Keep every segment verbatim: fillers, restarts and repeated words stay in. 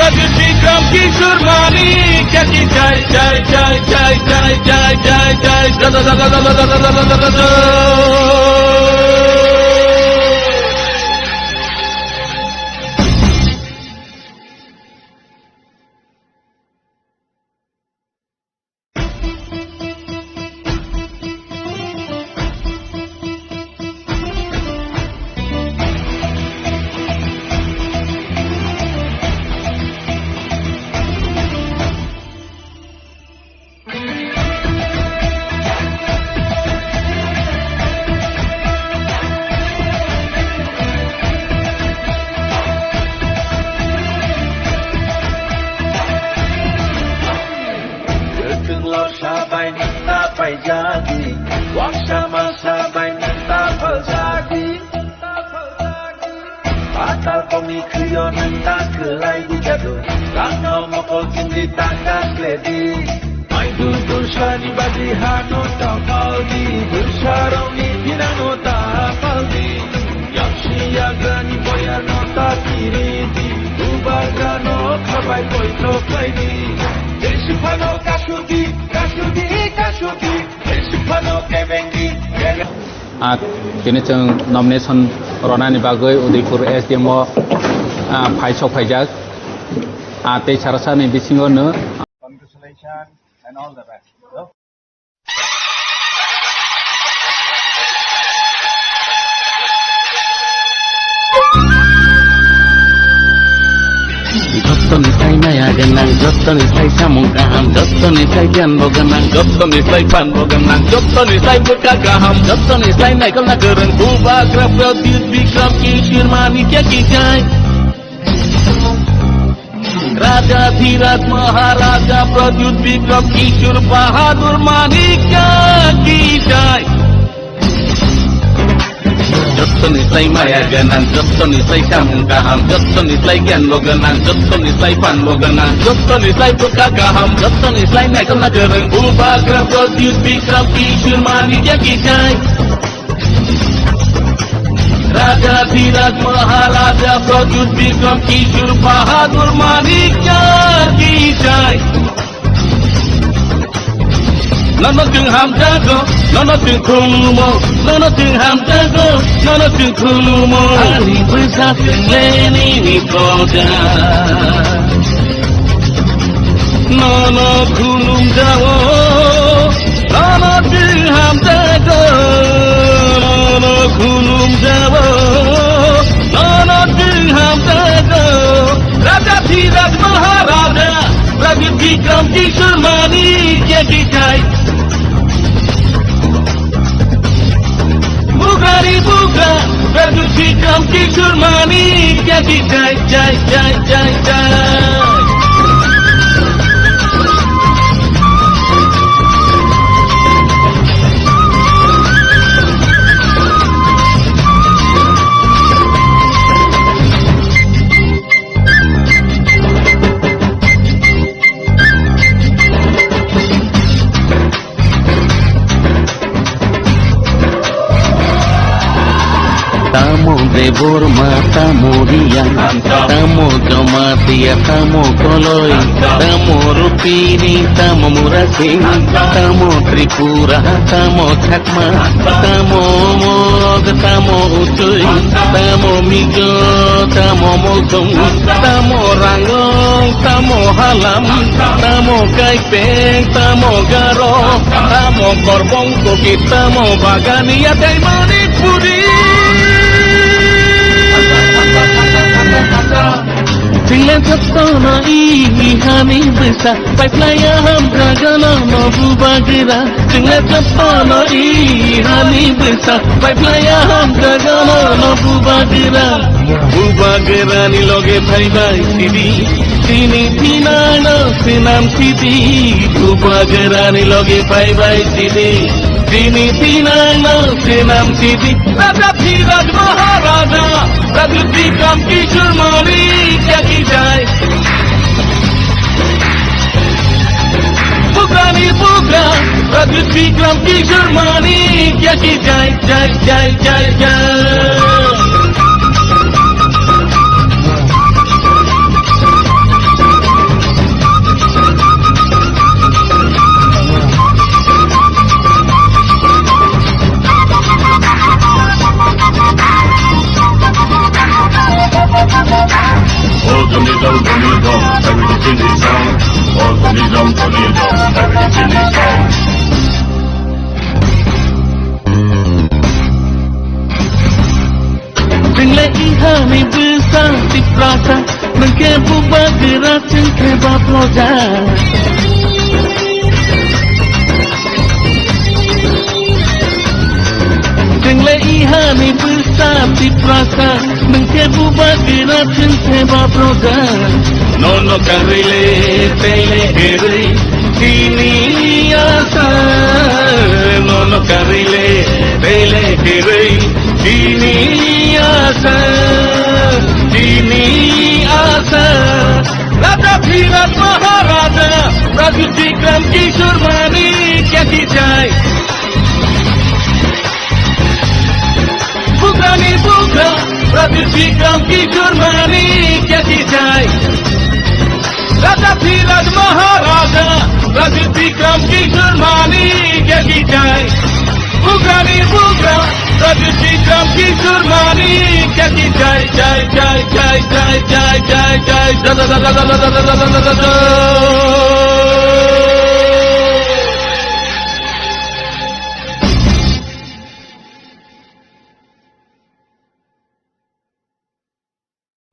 Bikram Kishore Manik ki jai, jai, jai. Kwthwng lorsa bai nini ta paijadi, waksa masa bai nini ta phaljadi. Patal kongni khwio nwng ta kwlai di jadu, tangno mokol chumdi tangka khledi. Maidu dursani badi hano ta paldi, dursarokni binano ta paldi. Yaksi yagrani boyarno ta kiridi, bubagrano khabai poito khlaidi. Jesu phano kasudi, kasudi, kasudi, Jesu phano kebengdi, kebeng- Ah, tini chwng nomination ronani bagwi Udaipur S D M o, ah, phai sok phaijak. Ah, tei sarasani bisingo no. Congratulations and all the best. Jottoni sai maya gwnang, jottoni sai samung kaham, jottoni sai giyan bo gwnang, jottoni sai phan bo gwnang, jottoni sai bwkha kaham, jottoni sai naikolna kwrwng, Bubagra Pradyut Bikram Kishore Manikya ki jai. Raja Dhiraj Maharaja Pradyut Bikram Kishore Bahadur Manikya ki jai. Jottoni sai maya gwnang, jottoni sai samung kaham, jottoni sai giyan bo gwnang, jottoni sai phan bo gwnang, jottoni sai bwkha kaham, jottoni sai naikolna kwrwng, Bubagra Pradyut Bikram Kishore Manikya ki jai. Raja Dhiraj Maharaja Pradyut Bikram Kishore Bahadur Manikya ki jai. Nono chwng hamjago, nono chwng khulumo, nono chwng hamjago, nono chwng khulumo. Ani bwsa chwng le nini koja. Nono khulumjao, nono chwng hamjago, nono khulumjao, nono chwng hamjago. Raja Dhiraj Maharaja, Raja Bikram Kishore Manikya ki jai. Bubagrani Bubagra, Pradyut Bikram Kishore Manikya ki jai, jai, jai, jai, jai. Tamo Debbarma, tamo Reang, tamo Jamatia, tamo Koloi, tamo Rupini, tamo Murasing, tamo Tripura, tamo Chakma, tamo Mog, tamo Uchoi, tamo Mizo, tamo Molsong, tamo Rangong, tamo Halam, tamo Kaipeng, tamo Garo, tamo Korbong, Kuki, tamo Bagania, tei Manipuri. Chwngno jotono i hani bwsa, paiphlaiya hamjagano no Bubagra. Chwngno jotono i hani bwsa, paiphlaiya hamjagano no Bubagra. Bubagrani loge phaibai sidi, chini thinangno swnam sidi. Bubagrani loge phaibai sidi, chini thinangno swnam sidi. Raja Dhiraj Maharaja, Raja Bikram Kishore Manikya ki jai. Bubagrani Bubagra, Raja Bikram Kishore Manikya ki jai, jai, jai, jai, jai. Chwngle ihani bwsa Tiprasa, nwngkhe bubagra chwngkhe baproja. Chwngle ihani bwsa Tiprasa, nwngkhe bubagra chwngkhe baproja. Nono karile tele herwi tini asa, nono karile tele herwi tini asa, tini asa. Raja Dhiraj Maharaja, Pradyut Bikram Kishore Manikya ki jai. Bugrani bugra, Pradyut Bikram Kishore Manikya ki jai. Raja Dhiraj Maharaja, Pradyut Bikram Kishore Manikya ki jai. Bugrani bugra, Pradyut Bikram Kishore Manikya ki jai, jai, jai.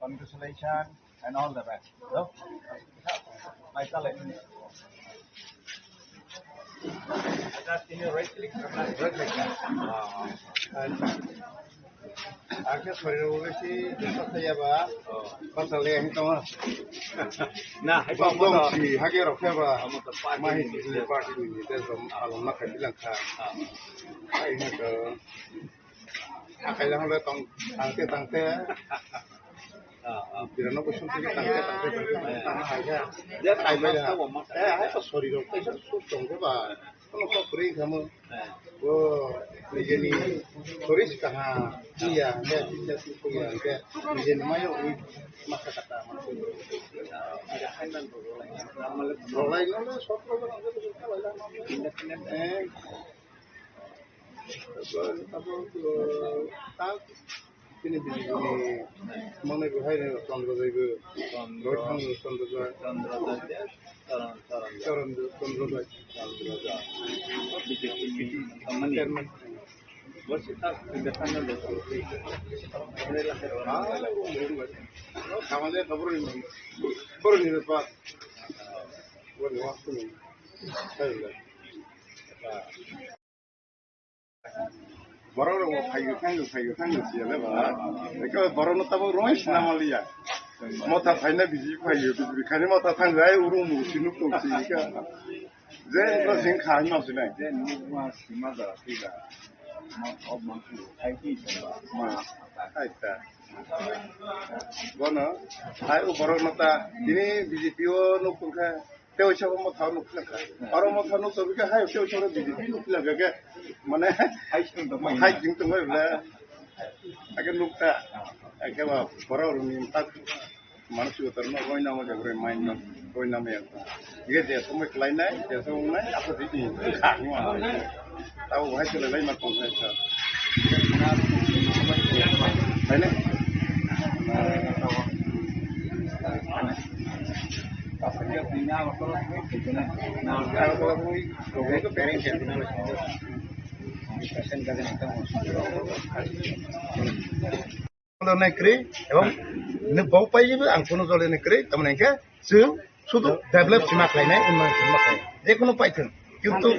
Congratulations and all the best. Hello? Mai talai. Acha, tini right click, right click. Ah, ah. Acha, sorry, ulo si, desa saya ba. Oh. Pasal le, ini tama. Na, hai pa mo to. Si, hage rok ba. Amo to party ni. Mai, party ni, desa, alon na kai bilang ka. Ah. Ai, na ka. Akai lang le tong, tangte, tangte. Ah, ah. Birano kusum tangte, tangte, tangte, tangte, tangte, hai ya. Ya, kai bai da. Eh, hai to sorry rok, kaisa suk tong ba. Kono kok kuri kamu. Eh. Bo, nijeni soris kaha. Iya, ya, ya, ya, ya. Nijeni mayo, ui, masa kata, masa. Ada hai nang rok lai. Rok lai, no, no, sok rok lai. Eh. Abo, abo, tak, tini bini bini manai bo hai Chandra Joy bo. Chandra. Roy Thang Chandra Joy. Chandra Joy, Charan, Charan. Charan Joy, Chandra Joy. Chandra Joy. B J P ni company. Chairman. Bo si tak, independent le. Ah, kamale kabur ni. Kabur ni bepar. Bo ni waktu ni. Sai le. Borok rok bo phaiyo, thangyo, phaiyo, thangyo siyale ba. Eko borok no tabuk roi sinamaliya. Motha phaina biji phaiyo, biji khani motha thangyo, ai uru mu sinu ko sika. Je no sing khai no sinai. Je nukma sima da sida. Ma ob ma su khai ki ba. Ma ai ta. Bono hai u borok no ta tini B J P o nuk tongkha. Tei waisa bo motha nuk philak kha. Oro motha nuk tobika hai tei waisa B J P nuk philak kha ke. Mane hai sing tong hai sing tong le. Ake nuk ta. Ake ba borok rok ni tak manu sugo tor no roi namo jabre main no roi namo ya. Ye je somoi khlai nai, je somoi nai, apo di ni. Tao hai chwla lai ma tong sai sa. Hai ne? Jole nai kwrwi, ebong nini bau pai bo ang phone jole nai kwrwi, tamoni hwnkhe chwng sudu develop sima khlainai, unnoyon sima khlainai, jekono paithwng, kintu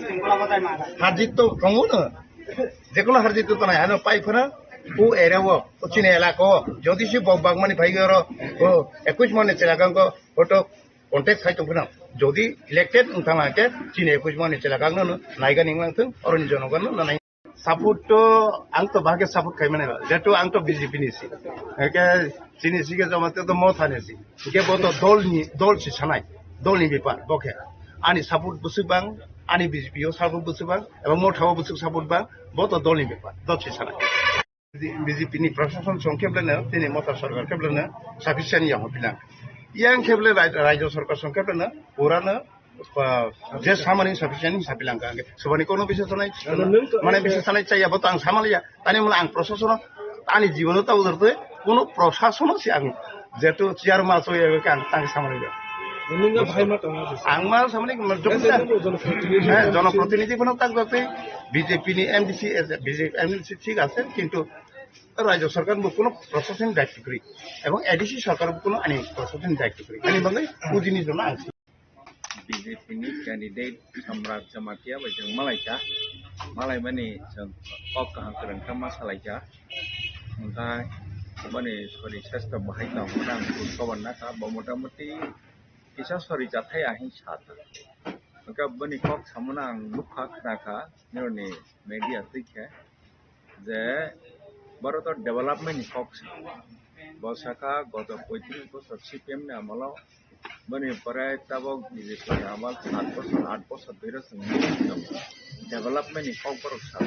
harjit to tongo no, jekono harjit to tonai, ano pai phano o area o, o chini elaka o, jodi se bo bagmani phai oro, o ekush mane chelagang ko photo contact khai tong phano, jodi elected wng thang khe chini ekush mane chelagangno naigani wng lang thung, oroni jonogonno nai. Support to ang to bahage support khai mane ba. Jehetu ang to B J P ni si. Hingke chini si ke joma te to Motha ni si. Hingke bo to dol ni, dol si sanai. Dol ni bepar bo khe. Ani support bwswk bang, ani B J P o support bwswk bang, ebong Motha o bwswk support bang, bo to dol ni bepar, dol si sanai. B J P ni prashason song khe beleno, tini Motha sarkar khe beleno sufficient ya hopilang. Yang khe bele rai-, rajyo sarkar song khe beleno purano, ah, je samani sufficient sapilang ka. Subani kono bisesonai, mane bisesonai chaya bo tang samaliya. Tani mula ang prashasono, ani jibono ta udar tui, kono prashasono si ang jetu chair ma so ya ka ang tang samaliya. Nini bahai ma tongo. Ang ma samani ma joksa. Heh, jonoprotinidhi bono tak jate B J P ni M D C, B J P M D C thik ase, kintu rajya sarkar bo kono proshasoni daitto kwrwi, ebong A D C sarkar bo kono ani proshasoni daitto kwrwi. Ani bagwi bujini jono ang. B J P ni candidate Samrat Jamatia bai chwng malaikha, malaimani chwng kok kaham kwrwng khe ma salaikha. Hwnkhe boni sori sesta bahai tong, khorang khus kobornakha, bo motamuti kisa sori chathai ahing sa ta. Hwnkhe boni kok samano ang nukha, khnakha, nironi media twi khe je Bharat o development ni kok sa. Bo sakha goto poitris bosor C P M ni amolo, boni pore tabok B J P ni amal sat bosor, aat bosor dhori chwng development ni kok borok sa.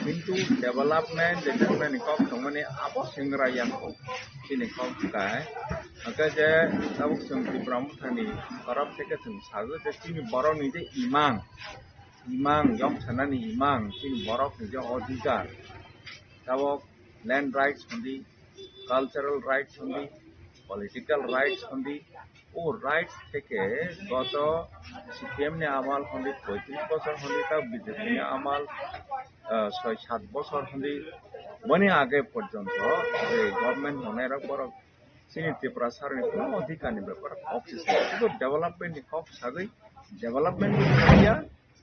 Kintu development, development ni kok tongmani abo sengrai yang kok. Chini kok kai. Hwnkhe je tabuk chwng Tipra Motha ni torop theke chwng sago je chini borok ni je imang, imang, yok sanani imang, chini borok ni je odhikar, tabuk land rights hondi, cultural rights hondi, political rights hondi, o rights theke goto C P M ni amal hondi poitris bosor hondi, ta B J P ni amal, ah, soi sat bosor hondi, boni age porjonto je government hwngnai rok borok chini Tiprasa rokni kono odhikar ni bepar kok se sa, sudu development ni kok sagwi, development ni kok ya,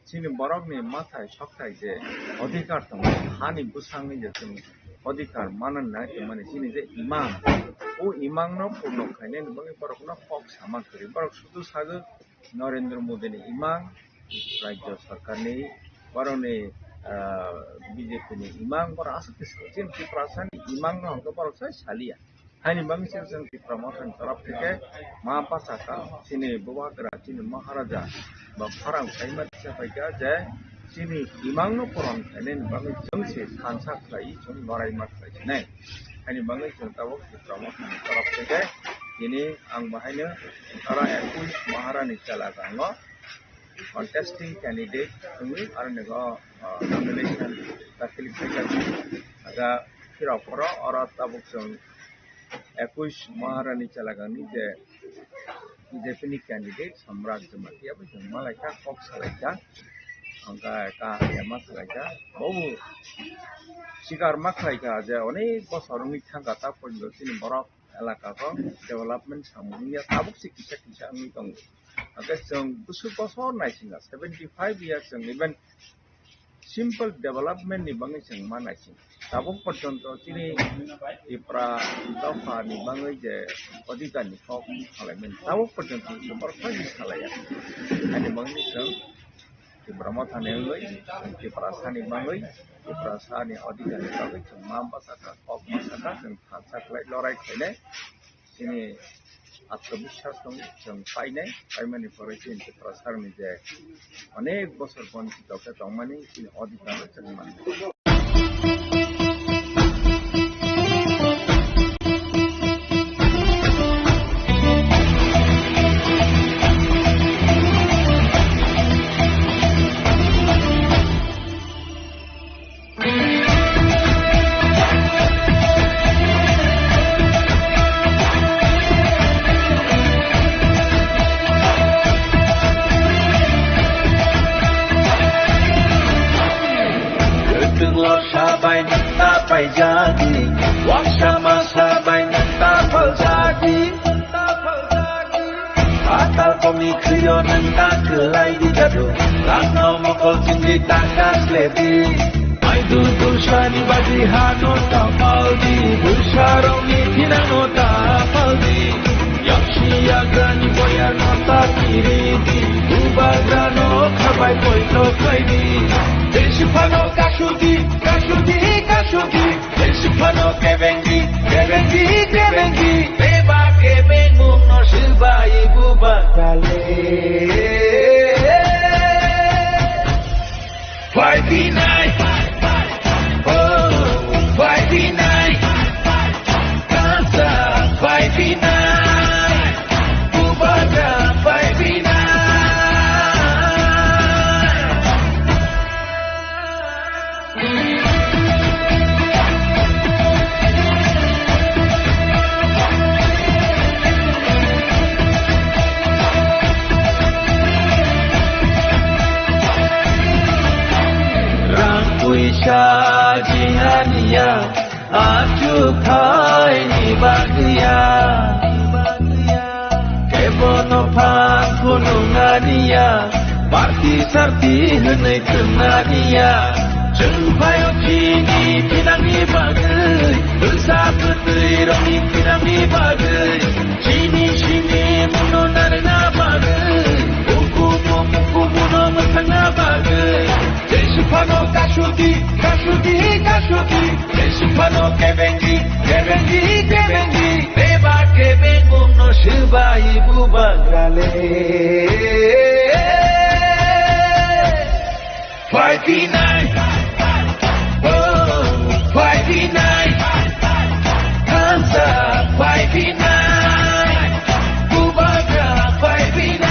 chini borok ni mathai sokthai je odhikar tongo, hani bwsangni je chwng odhikar manna nai tongmani chini je imang, o imang no purno khainani bagwi borok no kok sama kwrwi, borok sudu sagwi Narendra Modi ni imang, rajya sarkar ni, borok ni, ah, B J P ni imang, borok aswk khe chini Tiprasa ni imang no hwnkhe borok sai saliya. Haini bagwi se chwng Tipra Motha ni torop theke ma bachakha, chini bubagra, chini Maharaja ba khorang khaima tisa phaikha je chini imang no puron khainani bagwi chwng se thansa khlai, chwng lorai ma khlai sinai. Haini bagwi chwng tabuk Tipra Motha ni torop theke tini ang bahaino oro ekush Maharani chela gango contesting candidate wngwi aro nego, ah, nomination dakhil khaijak. Aga phirok oro, oro tabuk chwng ekush Maharani chelagangni je B J P ni candidate Samrat Jamatia bai chwng malaikha, kok salaikha, hwnkhe kaham ya ma salaikha, bobo sikar ma khlaikha je onek bosor wngwi thangkha, ta porjonto chini borok elaka o development samung wngya, tabuk se kisa kisa wngwi tongo. Hwnkhe chwng bwswk bosor naisinga, seventy five years chwng even simple development ni bagwi chwng ma naising. Tabuk porjonto chini Tipra dopha ni bagwi je odhikar ni kok salaimani, tabuk porjonto chwng borok khaini salaiya. Ani bagwi chwng Tipra Motha ni wngwi, Tiprasa ni bagwi, Tiprasa ni odhikar ni bagwi chwng ma bachakha, kok bachakha, chwng thansa khlai lorai khainai. Chini atmabiswas tong chwng painai, paimani pore chini Tiprasa ni je onek bosor bonchito khe tongmani chini odhikar chwng mannai. Kwthwng lorsa bai nwng ta paijadi, waksa masa bai nwng ta phaljadi. Atal komni khwio nwng ta kwlai di jadu, langno mokol chindi ta kasledi. Maidu dulsani badi hano ta paldi, dulsarokni thinano ta paldi. Yaksi yagrani boyarno ta kiridi, bubagrano khabai poito khaidi. Tei siphano kasudi, kasudi, kasudi. Tei siphano kebengi, kebengi, kebengi. Beba kebengmungno swbai bubagrale. Phaiphinai, oh, phaiphinai. Ya, achuk thaini bagwi ya. Kebono phan khulumnani ya. Party sarti hwnwi khulumnani ya. Chwng phaio chini thinangni bagwi. Bwsa bwtwi rokni thinangni bagwi. Chini simi muno narwkna bagwi. Ukumu mukumu no mwthangna bagwi. Jesi phano kasudi, kasudi, kasudi. Jesi phano kebengi, kebengi, kebengi. Beba kebengungno swbai bubagrale. Five P nine. Oh, five P nine. Hands up, five P nine. Bubagra, five P nine.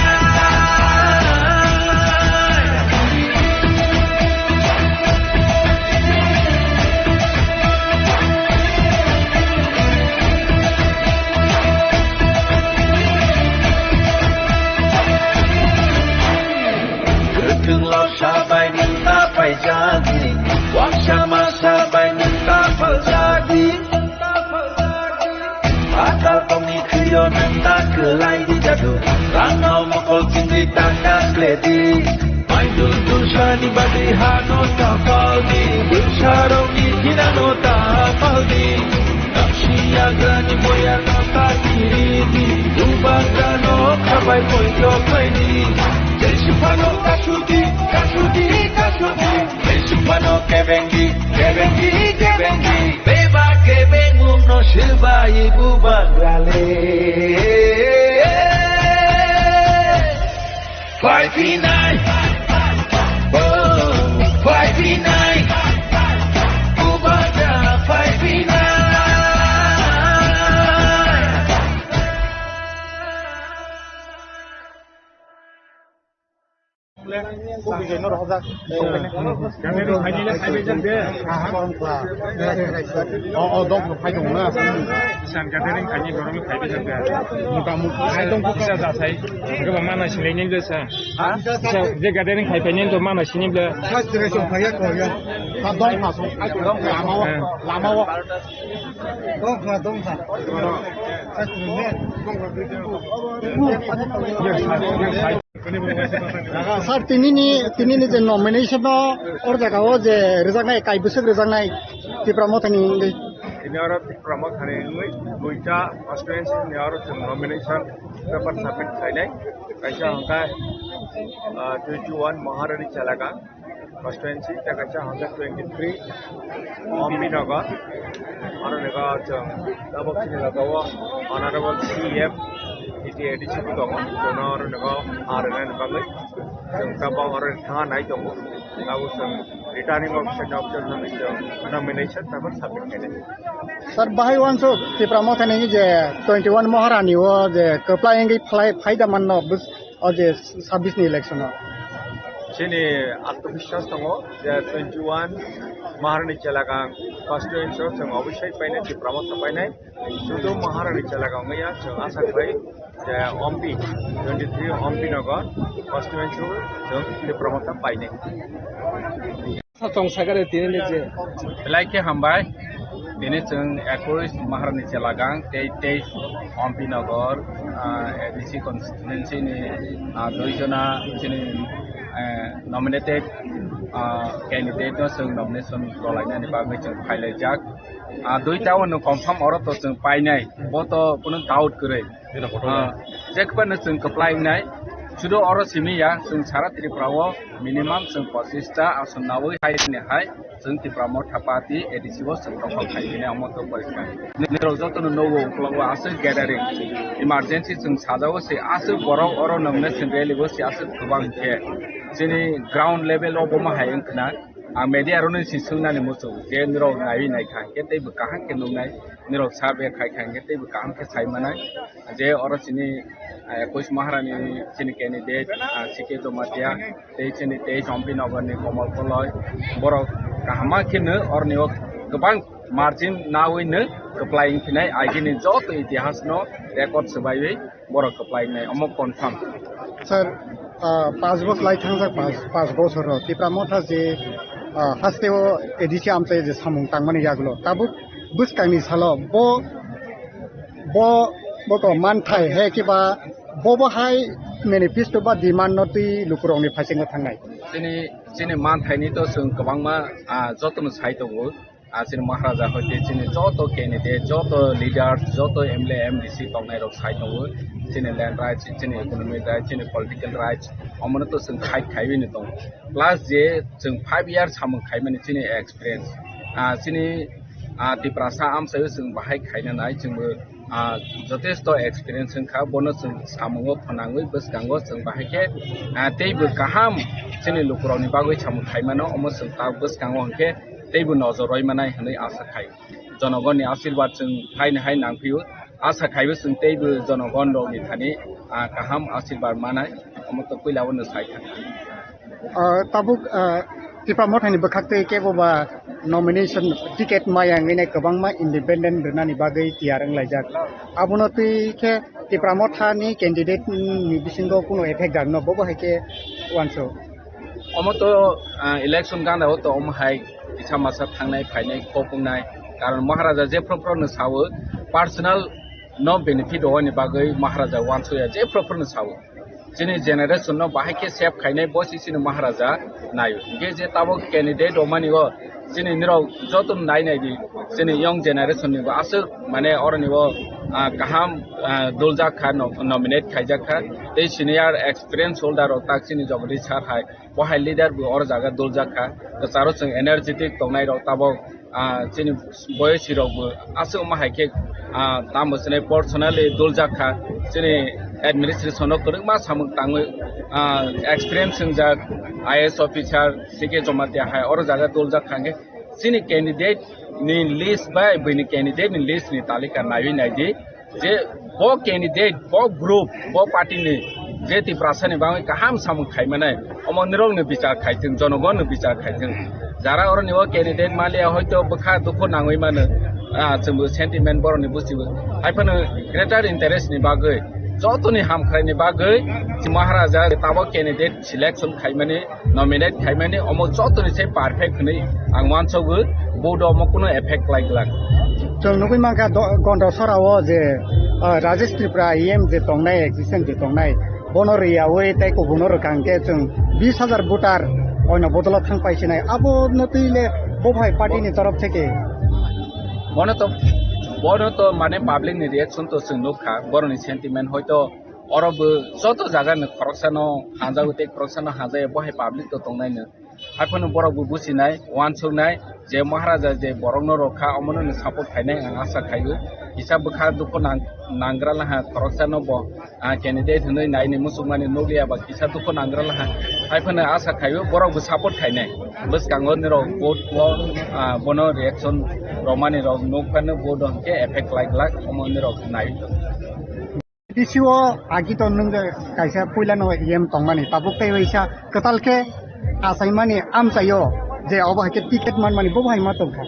Kwthwnglo sabai nwng ta paijadi, waksa ma sabai nwng ta paljadi. Phatar tongni khwio nwng ta kwlai di jadu, rangno mokol chingwi ta ta khledi. Maidul dulsani bagwi hano ta paldi, dulsarokni thinano ta paldi. Kapsi yagrani boyarno ta kiridi, bubagrano khabai poito khlaidi. Jesi phano kasudi, kasudi, kasudi. Jesi phano kebengi, kebengi, kebengi. Beba kebengungno swbai bubagrale. Five P nine. Oh, five P nine. Bubagra five P nine. Gathering khaini le phaibai jak de. O, o, dok phai tong na. Isan gathering khaini borok le phaibai jak de. Mota mot phai tong kisa ja sai. Gaba mana sinai ni bla sa. Ha? Kisa je gathering khai phai ni to mana sini bla. Sa sire so phai ya ko ya. Sa dong pha so. Dong pha. Lama o. Lama o. Dong pha, dong pha. Sa sire ne. Sir, tinini, tinini je nomination no or jaga o je rijaknai, kai bwswk rijaknai Tipra Mothani wngwi. Tini oro Tipra Mothani wngwi duita constituency ni oro chwng nomination paper submit khlainai. Kaisa hwnkhe, ah, twenty one Maharani Chelagang constituency, tei kaisa hwnkhe twenty three Ompi Nagar, aro nokho chwng tabuk chini logo o Honorable C E M T T A D C bo tongo, chwngno aro nokho ha rwnani bagwi chwng tabuk oro thangna nai tongo, tabuk chwng returning officer ni officer no chwng nomination tabuk submit khainai. Sir, bahai uansuk Tipra Mothani je twenty one Maharani o je kwplai wngwi phlai phaida manno bus-, O je sabbish ni election o. Chini atmobiswas tongo je twenty one Maharani Chelagang constituency o chwng obviously painai, Tipra Motha painai. Sudu Maharani Chelagang wngya chwng asa khlai je Ompi, twenty three Ompi Nagar constituency o chwng Tipra Motha painai. Tong sakare tini ni je. Belai khe hambai. Tini chwng ekush Maharani Chelagang tei teis Ompi Nagar, ah, A D C constituency ni, ah, dui jona chini, eh, nominated, ah, candidate no chwng nomination rwlainani bagwi chwng phailaijak. Ah, duita o no confirm oro to chwng painai. Bo to kunu doubt kwrwi. Ah, je kwbangno chwng kwplai wngnai. Sudu oro simi ya, chwng sara Tripura o minimum chwng pochista ason nawi hai ni hai chwng Tipra Motha Party A D C o chwng dokhol khai hwnwi omo to poriskar. Nirok jotono nogo uklogo aswk gathering, emergency chwng sajao se aswk borok oro nomination rally o se aswk kwbang khe chini ground level o bomo hai wngkhna. Ang media rokno si swngnani muchung je nirok naiwi naikha hwnkhe teibo kaham khe nuknai, nirok survey khaikha hwnkhe teibo kaham khe sai manai. Je oro chini, eh, ekush Maharani chini candidate, ah, C K Jamatia, tei chini teis Ompi Nagarni Komal Koloi, borok kaham ma kheno oroni o kwbang margin nawi no kwplai wngphinai, agini joto itihasno record swbaiwi borok kwplai wngnai, omo confirm. Sir, ah, panch bosor lai thangjak, panch, panch bosor o Tipra Motha je Ah, haste o A D C amchai je samung tangmani yagulo. Tabuk bwskangni salo bo, bo, bo ko manthai he kiba bo bo hai manifesto ba demand no twi lukurokni phaisingo thangnai. Chini, chini manthaini to chwng kwbangma, ah, jotono sai tongo. Ah, chini Maharaja hoite chini joto candidate, joto leaders, joto M L A, M D C tongnai rok sai tongo. Chini land rights, chini economic rights, chini political rights, omono to chwng fight khaiwi ni tongo. Plus je chwng five years samung khaimani chini experience. Ah, chini, ah, Tiprasa amchaio chwng bahai khaina nai, chwngbo, ah, jotesto experience wngkha, bono chwng samungo phwnangwi bwskango chwng bahai khe, ah, teibo kaham chini lukurokni bagwi samung khaimano, omo chwng ta bwskango hwnkhe teibo nojor roi manai hwnwi asa khai. Jonogonni asirwad chwng haino hai nangphio, asa khaibo chwng teibo jonogon rokni thani, ah, kaham asirwad manai, omo to puila bono sai thangkha. Ah, tabuk, ah, Tipra Mothani bwkhaktwi kebo ba nomination ticket maya wngwi nai kwbangma independent rwnani bagwi tiyar wnglaijak. Abono twi khe Tipra Mothani candidate ni bisingo kuno effect rwno bobo hai khe uansuk. Omo to, ah, election gana o to omo hai kisa masa thangnai phainai kok wngnai. Karon Maharaja jephru phru no sao personal no benefit rwani bagwi Maharaja uansukya jephru phru no sao. Chini generation no bahai khe save khainai bo si chini Maharaja naio. Hingke je tabok candidate rwmani o chini nirok joto nai nai di, chini young generation ni bo aswk mane oroni bo, ah, kaham, ah, duljak kha, no-, nominate khaijak kha. Tei senior experience holder rok tak chini Jagadish sir hai, bo hai leader bo oro jaga duljak kha. Kwcharo chwng energetic tongnai rok tabok, ah, chini boyesi rok bo aswk ma hai khe, ah, tamo chini personally duljak kha. Chini administration o kwrwngma samung tangwi, ah, experience wngjak I A S officer C K Jamatia hai oro jaga duljak kha hwnkhe chini candidate ni list bai buini candidate ni list ni talika naiwi naidi je bo candidate, bo group, bo party ni je Tiprasa ni bagwi kaham samung khaimanai, omo nirok ni bichar khaithwng, jonogon ni bichar khaithwng. Jara oro ni o candidate maliya hoito bwkha dukhu nangwi mano, ah, chwngbo sentiment borok ni buchibo. Haiphano greater interest ni bagwi, joto ni hamkrai ni bagwi Maharaja tabok candidate selection khaimani, nominate khaimani, omo joto ni se perfect hwnwi ang uansukgo, vote omo kuno effect khlai glak. Chwng nugwi mankha do-, Gonda Sora o je, ah, Rajesh Tripura E M je tongnai, existence je tongnai, bono riyawi tei kubungno rwkha hwnkhe chwng bis hajar voter oino bodolo thang paisinai, abo no twi le bo hai party ni torof theke. Bono to, bono to mane public ni reaction to chwng nukha, boroni sentiment hoito oro bo joto jaga ni khoroksano hanjago tei khoroksano hanjaya bo hai public to tongnaino. Haiphano borok bo buchinai, uansuknai je Maharaja je borokno rwkha omono no support khainai ang asa khaio. Kisa bwkha dukhu nang-, nanggra laha khoroksano bo, ah, candidate hwnwi naini muchungmani nukliya ba kisa dukhu nanggra laha. Haiphano asa khaio borok bo support khainai. Bwskango nirok vote o, ah, bono reaction rwmani rok nukphano vote o hwnkhe effect khlai glak omo nirok nai. D C o agi to nwng kaisa puila no E M tongmani, tabuk tei waisa kwtal khe achaimani amchaio je obo hai khe ticket manmani bo hai ma tongkha.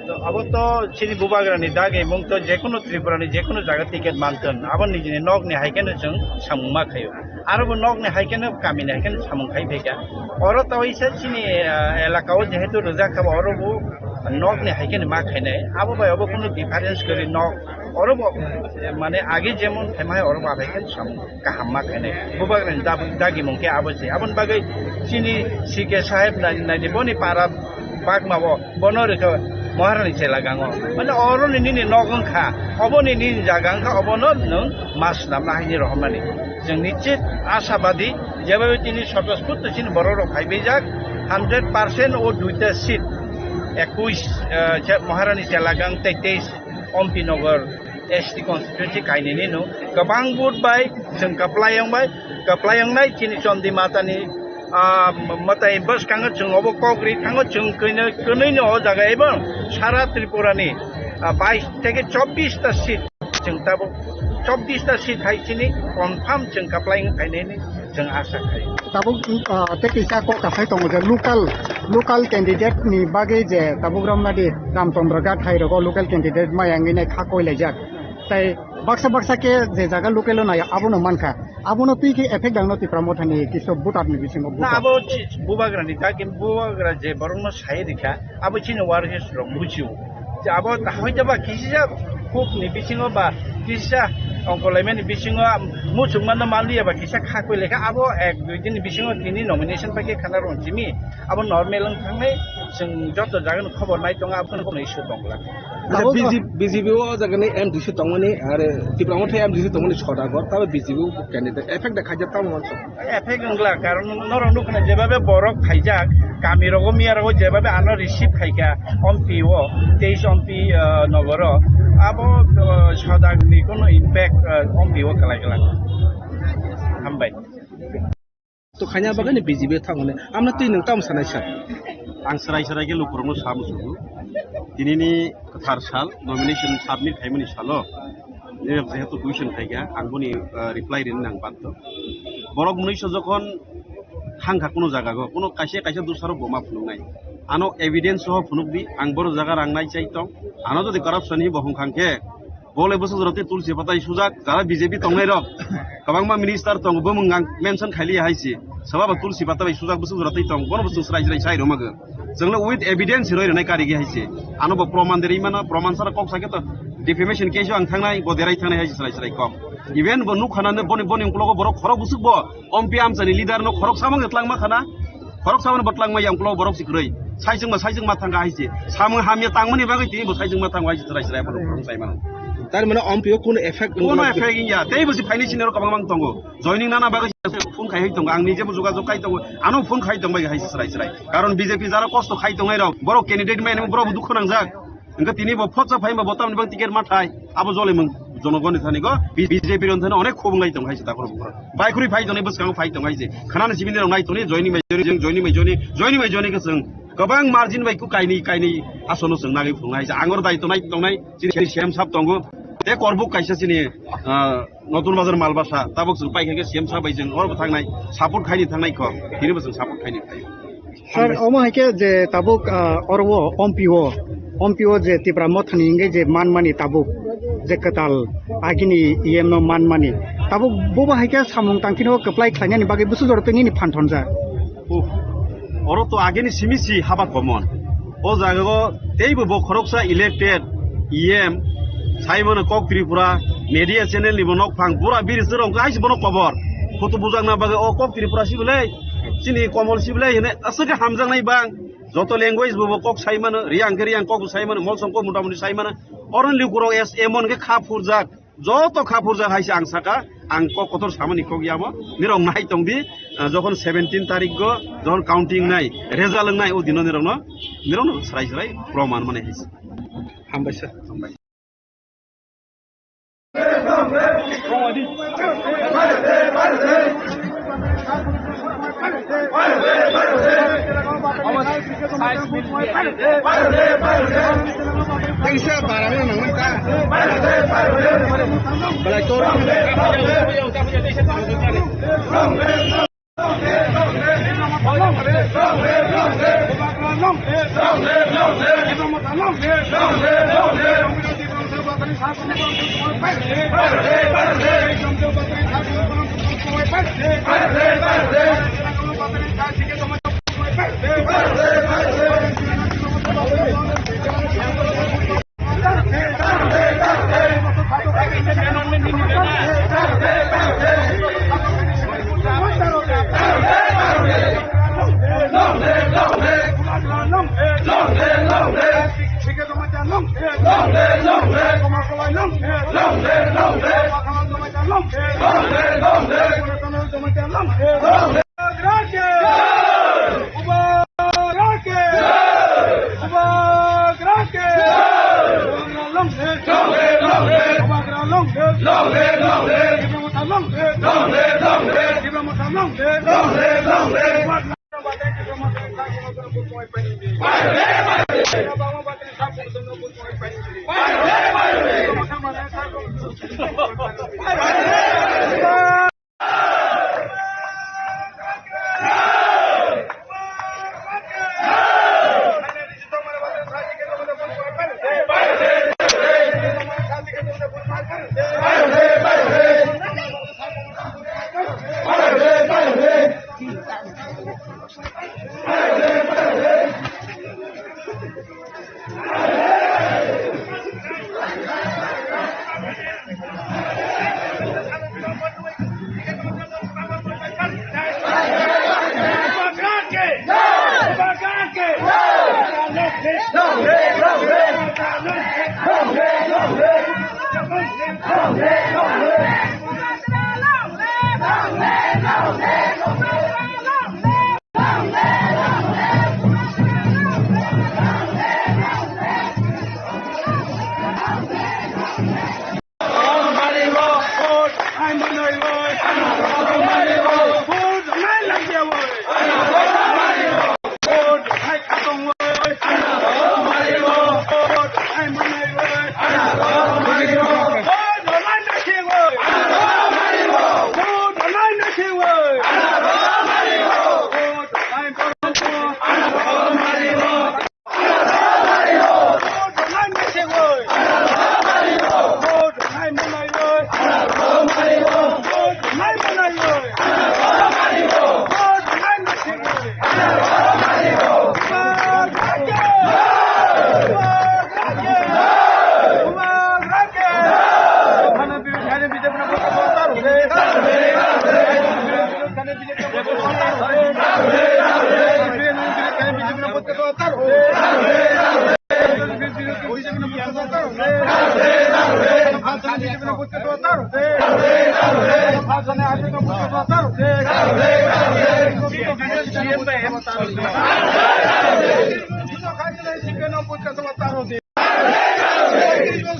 To abo to chini bubagrani dagi mung to jekunu Tripurani jekunu jaga ticket manton, abo nijini nokni hai kheno chwng samung ma khaio. Aro bo nokni hai kheno kamini hai kheno samung khai phaikha. Oro to waisa chini, ah, elaka o jehetu rwjak kha, oro bo nokni hai kheno ma khainai. Abo bai obo kunu difference kwrwi nok. Oro bo, eh, mane agi jemon khaima hai oro bo abai khe samung kaham ma khainai. Bubagrani dab-, dagimung khe abo se. Aboni bagwi chini C K saheb nai, naidi boni para bagma bo, bono rikha Maharani chela gango. Mane oro ni nini nok wngkha, obo ni nini jaga wngkha, obono nwng ma swnamna haini rohormani. Chwng nichit ashabadi, jeba tini sotospurto chini borok rok phaibaijak, hundred percent o duita seat, ekuis, eh, che-, Maharani chela gang tei teis Ompi Nagar S T constituency kainwini no kwbang vote bai chwng kwplai wng bai, kwplai wngnai chini Chondi Matani, ah, mwtai bwskango chwng obo kok ri thango, chwng kwnwi, kwnwi no o jaga ebong sara Tripura ni, ah, bais theke chobbish ta seat chwng tabuk chobbish ta seat hai chini confirm chwng kwplai wng phainai ni. Chwng asa khai. Tabuk, ah, tei kisa kok kasai tongo je local, local candidate ni bagwi je tabuk romnadi Ramchandra Ghat hai rogo local candidate maya wngwi nai kha koi laijak. Tai baksa baksa khe je jaga local o nai abono mankha. Abono twi khe effect dangno Tipra Mothani kisu voter ni bisingo Na voter. Abo chi-, bubagra ni ta, kin bubagra je borok no sai rikha, abo chini workers rok buchio. Je abo hoito ba kisa kuk ni bisingo ba kisa ongkolaimani bisingo muchungma no manliya ba kisa khakoi lekha, abo ek dui din ni bisingo tini nomination pai khe khana rong chimi, abo normal wng thangnai, chwng joto jaga ni khobor nai tongo, abo no issue tongla. Acha Tabuk B J P, B J P o jaga ni M D C tongmani, are Tipra Motha M D C tongmani Sodagar, tabe B J P o candidate effect da khaijak tamo mansa. Effect wngla, karon norok nukna jebabe borok khaijak, kami rogo miya rogo jebabe ano receive khaika, ompi o, teis ompi, ah, nogoro, abo, ah, Sodag ni kono impact, ah, ompi o kalai kalai. Hambai. To khaina bagwi ni B J P thangmani. Amna twi nwng tamo sanai sa? Ang srai srai khe lukurokno sa muchungo. Tinini kwthar sal, nomination submit khaimani salo, nini jehetu question khaikha, ang boni, ah, reply rini nang banto. Borok mwnwiso jokhon thangkha kuno jagao, kuno kaisa kaisa dusarok bo ma phunuknai. Ano evidence soho phunukdi, ang boro jaga rang nai chai tong. Ano jodi corruption hi bo hongkhang khe, Bo le bwswk jora tei tulsi patai sujak, jara B J P tongnai rok. Kwbangma minister tongo, bumung ang mention khailiya hai se. Swbaba tulsi pata bai sujak bwswk jora tei tong, bono bwswk srai srai sai rwmagw. Chwngno with evidence roi rwnai karigi hai se. Ano bo proman derwi mano, proman sara kok sakhe to defamation case o ang thangnai, bo derai thangnai hai se srai srai kok. Even bo nukha na boni, boni ungkologo borok khorok bwswk bo, ompi amchani leader no khorok samung twlangma khana. Khorok samung bo twlangma yang ulo borok si kwrwi. Saijwngma, saijwngma thangkha hai se. Samung hamya tangmani bagwi tini bo saijwngma thango hai se chwrai chwrai bo khorok sai mano. Tar mane ompi o kuno effect wngkha? Kuno effect wngya. Tei bo si phaini sini rok kwbangma wng tongo. Joining nana bagwi phone khai hai tongo. Ang nije bo jogajog khai tongo. Ano phone khai tong bai hai se chwrai chwrai. Karon B J P jara kosto khai tongnai rok. Borok candidate mai borok bo dukhu nangjak. Hingke tini bo photsa phaima bo tamni bang ticket ma thai, abo jole mung jonogoni thani go, B J P ron thani onek khobong lai tong hai se takhoro bukhoro. Bai khuri phai tong nai bwskango phai tong hai se. Khanani sibini rok nai tong ni joini mai joini, joini mai joini, joini mai joini ke chwng. Kwbang margin bai ku kaini, kaini asono chwng nagwi phung hai se. Angor dai tonai tongnai, chini, chini C M sab tongo. Te korbuk kaisa chini, ah, Notun Bazar Malbasa, tabuk chwng paikha khe C M sab bai chwng oro bo thangnai, support khaini thangnai kho, tini bo chwng support khaini phai. Sir, omo hai khe je tabuk, ah, oro o ompi o, ompi o je Tipra Mothani hingke je manmani tabuk je kwtal agini E M no manmani. Tabuk bobo hai khe samung tangkino kwplai khlainani bagwi bwswk jora tei nini phan thonjak. Oh, oro to agini simi si haba komon. O jaga o teibo bo khoroksa elected E M, sai mano Kok Tripura, media channel ni bo nok phang, pura biri sero wngkha hai se bono kobor. Photo bujakna bagwi o Kok Tripura si belai, chini Komol si belai hine aswk khe hamjaknai bang. Joto language bo, bo kok sai mano, Riyang khe Riyang kok bo sai mano, Molsong kok mota moti sai mano. Oro ni lukurok es emon khe kha phurjak, joto kha phurjak hai se ang saka, ang kok kotor samani kok yamo, nirok nai tong di, ah, jokhon seventeen tarik go, jokhon counting nai, result wngnai, o dino nirokno, nirokno srai srai proman mane hai se. Hambai sir. Hambai.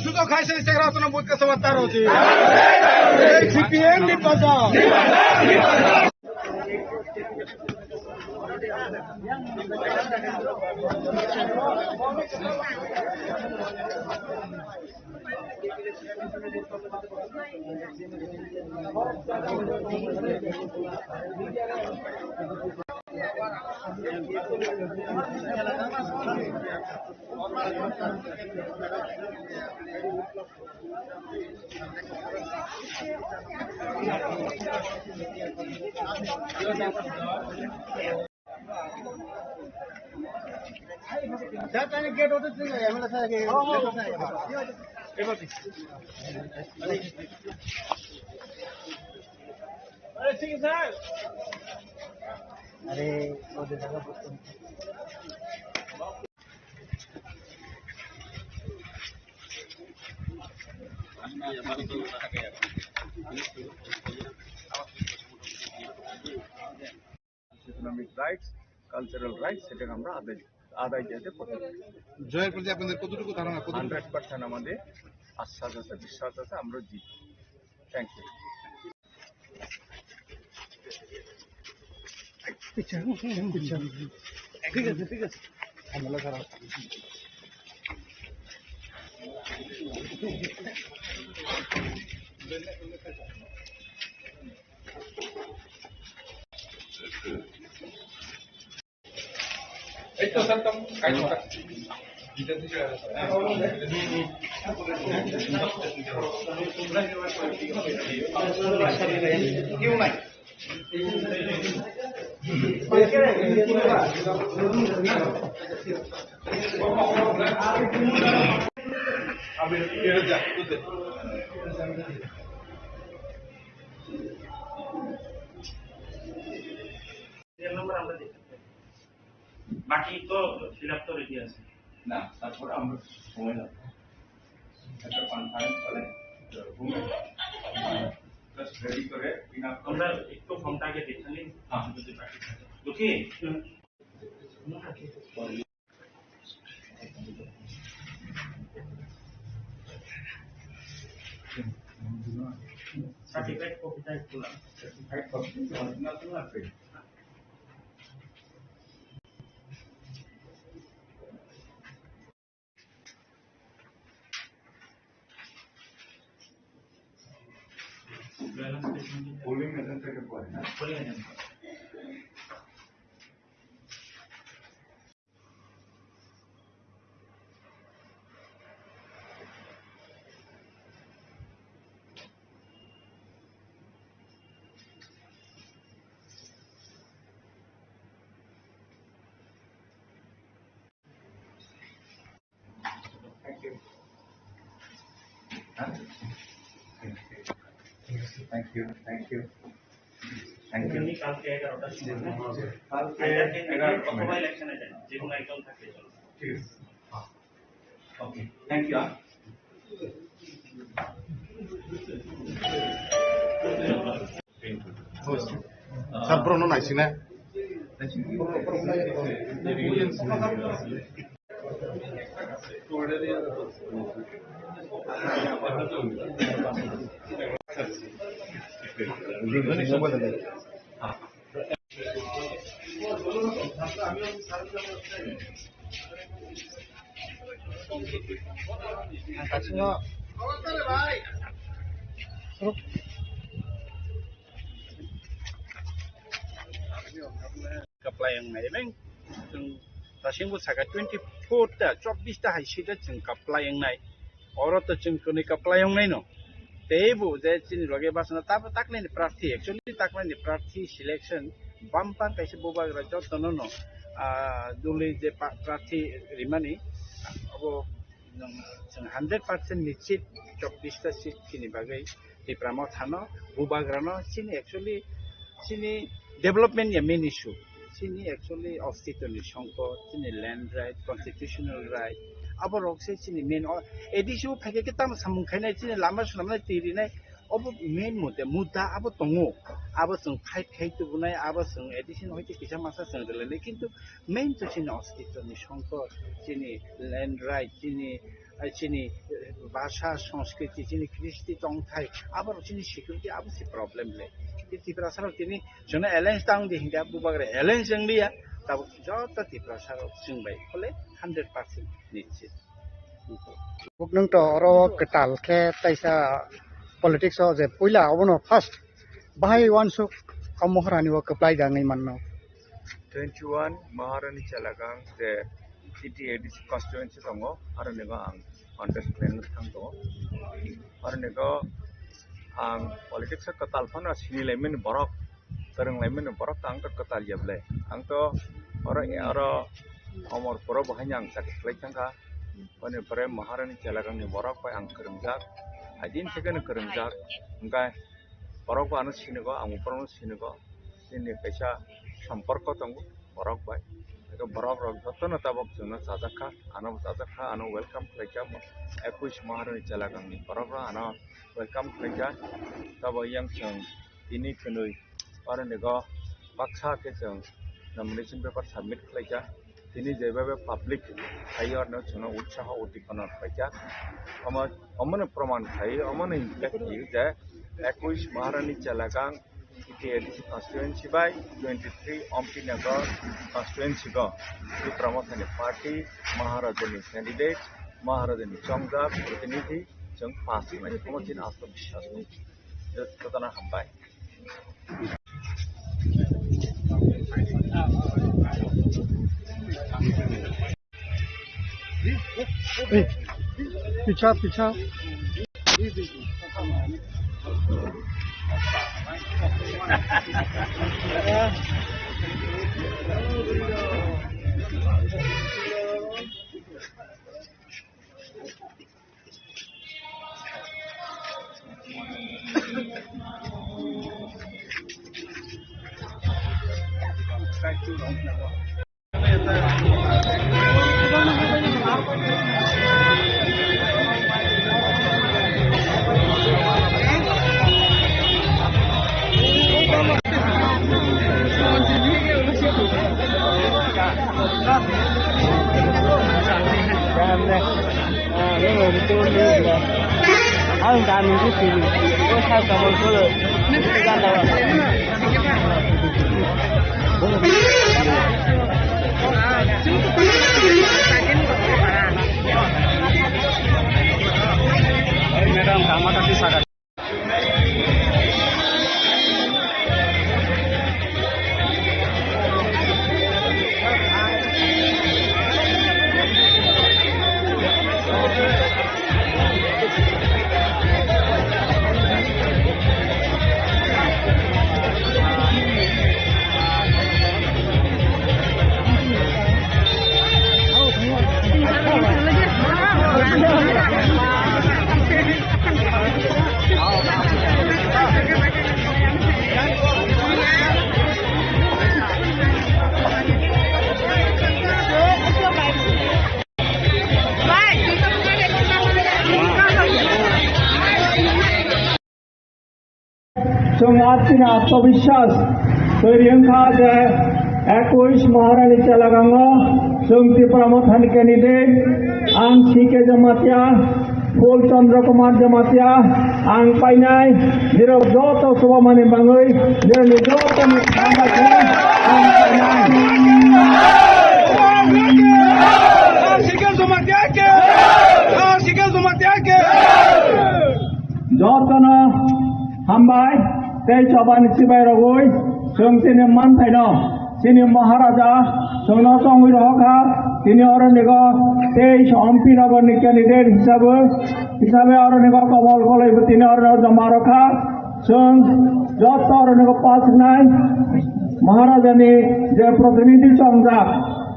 Sudah khai sini segera sana buat kesempatan roti. C P M di pasar. अरे, वो दे दो। Autonomic rights, cultural rights, সেটাকে আমরা আদায়, আদায় যাতে করতে পারি। জয়ের প্রতি আপনাদের কতটুকু ধারণা, কতটুকু? হান্ড্রেড পার্সেন্ট আমাদের আশ্বাস আছে, বিশ্বাস আছে, আমরা জিতব। Thank you. ঠিক আছে, ঠিক আছে। সিরিয়াল নাম্বার আমরা দেখতে পাই। বাকি তো ফিল আপ তো রেডি আছে। না, তারপরে আমরা সময় লাগবে। একটা কনফারেন্স হলে রুমে জাস্ট রেডি করে ফিল আপ আমরা একটু ফর্মটা আগে দেখে নিই। হ্যাঁ। যদি বাকি থাকে। ওকে? সার্টিফাইড কপিটা একটু লাগবে। সার্টিফাইড কপি অরিজিনাল তো লাগবে। পোলিং এজেন্ট থেকে পড়ে না? Polling agent. Thank you, thank you, thank you. কালকে এগারোটার সময়, হ্যাঁ? কালকে আইদার দিন এগারোটার সময়। অথবা ইলেকশনে যান, যে কোনো একজন থাকলে চলবে। ঠিক আছে। Okay, thank you, ah. Sir, bro, no naising na. Kaplai wngnai, ebeng chwng dasimbo saka twenty four ta, chobbish ta hai sita chwng kaplai wngnai. Oro to chwng kwnwi kaplai wngnai no. Teibo je chini loge bachana tabo taklaini prarthi, actually taklaini prarthi selection bumper kaisa bubagra jotono no, ah, duli je pa-, prarthi rimani, abo nwng chwng hundred percent nischit chobbish ta seat chini bagwi Tipra Mothano, bubagrano chini actually chini development ya main issue. Chini actually ostitoni songkot, chini land right, constitutional right, abo rok se chini main o-, A D C o phaikhe khe tamo samung khainai, chini lama swnamnai, twi rinai, obo main mudda, mudda abo tongo. Abo chwng fight khai tubunai, abo chwng A D C no hoite kisa masa chwng rwlainai, kintu main to chini ostitoni songkot, chini land right, chini, chini bhasha, sanskriti, chini kristi tongthai, abo chini security abo se problem le. Kintu Tiprasa rok tini chwngno alliance tang di hinkhe bubagra alliance wng liya, tabuk joto Tiprasa rok chwng bai phole hundred percent nischit. Buk nwng to oro kwtal khe taisa politics o je puila obono first bahai uansuk o Maharani o kwplai da wngwi manno. Twenty one Maharani Chelagang je C T A D C constituency tongo, aro nigo ang contest khlaina thang tongo. Aro nigo ang politics o kwtal phano sinilaimani borok, kwrwnglaimani borok to ang to kwtal ya ble. Ang to oro, oro Omorpuro bo haino ang chakri khlai thangkha. Boni pore Maharani Chelagangni borok bai ang kwrwngjak, aidin thekeno kwrwngjak. Hwnkhe borok bo ano sinigo, ang bo borokno sinigo. Chini kaisa somporko tongo borok bai. Eko borok rok jotono tabok chwngno chajakha, ano bo chajakha, ano welcome khlaikha. Ekush Maharani Chelagangni borok rok ano welcome khlaikha. Tabok yang chwng tini kwnwi oro nigo baksa khe chwng nomination paper submit khlaikha. Tini jebaibai public phaiyo, orno chwngno utsaho, uddippana khlaikha. Omo, omono proman khai, omono impact khaio je ekush Maharani Chelagang C T A D C constituency bai twenty three Omtinagar constituency go Tipra Mothani party, Maharajani candidate, Maharajani chongjak protinidhi chwng pass khlai. Omo chini atmabiswas. Jotono hambai. Ei, pichha, pichha. Madam, tama tadi sakat. Chwng atini atmabiswas twi wngkha je ekush Maharani Chelagango chwng Tipra Mothani candidate, ang C K Jamatia, Phul Chandra Kumar Jamatia, ang painai, nirok joto chubamani bangwi, nirokni jotoni hambai khe ang painai. Jotono hambai tei chobani chibai rogwi chwng chini manthaino chini Maharaja chwngno chongwi rohokha, tini oronigo tei Ompi Nogorni candidate hisabe, hisabe oronigo Komol Koloi bo tini oro joma rokha. Chwng joto oronigo pass wngnai Maharajani je protinidhi chongjak,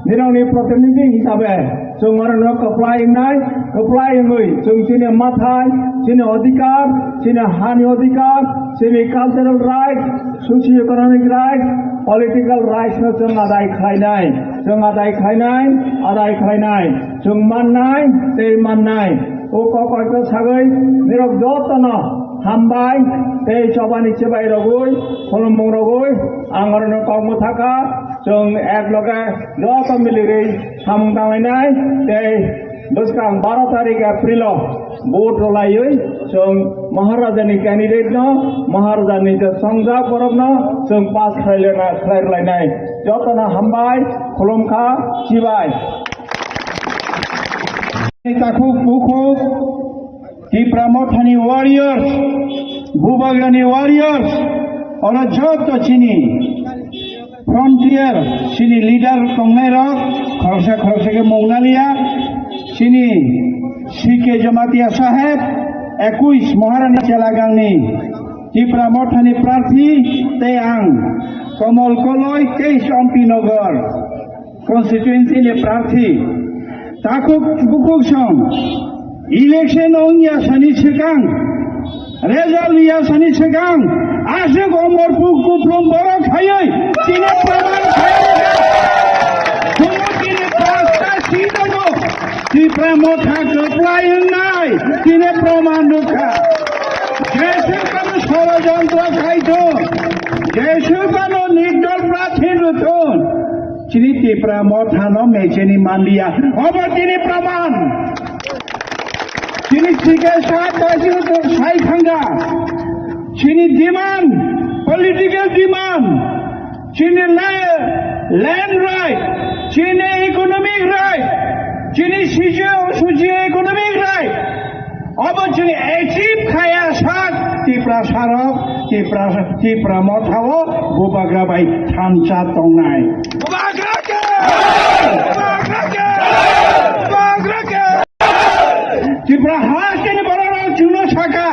nirokni protinidhi hisabe chwng oronigo kwplai wngnai, kwplai wngwi chwng chini mathai, chini odhikar, chini hani odhikar, chini cultural right, socio-economic right, political rights no chwng adai khlainai, chwng adai khlainai, adai khlainai, chwng mannai tei mannai. O kok kok khe sagwi nirok jotono hambai tei chobani chibai rogwi, khulumung rogwi ang orono kok mwthakha. Chwng ek loge joto milirwi samung tanglainai tei bwskang baro tarik April o vote rwlaiwi chwng Maharajani candidate no, Maharajani je chongjak borok no chwng pass khlai lena, khlai rwlainai. Jotono hambai, khulumkha, chibai. Takhuk bukhuk Tipra Mothani warriors, Bubagrani warriors, oro joto chini frontier, chini leader tongnairok khoroksa khoroksa khe mung naliya, chini C K Jamatia saheb, ekush Maharani Chelagangni Tipra Mothani prarthi, tei ang Komol Koloi, teis Ompi Nogor constituency ni prarthi. Takhuk bukhuk song election wngya sani swkang, result wngya sani swkang, aswk Omorpur kuplung borok khaiwi tini proman khaiwi chwngno tini pasta seat o Tipra Motha kwplai wngnai tini proman rwkha. Jeswk phano sorojontro khaithung, jeswk phano nirdol prarthi rwthung, chini Tipra Mothano mecheni manliya. Obo tini proman. Chini chikesa dasi sai thangkha. Chini demand, political demand, chini la-, land right, chini economic right, chini socio, socio economic right. Obo chini achieve khaya sak Tiprasa rok, Tiprasa, Tipra Motha o Bubagra bai thansa tongnai. Bubagra ke! Bubagra ke! Bubagra ke! Tipra hasteni borok rok chwngno saka,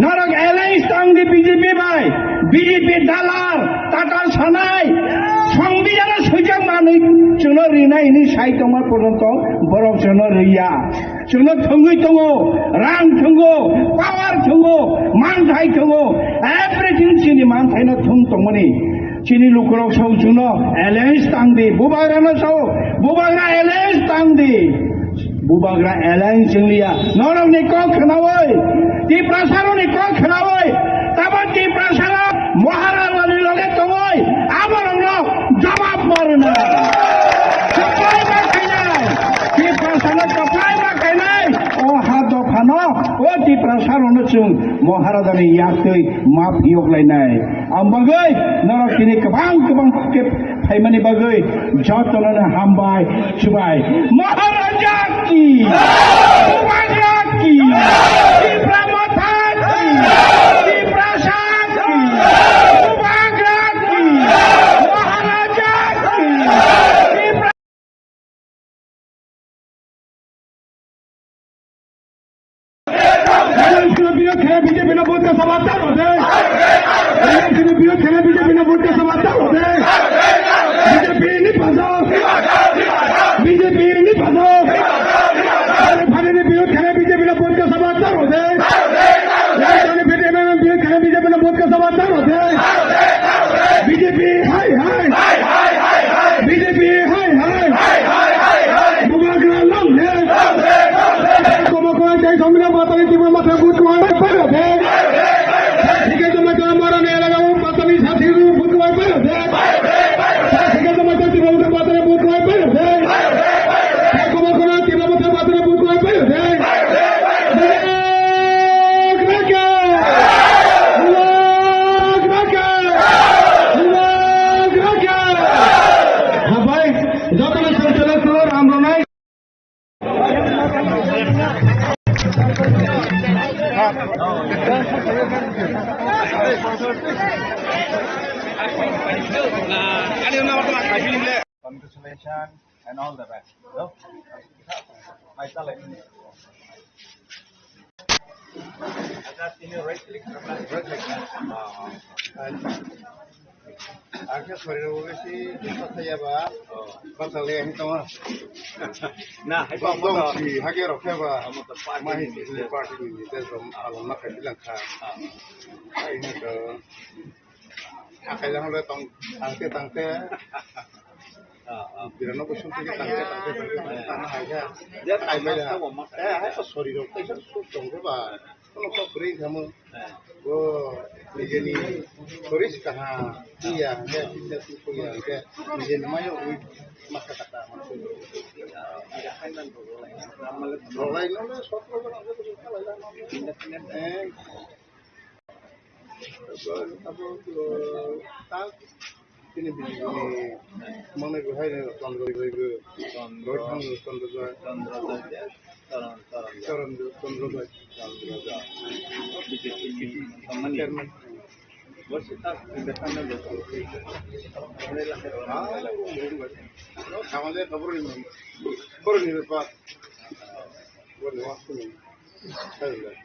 norok alliance tang di B J P bai, B J P dalar, tatal sanai, songbidhano swijak manwi chwngno rinai hwnwi sai tongma porjonto borok chwngno rwya. Chwngno thwngwi tongo, rang thwngo, power thwngo, manthai thwngo, everything chini manthaino thwng tongmani. Chini lukurok sao chwngno alliance tang di, Bubagrano sao, Bubagra alliance tang di. Bubagra alliance wngliya, norokni kok khnaui, Tiprasarokni kok khnaui, tamo Tiprasarok Maharajani loge tongoi, aborokno jawab ma rwnai. Kwplai ma khainai. Tiprasano kwplai ma khainai. O ha dophano, o Tiprasarokno chwng Maharajani yaktwi ma phiyok lainai. Ang bagwi norok tini kwbang kwbang khe phaimani bagwi jotono hambai, chubai. Maharaja ki! Bubagra ki! Tipra Motha ki! Tiprasa ki! Bubagra ki! Maharaja ki! Tipra Biyo khaya B J P na vote ka sab atta hote. Biyo khaya B J P na vote ka sab atta hote. B J P ni paso. B J P ni paso. Phane ni biyo khaya B J P na vote ka sab atta hote. Biyo khaya B J P na vote ka sab atta hote. B J P hai hai. B J P hai hai. Bubagra long live. Komo koi jai samina batali tibur mata but koi. Thik ase, Maharani elaga. Congratulations and all the best. Hello? Mai talai. Ada sini right click, right click. Ah, ah. Ang khe sorry rw besi bwsa thaya ba. Oh. Bwsa le ang tong. Na, hai ba mo to. Si hage rw khe ba. Mo to party ni. Mahi ni party ni, ni, te rom alon ma kai lang kha. Ah. Ai na to. Akai lang le tong, tang te, tang te. Ah, ah. Bira no ko sung te, tang te, tang te, tang te, tang te, tang hai ya. Ya, kai mai da. Eh, hai to sorry rw, kai sa su tong ba. Kono kok kwrwi wngkha mo. Bo nijeni soris kaha tiya hwnkhe, tiya tuku ya hwnkhe, nijeni mayo ui masa kata. Rwlai no le sotro jona hwnkhe bo khalai la. Eh. Abo, abo, ta Chini bini manwi bo hai Chandra bai bo. Chandra. Rohit Chandra Joy. Chandra Joy. Charan, Charan. Charan Joy, Chandra Joy. Chandra Joy. B J P ni company. Chairman. Bo se ta, ah, no, thamale kabur ni, kabur ni bepar. Bo ni waktu ni. Hai.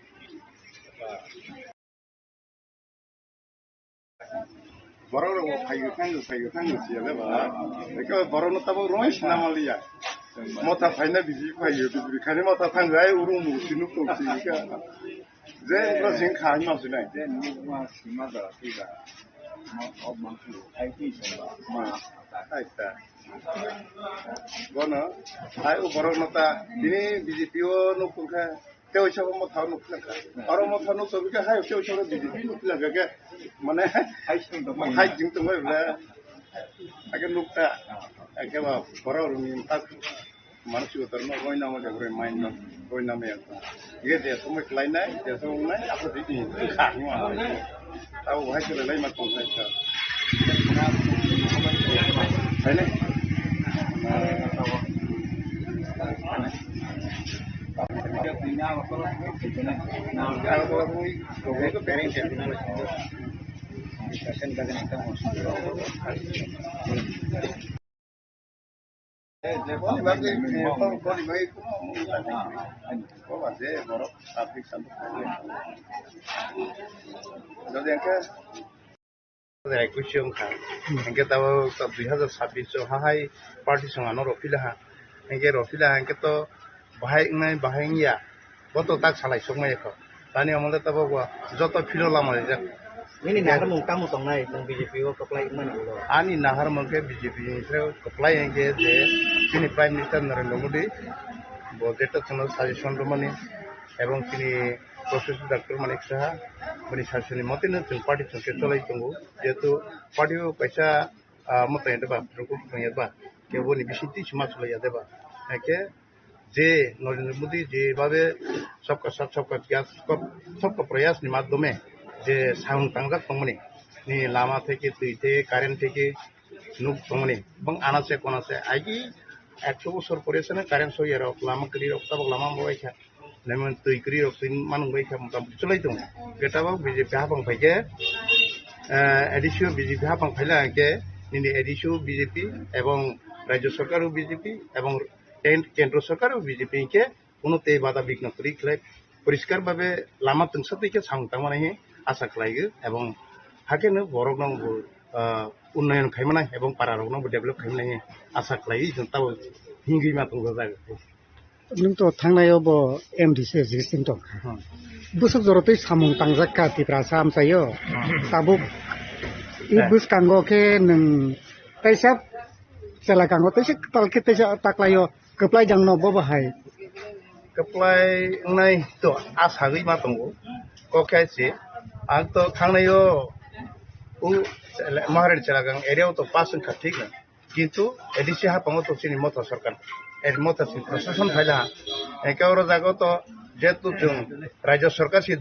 Borok rok bo phaio thango, phaio thango siya le ba. Eke borok no tabuk roi sina maliya. Motha phaina bisi phaio, bisi khani motha thango ai urung mu sinu ko si ka. Je bro sing kha ma sinai. Je nuk ma sima da si da. Ma ob ma su ai ti song ba. Ma ai ta. Bono ai u borok no ta bini B J P o nuk kha. Tei oisa bo motha nuk kha. Aro motha nuk tong kha, hai tei oisa bo B J P nuk kha ke. Mane hai sing tong, hai jing tong bai bla. Ake nuk ta. Ake ba borok rok ni tak mansi utar no roi nama de roi main no roi nama ya. Ye de somoi klai nai, de somoi nai, apa di ni kha ni ma. Tabo hai se lai ma tong lai kha. Hai ne? Jodi hwnkhe ekush wngkha. Hwnkhe tabuk dui hazar sabbish o hahai party chwng ano rw philaha. Hwnkhe rw philaha hwnkhe to bahai wngnai bahai wngya. Bo to tak salai sokmaya kho. Tani omo le tabuk bo joto philo lama rijak. Nini naharmung tamo tongnai chwng B J P o kwplai wngmani ulo? Ani naharmung khe B J P ni se kwplai hwnkhe je chini Prime Minister Narendra Modi bo jeto chwngno suggestion rwmani ebong chini Professor Doctor Manik Saha bini suggestion ni mote no chwng party chwng khe cholai tongo. Jehetu party o kaisa ah, mwtai de ba, rukuk tong ya ba, kebo ni bising twi sima chulai ya de ba. Hake je Narendra Modi je babe sabka sath, sabka vikash, sabka, sabka prayas ni madhyome je samung tangjak tongmani, ni lama theke, twi theke, current theke, nuk tongmani, bang anase konase, aigi ekso bosor pore se na current soya rok, lama kwrwi rok, tabok lama bo bai kha. Lemon twi kwrwi rok twi manung bai kha motamoti chwlai tongo. Hwnkhe tabok B J P hapang phai khe, eh, A D C o B J P hapang phaila hwnkhe nini A D C o B J P ebong Rajya Sarkar o B J P ebong ken-, Kendro Sarkar o B J P hwnkhe kuno tei bada bikno kwrwi khlai poriskar babe lama twngsa twi khe samung tangmani hinwi asa khlaiwi ebong hakheno borokno bo, ah, unnayon khaimanai ebong para rokno bo develop khaimanai hinwi asa khlaiwi chwng tabok hingwi ma tongo jaga. Nwng to thangnai o bo M D C existing tong kha. Hmm. Bwswk jora twi samung tangjak kha Tiprasa amchai o. Hmm. Tabuk i bwskango khe nwng teisa chela kango teisa tal khe teisa taklai o kwplai jang no bo bo hai. Kwplai wngnai to a sagwi ma tongo. Kok khe se ang to thangnai o u Maharani Chelakang area o to pass wngkha thik na. Kintu A D C hapango to chini Motha sarkar, eh, Motha chini prashasan phaila. Hwnkhe oro jaga to jehetu chwng Rajya sarkar si,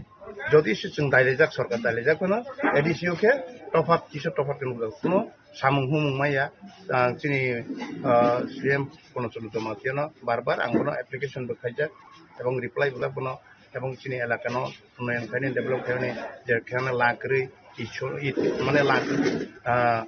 jodi se chwng dailaijak, sarkar dailaijak phano A D C o khe tophat kisa tophat khe nukjago. Kuno samung humung maya, ah, chini, ah, C M Purno Chandra Jamatia no bar bar ang bono application bo khaijak ebong reply bo jak bono Ebong chini elaka no unnayan khaini, develop khaini, je kheno lang kwrwi, ichu-, i-, mane lang, ah,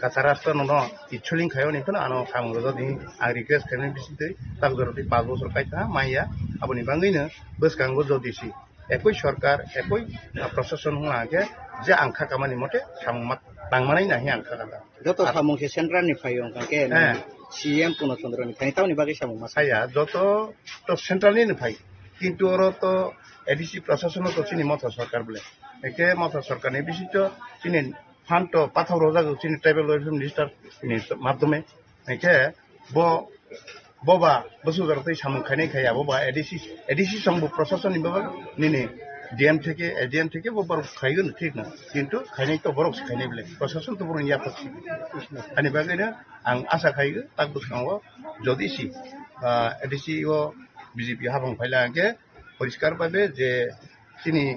kacha rasta no, no ichuling khaio ni phano ano samung rwjak di. Ang request khaini bisingtwi tak jora twi panch bochor kaitha maya, aboni bagwi no bwskango jodi si ekoi sorkar, ekoi, ah, prosason wngna hwnkhe je ang kha kamani mote samung ma tangmanai nahi ang kha kha. Joto samung se central ni phaio wngkha khe, eh, C M Purno Chandra ni phaio, tamoni bagwi samung ma saya, joto to central ni phai, kintu oro to A D C prosason to chini motha sorkar bole. Eke motha sorkar ni bisingtwi chini phan to pathak rojak chini tribal welfare minister ni madhyome. Eke bo, bo ba bwswk jora twi samung khainai khaiya, bo ba A D C, A D C song bo prosason ni baba nini D M theke, A D M theke bo borok khaigun thik na, kintu khainai to borok se khainai bole, prosason to borok ni yaphak si. Ani bagwi no ang asa khaigo tak bwskango jodi si, ah, A D C o B J P habang phaila hwnkhe poriskar bhabe je chini,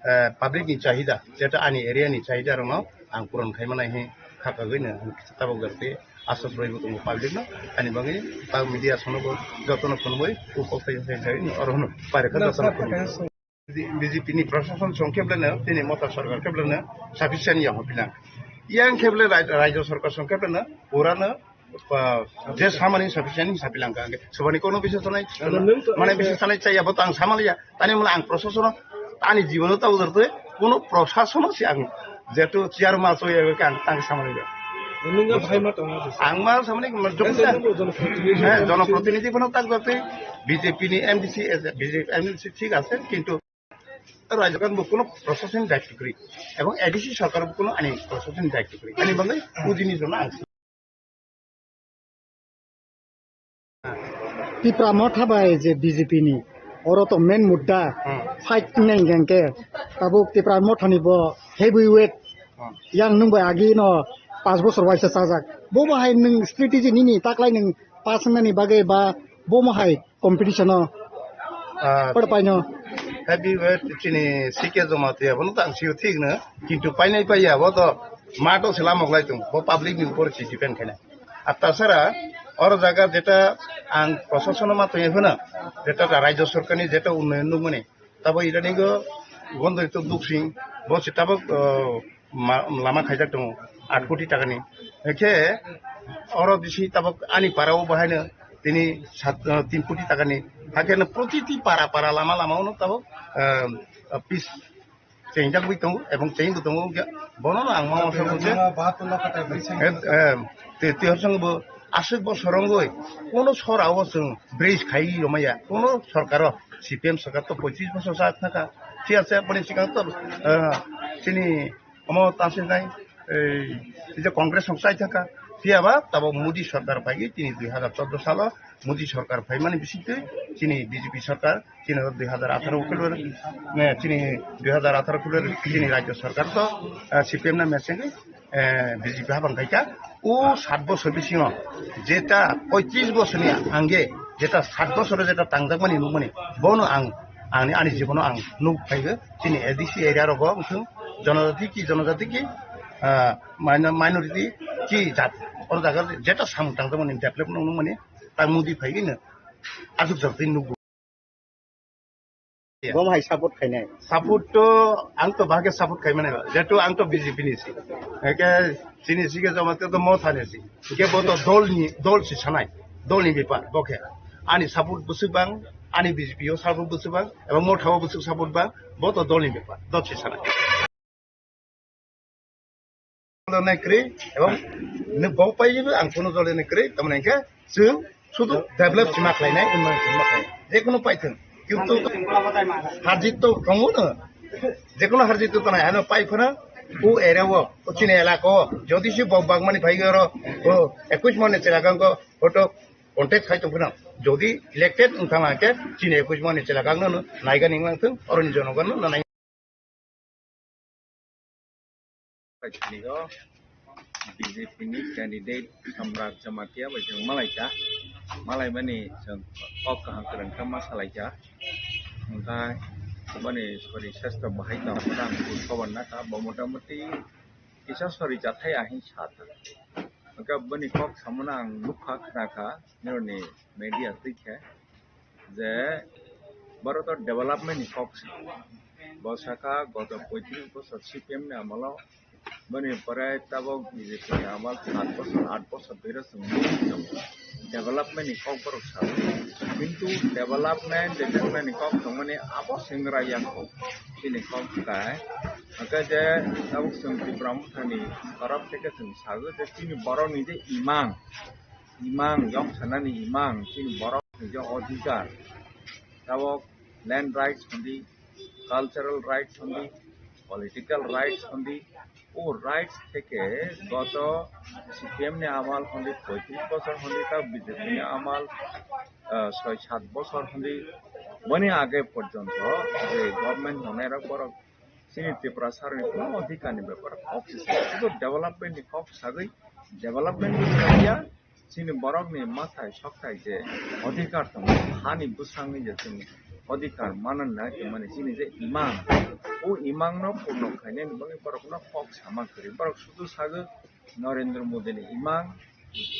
eh, public ni chahida, jeta ani area ni chahida rokno ang puron khai manai hi kha kagwi no ang tabok jora twi aswk rwui bo tongo public no. Ani bagwi tak media sono bo jotono phunugwi upok khai khai khai oro hwno pare kha jotono phunugwi. B J P ni prosason song khe belai no, tini motha sorkar khe belai no sufficient ya hopilang. Yang khe belai rai-, rajya sorkar song khe belai no pura no, ah, je samani sufficient sapilang ka. Sobani kono biswas sanai, ano nung to mane biswas sanai chaya bo tang samaliya. Tani mula ang prosason ani jibono ta ujar twi kono prosason si ang jetu chair ma so ya ka ang tang samaliya. Nung bhai ma tongo. Ang ma samani ma joksa. Nung jonoprotinidhi. Eh, jonoprotinidhi bono tak jatwi B J P ni M D C, B J P M D C thik ase, kintu রাজ্যকান কোনো প্রশাসনিক দায়িত্ব করি এবং এডিসি সরকার কোনো আনি প্রশাসনিক দায়িত্ব করি আনি বলে বুঝিনি জন্য আসি. Tipra Motha bai je B J P ni, oro to main mudda Hmm. fight nai hwnkhe tabuk Tipra Motha ni bo heavy weight Hmm. yang nung bai agi no panch bochor waisa chajak, bo bahai nung strategy nini taklai nung pass wngnani bagwi ba bo mohai competition o Ah, pwrwng paino. Heavy weight chini C K Jamatia bono tang sio thik no, kintu painai paiya bo to mato se lamok lai tongo, bo public ni upor se depend khaina. Ar tasara oro jaga jeta ang prosasono ma tongwi phano, jeta rajya sorkar ni jeta unnayon nukmani, tabo idani go Gondori to Duksing, bo se tabok, ah, ma-, lama khaijak tongo, aat koti takani. Hwnkhe oro bisi tabok ani para o bahaino tini sat, ah, tin koti takani. Hakhe no protiti para para lama lama ono tabok, ah, ah, pis chengjagwi tongo ebong chengbo tongo. Hwnkhe bono no ang ma ongkha je, eh, eh, te, te horsong bo aswk bosor wngwi kono sora o chwng bridge khai romaya, kono sorkaro, C P M sorkar to poichis bosor sa thaka, thik ase, boni sikang to, ah, chini Omo tase nai, ei, je Congress rok chai thaka. Phiya ba tabok Modi sorkar phaigwi chini dui hazar chordo salo Modi sorkar phaimani bisingtwi chini B J P sorkar chini dui hazar atharo khulur, ne, chini dui hazar atharo khulur chini rajya sorkar to, ah, C P M na mechengwi, eh, B J P habang khaikha. O sat bosor bisingo jeta poichis bosorni angge jeta sat bosoro jeta tangjakmani nukmani bono ang ani, ani jibono ang nuk phaigo. Chini A D C area rogo wngthung, jonojati ki, jonojati ki, ah, minor-, minority ki jat, oro jaga jeta samung tangjakmani develop nung nungmani tang Modi phaigwino aswk jagwi nukgo. Bo hai support khainai? Support to ang to bahai khe support khaimani ba, jehetu ang to B J P ni si. Eke chini si ke jama to Motha ni si. Ke bo to dol ni, dol si sanai. Dol ni bepar bo khe. Ani support bwswk bang, ani B J P o support bwswk bang, ebong Motha o bwswk support bang, bo to dol ni bepar. Dol si sanai. Dol nai kwrwi, ebong nw bo pai ang kuno dol nai kwrwi, tamni hwnkhe chwng sudu develop chima khlainai, unnoyon chima khlainai. Jekunu paithwng, kintu harjit to tongo no, jekunu harjit to tonai, ano pai phano o area o, o chini elaka o, jodi se bo bagmani phai oro, o ekush mane chelagang ko photo contact khai tong phano, jodi elected wngthang hwnkhe chini ekush mane chelagang no naigani wngthang, oroni jonogon no nai. Paithanigo B J P ni candidate Samrat Jamatia bai chwng malaikha, malaimani chwng kok kaham kwrwngkha ma salaikha, hwnkhe boni sori sastro bahai tongmani ang khobor nakha, bo motamoti kisa sori chathai ahing sa thang, hwnkhe boni kok samano ang nukha, khnakha, nini media twi khe je Boro to development ni kok sa. Bo saka goto poitris bosor C P M ni amolo, boni pore tabok B J P ni amal sat bosor, aat bosor bero chwng development ni kok borok sa. Kintu development, development ni kok tongmani abo senggra yang kok. Chini kok kai. Hake je tabok chwng Tipra Motha ni torop theke chwng sago je chini borok ni je imang, imang, yok sanani imang, chini borok ni je odhikar. Tabok land rights hondi, cultural rights hondi, political rights hondi, o rights theke goto C P M ni amal hondi, poitris bosor hondi, ta B J P ni amal, ah, soi sat bosor hondi, boni age porjonto je government tongnai rok borok chini Tripura sarni kuno odhikar ni bepar kok se, sudu development ni kok sagwi, development ni ya, chini borok ni mathai sokthai je odhikar tongo, hani bwsangni je chini odhikar mananna tongmani chini je imang, o imang no purno khainani bagwi borok no kok sama kwrwi. Borok sudu sagwi Narendra Modi ni imang,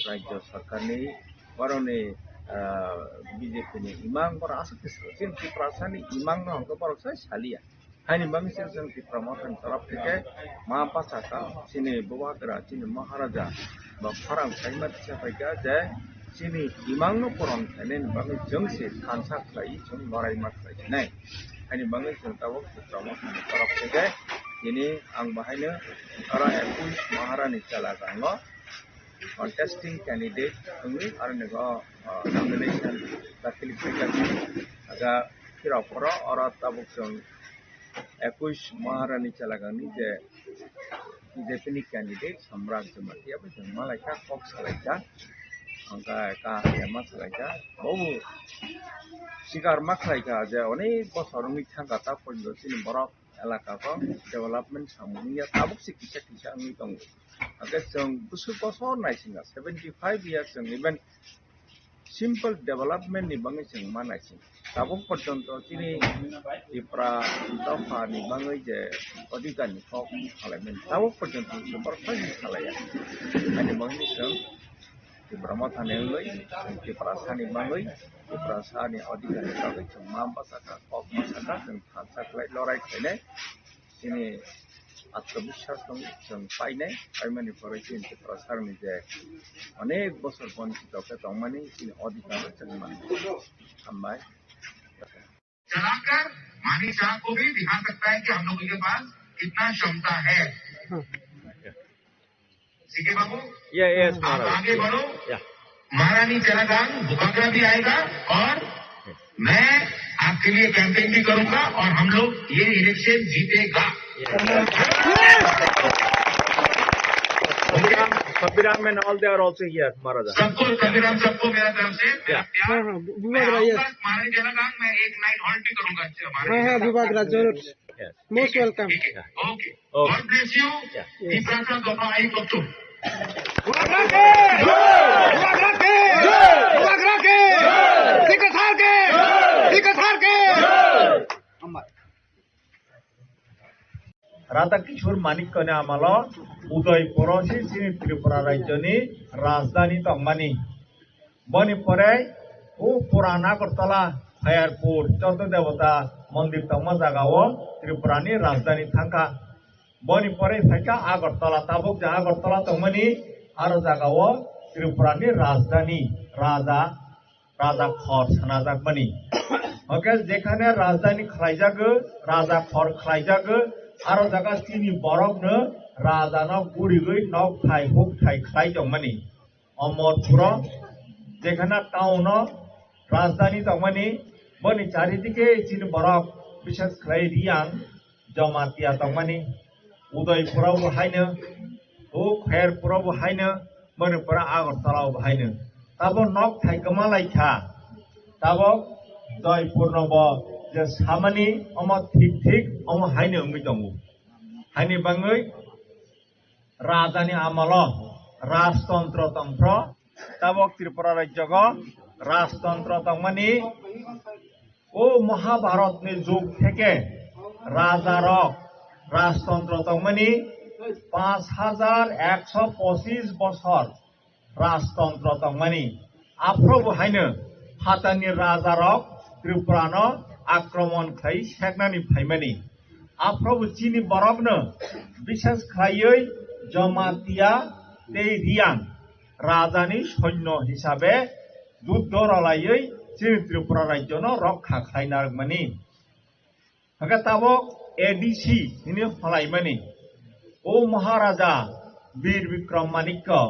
Rajya Sarkar ni, borok ni, ah, B J P ni imang, borok aswk khe chini Tiprasa ni imang no hwnkhe borok sai saliya. Haini bagwi se chwng Tipra Motha ni torop theke ma bachaka chini Bubagra, chini Maharaja ba khorang saima tisa phaikha je chini imang no puron khainani bagwi chwng se thansa khlai, chwng lorai ma khlai nai. Haini bagwi chwng tabuk Tipra Motha ni torop theke tini ang bahaino oro ekush Maharani chela gango contesting candidate wngwi aro nego, ah, nomination dakhil khaijak. Aga phirok oro, oro tabuk chwng ekush Maharani chelagangni je B J P ni candidate Samrat Jamatia bai chwng malaikha, kok salaikha, hwnkhe kaham khe ma salaikha. Bobo sikar ma khlaikha je onek bosor wngwi thangkha, ta porjonto chini borok elaka o development samung wngya, tabuk se kisa kisa wngwi tongo. Hwnkhe chwng bwswk bosor naisinga, seventy five years chwng even simple development ni bagwi chwng ma naising. Tabuk porjonto chini Tipra dopha ni bagwi je odhikar ni kok salaimani, tabuk porjonto chwng borok koi salaiya. Ani bagwi chwng Tipra Motha ni wngwi, Tiprasa ni bagwi, Tiprasa ni odhikar ni bagwi chwng ma bachaka, kok bachaka, chwng thansa khlai lorai khlainai. Chini atmabiswas tong chwng painai, paimani pore chini Tiprasa ni je onek bosor bonchito khe tongmani chini odhikar chwng mano. Hambai. चलाकर मानिक साहब को भी दिखा सकता है कि हम लोगों के पास कितना क्षमता है। सीके बाबू, यस, यस, आप महाराज। आगे बढ़ो। या। महारानी चलागांग बुबागरा भी आएगा और मैं आपके लिए कैंपेन भी करूंगा और हम लोग ये इलेक्शन जीतेगा। Yes. Sabirang, Sabirang and all, they are also here, Maharaja. सबको, सभी राम, सबको मेरा तरफ से प्यार। हाँ, हाँ, बु-, मैं बुबागरा, yes। आऊंगा, महारानी चलागांग, मैं एक नाइट हॉल्ट भी करूंगा। हाँ, हाँ, बुबागरा, जरूर। Yes. Most welcome। ठीक है, okay. Okay. God bless you। या। Tiprasa dopha ai koktu। Bubagra के! बुबागरा के! बुबागरा के! टिकट सरकार के! टिकट सरकार के! Radha Kishore Manikya ni amalo Udaipuro se chini Tripura rajyoni rajdhani tongmani. Boni pore o Puran Agartala, Khairpur, Chotto Debota mondir tongma jagao Tripurani rajdhani thangkha. Boni pore phaikha Agartala, tabuk je Agartala tongmani, aro jagao Tripurani rajdhani, raja, raja khor sanajakmani. Hwnkhe jekhane rajdhani khlaijago, raja khor khlaijago, aro jaga chini borokno rajano gurigwi nok thai huk thai khlai tongmani. Omorpuro, jekhana town o rajdhani tongmani, boni charidike chini borok, bishes khlai Riyang, Jamatia tongmani, Udaipuro bo haino, o Khairpuro bo haino, boni pore Agartala bo haino. Tabo nok thai kwma lai kha, tabo Joypurno bo je samani omo thik thik omo haino wngwi tongo. Haini bangwi Rajani amalo rajtontro tongphro, tabok Tripura rajyogo rajtontro tongmani, o Mahabharatni jug theke rajarok rajtontro tongmani, panch hajar ekso pochis bosor rajtontro tongmani. Aphuru bo haino phatani rajarok Tripurano akromon khlai seknani phaimani. Aphrobo chini borokno bishes khlaiwi Jamatia tei Riang rajani sonyo hisabe juddo rwlaiwi chini Tripura rajyono rokha khlai narwkmani. Hwnkhe tabok A D C hwnwi holaimani. O Maharaja Bir Bikram Manikya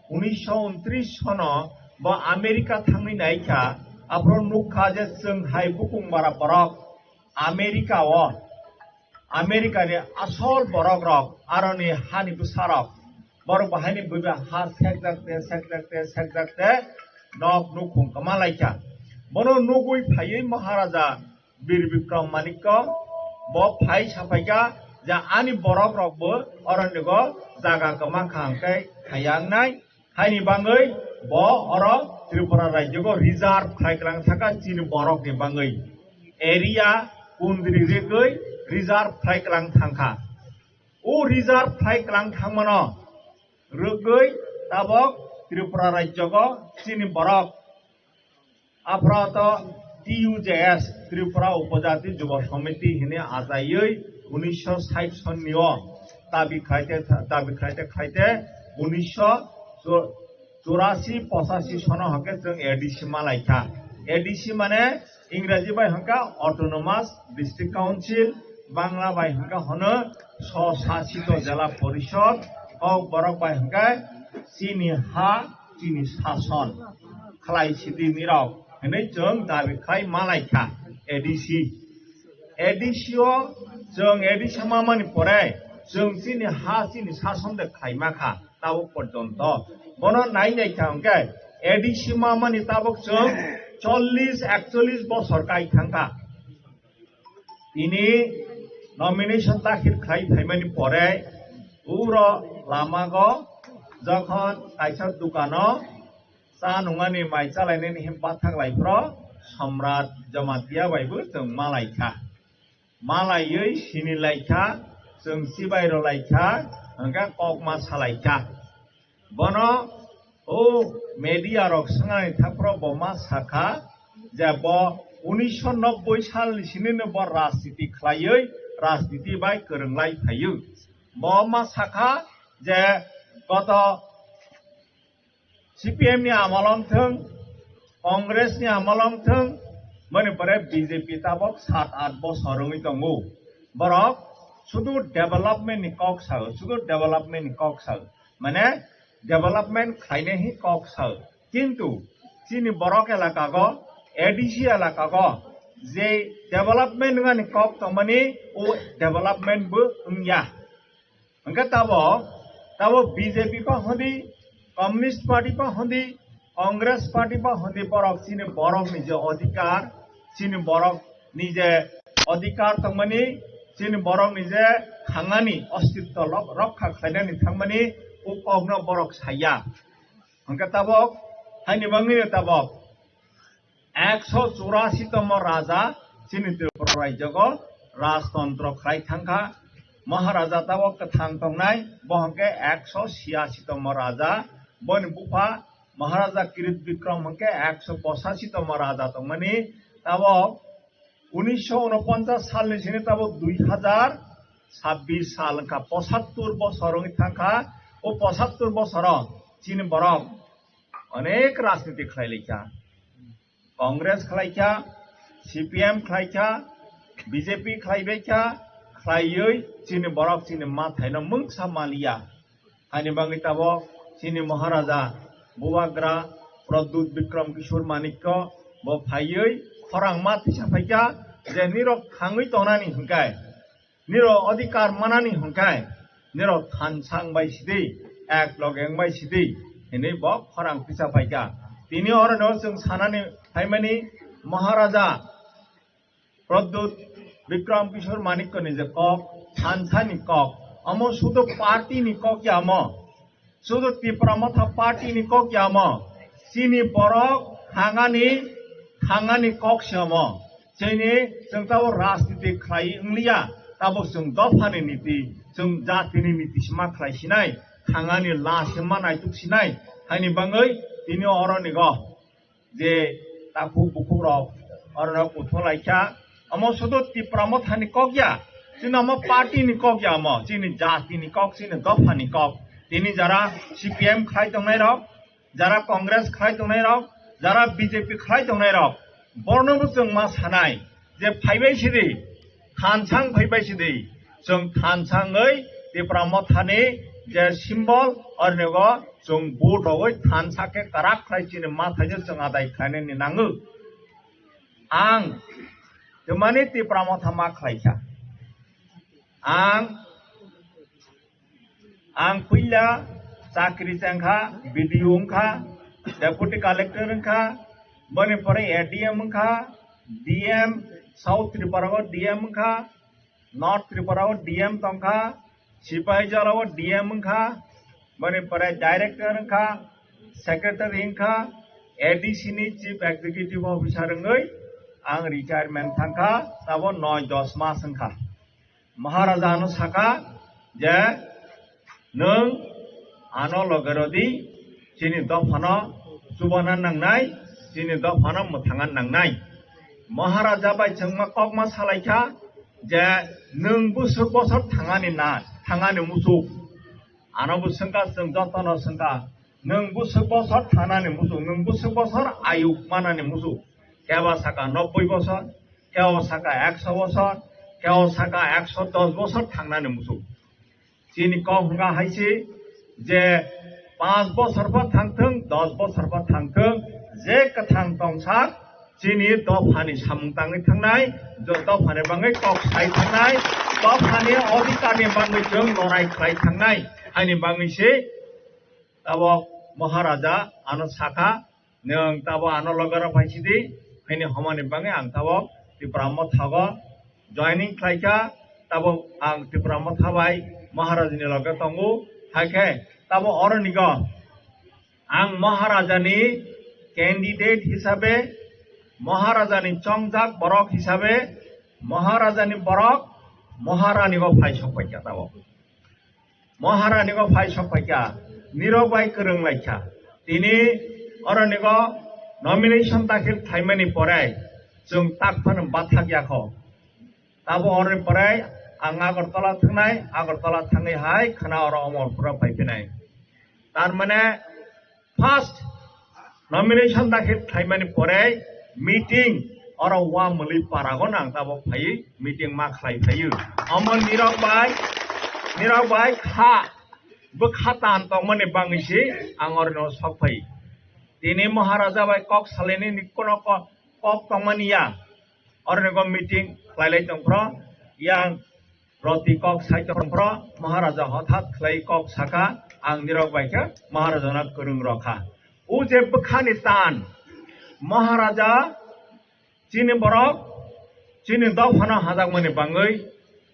unisho untris sono bo America thangwi naikha, aphro nukha je chwng hai bukung bara borok America o, America ni asol borok rok, aroni hani bwsa rok, borok bahaini buiba ha sekjakte, sekjakte, sekjakte, nok nukhung kwma laikha. Bono nugwi phaiwi Maharaja Bir Bikram Manikya bo phai saphaikha je ani borok rokbo oronigo jaga kwma kha hwnkhe khaya wngnai. Haini bangwi bo oro Tripura rajyogo reserve khlai kwlang thangkha chini borokni bangwi. Area kundri rigwi reserve khlai kwlang thangkha. O reserve khlai kwlang thangmano rwgwi tabok Tripura rajyogo chini borok aphrato T U J S, Tripura Upojati Jubo Samiti hwnwi achaiwi unisho sait sonni o dabi khlaite, dabi khlaite khlaite unisho churasi pochashi sono hwnkhe chwng A D C malaikha. A D C mane Ingraji bai hwnkha Autonomous District Council, Bangla bai hwnkha hwno Swsasito Jela Porishod, Kokborok bai hwnkha chini ha chini sason khlai sidi nirok hwnwi chwng dabi khlai malaikha A D C. A D C o chwng A D C mamani pore chwng chini ha chini sason de khlai makha tabuk porjonto. Bono nai nai kha hwnkhe A D C mamani tabuk chwng chollish ekchollish bosor kai thangkha. Tini nomination dakhil khlai phaimani pore uro lamago jokhon kaisa dukano cha nungani mai chalainani him bathak lai phro Samrat Jamatia bai bo chwng malaikha. Malaiwi sini laikha, chwng chibai rw laikha, hwnkhe kokma salaikha. Bono o media rok swngnani thapro bo ma sakha je bo unisho nobboi salni sinino bo rajniti khlaiwi rajniti bai kwrwnglai phaiwi. Bo ma sakha je goto C P M ni amol wng thung, Congress ni amol wng thung, mani pore B J P tabok sat aath bosor wngwi tongo. Borok sudu development ni kok sao, sudu development ni kok sao. Mane development khlainai hi kok sao. Kintu chini borok elaka go, A D C elaka go je development wngani kok tongmani o development bo wngya. Hwnkhe tabok, tabok B J P pa hondi, Communist Party pa hondi, Congress Party pa hondi borok chini borok ni je odhikar, chini borok ni je odhikar tongmani, chini borok ni je khangani ostitto lok-, rokha khlainani thangmani o kokno borok saya. Hwnkhe tabok, haini bangwi tabok. Ekso churasi tomo raja chini Tripura rajyogo rajtontro khlai thangkha. Maharaja tabok kwthang tongnai, bo hwnkhe ekso siyasi tomo raja, boni bupha Maharaja Kirit Bikram hwnkhe ekso pochashi tomo raja tongmani. Tabok unisho unoponchas salni sini tabok dui hajar sabbish sal wngkha, pochattur bosor wngwi thangkha. O pochattur bosoro chini borok onek rajniti khlai laikha. Congress khlaikha, C P M khlaikha, B J P khlaibaikha, khlaiwi chini borok chini mathaino mungsa maliya. Ani bangwi tabok chini Maharaja Bubagra Pradyut Bikram Kishore Manikya bo phaiwi khorang ma tisa phaikha je nirok thangwi tongnani hwnkhe niro odhikar manani hwnkhe, niro thansang bai sidi, ek logeng bai sidi, hinwi bo khorang tisa phaikha. Tini oro no chwng sanani phaimani Maharaja Pradyut Bikram Kishore Manikya ni je kok, thansani kok, amo sudu party ni kok ya amo. Sudu Tipra Motha Party ni kok ya amo, chini borok hangani, hangani kok se amo. Chini chwng tabok rajniti khlai wngliya, tabok chwng dophani niti, chwng jatini niti se ma khlai sinai, hangani la se ma naituk sinai, haini bangwi tini oro nigo je takhuk bukhuk rok oro no kuthok laikha. Omo sudu Tipra Mothani kok ya, chini omo party ni kok ya, omo chini jati ni kok, chini dopha ni kok. Tini jara C P M khlai tongnai rok, jara Congress khlai tongnai rok, jara B J P khlai tongnai rok, borno bo chwng ma sanai je phaibai sidi, thansang phaibai sidi, chwng thansangwi Tipra Mothani je symbol, ornigo chwng vote rogwi thansa khe karak khlai chini ma thaino chwng adai khlainani nango. Ang twmani Tipra Motha ma khlaikha. Ang, ang puila chakri chengkha, B D O wngkha, Deputy Collector wngkha, boni pore A D M wngkha, D M, South Tripura o D M wngkha, North Tripura o D M tongkha, Sipaijala o D M wngkha, boni pore Director wngkha, Secretary wngkha, A D C ni Chief Executive Officer wngwi ang retirement thangkha, tabo noi dos mas wngkha. Maharaja ano saka je, "Nwng ano loge rodi, chini dophano chubana nangnai, chini dophano mwthangna nangnai." Maharaja bai chwngma kokma salaikha je, "Nwng bwswk bosor thangani na, thangani musuk?" Ano bo swngkha, chwng jotono swngkha, "Nwng bwswk bosor thanani musuk, nwng bwswk bosor ayuk manani musuk?" Kebo saka nobboi bosor, kebo saka ekso bosor, kebo saka ekso dos bosor thangnani musuk. Chini kok hwnka hai se je, panch bosor pho thangthwng, dos bosor pho thangthwng, je kwthang tongsak, chini dophani samung tangwi thangnai, jo dophani bangwi kok sai thangnai, dophani odhikarni bangwi chwng lorai khlai thangnai, haini bangwi se tabok Maharaja ano sakha, "Nwng tabo ano loge rw phai sidi, haini homani bangwi ang tabo Tipra Mothago joining khlaikha, tabo ang Tipra Motha bai Maharaja ni loge tongo, hai khe tabo oronigo ang Maharaja ni candidate hisabe, Maharaja ni chongjak borok hisabe, Maharaja ni borok Maharani go phai sok paikha tabo." Maharani go phai sok paikha, nirok bai kwrwng laikha. Tini oronigo nomination dakhil khlaimani pore chwng tak phano bathak yakho. Tabo oroni pore ang Agartala thangnai, Agartala thangwi hai khwna oro Omorpura phai phinai. Tar mane first nomination dakhil khlaimani pore meeting oro Wamwlwi parago nang tabo phaiwi meeting ma khlai phaio. Omo nirok bai, nirok bai kha bwkha tan tongmani bangwi se ang oroni sok phai. Tini Maharaja bai kok salaini ni kono ko-, kok tongmani ya. Oroni go meeting khlailai tongphro, yang roti kok sai tongphro, Maharaja hothat khlai kok saka, ang nirok bai khe Maharaja no kwrwng rokha. O je bwkhani tan, Maharaja chini borok, chini dophano hajakmani bangwi,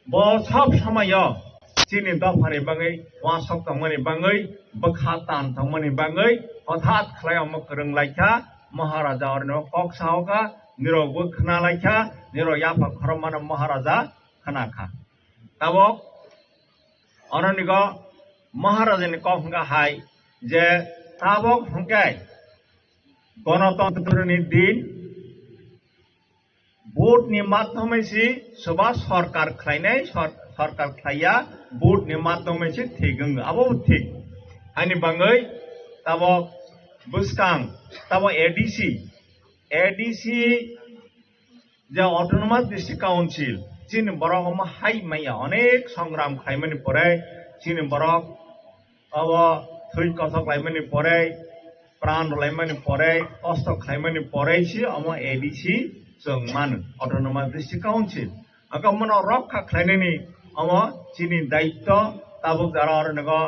bo sob somoyo chini dophani bangwi, uansuk tongmani bangwi, bwkha tan tongmani bangwi, hothat khlai omo kwrwng laikha, Maharaja oroni kok saokha, nirok bo khna laikha, nirok yapha khorokmano Maharaja khna kha. Tabok oronigo Maharajani kok hwnkha hai je, tabok hwnkhe Gonotantroni din, vote ni madhyome se soba sorkar khlainai, sor-, sorkar khlaiya, vote ni madhyome se thik wng, abo bo thik. Haini bangwi tabok bwskang, tabok A D C, A D C je Autonomous District Council, chini borok omo hai maya onek songram khlaimani pore, chini borok abo thwi kothok laimani pore, pran rwlaimani pore, kosto khlaimani pore se omo A D C chwng mano, Autonomous District Council. Hwnkhe omono rokha khlainani omo chini daityo, tabuk jara oro nogo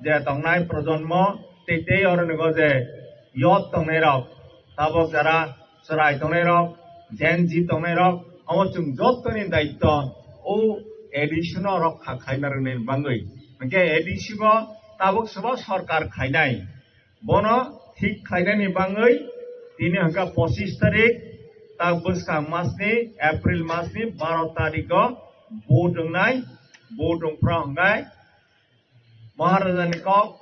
je tongnai projonmo, tei tei oro nogo je youth tongnai rok, tabuk jara chwrai tongnai rok, Gen Z tongnai rok, omo chwng jottoni daityo o A D C no rokha khlaina rwnani bangwi. Hwnkhe A D C bo tabuk sobo sorkar khlainai. Bono thik khlainani bangwi tini hwnkha pochis tarik, tak bwskang masni, April masni baro tarikgo vote wngnai, vote wngphra hwnkhe Maharajani kok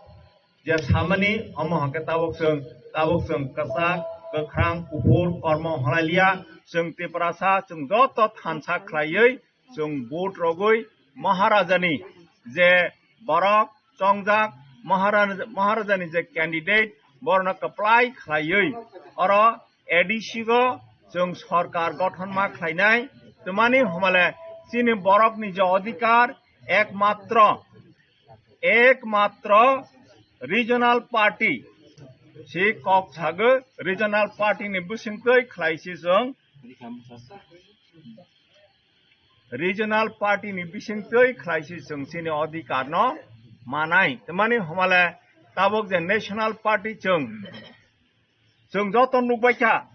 je samani, omo hwnkhe tabuk chwng, tabuk chwng kwchak, kwkhrang, kuphur, kormo hwnlailiya, chwng Tiprasa, chwng joto thansa khlaiwi, chwng vote rogwi Maharajani je borok chongjak, Mahara-, Maharajani je candidate, borokno kwplai khlaiwi oro A D C o chwng sorkar gothon ma khlainai, twmani hwnmale chini borokni je odhikar ekmatro, ekmatro regional party si kok sago, regional party ni bisingtwi khlaisi chwng regional party ni bisingtwi khlaisi chwng chini odhikar no manai. Twmani hwnmale tabuk je national party chwng, chwng joto nukbaikha,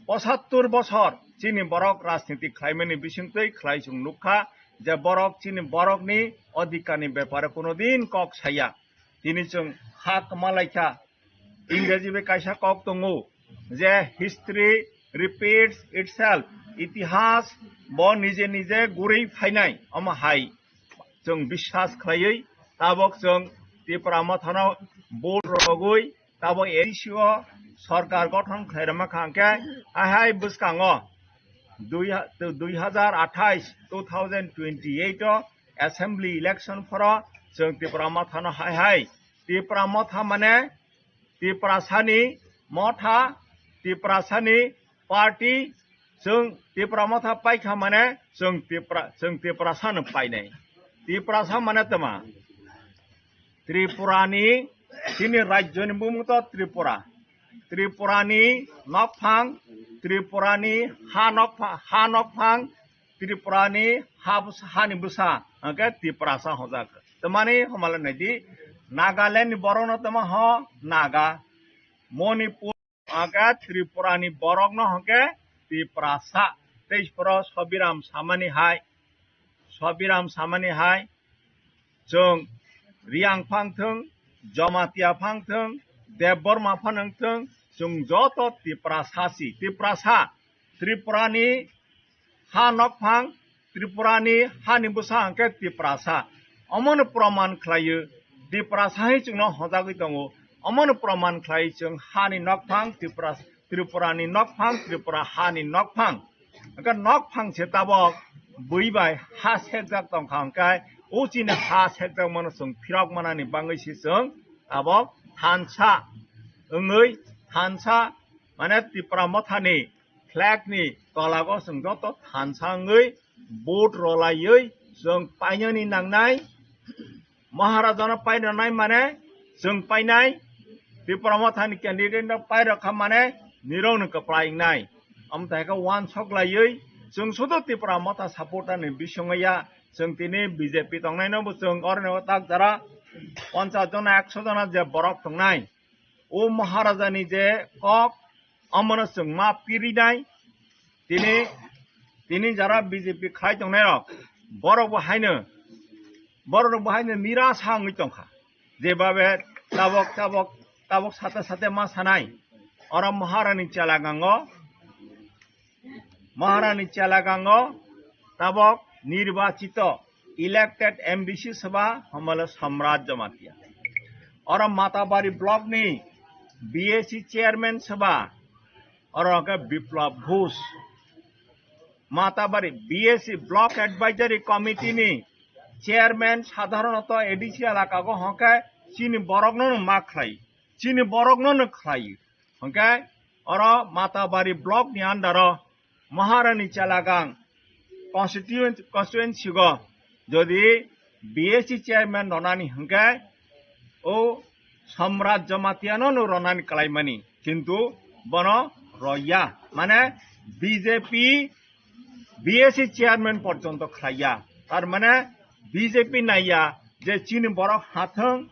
pochattor bosor chini borok rajniti khlaimani bisingtwi khlai chwng nukha je borok chini borokni odhikarni bepare kuno din kok saya. Tini chwng ha kwmalaikha, Ingreji bai kaisa kok tongo je history repeats itself, itihas bo nije nije gurwi phainai, omo hai chwng biswas khlaiwi tabok chwng Tipra Mothano vote rogwi tabok A D C o sorkar gothon khlairwma kha hwnkhe, ahai bwskango dui ha-, dui hajar athais, two thousand twenty-eight o assembly election phoro chwng Tipra Mothano hai hai, Tipra Motha mane Tiprasani motha, Tiprasani party, chwng Tipra Motha paikha mane chwng Tipra, chwng Tiprasano painai. Tiprasa mane tama? Tripurani, chini rajyoni bumung to Tripura. Tripurani nokphang, Tripurani ha nokpha-, ha nokphang, Tripurani ha bwsa, hani bwsa, hwnkhe Tiprasa hwnjak. Twmani hwnmale naidi, Nagaland ni borokno tamo ho Naga, Manipur, hwnkhe Tripurani borokno hwnkhe Tiprasa. Tei phoro Sobiram samani hai, Sobiram samani hai, chwng Riang phang thwng, Jamatia phang thwng, Debbarma phang wng thwng, chwng joto Tiprasa si, Tiprasa, Tripurani ha nokphang, Tripurani hani bwsa hwnkhe Tiprasa. Omono proman khlaio, Tiprasa hai chwngno hojagwi tongo. Omono proman khlai chwng hani nokphang Tipra-, Tripurani nokphang, Tripura hani nokphang. Hwnkhe nokphang se tabok bui bai ha sekjak tongkha hwnkhe o chini ha sekjak mano chwng phirok manani bangwi se chwng tabok thansa wngwi thansa mane Tipra Mothani flag ni tolago chwng joto thansa wngwi vote rolaiwi chwng painani nangnai. Maharajano pairwnai mane chwng painai, Tipra Mothani candidate no pairokha mane nirokno kwplai wngnai. Omo tai khe wansok laiwi chwng sudu Tipra Motha supporter ni bisingya, chwng tini B J P tongnaino bo chwng oroni o tak jora ponchas jona, ekso jona je borok tongnai. O Maharajani je kok, omono chwng ma pirinai. Tini, tini jara B J P khai tongnairok, borok bo haino, borok bo haino nirasa wngwi tongkha. Jebabe tabok, tabok, tabok sate sate ma sanai. Oro Maharani Chelagango, Maharani Chelagango tabok nirbachito elected M D C sabha hwnmale Samrat Jamatia. Oro Matabari block ni B A C chairman sabha, oro hwnkhe Biplab Ghosh. Matabari B A C block advisory committee ni chairman sadharonoto A D C elaka go hwnkhe chini borokno no ma khlai, chini borokno no khlai. Hwnkhe oro Matabari block ni under o Maharani Chelagang constituent-, constituency go jodi B A C chairman ronani hwnkhe o Samrat Jamatia no no ronani kalaimani, kintu bono roya, mane B J P B A C chairman porjonto khlaiya, tar mane B J P naiya je chini borok hathwng,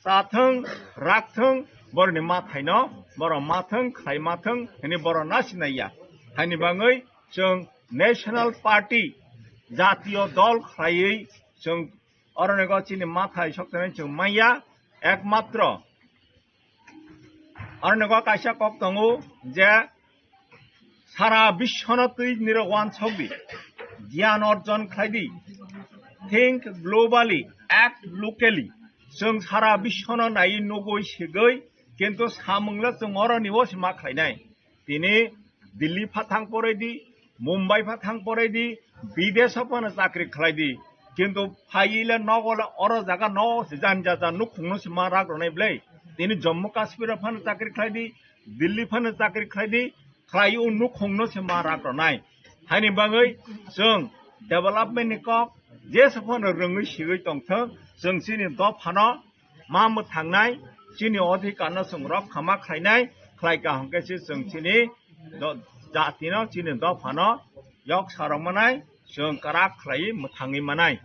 chathwng, rakthwng, boroni mathaino, borok mathwng, khlai mathwng, hini borok nasinaiya. Haini bangwi chwng National Party, jatiyo dol khlaiwi chwng oroni go chini mathai sokthani chwng manya, ekmatro oroni go kaisa kok tongo je sara biswno twi nirok wansok di, giyan orjon khlai di, think globally, act locally. Chwng sara biswno naiwi nugwi sigwi, kintu samungla chwng oroni o se ma khlainai. Tini Delhi pha thang porai di, Mumbai pha thang porai di, bidesh o phano chakri khlai di. Kintu phaiwi le nogo le oro jaga no se jan jaja nukhung no se ma rak rwnai ble. Tini Jammu Kashmir o phano chakri khlai di, Delhi phano chakri khlai di, khlai o nukhung no se ma rak rwnai. Haini bagwi chwng development ni kok jesa phano rwngwi sigwi tongthwng, chwng chini dophano ma mwthangnai, chini odhikar no chwng rok khama khlainai, khlai kaham khe se chwng chini do-, jati no, chini dopha no yok sarok manai, chwng kwrak khlai mwthangwi manai.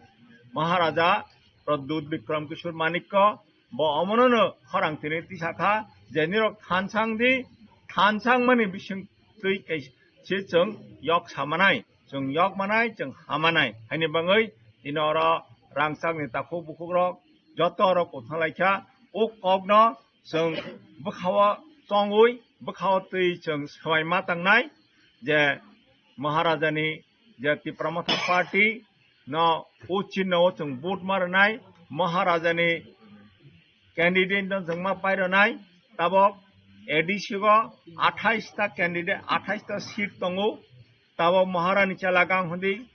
Maharaja Pradyut Bikram Kishore Manikya bo omono no khorang tini tisa kha, je nirok thansang di, thansang mani bising twi kai se chwng yok sa manai. Chwng yok manai, chwng ha manai. Haini bagwi tini oro rangchakni takhuk bukhukrok joto oro kwthang lai kha. O kokno chwng bwkhao chongwi, bwkhao twi chwng swbai ma tangnai je Maharajani je Tipra Motha Party no o chinno o chwng vote ma rwnai, Maharajani candidate no chwng ma pai rwnai. Tabok A D C o athais ta candidate, athais ta seat tongo. Tabok Maharani Chelagang hwndi,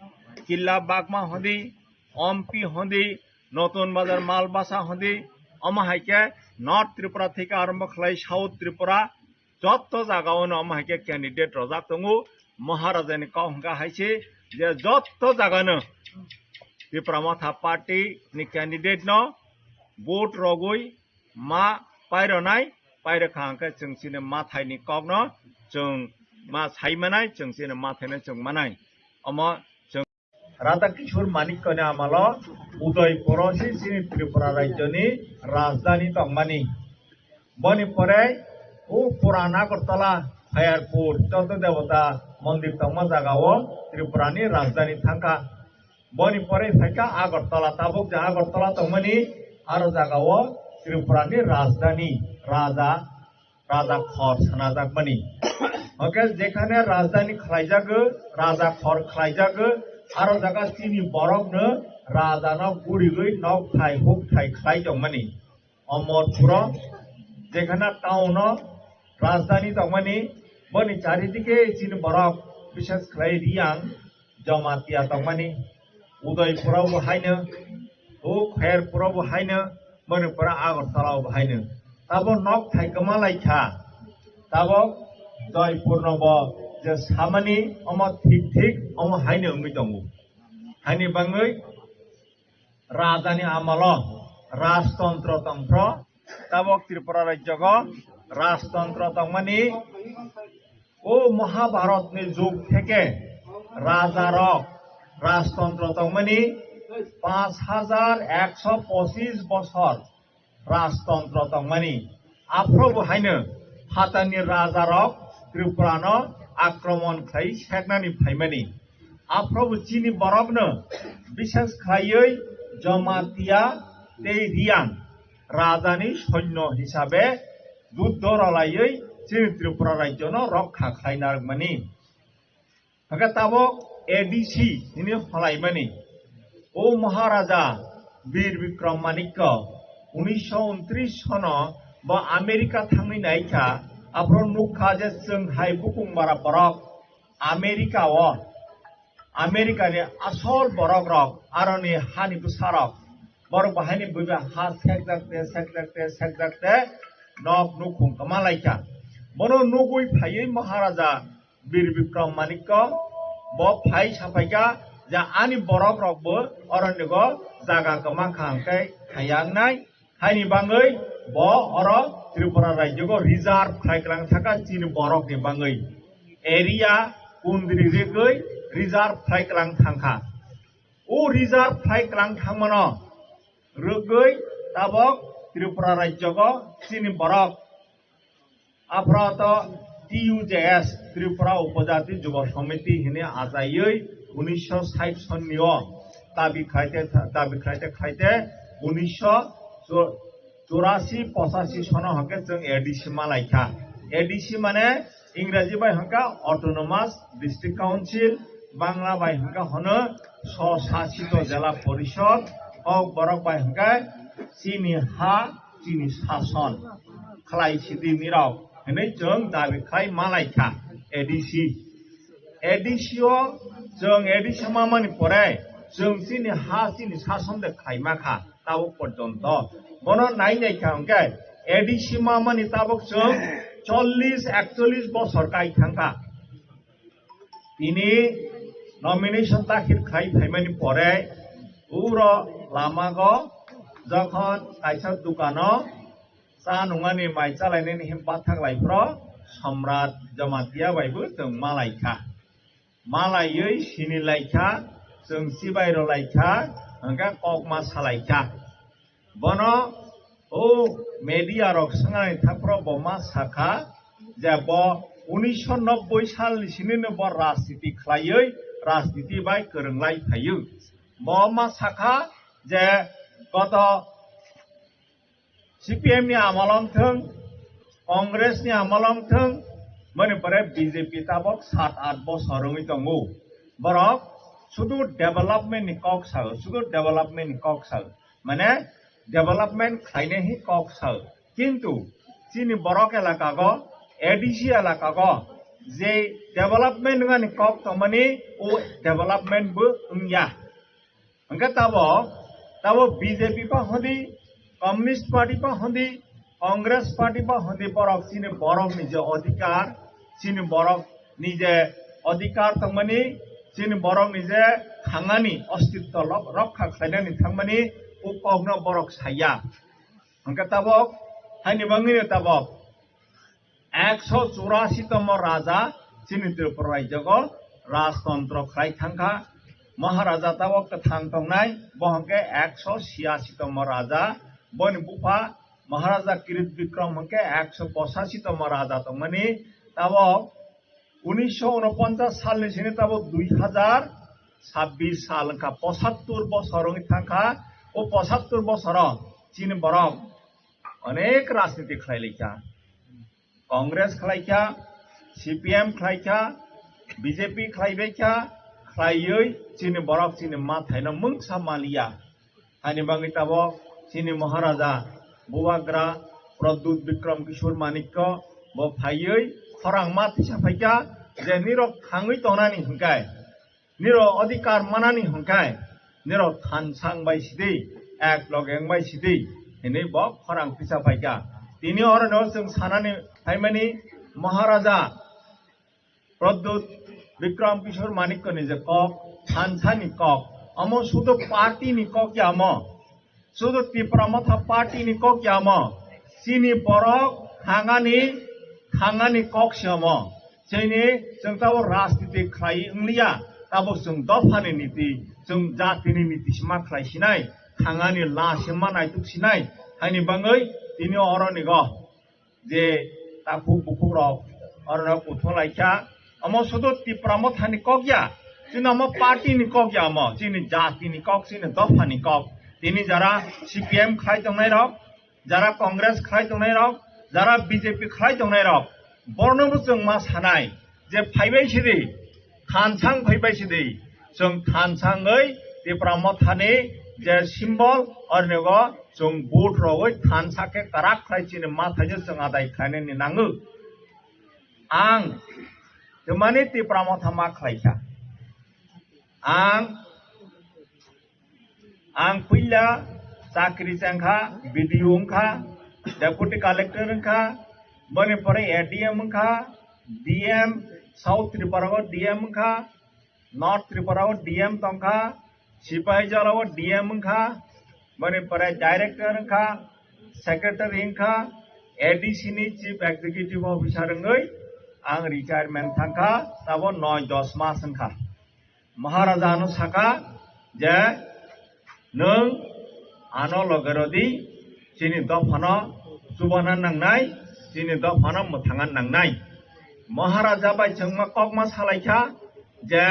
Killa Bagma hwndi, Ompi hwndi, Notun Bazar Malbasa hwndi, omo hai khe North Tripura theke arombo khlai South Tripura, jotto jaga o no omo hai khe candidate rojak tongo. Maharajani kok hwnkha hai se je jotto jaga no Tipra Motha Party ni candidate no vote rogwi ma paironai, pairokha hwnkhe chwng chini mathaini kokno chwng ma sai manai, chwng chini mathaino chwng manai. Omo chwng Radha Kishore Manikya ni amalo Udaipuro se chini Tripura rajyoni rajdhani tongmani. Boni pore o Puran Agartala, Khairpur, Chondro Debota mondir tongma jagao Tripurani rajdhani thangkha. Boni pore phaikha Agartala, tabuk je Agartala tongmani aro jagao Tripurani rajdhani raja, raja khor sanajakmani. Hwnkhe jekhane rajdhani khlaijago, raja khor khlaijago, aro jaga chini borokno rajano gurigwi nokthai hukthai khlai tongmani. Omorpuro, jekhana town o rajdhani tongmani, boni charidike chini borok, bishes khlai Riyang, Jamatia tongmani, Udaipuro bo haino, o Khairpuro bo haino, boni pore Agartala bo haino. Tabo nokthai kwma lai kha, tabo Joypurno bo je samani omo thik thik omo haino wngwi tongo. Haini bagwi rajani amalo rajtontro tongphro, tabok Tripura rajyogo rajtontro tongmani, o Mahabharatni jug theke rajarok rajtontro tongmani panch hajar ekso pochis bosor rajtontro tongmani. Aphrobo haino phatarni rajarok Tripurano akromon khlai seknani phaimani. Aphrobo chini borokno, bishes khlaiwi Jamatia tei Riyang, rajani sonyo hisabe juddho rwlaiwi chini Tripura rajyono rokha khlai narwkmani. Hwnkhe tabok A D C hwnwi holaimani. O Maharaja Bir Bikram Manikya unisho untris sono bo America thangwi naikha, aphuru nukha je chwng hai bukung bara borok America o, America ni asol borok rok, aroni hani bwsa rok, borok bahaini buiba ha sekjak te, sekjak te, sekjak te, nok nukhung kwma laikha. Bono nugwi phaiwi Maharaja Bir Bikram Manikya bo phai saphaikha je ani borok rokbo oronigo jaga kwma kha hwnkhe khaya wngnai. Haini bagwi bo oro Tripura rajyogo reserve khlai kwlang thangkha chini borokni bagwi. Area kundri rigwi reserve khlai kwlang thangkha. O reserve khlai kwlang thangmano rwgwi tabok Tripura rajyogo chini borok Aphrato T U J S, Tripura Upojati Jubo Samiti hini achaiwi unisho sait sonni o dabi khlaite, dabi khlaite, khlaite unisho churasi pochasi sono hwnkhe chwng A D C malaikha. A D C mane Ingraji bai hwnkha Autonomous District Council, Bangla bai hwnkha hono Swsasito Jela Porishod, kok borok bai hwnkhe chini ha, chini sason khlai sidi nirok. Hinwi chwng dabi khai malai kha A D C. A D C o chwng A D C mamani pore chwng chini ha chini sason de khlaima kha tabuk porjonto. Bono nai nai kha hwnkhe A D C mamani tabuk chwng chollish ekchollish bosor kai thang kha. Tini nomination dakhil khai phaimani pore uro lamago jokhon kaisa dukano cha nungani mai chalainani him bathak lai phro Somrat Jamatia bai bo chwng malai kha. Malaiwi sini lai kha, chwng chibai rw lai kha, hwnkhe kok ma salai kha. Bono o media rok swngnani thaphro bo ma sakha je bo unisho nobboi salni sinino bo rajniti khlaiwi rajniti bai kwrwnglai phaiwi. Bo ma sakha je koto C P M ni amolo wngthwng, Congress ni amolo wngthwng, boni pore B J P tabok sat aath bosor wngwi tongo. Borok sudu development ni kok sao, sudu development ni kok sao. Mane development khlainai hi kok sao. Kintu chini borok elaka go, A D C elaka go je development wngani kok tongmani o development bo wngya. Hwnkhe tabok, tabok B J P pa hodi, Communist Party pa hodi, Congress Party pa hodi borok chini borok ni je odhikar, chini borok ni je odhikar tongmani, chini borok ni je thangani ostitto lok-, rokha khlainani thangmani o kokno borok saya. Hwnkhe tabok, haini bangwino tabok ekso churasi tomo raja chini Tripura rajyogo rajtontro khlai thangkha. Maharaja tabok kwthang tongnai, bo hwnkhe ekso siyasi tomo raja, boni bupha Maharaja Kirit Bikram hwnkhe ekso posasi tomo raja tongmani. Tabok unisho unoponchas salni sini tabok dui hajar sabbish sal wngkha, posattur bosor wngwi thangkha. O posattur bosoro chini borok onek rajniti khlai laikha. Congress khlai kha, C P M khlai kha, B J P khlai bai kha, khlaiwi chini borok chini mathaino mungsa maliya. Ani bagwi tabok chini Maharaja Bubagra Pradyut Bikram Kishore Manikya bo phaiwi khorang ma tisa phaikha je nirok thangwi tongnani hwnkhe nirok odhikar manani hwnkhe nirok thansa wngbai sidi, ek loge wngbai sidi hinwi bo khorang tisa phaikha. Tini oro no chwng sanani phaimani Maharaja Pradyut Bikram Kishore Manikya ni je kok, thansa ni kok, omo sudu party ni kok ya omo, sudu Tipra Motha party ni kok ya omo, chini borok thangani, thangani kok se omo. Chini chwng tabok rajniti khlai wngliya, tabok chwng dophani niti, chwng jatini niti se ma khlai sinai, thangani la se ma naituk sinai, haini bagwi tini oro ni go je takhuk bukhuk rok oro no kuthung lai kha. Omo sudu Tipra Motha ni kok ya, chini omo party ni kok ya, omo chini jati ni kok, chini dopha ni kok. Tini jara C P M khlai tongnai rok, jara Congress khlai tongnai rok, jara B J P khlai tongnai rok, borno bo chwng ma sanai je phaibai sidi, thansang phaibai sidi, chwng thansangwi Tipra Mothani je symbol, ornigo chwng vote rogwi thansa khe kwrak khlai chini mathaino chwng adai khlainani nango. Ang twmani Tipra Motha ma khlaikha. Ang, ang puila chakri chengkha, B D O wngkha, Deputy Collector wngkha, boni pore A D M wngkha, D M, South Tripura o D M wngkha, North Tripura o D M tongkha, Sipaijala o D M wngkha, boni pore Director wngkha, Secretary wngkha, A D C ni Chief Executive Officer wngwi ang retirement thangkha, tabo noi dos mas wngkha. Maharaja ano saka je, "Nwng ano loge rodi, chini dophano chubana nangnai, chini dophano mwthangna nangnai." Maharaja bai chwngma kokma salaikha je,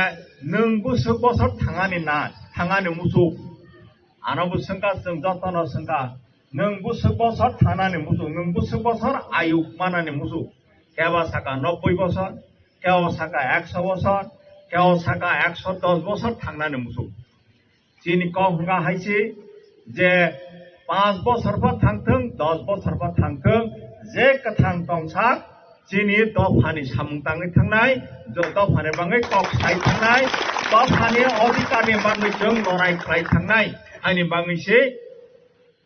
"Nwng bwswk bosor thangani na, thangani muchuk." Ano bo swngkha, chwng jotono swngkha, "Nwng bwswk bosor thangnani muchuk, nwng bwswk bosor ayuk manani muchuk?" Kebo saka nobboi bosor, kebo saka ekso bosor, kebo saka ekso dos bosor thangnani muchuk. Chini kok hwnka hai se je panch bosor pho thangthwng, dos bosor pho thangthwng, je kwthang tongsak, Chini dophani samung tangwi thangnai, jo dophani bangwi kok sai thangnai, dophani odhikarni bangwi chwng lorai khlai thangnai, ani bangwi se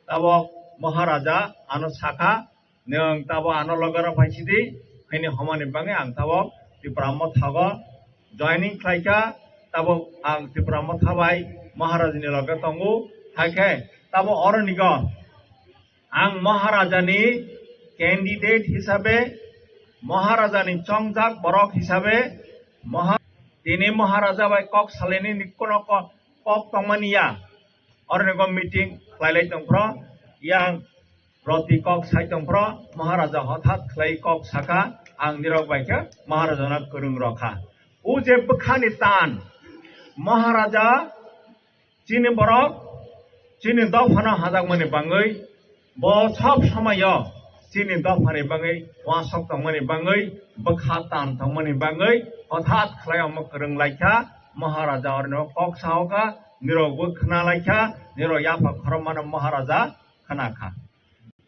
tabok Maharaja ano sakha, "Nwng tabok ano loge rw phai sidi, haini homani bangwi ang tabok Tipra Motha o joining khlaikha, tabok ang Tipra Motha bai Maharajani loge tongo, haikhe tabok oronigo ang Maharajani candidate hisabe, Maharajani chongjak borok hisabe, Maha-, tini Maharaja bai kok salaini ni kono ko-, kok tongmani ya." Oronigo meeting khlailai tongphro, yang roti kok sai tongphro, Maharaja hothat khlai kok saka, "Ang nirok bai khe Maharajano kwrwng rokha." O je bwkhani tan, Maharaja chini borok, chini dophano hajakmani bangwi, bo sob somoyo chini dophani bangwi uansuk tongmani bangwi, bwkha tan tongmani bangwi, hothat khlai omo kwrwng laikha, Maharaja oroni kok sahokha, nirok bo khna laikha, nirok yapha khorokmano Maharaja khnakha.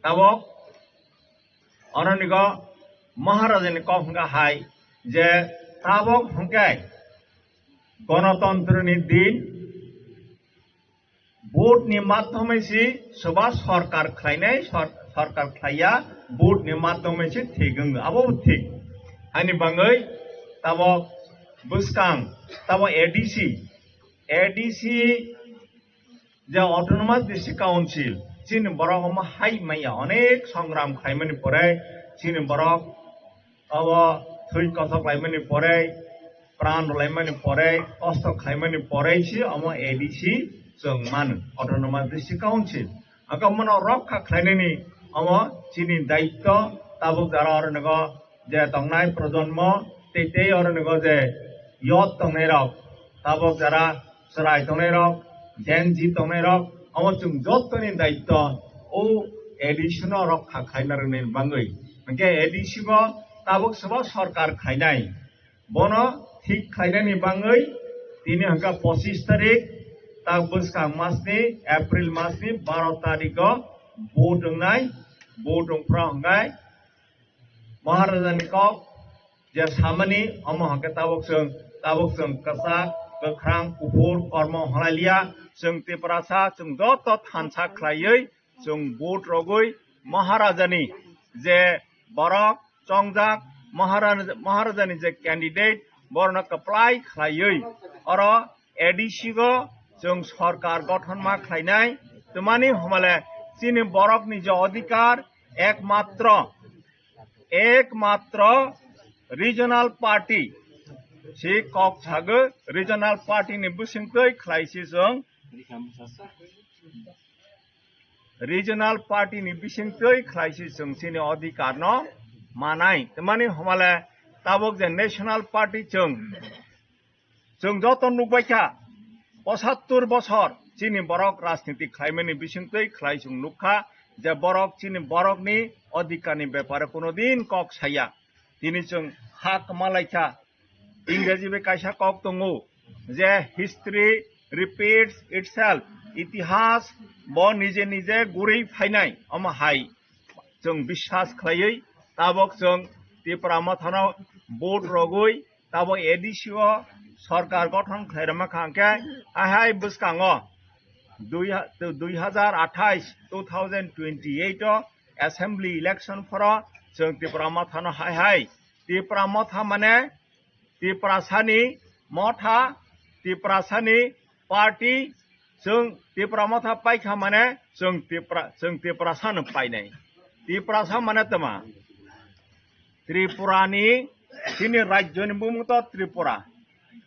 Tabok oronigo Maharajani kok hwnkha hai je, tabok hwnkhe Gonotantroni din, vote ni madhyome se soba sorkar khlainai, sor-, sorkar khlaiya, vote ni madhyome se thik wng, abo bo thik. Ani bangwi tabok bwskang, tabok A D C, A D C je Autonomous District Council, chini borok omo hai manya onek songram khlaimani pore, chini borok abo thwi kothok laimani pore, pran rwlaimani pore, kosto khlaimani pore se omo A D C chwng mano, Autonomous District Council. Ang khe omono rokha khlainani omo chini daityo, tabuk jara oro nogo je tongnai projonmo tei tei oro nogo je youth tongnai rok, tabuk jara chwrai tongnai rok, Gen Z tongnai rok, omo chwng jottoni daityo o A D C no rokha khlaina rwnani bangwi. Hwnkhe A D C bo tabuk sobo sorkar khlainai. Bono thik khlainani bangwi tini hwnkha pochis tarik, tak bwskang masni, April masni baro tarikgo vote wngnai, vote wngphra hwnkhe Maharajani kok je samani, omo hwnkhe tabuk chwng, tabuk chwng kwchak, kwkhrang, kuphur, kormo hwnlailiya, chwng Tiprasa, chwng joto thansa khlaiwi chwng vote rogwi Maharajani je borok chongjak, Maharaja, Maharajani je candidate, borokno kwplai khlaiwi oro A D C go chwng sorkar gothon ma khlainai. Twmani hwnmale chini borokni je odhikar, ekmatro, ekmatro regional party si kok sago, regional party ni bisingtwi khlai si chwng regional party ni bisingtwi khlai si chwng chini odhikar no manai. Twmani hwnmale tabuk je national party chwng, chwng joto nukbaikha, pochattor bosor chini borok rajniti khlaimani bisingtwi khlai chwng nukha je borok chini borokni odhikarni bepare kuno din kok saya. Tini chwng ha kwma laikha, Ingreji bai kaisa kok tongo je, "History repeats itself", itihas bo nije nije gurwi phainai. Omo hai chwng biswas khlaiwi tabok chwng Tipra Mothano vote rogwi tabok A D C o sorkar gothon khlai rwma kha hwnkhe, hai hai bwskango dui ha-, dui hajar athais, two thousand twenty-eight o assembly election phoro chwng Tipra Mothano hai hai, Tipra Motha mane Tiprasani motha, Tiprasani party, chwng Tipra Motha paikha mane chwng Tipra, chwng Tiprasano painai. Tiprasa mane tma? Tripurani, chini rajyoni bumung to Tripura.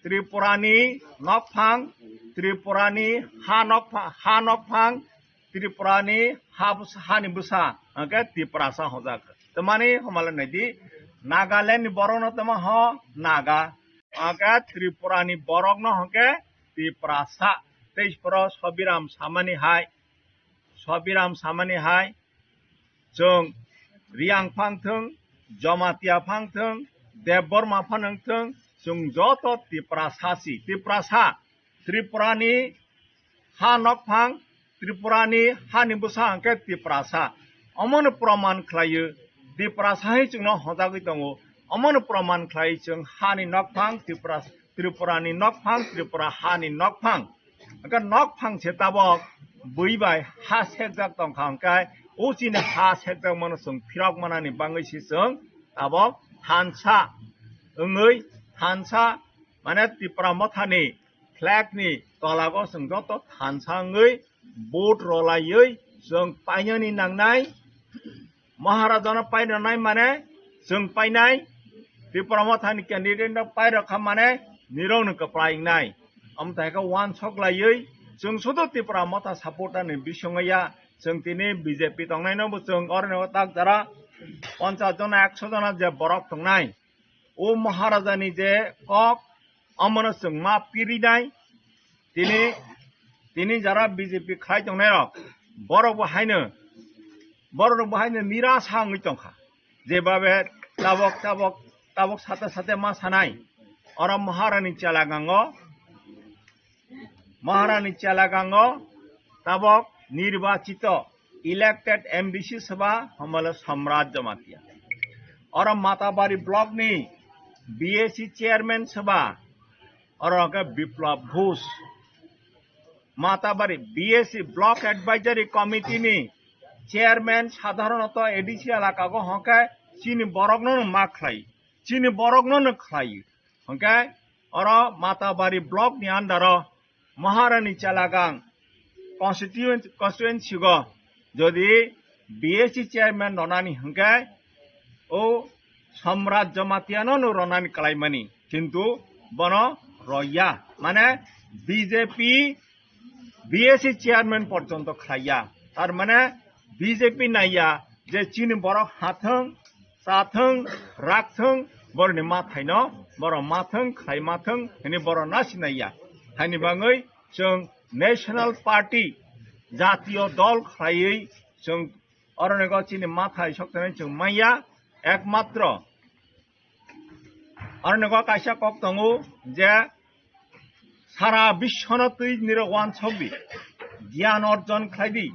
Tripurani nokphang, Tripurani ha nokpha-, ha nokphang, Tripurani ha bwsa, hani bwsa, hwnkhe Tiprasa hwnjak. Tamani hwnmale naidi, Nagaland ni borokno tamo ho Naga, hwnkhe Tripurani borokno hwnkhe Tiprasa. Tei phoro Sobiram samani hai, Sobiram samani hai, chwng Riang phang thwng, Jamatia phang thwng, Debbarma phang wng thwng, chwng joto Tiprasa si, Tiprasa. Tripurani ha nokphang, Tripurani hani bwsa hwnkhe Tiprasa. Omono proman khlaio. Tiprasa hai chwngno hojagwi tongo. Omono proman khlai chwng hani nokphang Tripura, Tripurani nokphang, Tripura hani nokphang. Hwnkhe nokphang se tabok bui bai ha sekjak tongkha hwnkhe o chini ha sekjak mano chwng phirok manani bangwi se chwng tabok thansa wngwi thansa mane Tipra Mothani flag ni tolago chwng joto thansa wngwi vote rolaiwi chwng painani nangnai. Maharajano pairwnai mane chwng painai, Tipra Mothani candidate no pairokha mane nirokno kwplai wngnai. Amthaikhe wansok laiwi chwng sudu Tipra Motha supporter ni bisingwi ya, chwng tini B J P tongnaino bo chwng oroni tak jara ponchas jona, ekso jona je borok tongnai. O Maharajani je kok, omono chwng ma pirinai. Tini, tini jara B J P khai tongnairok, borok bo haino, borok bo haino nirasa wngwi tongkha. Jebabe tabok, tabok, tabok sate sate ma sanai. Oro Maharani chela gango, Maharani chela gango, tabok nirbachito elected M D C soba homole Samrat Jamatia. Oro Matabari block ni B A C chairman soba, oro ke Biplab Ghosh. Matabari B A C block advisory committee ni chairman sadharonoto A D C elaka go hwnkhe chini borokno no ma khlai, chini borokno no khlai. Hwnkhe oro Matabari block ni under o Maharani Chalagang constituent-, constituency go jodi B A C chairman ronani hwnkhe o Samrat Jamatia no no ronani kalaimani, kintu bono roya, mane B J P B A C chairman porjonto khlaiya, tar mane B J P naiya je chini borok hathwng, chathwng, rakthwng, boroni mathaino, borok mathwng, khlai mathwng, hini borok nasinaiya. Haini bangwi chwng National Party, jatiyo dol khlaiwi chwng oroni go chini mathai sokthani chwng manya, ekmatro oroni go kaisa kok tongo je sara biswno twi nirok wansok di, giyan orjon khlai di,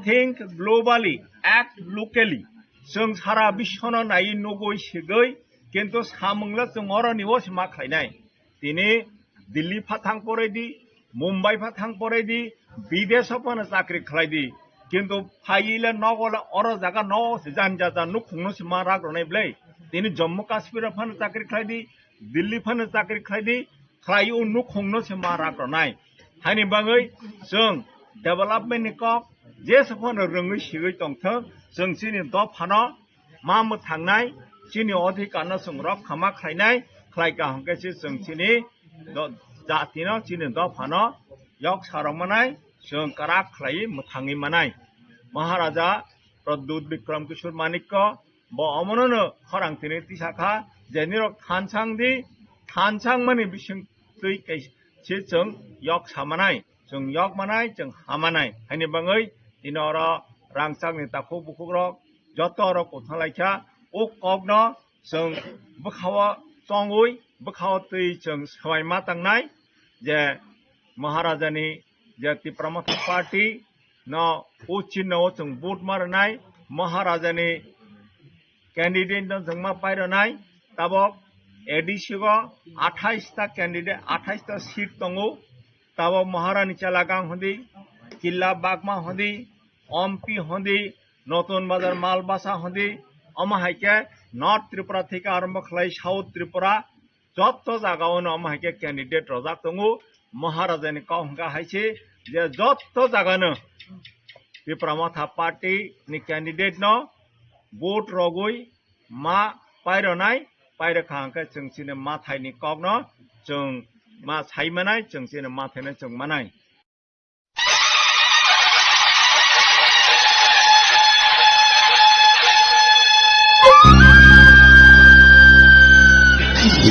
think globally, act locally. Chwng sara biswno naiwi nugwi sigwi, kintu samungla chwng oroni o se ma khlainai. Tini Delhi pha thang porai di, Mumbai pha thang porai di, bidesh o phano chakri khlai di. Kintu phaiwi le nogo le oro jaga no se jan ja ja nukhungno se ma rak rwnai bwle. Tini Jammu Kashmir o phano chakri khlai di, Delhi phano chakri khlai di, khlai o nukhungno se ma rak rwnai. Haini bagwi chwng development ni kok jesa phano rwngwi sigwi tongthwng, chwng chini dophano ma mwthangnai, chini odhikar no chwng rok khama khlainai, khlai kaham khe se chwng chini do-, jati no, chini dopha no yok sarok manai, chwng kwrak khlaiwi mwthangwi manai. Maharaja Pradyut Bikram Kishore Manikya bo omono no khorang tini tisa kha je nirok thansang di, thansang mani bising twi kai se chwng yok sa manai, chwng yok manai, chwng ha manai. Haini bagwi tini oro rangchak ni takhuk bukhuk rok joto oro kuthang lai kha. O kok no chwng bwkha o tongwi, bwkha o twi chwng swbai ma tangnai je Maharaja ni je Tipra Motha Party no o chinno o chwng vote ma rwnai, Maharaja ni candidate no chwng ma pai rwnai. Tabok A D C o athais ta candidate, athais ta seat tongo. Tabok Maharani Chalagang hondi, Killa Bagma hondi, Ompi hondi, Notun Bazar Malbasa hondi, omo hai khe North Tripura theke arombo khlai South Tripura, jotto jaga o no omo hai khe candidate rojak tongo. Maharaja ni kok hwnkha hai se je jotto jaga no Tipra Motha Party ni candidate no vote rogwi ma paironai, pairokha hwnkhe chwng chini mathai ni kok no chwng ma sai manai, chwng chini mathai no chwng manai.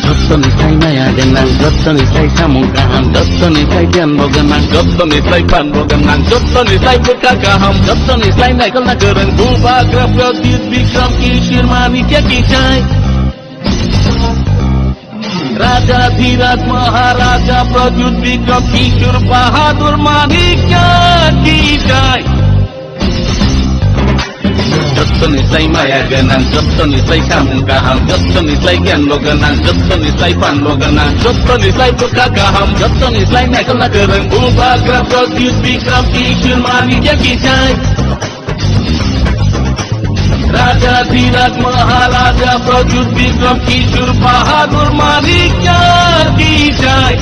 Jottoni sai maya gwnang, jottoni sai samung kaham, jottoni sai giyan bo gwnang, jottoni sai phan bo gwnang, jottoni sai bwkha kaham, jottoni sai naikolna kwrwng, Bubagra Pradyut Bikram Kishore Manikya ki jai. Raja Dhiraj Maharaja Pradyut Bikram Kishore Bahadur Manikya ki jai. Jotoni slai maya gwnang, jotoni slai samung kaham, jotoni slai gyan bo gwnang, jotoni slai phan bo gwnang, jotoni slai bwkha kaham, jotoni slai naikol na kwrwng. Bubagra Pradyut Bikram Kishore Manikya ki jai. Raja Dhiraj Maharaja Pradyut Bikram Kishore Bahadur Manikya ki jai.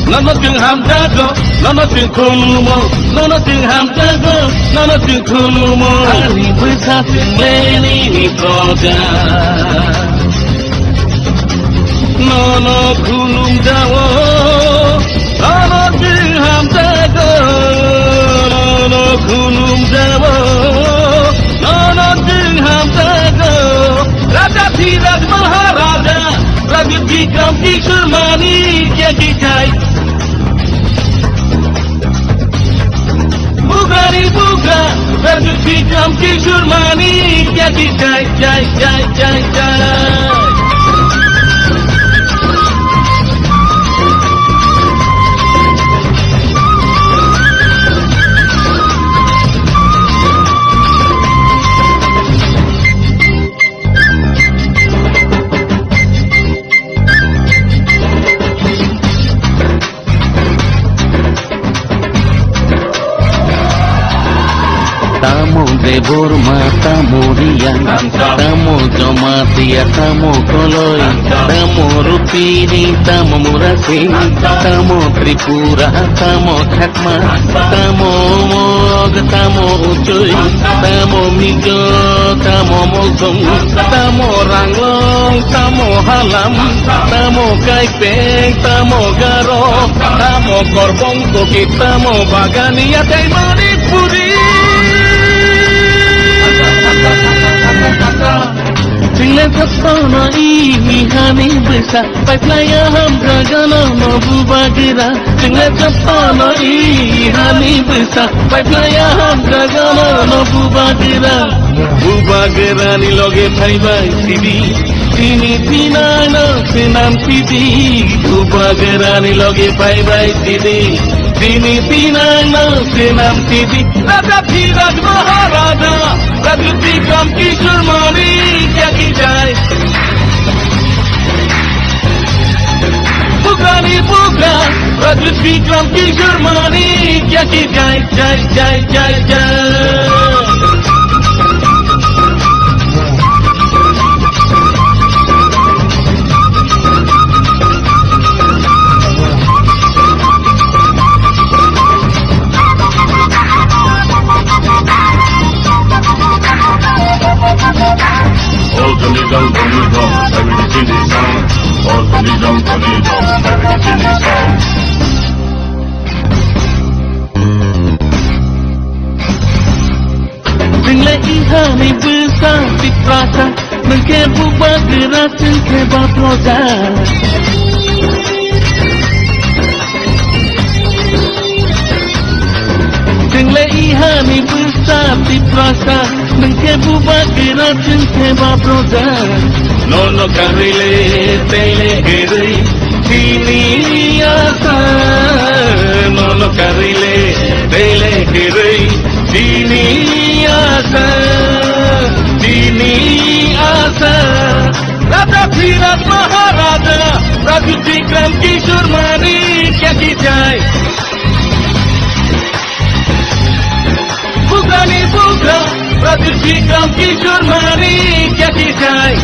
Nono chwng hamjago, nono chwng khulumo, nono chwng hamjago, nono chwng khulumo. Ani bwsa chwng le nini proja. Nono khulumjao, nono chwng hamjago, nono khulumjao, nono chwng hamjago. Raja Dhiraj Maharaja, Raja Bikram Kishore Manikya ki jai. Bubagra ni bubagra, Raja Bikram Kishore Manikya ki jai, jai, jai, jai, jai. Tamo Debbarma, tamo Reang, tamo Jamatia, tamo Koloi, tamo Rupini, tamo Murasing, tamo Tripura, tamo Chakma, tamo Mog, tamo Uchoi, tamo Mizo, tamo Mosong, tamo Ranglong, tamo Halam, tamo Kaipeng, tamo Garo, tamo Korbong, Kuki, tamo Bagania, tei Manipuri. Chwng le jotono i hani bwsa, paiphlaiya hamjagano no Bubagra. Chwng le jotono i hani bwsa, paiphlaiya hamjagano no Bubagra. Bubagra ni loge phaibai sidi, tini tinang no swnam sidi. Bubagra ni loge phaibai sidi, tini tinang no swnam sidi. Raja Dhiraj Maharaja, Raja Bikram Kishore Manikya ki jai. Bubagra ni bubagra, Raja Bikram Kishore Manikya ki jai, jai, jai, jai, jai. All the Nizam, the Nizam, every Nizam, all the Nizam, the Nizam, every Nizam. Chwng le i hani bwsa Tiprasa, nwng khe Bubagra, chwng khe ba proja. Chwng le i hani bwsa Tiprasa, nwng khe Bubagra, chwng khe ba proja. Nono karwi le tei le kwrwi chini asa, nono karwi le tei le kwrwi chini asa, chini asa. Raja Dhiraj Maharaja, Raja Bikram Kishore Manikya ki jai. Bubagra ni bubagra, Raja Bikram Kishore Manikya ki jai.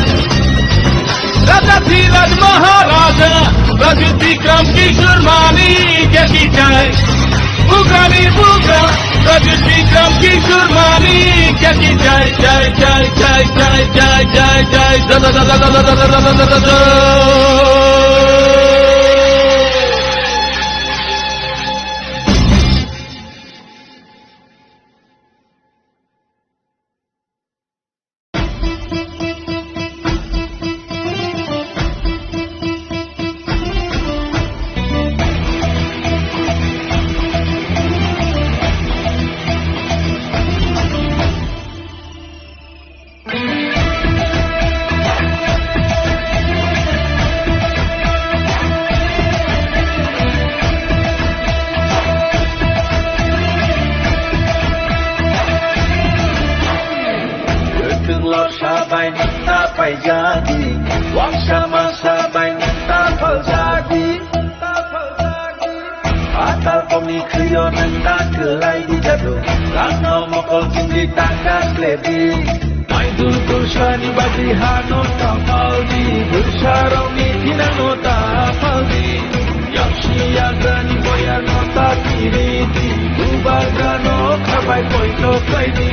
Raja Dhiraj Maharaja, Raja Bikram Kishore Manikya ki jai. Bubagra ni bubagra, Raja Bikram Kishore Manikya ki jai, jai, jai. Paijadi, waksa masa bai nang ta paljadi. Atal komni khrio nang ta kwlai di jadu, langno mokol chingri ta ka kledi. Mai dul dul sani bagwi hano ta paldi, dul sarokni thinano ta paldi. Yaksi yagrani boyano ta kiridi, bubagrano khabai poito khaidi.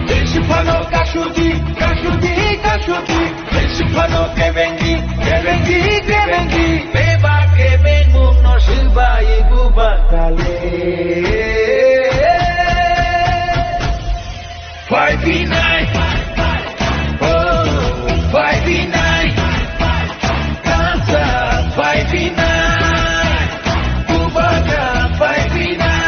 Jesi phano kasudi, kasudi, kasudi. Jesi phano kebengi, kebengi, kebengi. Beba kebengmungno silbai bubagrale. Five B nine. Oh, five B nine. Dancer, five B nine. Kubaka, five B nine.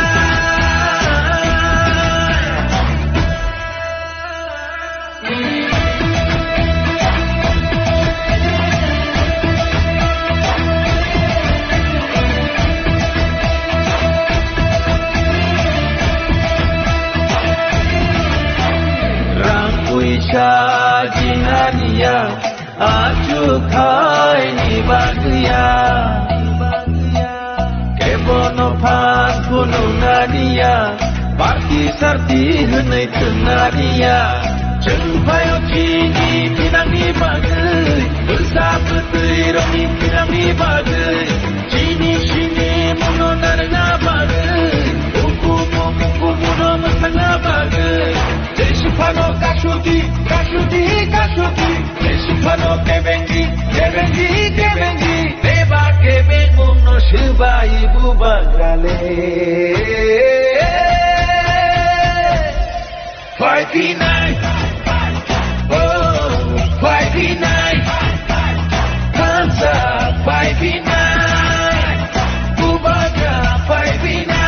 Rang puisa jinaniya, achukhaini bagwiya. Kebono phan phunuknaniya, party sarti hwnwi thwngnaniya. Chwng phaio chini thinangni bagwi, bwsa bwtwi rokni thinangni bagwi, chini sini muno narwkna bagwi, ukumu kukumuno mwsakna bagwi. Jesi phano kasudi, kasudi, kasudi. Jesi phano kebengi, kebengi, kebengi. Beba kebengmungno silbai bubagrale. Five B nine. Oh, five B nine. Hands up, five B nine. Bubagra, five B nine.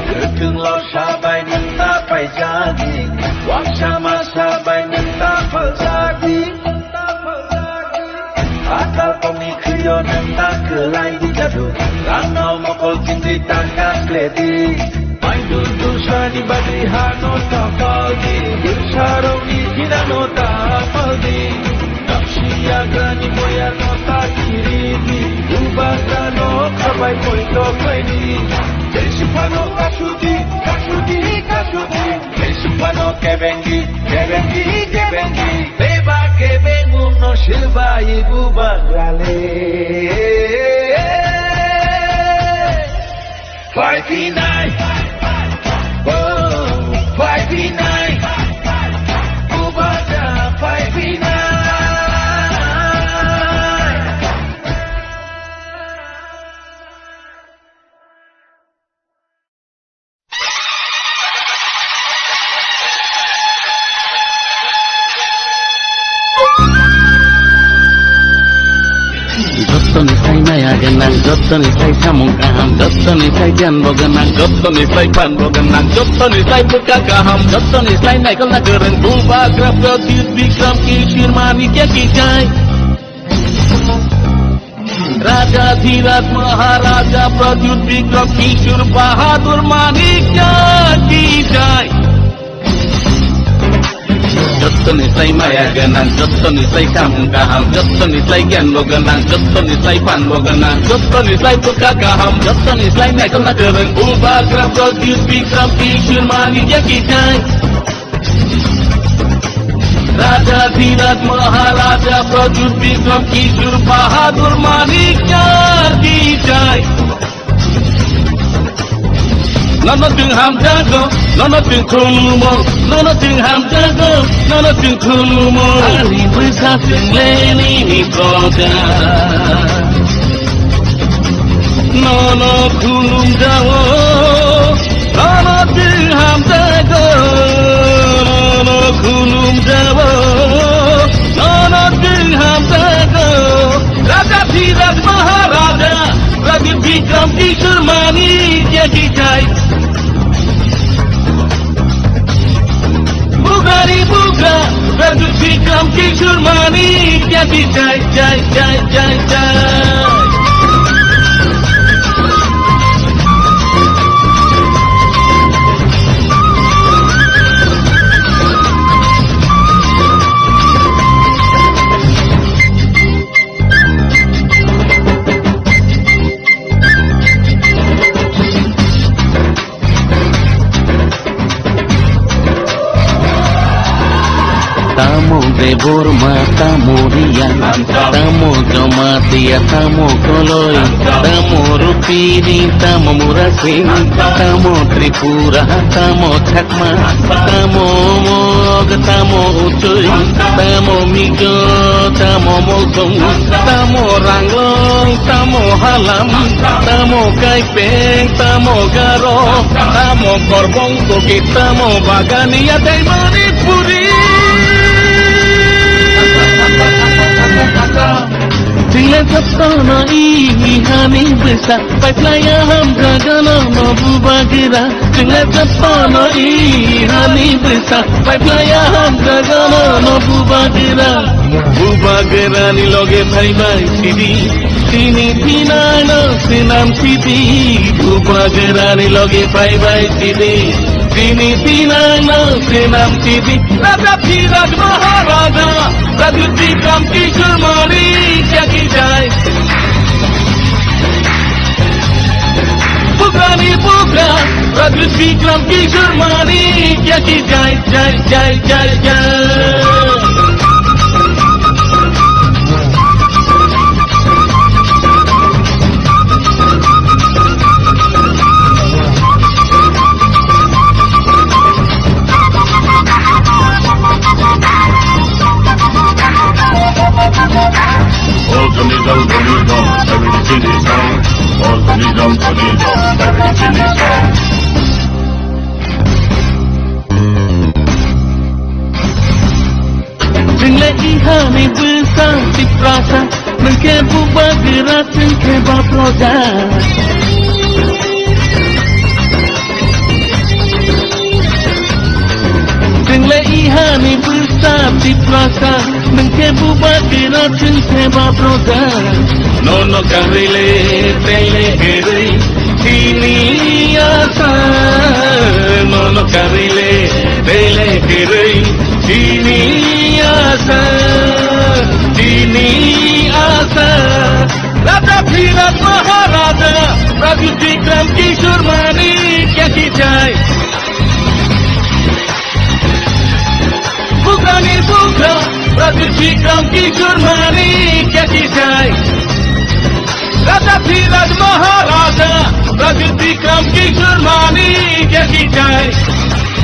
Kwthwng lo sabai nwng ta paijadi, waksa ma sabai nwng ta phaljadi. Atal komni khrio nwng ta kwlai di jadu, rangno mokol chingri ta ka kledi. Mai dul dul sani bagwi hano ta paldi, dul sarokni thinano ta paldi. Yaksi yagrani boyano ta kiridi, bubagrano khabai poito khaidi. Jesi phano kasudi, kasudi, kasudi. Jesi phano kebengi, kebengi, kebengi. Beba kebengmungno silbai bubagrale. Five B nine. Oh, five B nine. Bubagra five B nine. Jottoni sai maya gwnang, jottoni sai samung kaham, jottoni sai giyan bo gwnang, jottoni sai phan bo gwnang, jottoni sai bwkha kaham, jottoni sai naikolna kwrwng, Bubagra Pradyut Bikram Kishore Manikya ki jai. Raja Dhiraj Maharaja Pradyut Bikram Kishore Bahadur Manikya ki jai. Jottoni sai maya gwnang, jottoni sai samung kaham, jottoni sai giyan bo gwnang, jottoni sai phan bo gwnang, jottoni sai bwkha kaham, jottoni sai naikolna kwrwng, Bubagra Pradyut Bikram Kishore Manikya ki jai. Raja Dhiraj Maharaja Pradyut Bikram Kishore Bahadur Manikya ki jai. Nono chwng hamjago, nono chwng khulumo, nono chwng hamjago, nono chwng khulumo. Ani bwsa chwng leni ni proja. Nono khulumjao, nono chwng hamjago, nono khulumjao, nono chwng hamjago. Raja Dhiraj Maharaja, Raja Bikram Kishore Manikya ki jai. Bugari buga, Raja Jai, jai, jai, jai, jai. Tamo Debbarma, tamo Riya, tamo Jamatia, tamo Koloi, tamo Rupini, tamo Murasing, tamo Tripura, tamo Chakma, tamo Mog, tamo Utui, tamo Mizo, tamo Molsong, tamo Ranglong, tamo Halam, tamo Kaipeng, tamo Garo, tamo Korbong Kuki, tamo Bagania tei Manipuri. Chwngla jotono i hani bwsa, paiphlaiya hamjagano no bubagra. Chwngla jotono i hani bwsa, paiphlaiya hamjagano no bubagra. Bubagrani loge phaibai sidi, chini thinangno swnam sidi. Bubagrani loge phaibai sidi, chini thinangno swnam sidi. Raja Dhiraj Maharaja, Raja Bikram Kishore Manikya ki jai. Bugrani bugra, Raja Bikram Kishore Manikya ki jai, jai, jai, jai, jai. All the needle, the needle, everything is down. All the needle, the needle, everything is down. Chwngla ihani bwsa Tiprasa, nwng khe bubagra, chwng khe ba proja. Chwngla ihani bwsa Tiprasa, nwng khe bubagra, chwng khe ba proja. Nono karwi le, tei le kwrwi, chini asa. Nono karwi le, tei le kwrwi, chini asa, chini asa. Raja Dhiraj Maharaja, Raja Bikram Kishore Manikya ki jai. Bugrani bugra, Raja Bikram Kishore Manikya ki jai. Raja Dhiraj Maharaja, Raja Bikram Kishore Manikya ki jai.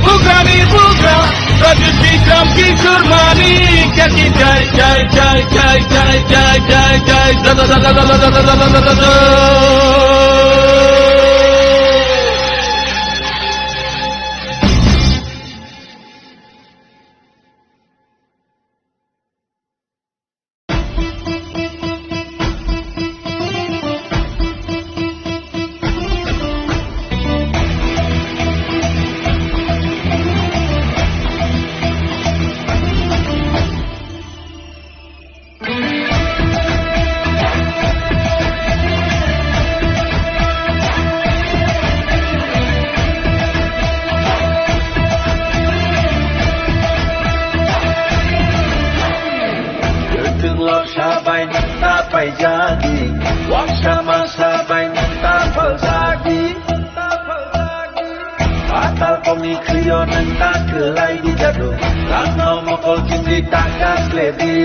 Bugrani bugra, Raja Bikram Kishore Manikya ki jai, jai, jai. Kwthwng lorsa bai nwng ta paijadi, waksa masa bai nwng ta phaljadi. Patal kokni khwio nwng ta kwlai di jadu, rangno mokol chindi ta kasledi.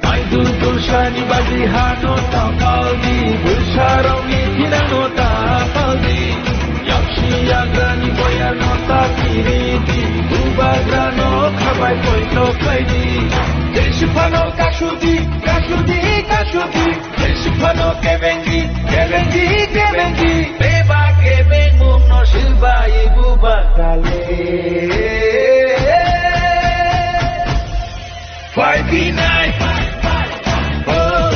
Maidul tulsani bagwi hano ta paldi, bwsarokni thinangno ta paldi. Yaksi yagrani boyarno ta kiridi, bubagrano khabai poito khlaidi. Jesi phano kasudi, kasudi, kasudi. Jesi phano kebengdi, kebengdi, kebengdi. Beba kebengmungno silbai bubagrale. Five B nine. Oh,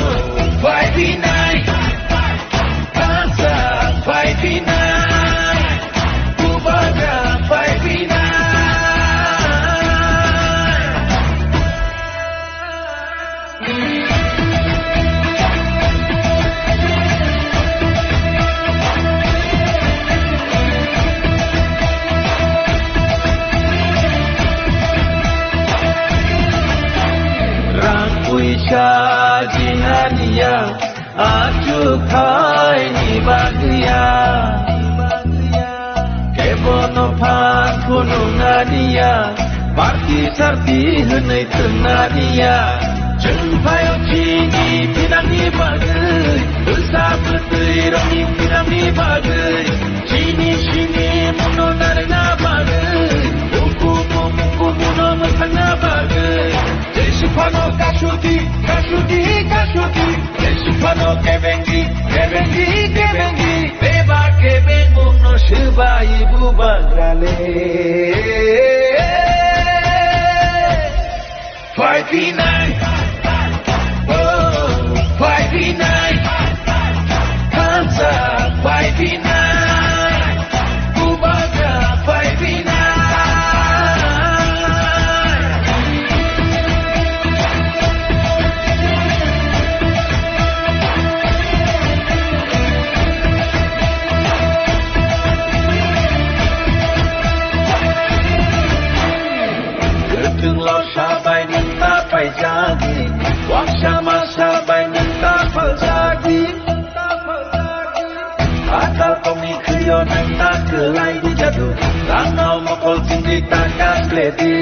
five B nine. Dansa five B nine. Bubagra five B nine. Achukhaini bagwi ya, kebono phan phunuknani ya, party sarti hwnwi thwngnani ya. Chwng phaio chini thinangni bagwi, bwsa bwtwi rokni thinangni bagwi, chini simi mungno narwkna bagwi, bukumu bukumu no mwthangna bagwi. Jeswk phano kasuti, kasuti, kasuti. Jeswk phano kebengi, kebengi, kebengi. Bebak kebengmungno swbai bubagrale. Phaiphinai, oh, phaiphinai. Thansa phaiphinai. Bubagra phaiphinai. Kwthwng lorsa bai nwng ta paijagwi, waksa masa bai nwng ta phaljagwi. Atal tongni khwio nwng ta kwlai di jadu, rangno mokol chingwi ta kasledi.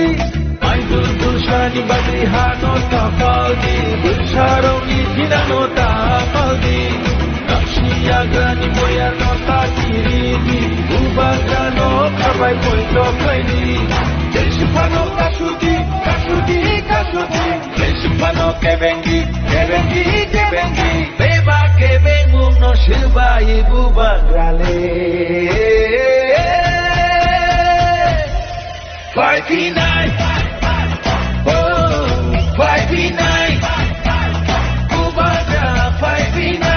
Maidul bwsani bagwi hano ta paldi, bwsarokni thinano ta paldi. Naksi yagrani boyarno ta kiridi, bubagrano khabai poito khaidi. Jeswk phano kasuti, kasuti, kasuti. Jeswk phano kebengi, kebengi, kebengi. Bebak kebengmungno swbai bubagrale. Phaiphinai, oh, phaiphinai. Bubagra phaiphinai.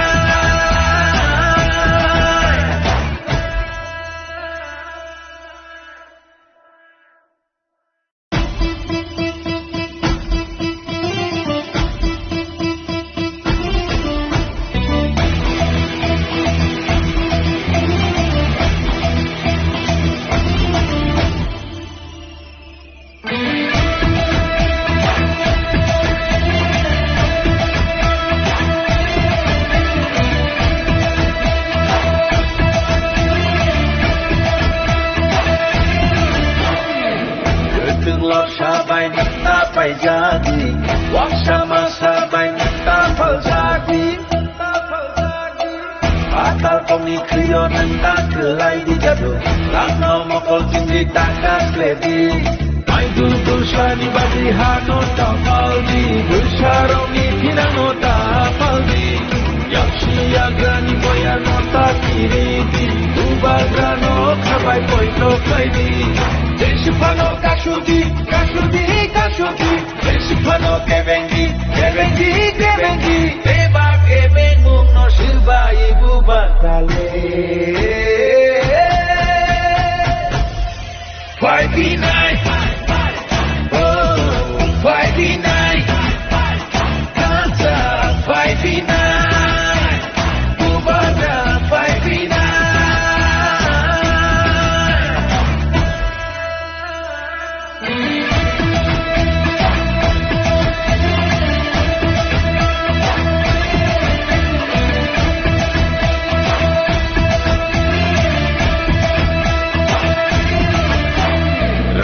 Kwthwng lorsa bai nwng ta paijagwi, waksa masa bai nwng ta phaljagwi. Atal tongni khwio nwng ta kwlai di jadu, rangno mokol chingwi ta kasledi. Maidul bwsani bagwi hano ta paldi, bwsarokni thinangno ta paldi. Yaksi yagrani boyarno ta kiridi, bubagrano khabai poito khaidi. Jeswk phano kasuti, kasuti, kasuti. Jeswk phano kebengi, kebengi, kebengi. Bebak kebengmungno swbai bubagrale. Phaiphinai, oh, phaiphinai. Thansa phaiphinai. Bubagra phaiphinai.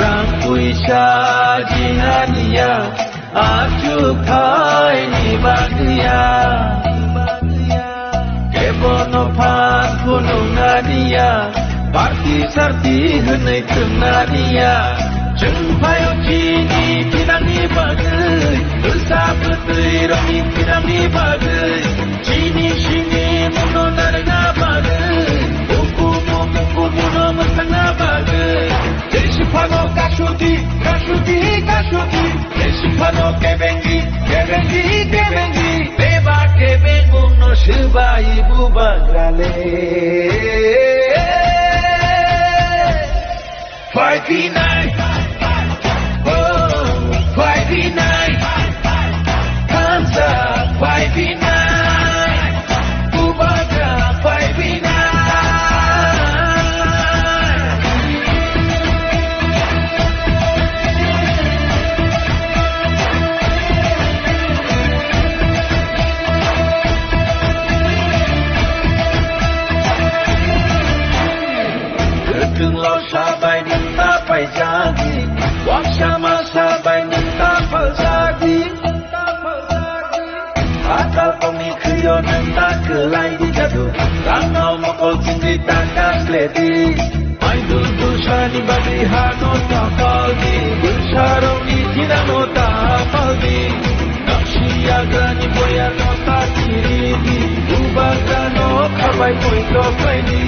Rang puisa jinganiya, achukhaini bagwiya. Kebono phan phunuknaniya, party sarti hwnwi thwngnaniya. Chwng phaio chini thinangni bagwi, bwsa bwtwi rokni thinangni bagwi, chini simi mungno narwkna bagwi, bukumu bukumu no mwthangna bagwi. Jeswk phano kasuti, kasuti, kasuti. Jeswk phano kebengi, kebengi, kebengi. Bebak kebengmungno swbai bubagrale. Phaiphinai, oh, phaiphinai. Thansa phaiphinai. Bubagra phaiphinai. Sabai nung ta paijadi, waksa ma sabai nung ta paljadi. Atal kongni khwio nung ta kwlai di jadu, rangno mokol chingri ta kasledi. Mai dul dul sani bagwi hano ta paldi, dul sarokni thinano ta paldi. Naksi yagrani boyarno ta chiridi, bubagrano khabai poito khlaidi.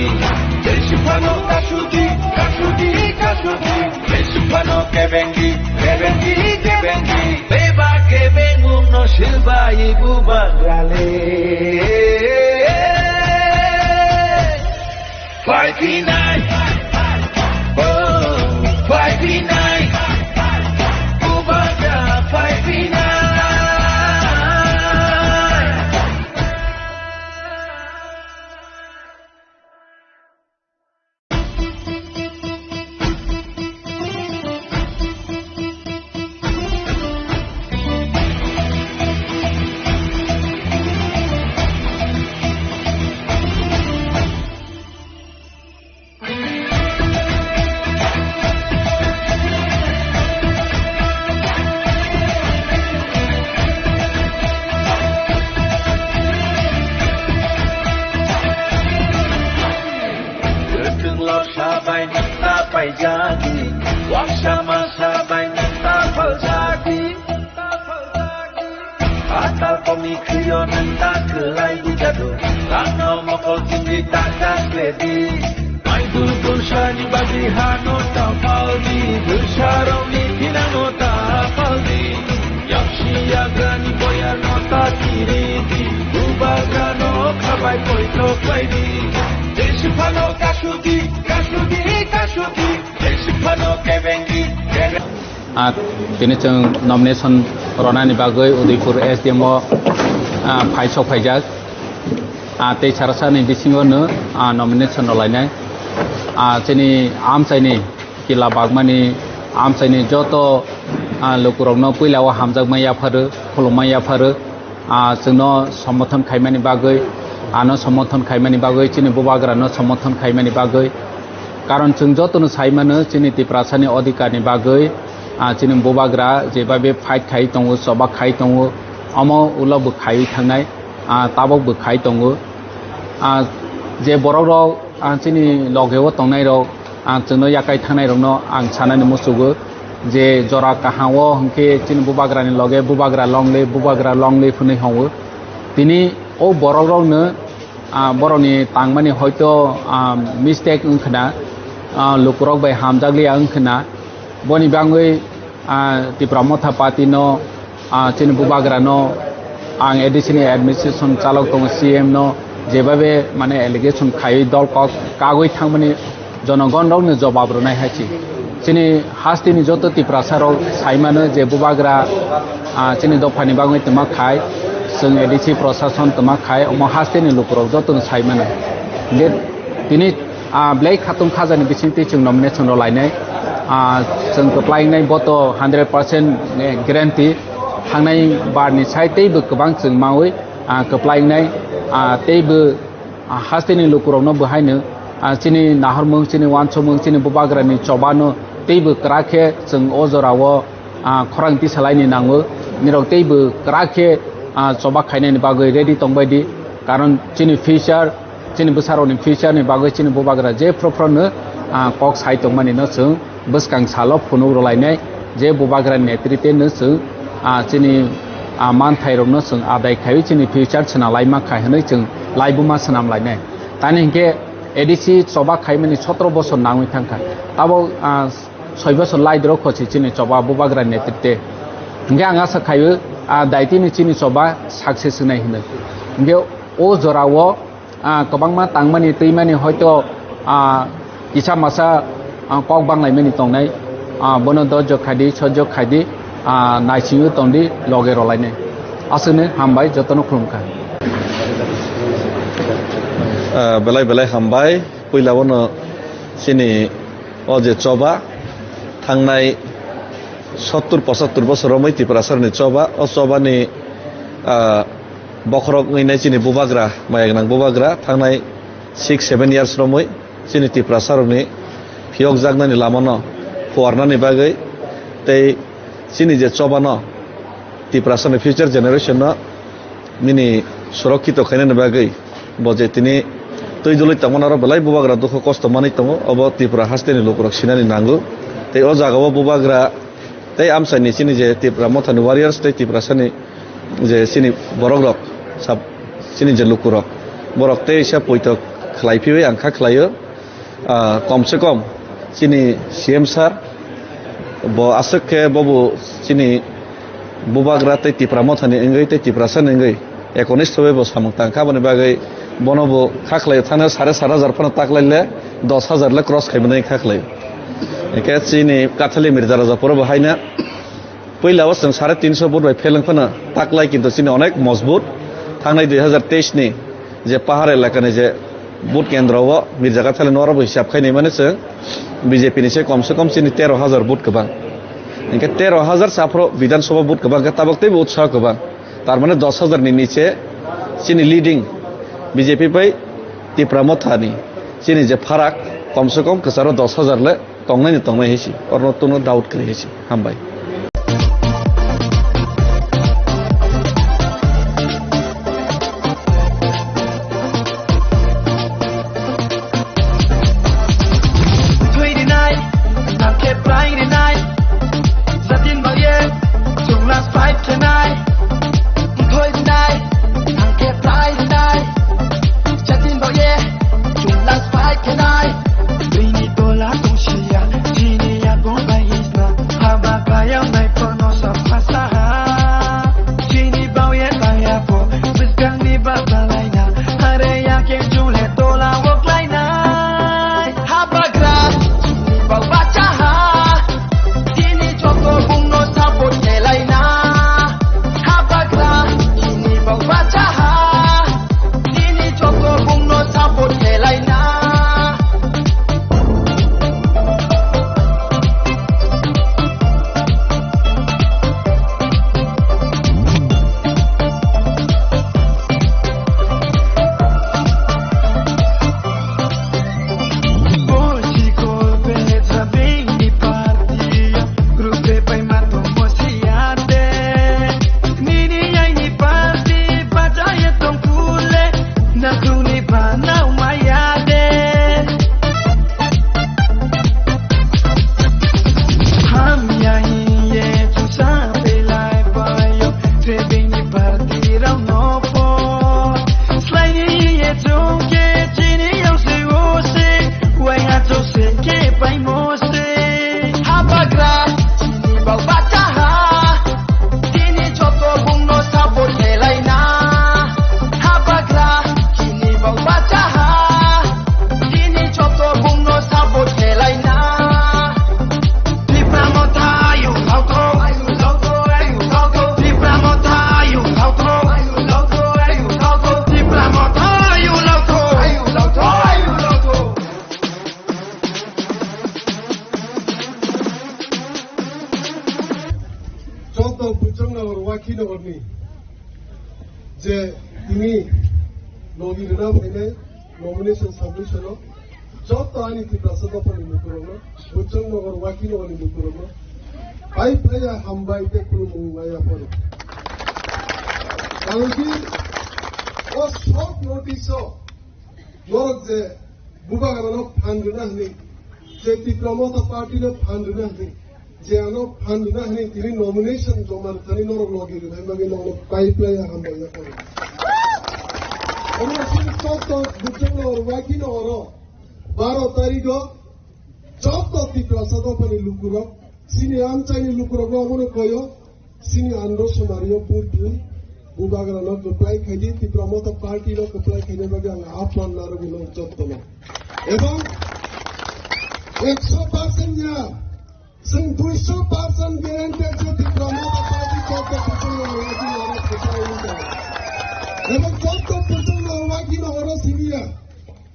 Jesi phano kasudi, kasudi, kasudi. Jesi phano kebengi, kebengi, kebengi. Beba kebengungno silbai bubagrale. Fight tonight. Oh, fight tonight. Bubagra, fight tonight. Kwthwng lorsa bai nung ta paijadi, waksa masa bai nung ta paljadi. Atal kongni khwio nung ta kwlai di jadu, rangno mokol chingri ta kasledi. Mai dul dul sani bagwi hano ta paldi, dul sarokni thinano ta paldi. Yaksi yagrani boyarno ta chiridi, bubagrano khabai poito khlaidi. Jesi phano kasudi, kasudi, kasudi, jesi phano kebengi, kebengi. Ah, tini chwng nomination ronani bagwi Udaipur S D M o, ah, phai sok phaijak. Ah, tei sarasani bisingo no, ah, nomination rwlainai. Ah, chini amchaini kila bagmani amchaini joto, ah, lukurokno puila o hamjakma yapharo, khulumma yapharo. Ah, chwngno somorthon khaimani bagwi, ano somorthon khaimani bagwi, chini bubagrano somorthon khaimani bagwi. Karon chwng jotono sai mano, chini Tiprasani odhikarni bagwi, ah, chini bubagra jebabe fight khai tongo, choba khai tongo, omo ulo bo khaiwi thangnai, ah, tabok bo khai tongo. Ah, je borokrok, ah, chini logeo tongnairok, ah, chwngno yakai thangnairokno ang sanani muchugo je jora kaham o hwnkhe chini bubagrani loge bubagra longle, bubagra longle phwnwi hwngo. Tini o borokrokno, ah, borokni tangmani hoito, ah, mistake wngkhwna, ah, lukurok bai hamjakliya wngkhwna, boni bangwi, ah, Tipra Motha Party no, ah, chini bubagra no, ang A D C ni administration chalok tongo, C M no jebabe mane allegation khaiwi dol kok kagwi thangmani jonogon rokni jobab rwnai hai se. Chini hasteni joto Tiprasa rok sai mano je bubagra, ah, chini dophani bagwi twma khai, chwng A D C prosason twma khai, omo hasteni lukurok jotono sai mano. Je tini, ah, belai khatung khajani bisingtwi chwng nomination rw lainai. Ah, chwng kwplai wngnai boto hundred percent guarantee. Thangnai barni sai teibo kwbang chwng maui, ah, kwplai wngnai, ah, teibo, ah, hasteni lukurokno bo haino, ah, chini nahormung, chini uansukmung, chini bubagrani chobano teibo kwrak khe chwng o jorao, ah, khorang tisalaini nango. Nirok teibo kwrak khe, ah, choba khainani bagwi ready tongbai di. Karon chini future, chini bwsarokni future ni bagwi chini bubagra je phro phro no, ah, kok sai tongmani no chwng bwskang salo phunuk rwlainai, je bubagra netrite no chwng, ah, chini, ah, manthairokno chwng adai khaiwi chini future swnalaima khai hwnwi chwng laibuma swnam lainai. Tani hinkhe A D C choba khaimani sotro bosor nangwi thangkha. Tabok, ah, soi bosor laidrok khosi chini choba bubagra netrite. Hinkhe ang asa khaio, ah, daitini chini choba success wngnai hwnwi. Hinkhe o jorao, ah, kwbangma tangmani twimani hoito, ah, kisa masa, ah, kok banglaimani tongnai, ah, bono dojjo khaidi, sojjo khaidi, ah, naisingwi tongdi, loge rolainai. Aswkno hambai, jotono khulumkha. Ah, belai belai hambai. Puila bono chini o je choba thangnai sottur pochattur bosor romwi Tiprasarni choba, o chobani, ah, bokhorok wngwi nai chini bubagra, maya gwnang bubagra, thangnai six seven years romwi chini Tiprasarokni Phiyokjaknani lamano phuarnani bagwi tei chini je chobano Tiprasani future generation no nini surokkito khainani bagwi bo je tini twi dului tongmani oro belai bubagra dukhu kosto manwi tongo, obo Tripura hasteni lukurok sinani nango. Tei o jagao bubagra tei amchaini chini je Tipra Mothani warriors tei Tiprasani je chini borokrok sab-, chini je lukurok, borok teisa poito khlai phiwi ang kha khlaio. Ah, kom se kom chini C M sir bo aswk khe bobo chini bubagra tei Tipra Mothani wngwi tei Tiprasani wngwi ekonistho bai bo samung tang kha, aboni bagwi bono bo kha khlai thangna sare sat hajar phano taklaile dos hajar le cross khai mwnai kha khlai. Hingkhe chini Kathali Mirza Raja poro bo haina puila o chwng sare tinso vote bai pheleng phano taklai, kintu chini onek mojbut thangnai dui hajar teis ni je pahar elakani je vote kendro o Mirza Kathali no oro bo hisab khai nai mani chwng B J P ni se kom se kom chini tero hajar vote kwbang. Hingkhe tero hajar sa phro Bidhan Sabha vote kwbang khe tabok teibo utsaho kwbang. Tar mane dos hajar ni niche chini leading B J P bai Tipra Mothani chini je pharak kom se kom kwcharo dos hajar le tongnai ni tongnai hai si, oro no tungno doubt kwrwi hai si. Hambai. Thwi rinai, nang khe prai rinai. Satin baye, chwng last fight khenai. Thwi rinai, nang khe prai rinai. Satin baye, chwng last fight khenai. Bini tola tongsiya, chini ya bongbai isna. Haba kaya nai pono sa phasa ha. Chini bauye kaya po, bwskangni baba laina. Are ya ke jule tola wok lainai. Habagra, chini bau bachaha. Chini joto bungno support khelaina. Habagra, chini bau bachaha. Chini joto bungno support khelaina. Hamya hiye chusa belai payo, trebini party rao no po. Slai hiye chungke chini yao se o se, wai ha chuk se ke pai mo se. Habagra, chini bau bachaha. Chini joto bungno support khelaina. Habagra, chini bau bachaha. Chini joto bungno support khelaina. Tipra Motha ayu lauto, ayu lauto, ayu lauto. Tipra Motha ayu lauto, ayu lauto, ayu lauto. Tipra Motha ayu lauto, ayu lauto, ayu lauto. Joto Buchongnogor Wakhinogorni je tini logi rwna phainai nomination submission o joto ani Tiprasa dophani lukurokno, Buchongnogor Wakhinogorni lukurokno pai phaiya hambai tei khulumung maya phano. Karon ki o short notice o norok je Bubagrano phan rwna hwnwi, je Tipra Motha Party no phan rwna hwnwi, je ano phan rwna hwnwi tini nomination joma rwthani norok logi rwthani bagwi norokno pai phlai ya hambai ya kho. Omo chini joto Buchongnogor Wakhinogoro baro tarikh o joto Tiprasa dophani lukurok, chini amchaini lukurokno omono koyo, chini andro sumario purpun, Bubagrano kwplai khaidi, Tipra Motha Party no kwplai khaina bagwi ang aphan narwgwi nang jotono. Ebong ekso percent ya, chwng duiso percent guarantee je Tipra Motha Party joto Buchongnogor Wakhinogoro kwplai wngkha. Ebong joto Buchongnogor Wakhinogoro siniya.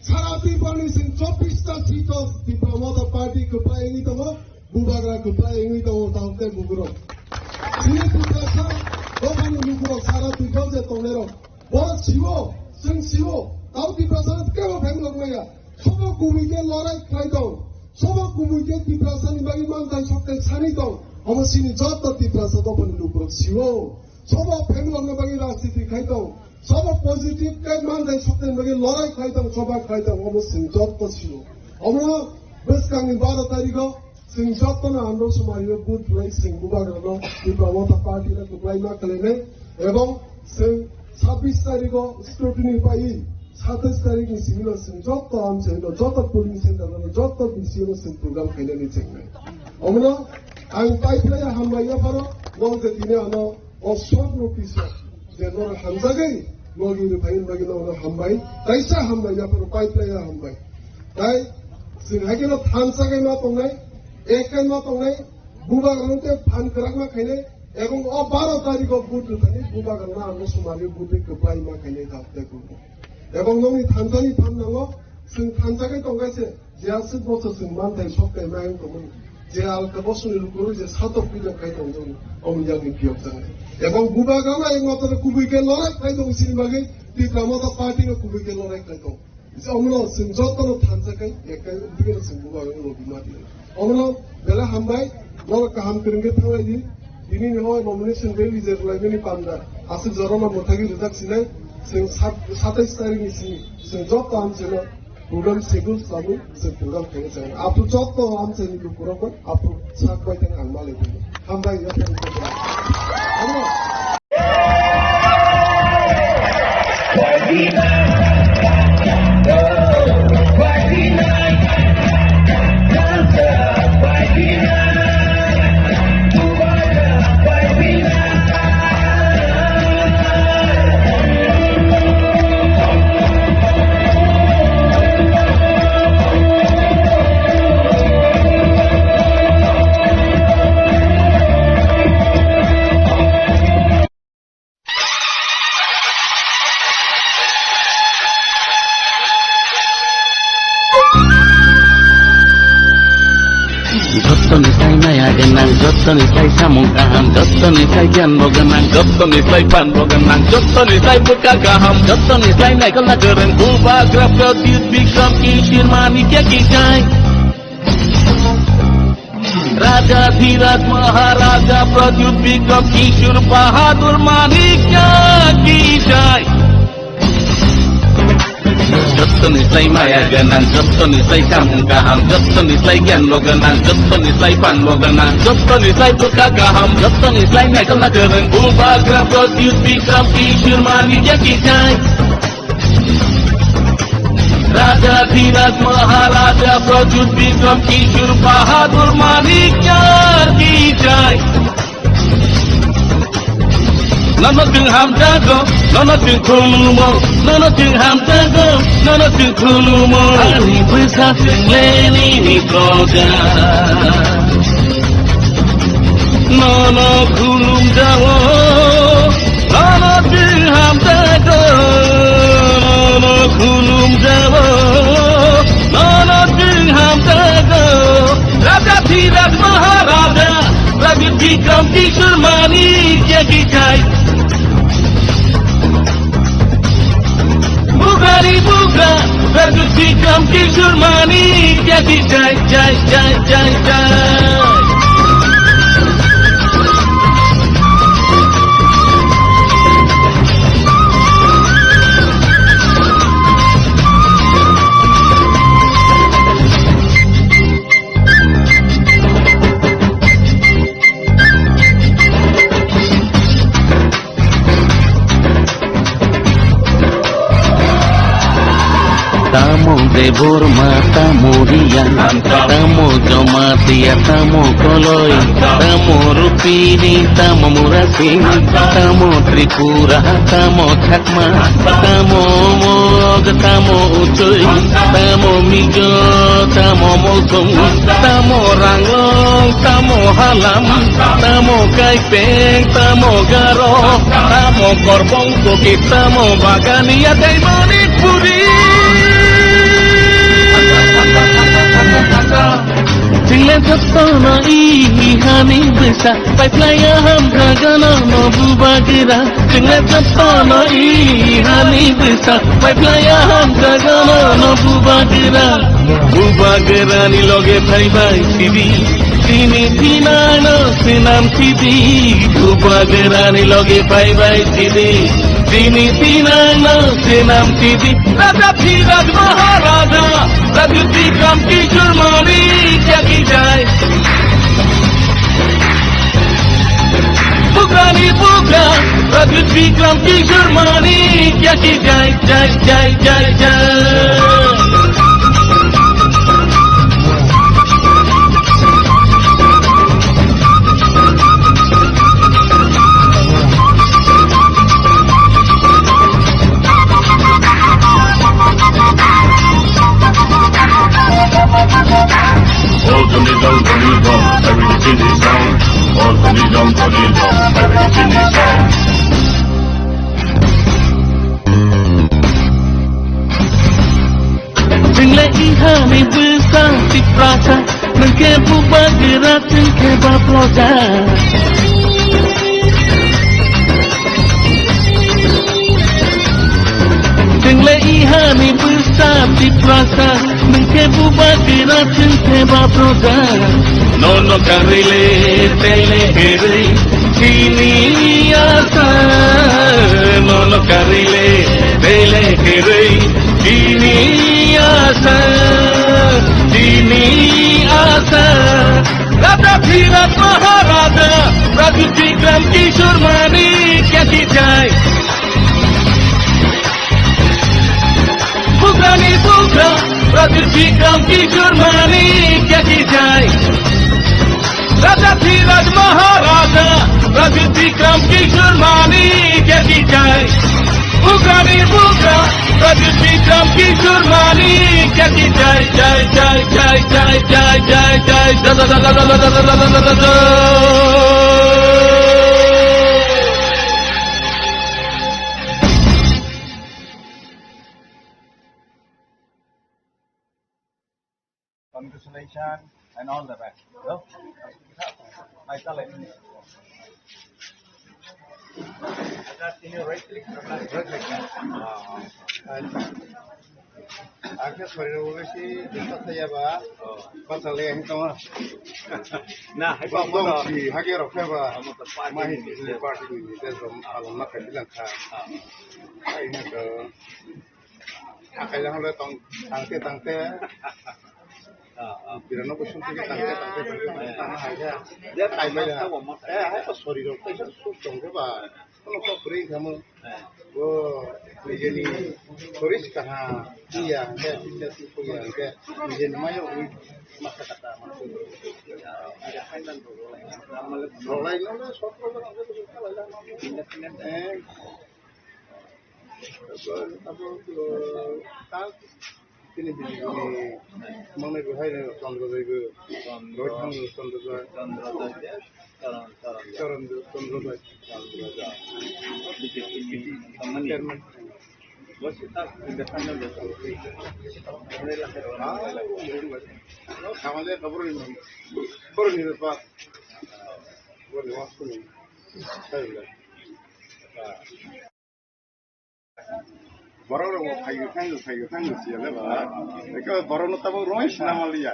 Sara Tripura ni sing chobbish ta seat o Tipra Motha Party kwplai wngwi tongo, Bubagra kwplai wngwi tongo, tamo tei bugrok. Chini Tiprasa dophani lukurok sara Tripura je tongnairok. Borok siwo, chwng siwo, tamo Tiprasa kebo phenglok maya. Sobo kubui khe lorai khlai tong. Sobo kubui khe Tiprasa ni bagwi manthai sokthai sani tong, omo chini joto Tiprasa dophani lukurok sio. Sobo phenglokna bagwi rajniti khai tong, sobo positive khe manthai sokthai bagwi lorai khai tong, choba khai tong, omo chwng joto sio. Omo bwskangni baro tarikho chwng jotono Amra Sumario vote rwlai chwng bubagrano Tipra Motha Party no kwplai ma khlainai, ebong chwng sabbish tarikho scrutiny paiwi satais tarikni simi no chwng joto amchaino, joto polling center no, joto B C O no chwng program khainani chengnai. Omono ang paiphlaiya hambai yapharo, nwng je tini ano o short notice o je norok hamjagwi logi rwphai bagwi norok hambai, kaisa hambai yapharo paiphlaiya hambai. Tai chwng haikhe no thansa khe ma tongnai, ek khe ma tongnai, bubagrano tei phan kwrak ma khainai, ebong o baro tarikho vote rwthani bubagrano ang no sumari vote kwplai ma khainai da tei kuno. Ebong nokni thansani phan nango, chwng thansa khe tongkha se, je aswk bochor chwng manthai sokthai ma wng tongmani, je alka bosongni lukurok je satok pidok khai tongjago, omo yakni phiyok jangnai. Ebong bubagrano ekmatro kubui khe lorai khai tong sini bagwi Tipra Motha Party no kubui khe lorai khai tong. Omono chwng jotono thansa khai, ekkai, bigeno chwng bubagrano logi ma di. Omono belai hambai, norok kaham kwrwng khe thanglai di. Tini ni hoi nomination rally je rwlaimani panda, aswk jorano mwthagwi rwjak sinai, chwng sat-, satais tarikni simi, chwng joto amchaino program schedule khlaiwi chwng program khaina chang. Aphuru joto amchaini lukurok bai aphuru sak bai thang ang malai di. Hambai, yaphang. Omono Jottoni sai maya gwnang, jottoni sai samung kaham, jottoni sai gyan bo gwnang, jottoni sai phan bo gwnang, jottoni sai bwkha kaham, jottoni sai naikolna kwrwng, Bubagra Pradyut Bikram Kishore Manikya ki jai. Raja Dhiraj Maharaja Pradyut Bikram Kishore Bahadur Manikya ki jai. Jottoni sai maya gwnang, jottoni sai samung kaham, jottoni sai gyan bo gwnang, jottoni sai phan bo gwnang, jottoni sai bwkha kaham, jottoni sai naikolna kwrwng, Bubagra Pradyut Bikram Kishore Manikya ki jai. Raja Dhiraj Maharaja Pradyut Bikram Kishore Bahadur Manikya ki jai. Nono chwng hamjago, nono chwng khulumo, nono chwng hamjago, nono chwng khulumo. Ani bwsa chwng le nini proja. Nono khulumjago, nono chwng hamjago, nono khulumjago, nono chwng hamjago. Raja Dhiraj Maharaja, Raja Bikram Kishore Manikya ki jai. Bubagra ni bubagra, Pradyut Bikram Kishore Manikya ki jai, jai, jai, jai, jai. Tamo Debbarma, tamo Reang, tamo Jamatia, tamo Koloi, tamo Rupini, tamo Murasing, tamo Tripura, tamo Chakma, tamo Mog, tamo Uchoi, tamo Mizo, tamo Mosong, tamo Ranglong, tamo Halam, tamo Kaipeng, tamo Garo, tamo Korbong, Kuki, tamo Bagania, tei Manipuri. Chwng le jotono i hani bwsa, paiphlaiya hamjago nono bubagra. Chwng le jotono i hani bwsa, paiphlaiya hamjago nono bubagra. Bubagrani loge phaibai sidi, chini thinano swnam sidi. Bubagrani loge phaibai sidi, chini thinano swnam sidi. Raja Dhiraj Maharaja, Raja Bikram Kishore Manikya ki jai. Bugrani bugra, Raja Bikram Kishore Manikya ki jai, jai, jai, jai, jai. All the middle, the middle, everything is down. All the middle, the middle, everything is down. Chwngle ihani bwsa Tiprasa, nwngkhe bubagra chwngkhe baproja. Chwngle ihani bwsa Tiprasa, nwngkhe bubagra chwngkhe baproja. Nono karwi le tele kerwi chini asa, nono karwi le tele kerwi chini asa, chini asa. Raja Dhiraj Maharaja, Raja Bikram Kishore Manikya ki jai. Bugrani bugra, Raja Bikram Kishore Manikya ki jai. Raja Dhiraj Maharaja, Raja Bikram Kishore Manikya ki jai. Bugrani bugra, Raja Bikram Kishore Manikya ki jai, jai, jai. Congratulations and all the best. Hello? Hai, chale. Acha, tini right click, right click. Ah, ah. Ang khe sorry rw besi disturb khaiya ba. Oh. Bachale ang tong. Na, hai ba mo to. Si hage rok khe ba. Mo to party ni. Mahi ni party ni, des rom alom na khai bilang kha. Ah. Hai na to. Akai lang le tong, tangte, tangte. Ah, ah. Birano ko sung ke tangte, tangte, tangte, tangte, tangte, hai ya. Ya, tai mai ya. Eh, hai ko sorry rok, tai sung tong ke ba. Kono ko kuri kamu. Eh. Bo, nijeni soris kaha, iya, ke, iya, iya, ke, nijeni mayo, ui, masa kata, masa. Rolai, rolai, sotro, eh. Abo, abo, eh, ta, tini bini, mangni bo hai, Chandra Jai bo, Chandra. Rohit Chandra Jai. Chandra Jai. Charan, Charan. Charan, Chandra Jai. Chandra Jai. B J P ni company. Chairman. Bo si ta independent de. Ah, bo ni, bo ni. Kamale kabur ni. Bor ni pa. Bor ni wasu ni. Sai le. Borok rok bo phaiyo thango, phaiyo thango siya le ba. Eke borok no tabo roi sina maliya.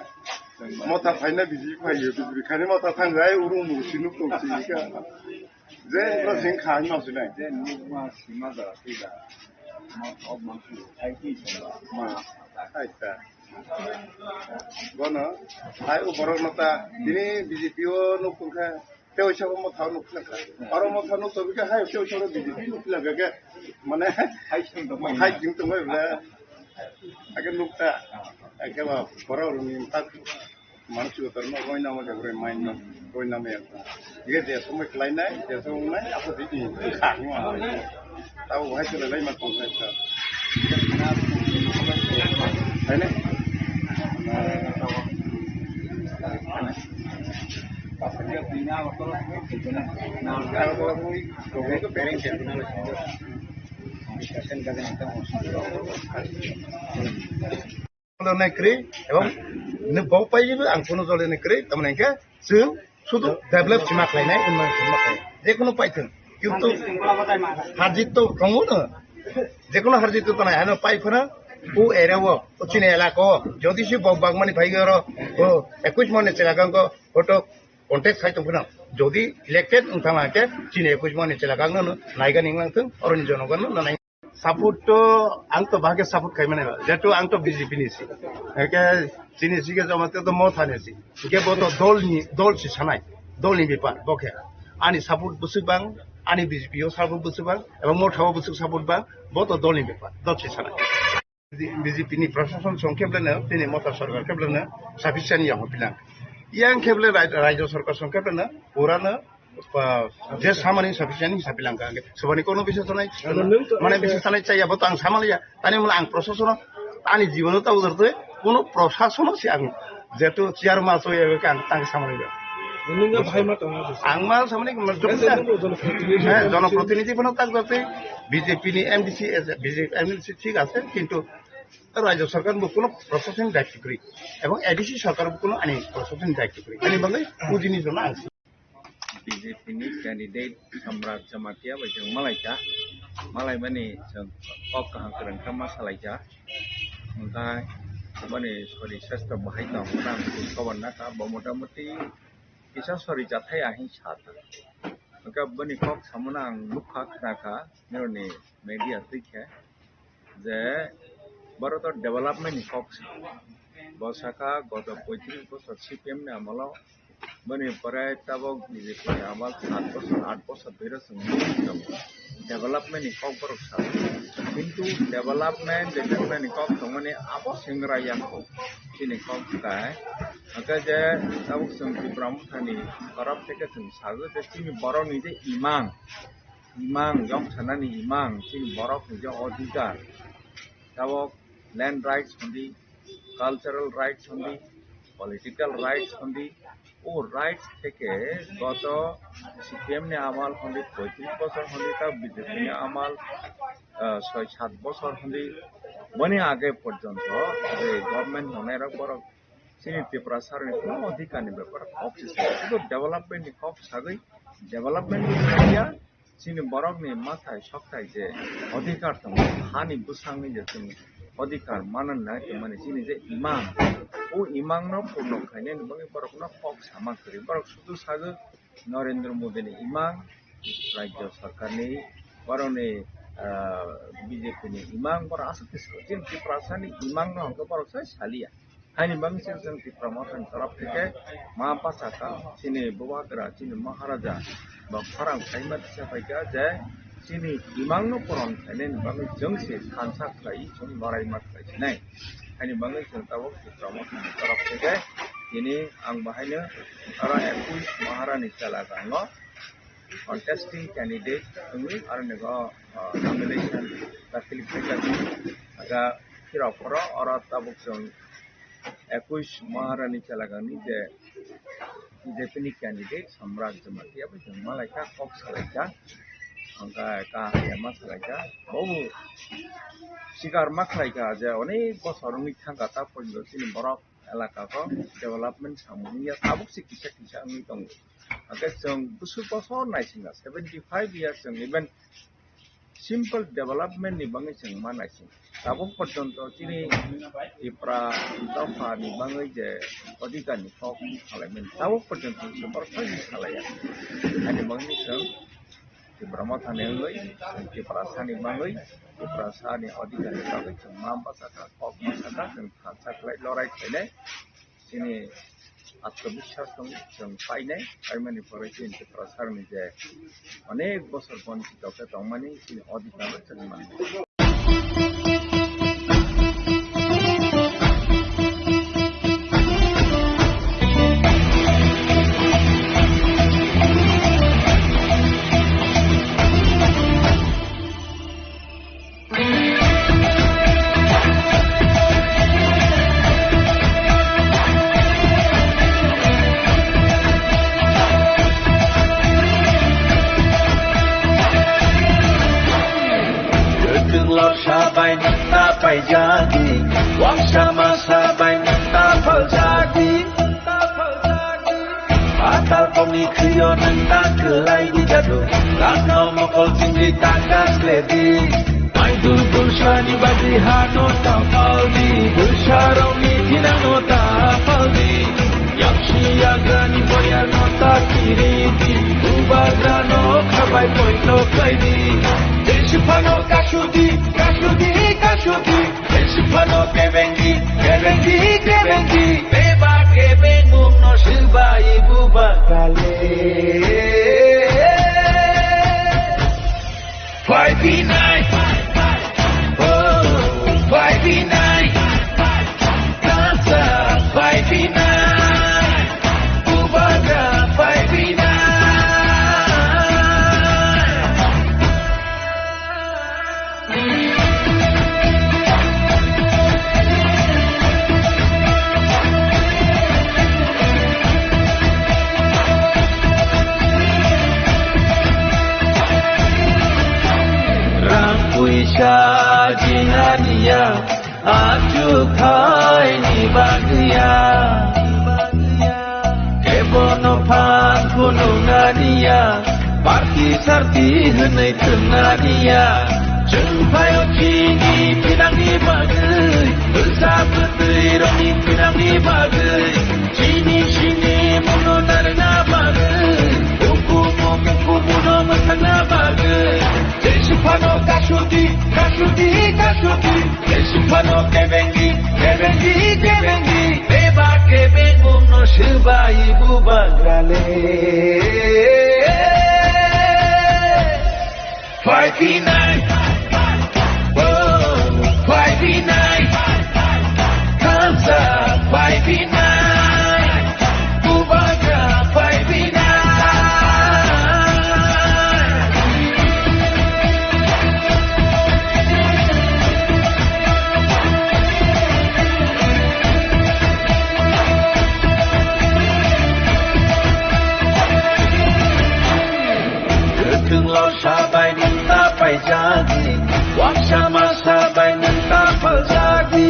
Mota phaina biji phaiyo, biji khani mota thango ai urung mu sinu ko si ka. Je ro sing kha ma sinai. Je nuk ma sima da si da. Ma ob ma su ai ki sa. Ma ai ta. Bono hai o borok no ta tini B J P o nuk kha. Tei oisa bo motha nuk kha. Aro motha nuk to bikhe hai tei oisa B J P nuk kha ke. Mane hai sing to mai. Hai sing to mai bla. Ake nuk ta. Ake ba borok rok ni tak. Mansi ko tarma roi nama ke bre main no. Roi nama ya. Ye de somoi khlai nai, de somoi nai, apo de ni. Kha ni ma. Tabo bahai chwla lai ma tong lai kha. Hai ne? Nai kwrwi, ebong nini bo pai ang phone jole nai kwrwi, tamni hwnkhe chwng sudu develop sima khlainai, unnoi sima khlai. Jekono paithwng, kintu harjit to tongo no, jekono harjit to tongo, ano pai phano O area o, o chini elaka o, jodi se bo bagmani phai oro, o ekush mon ni chela kang ko photo contact sai tong phano. Jodi elected wng thang khe chini ekush mon ni chela kang no naigani wng thung, oro ni jonogon no nai. Support to ang to bahage support khai mane, jetu ang to B J P ni si. Eke chini si ke jama to Motha ni si. Ke bo to dol ni, dol si sanai, dol ni bepar, bo khe. Ani support busuk bang, ani B J P o support busuk bang, ebong Motha o busuk support bang, bo to dol ni bepar, dol si sanai. B J P ni prashason song khebleno, tini Motha sarkar khebleno sufficient ya hopilang. Yang kheble rai-, rajya sarkar song khebleno purano, pa, je samani sufficient sapilang ka. Sobani kono biswas nai, mane biswas nai chaya bo tang samaliya. Tani mula ang prashasono, ani jibono ta udar tui, kono prashasono si ang jetu chair ma so ya ka ang tang samaliya. Nungga bhai ma tong. Ang ma samani ma jok. Jonoprotinidhi bono tak jate B J P ni M D C, B J P M D C thik ase, kintu rajya sarkar bo kono prashason daityo kwrwi, ebong A D C sarkar bo kono ani prashason daityo kwrwi. Ani bagwi o jinis no ang B J P ni candidate Samrat Jamatia bai chwng malaikha, malaimani chwng kok kaham kwrwng khe ma salaikha. Hwnkhe boni sori sastro bahai tong, khorang khobor nakha, bo motamuti kisa sori chathai ahing sa thang. Hwnkhe boni kok samano ang nukha, khnakha, nironi media twi khe. Je boro to development ni kok sa. Bo saka goto poitris bosor C P M ni amolo, boni pore tabok B J P ni amal sat bosor, aat bosor bero chwng development ni kok borok sa. Kintu development, development ni kok tongmani abo sengrai yang kok. Chini kok kai. Hake je tabok chwng Tipra Motha ni torop theke chwng sago je chini borok ni je imang. Imang, yok sanani imang, chini borok ni je odhikar. Tabok land rights hondi, cultural rights hondi, political rights hondi, o rights theke goto C P M ni amal hondi poitris bosor hondi, ta B J P ni amal, ah, soi sat bosor hondi, boni age porjonto je government tongnai rok borok chini Tiprasa rokni kono odhikar ni bepar kok se sago, sudu development ni kok sagwi, development ni ya, chini borok ni mathai sokthai je odhikar tongo, hani bwsang ni je chini odhikar manan nai tongmani chini je imang, o imang no purno khainani bagwi borok no kok sama kwrwi, borok sudu sago, Narendra Modi ni imang, rajya sarkar ni, borok ni, ah, B J P ni imang, borok aswk khe salo. Chini Tiprasa ni imang no hwnkhe borok sai saliya. Haini bagwi se chwng Tipra Motha ni torop theke ma bachakha, chini Bubagra, chini Maharaja, bo khorang khaima tisa phaikha je chini imang no puron khainani bagwi chwng se thansa khlai, chwng loraima khlai sinai. Haini bagwi chwng tabuk Tipra Motha ni torop theke tini ang bahaino oro ekush Maharani chela gango contesting candidate wngwi aroni go, ah, nomination dakhil khaijak. Aga phirok oro, oro tabuk chwng ekush Maharani chelagangni je B J P ni candidate Samrat Jamatia bai chwng malaikha, kok salaikha, hwnkhe kaham ya ma salaikha, bobo sikar ma khlaikha je onek bosor wngwi thangkha, ta porjonto chini borok elaka o development samung ya tabuk se kisa kisa wngwi tongo. Hake chwng bwswk bosor naisingya, seventy five years chwng even simple development ni bagwi chwng ma naising. Tabuk porjonto chini Tipra dopha ni bagwi je odhikar ni kok salaimani, tabuk porjonto chwng borok phai salaiya. Ani bagwi chwng Tipra Motha ni wngwi, Tiprasa ni bagwi, Tiprasa ni odhikar ni bagwi chwng ma bachakha, kok bachakha, chwng thansa khlai lorai khainai. Chini atmabiswas tong chwng painai, paimani pore chini Tiprasa ni je onek bosor bonchito khe tongmani chini odhikar no chwng mannai. Kwthwng lorsa bai nwng ta paijadi, waksa masa bai nwng ta phaljadi. Patal kokni khwio nwng ta kwlai di jadu, kakno mokol chingri ta kasledi. Bwsani bagwi hano ta paldi, bwsarokni thinangno ta paldi. Yaksi yagrani boyarno ta kiridi, bubagrano khabai poito khlaidi. Jesiphano kasudi, kasudi, kasudi. Jesiphano kebengi, kebengi, kebengi. Beba kebengmungno swbai bubagrale. Phaiphinai, oh, phaiphinai, tasa phaiphinai, bubagra phaiphinai. Rang puisa jinganiya, achukhaini bagwiya. Kebono phan phunuknaniya, party sarti hwnwi thwngna niya. Chwng phaio chini thinangni bagwi, bwsa bwtwi rokni thinangni bagwi, chini sini muno narwkna bagwi, ukumu mukumuno mwsakna bagwi. Jesiphano kasudi, kasudi, kasudi. Jesiphano kebengi, kebengi, kebengi. Beba kebengmungno swbai bubagrale. Phaiphinai, oh, phaiphinai, thansa phaiphinai, bubagra phaiphinai. Kwthwnglo sabai nwng ta paijadi, waksa ma sabai nwng ta paljadi.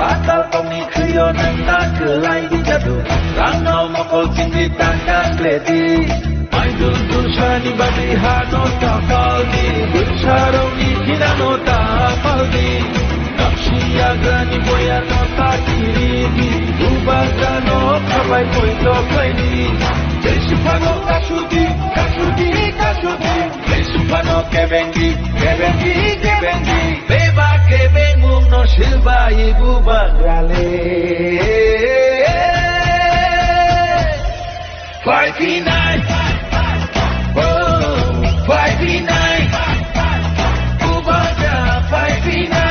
Atal tongni khwio nwng ta kwlai di jadu, rangno mokol chingwi tangka khledi. Maidul dulsani bagwi hano ta paldi, bwsarokni thinano ta paldi. Kapsi yagrani boyarno ta kiridi, bubagrano khabai poito khlaidi. Jesiphano kasudi, kasudi, kasudi. Jesiphano kebengi, kebengi, kebengi. Beba kebengmungno swbai bubagrale. Phaiphinai, oh, phaiphinai, bubagra phaiphinai.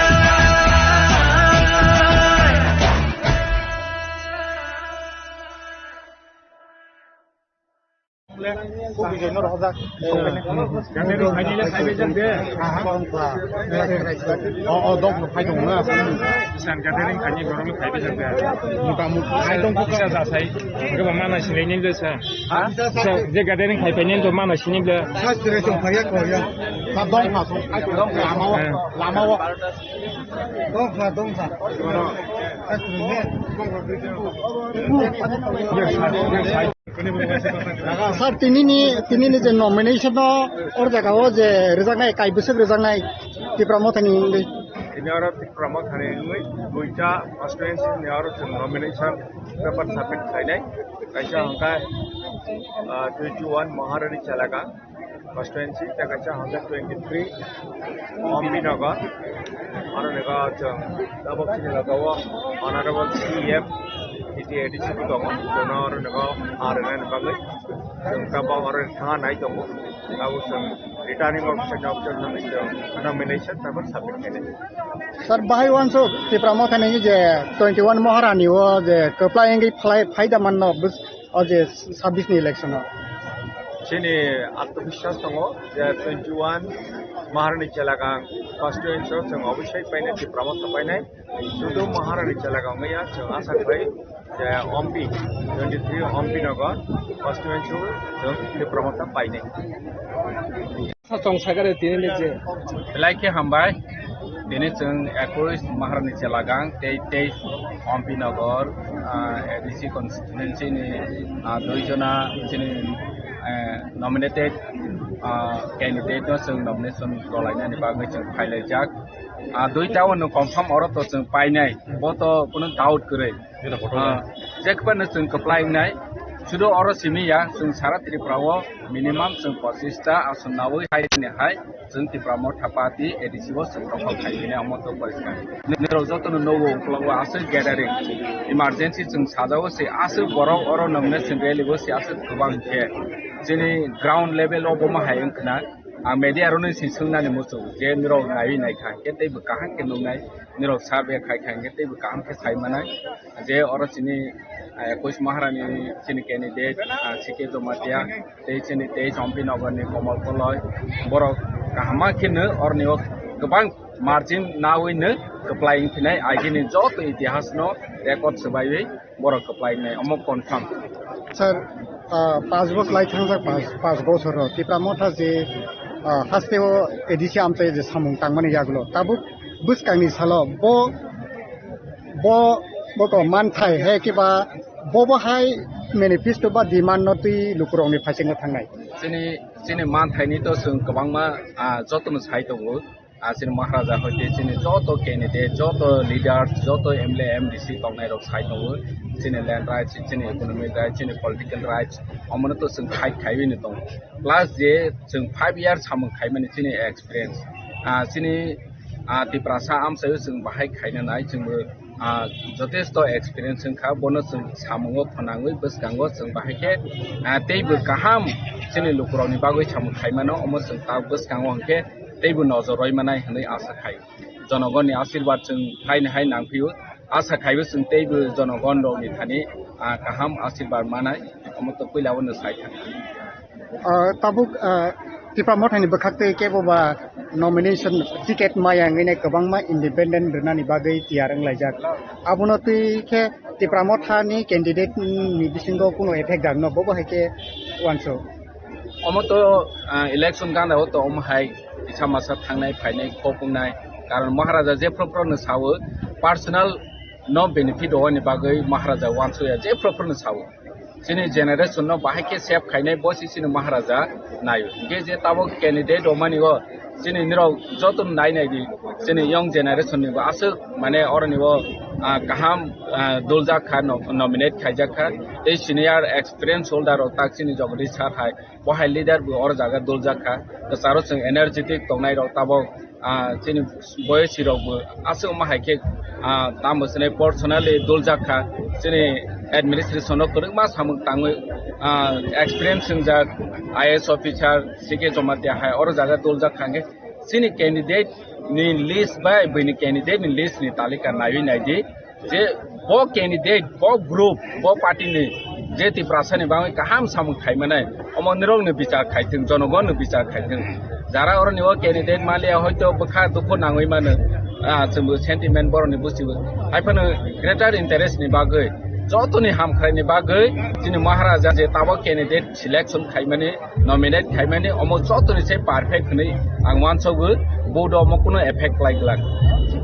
Gathering khainai le phaibai jak de. O, o, dok phai tong na. San gathering khainai borok le phaibai jak de. Mota mota khai tong kisa jasai. Goba mana sinai nim de sa. Ha? Sa, je gathering khai phai nim to mana sinim de. Sa sire tong phai ya ko ya. Sa dong kha so. Lama o. Lama o. Dong kha, dong kha. Sa sire ne. Sir, tinini, tinini je nomination no or jaga o je rijaknai, kai bwswk rijaknai Tipra Mothani wngwi. Tini oro Tipra Mothani wngwi duita constituency ni oro chwng nomination paper submit khlainai. Kaisa hwnkhe, ah, twenty one Maharani Chelagang constituency, tei kaisa hwnkhe twenty three Ompinagar, aro nokho chwng tabuk chini logo o Honorable C E M T T A D C bo tongo, chwngno aro nokho ha rwnani bagwi chwng tabuk aro thangna nai tongo, tabuk chwng returning officer ni officer no chwng nomination paper submit khainai. Sir, bahai uansuk Tipra Mothani je twenty one Maharani o je kwplai wngwi phlai, phaida manno bus-, o je sabbish ni election o. Chini atmobiswas tongo je twenty one Maharani Chelagang constituency o chwng obviously painai, Tipra Motha painai. Sudu Maharani Chelagang wngya, chwng asa khlai je Ompi, twenty three Ompinagar constituency o chwng Tipra Motha painai. Sa tong sakare tini le je. Belai khe hambai. Tini chwng ekush Maharani Chelagang tei teis Ompinagar, ah, A D C constituency ni, ah, dui jona chini eh, nominated, ah, candidate no chwng nomination rwlainani bagwi chwng phailaijak. Ah, duita o no confirm oro to chwng painai, bo to kuno doubt kwrwi. Ah, jekphano chwng kwplai wngnai, sudo oro simi ya, chwng sara Tripura o minimum chwng pochista ason nawi hai ni hai. Chwng Tipra Motha Party A D C o chwng dokhol khai hwnwi omo to poriskar. Nirok jotono nogo uklogo aswk gathering, emergency chwng sajao se aswk borok oro nongne chwng rally o se aswk kwbang khe. Chini ground level o bo ma hai wngkhna. Ang media rokno se swngnani muchung je nirok naiwi naikha hwnkhe teibo kaham khe nuknai, nirok survey khai kha hwnkhe teibo kaham khe sai manai. Je oro chini, ah, ekush Maharani chini candidate, ah, C K Jamatia, tei chini tei Chompinagar ni Komal Koloi, borok kaham ma khe no oroni o kwbang margin nawi no kwplai wngphinai, agini joto itihas no record swbaiwi borok kwplai wngnai, omo confirm. Sir, ah, panch bosor lai thangjak, panch, panch bosor o Tipra Motha je, ah, haste o A D C amchai je samung tangmani yagulo, tabuk bwskangni salo bo, bo, bo to manthai he kiba bo bo hai manifesto ba demand no twi lukurokni phaisingo thangnai. Chini, chini manthaini to chwng kwbangma, ah, jotono sai tongo. Ah, chini Maharaja hoite chini joto candidate, joto leaders, joto M L A, M D C tongnai rok sai tongo. Chini land rights, chini economic rights, chini political rights, omono to chwng fight khaiwi no tongo. Plus je chwng five years samung khaimani chini experience, ah, chini, ah, Tiprasa amchaio chwng bahai khaina nai, chwngbo, ah, jotesto experience wngkha, bono chwng samungo phwnangwi bwskango chwng bahai khe, ah, teibo kaham chini lukurokni bagwi samung khaimano, omo chwng ta bwskango hwnkhe teibo nojor rwi manai hwnwi asa khai. Jonogonni asirwad chwng haino hai nangphio, asa khaibo chwng teibo jonogon rokni thani, ah, kaham asirwad manai, omo to puila bono sai thangkha. Ah, tabuk, ah, Tipra Mothani bwkhaktwi kebo ba nomination ticket maya wngwi nai kwbangma independent rwnani bagwi tiyar wnglaijak. Abono twi khe Tipra Mothani candidate ni bisingo kuno effect dangno, bobo hai khe uansuk. Omo to, ah, election gana o to omo hai kisa masa thangnai phainai khok wngnai. Karon Maharaja jephru phru no sao, personal no benefit rwani bagwi Maharaja uansukya jephru phru no sao. Chini generation no bahai khe save khainai bo se chini Maharaja naio. Hingkhe je tabuk candidate rwmani o chini nirok joto nai nai di, chini young generation ni bo aswk mane oroni o, ah, kaham, ah, duljak kha, no-, nominate khaijak kha. Tei senior experience holder rok tak chini Jagadish sir hai, bo hai leader bo oro jaga duljak kha. Kwcharo chwng energetic tongnai rok tabuk, ah, chini boyesi rok bo aswk ma hai khe, ah, tamo swnai personally duljak kha. Chini administration rok kwrwngma samung tangwi, ah, experience wngjak I A S officer C K Jamatia hai oro jaga duljak kha hwnkhe chini candidate ni list bai buini candidate ni list ni talika naiwi naidi. Je bo candidate, bo group, bo party ni je Tiprasa ni bagwi kaham samung khaimanai, omo nirok ni bichar khaithwng, jonogon ni bichar khaithwng. Jara oroni o candidate maliya hoito bwkha dukhu nangwi mano, ah, chwngbo sentiment borok ni buchibo. Haiphano greater interest ni bagwi, joto ni hamkrai ni bagwi chini Maharaja je tabuk candidate selection khaimani, nominate khaimani, omo jotoni se perfect hwnwi ang uansukgo, vote omo kuno effect khlai glak.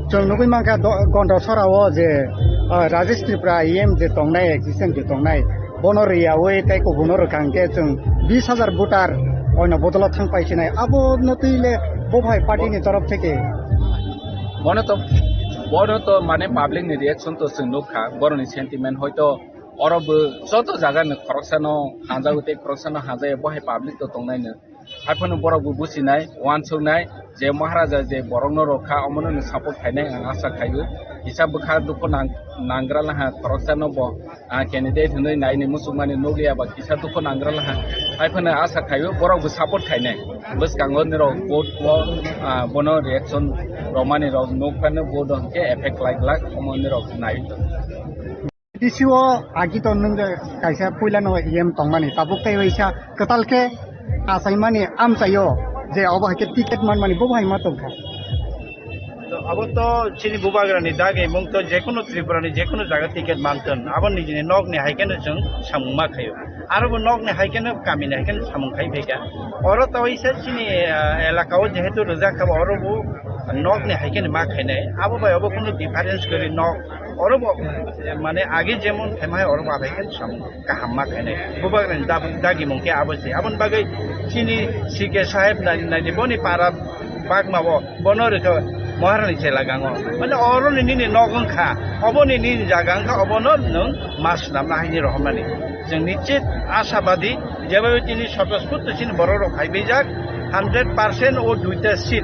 Chwng nugwi mankha do-, Gonda Sora o je, ah, Rajesh Tripura E M je tongnai, existence je tongnai, bono riyawi tei kubuno rwkha hwnkhe chwng bis hajar voter oino bodolo thang paisinai, abo no twi le bo bhai party ni torof theke. Bono to, bono to mane public ni reaction to chwng nukha, boroni sentiment hoito oro bo joto jaga ni khoroksa no hanjago tei khoroksa no hanjaya, bo hai public to tongnai no. Haiphano borok bo buchinai, uansuknai je Maharaja je borok no rwkha, omono no support khainai ang asa khaio. Kisa bwkha dukhu nang-, nanggra laha khoroksa no bo, ah, candidate hwnwi naini muchungmani nukliya ba kisa dukhu nanggra laha. Haiphano asa khaio borok bo support khainai. Bwskango nirok vote o, ah, bono reaction romani rok nukphano vote o hwnkhe effect khlai glak, omo nirok nai. D C o agi to nwng kaisa puila no E M tongmani, tabuk tei waisa kwtal khe achaimani amchaio je obo hai khe ticket manmani bo hai ma tongkha. To abo to chini bubagrani dagi mung to jekunu Tripura ni jekunu jaga ticket manton, abo nijini nok ni hai kheno chwng samung ma khaio. Aro bo nok ni hai kheno kami ni hai kheno samung khai phaikha. Oro to waisa chini, ah, elaka o jehetu rwjak kha, oro bo nok ni hai kheno ma khainai. Abo bai obo kunu difference kwrwi nok Oro bo, eh, mane age jemon khaimai oro bo aphai khe samung kaham ma khainai. Bubagrani dab-, dagimung khe abo se. Aboni bagwi chini C K saheb nai, nai, boni para bagma bo, bono rikha Maharani chela gango. Mane oro ni nini nog wngkha, obo ni nini jaga wngkha, obono nwng ma swnamna haini rohormani. Chwng nichit ashabadi, jeba tini sotosput chini borok rok phaibaijak, hundred percent o duita seat,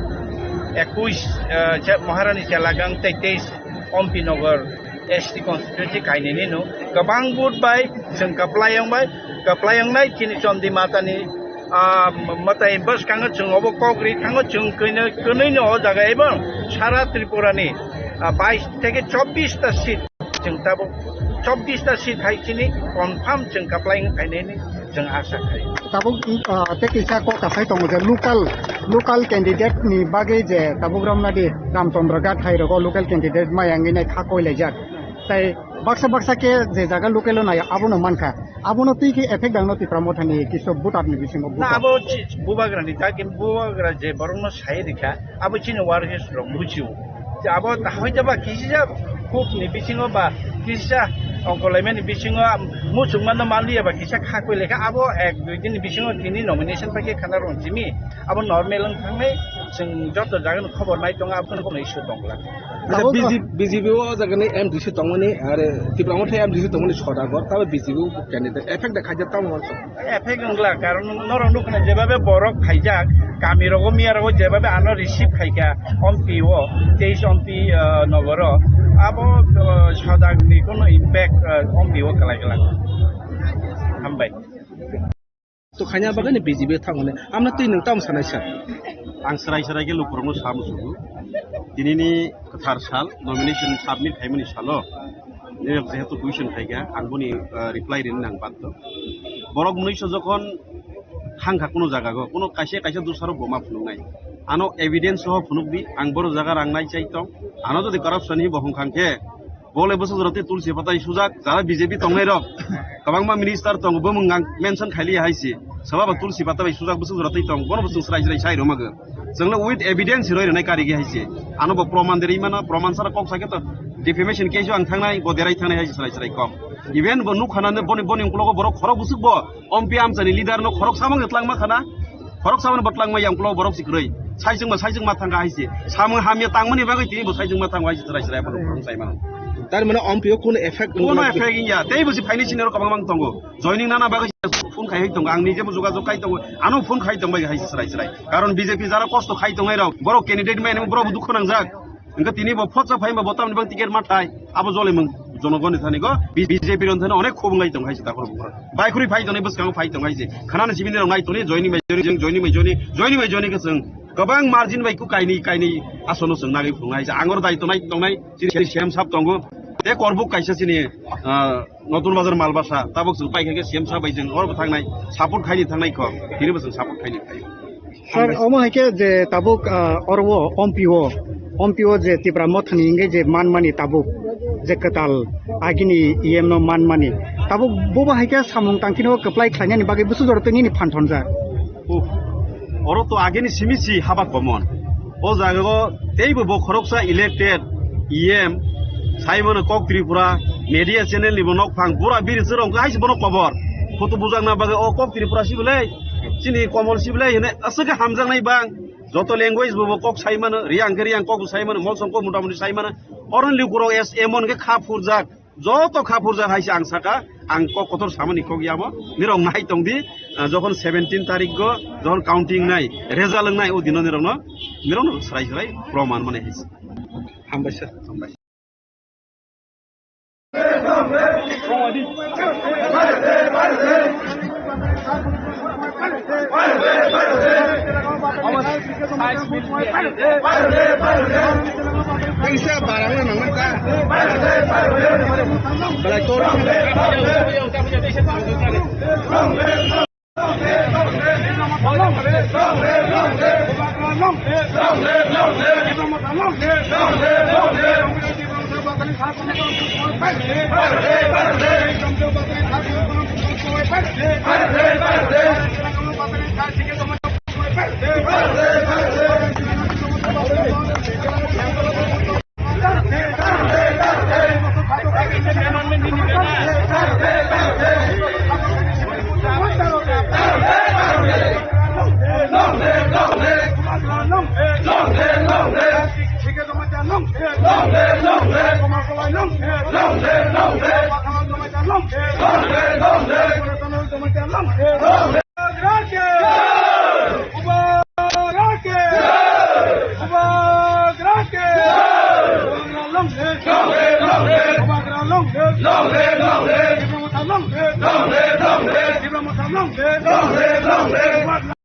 ekush, eh, che-, Maharani chela gang tei teis Ompi Nagar S T constituency kainwini no kwbang vote bai chwng kwplai wng bai, kwplai wngnai chini Chondi Matani, ah, mwtai bwskango chwng obo kok ri thango chwng kwnwi, kwnwi no o jaga ebong sara Tripura ni, ah, bais theke chobbish ta seat chwng tabuk chobbish ta seat hai chini confirm chwng kwplai wng khainani. Chwng asa khai. Tabuk, ah, tei kisa kok kasai tongo je local, local candidate ni bagwi je tabuk romnadi Ramchandra Ghat hai rogo local candidate mayang nai kha koi laijak. Tai baksa baksa khe je jaga local o nai abono mankha. Abono twi khe effect dangno Tipra Motha ni kisu voter ni bisingo Na voter. Abo chi-, bubagra ni jagin bubagra je borokno sai rikha. Abo chini warriors rok bujiu. Je abo hoito ba kisa khub ni bisingo ba kisa ongkolaimani bisingo muchungma no manliya ba kisa khakoi lekha abo ek dui din ni bisingo tini nomination paikhe khana rong simi abo normal wng thangnai chwng joto jaga ni khobor nai tongo abo no issue tongla. Acha, Abo B J P, B J P o jaga ni M D C tongmani are Tipra Motha M D C tongmani soda gor tabo B J P o candidate effect da khaijak tamo. Effect wngla, karon norok nukna jebabe borok phaijak, kami rogo miya rogo jebabe ano receive khaika, ompi o, teis ompi, ah, nogoro, abo, ah, sodak ni kono impact, ah, ompi o kalai kalai. Hambai. To khanya bagani B J P thangmani, amna twi nwng tamo sanai sa? Ang serai serai khe lukurokno sa musugo. Tinini kwthar sal, nomination submit khaimani salo. Nini jehetu question khaikha, ang boni, ah, reply rini nang baddo. Borok mwnwiso jokhon thangkha kuno jagago, kuno kaisa kaisa dusarok bo ma phunuknai. Ano evidence soho phunukdi, ang boro jaga rang nai chai tong. Ano jodi corruption hi bo hwnkha khe, bole bwswk jora tei tulsi patai sujak, jara B J P tongnai rok, kwbangma minister tongo, bumung ang mention khailiya hai se. Swbaba tulsi pata bai sujak bwswk jora tei tong, bono bo chwng srai srai sai rwmagw. Chwngno with evidence roi rwnai karigi hai se. Ano bo proman de rwi mano, proman sara kok sakhe to defamation case o ang thangnai, bo derai thangnai hai se srai srai kok. Even bo nukha na boni, boni ukologo borok khorok bwswk bo ompi amchani leader no khorok samang twlangma khana, khorok samang bo twlangma yang ukologo borok si kwrwi. Saijwngma, saijwngma thangkha hai se. Samung hamya tangmani bagwi tini bo saijwngma thango hai se srai srai borok khorok sai mano. Tar mane ompi o kuno effect Kuno effect ya, tei bo si phaini sini rok kwbangma tongo. Joining nana bagwi phone khai hai tongo, ang nije bo jogajog khai tongo, ano phone khai tong bai hai chwrai chwrai. Karon B J P jara kosto khai tongnai rok, borok candidate mai nang borok bo dukhu nangjak. Hwnkhe tini bo photsa phai ba bo tamni bang ticket ma thai, abo jole mung jonogoni thani go, B J P ron thani onek khobong lai tong hai se takhor bukhor. Bai khuri phai tongnai bwskango phai tong hai se. Khanani sibini rok nai toni joining bai joining, joining bai joining, joining bai joining khe chwng kwbang margin bai ku kainwi kainwi asono chwng nagwi phunuknai se. Angor dai tonai tongnai chini C M sab tongo. Te korbuk kaisa chini, ah, Notun Bazar Malbasa, tabuk chwng paikha khe C M sir bai chwng oro bo thangnai, support khaini thangnai kho, tini bo chwng support khaini phaio. Sir, omo hai khe je tabuk, ah, oro o ompi o, ompi o je Tipra Mothani hingke je manmani tabuk je kwtal agini E M no manmani, tabuk bobo hai khe samung tangkino kwplai khlainani bagwi bwswk jora twi nini phan thonjak. Uff, oro to ageni simi si habak komon. O jaga o teibo bo khoroksa elected E M, sai mano Kok Tripura, media channel ni bo nok phang, bura biri chwrwng khe hai se bono kobor. Photo bujak na bagwi o Kok Tripura si belai, chini Komol si belai hene aswk khe hamjaknai bang. Joto language bo bo kok sai mano, Riyang khe Riyang kok bo sai mano, Molsom kok mota moti sai mano. Oro ni lukurok es emon khe kha phurjak. Joto kha phurjak hai se ang saka, ang kok kotor samani kok yamo, nirok nai tong di, ah, jokhon seventeen tarik go, jokhon counting nai, result wngnai, o dino nirokno, nirokno srai srai proman mani hai se. Hambai sir, hambai. Kaisa barang na nang ta. Belai tor. Tipra Motha long live! Long live, long live!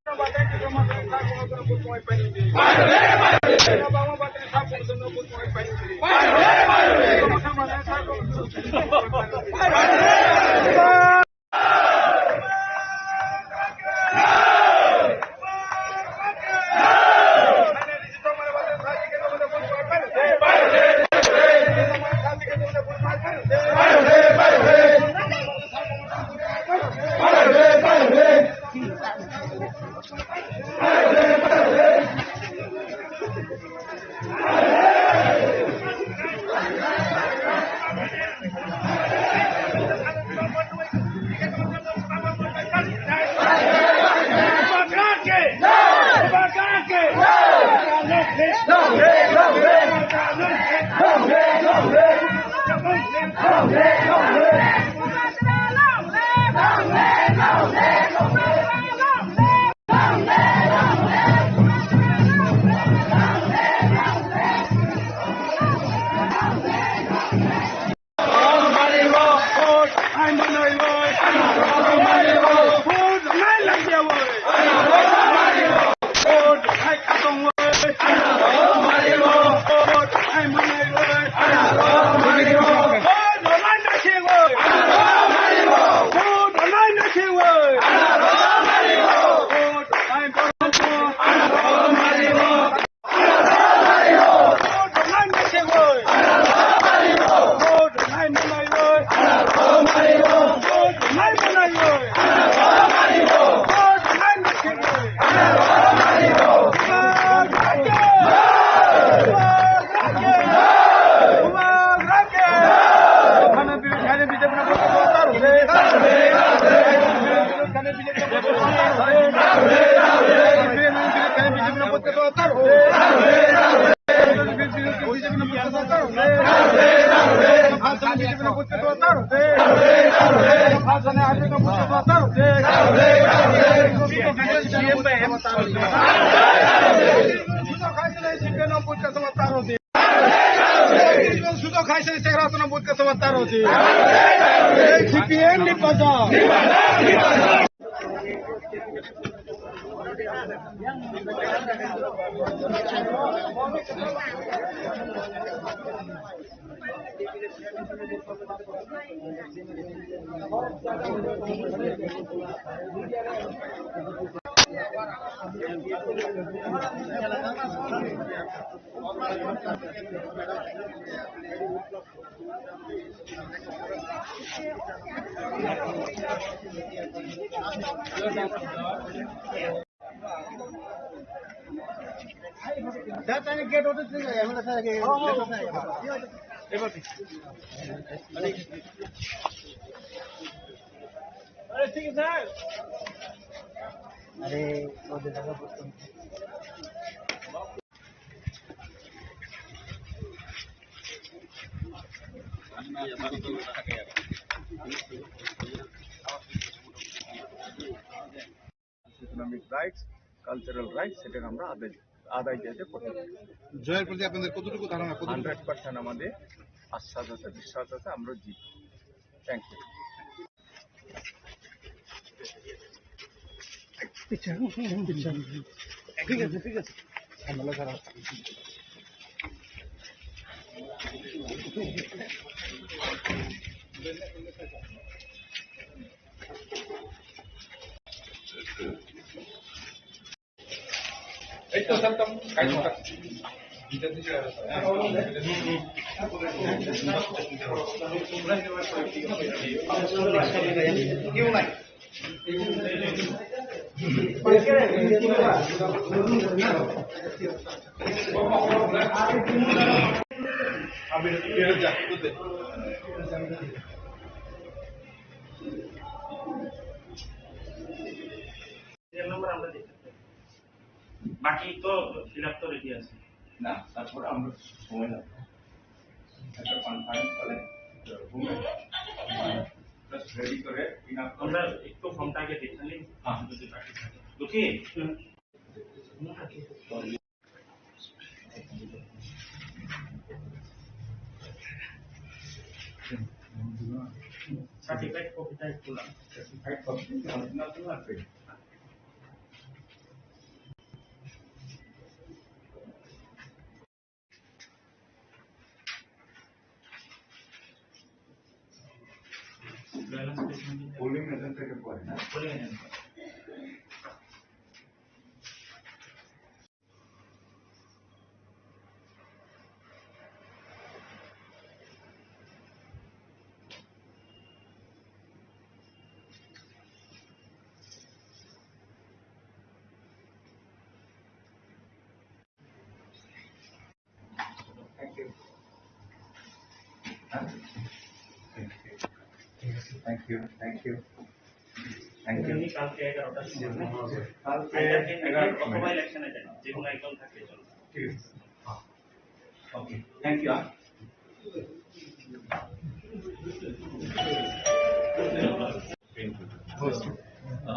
Sudah khaisa ni segra sana buat kata watar roti. C P M ni paja. अरे, वो दे दो। Economic rights, cultural rights, সেটাকে আমরা আদায়, আদায় দিতে করতে পারি। জয়ের প্রতি আপনাদের কতটুকু ধারণা, কতটুকু? হান্ড্রেড পার্সেন্ট আমাদের আশ্বাস আছে, বিশ্বাস আছে, আমরা জিতব। Thank you. ঠিক আছে, ঠিক আছে। সিরিয়াল নাম্বার আমরা দেখতে পাই। বাকি তো ফিল আপ তো রেডি আছে। না, তারপরে আমরা সময় লাগবে। একটা কনফারেন্স করে, জাস্ট রেডি করে, ফিল আপ করে। আমরা একটু ফর্মটা আগে দেখে নিই। হ্যাঁ। যদি বাকি থাকে। ওকে? সার্টিফাইড কপিটা একটু লাগবে। Polling agent থেকে পড়ে না? Polling agent. Thank you. Thank you, thank you, thank you. কালকে এগারোটার সময়। কালকে এগারোটার সময়। ইলেকশনে যান, যে কোনো একজন থাকলে চলবে। ঠিক আছে। Okay, thank you.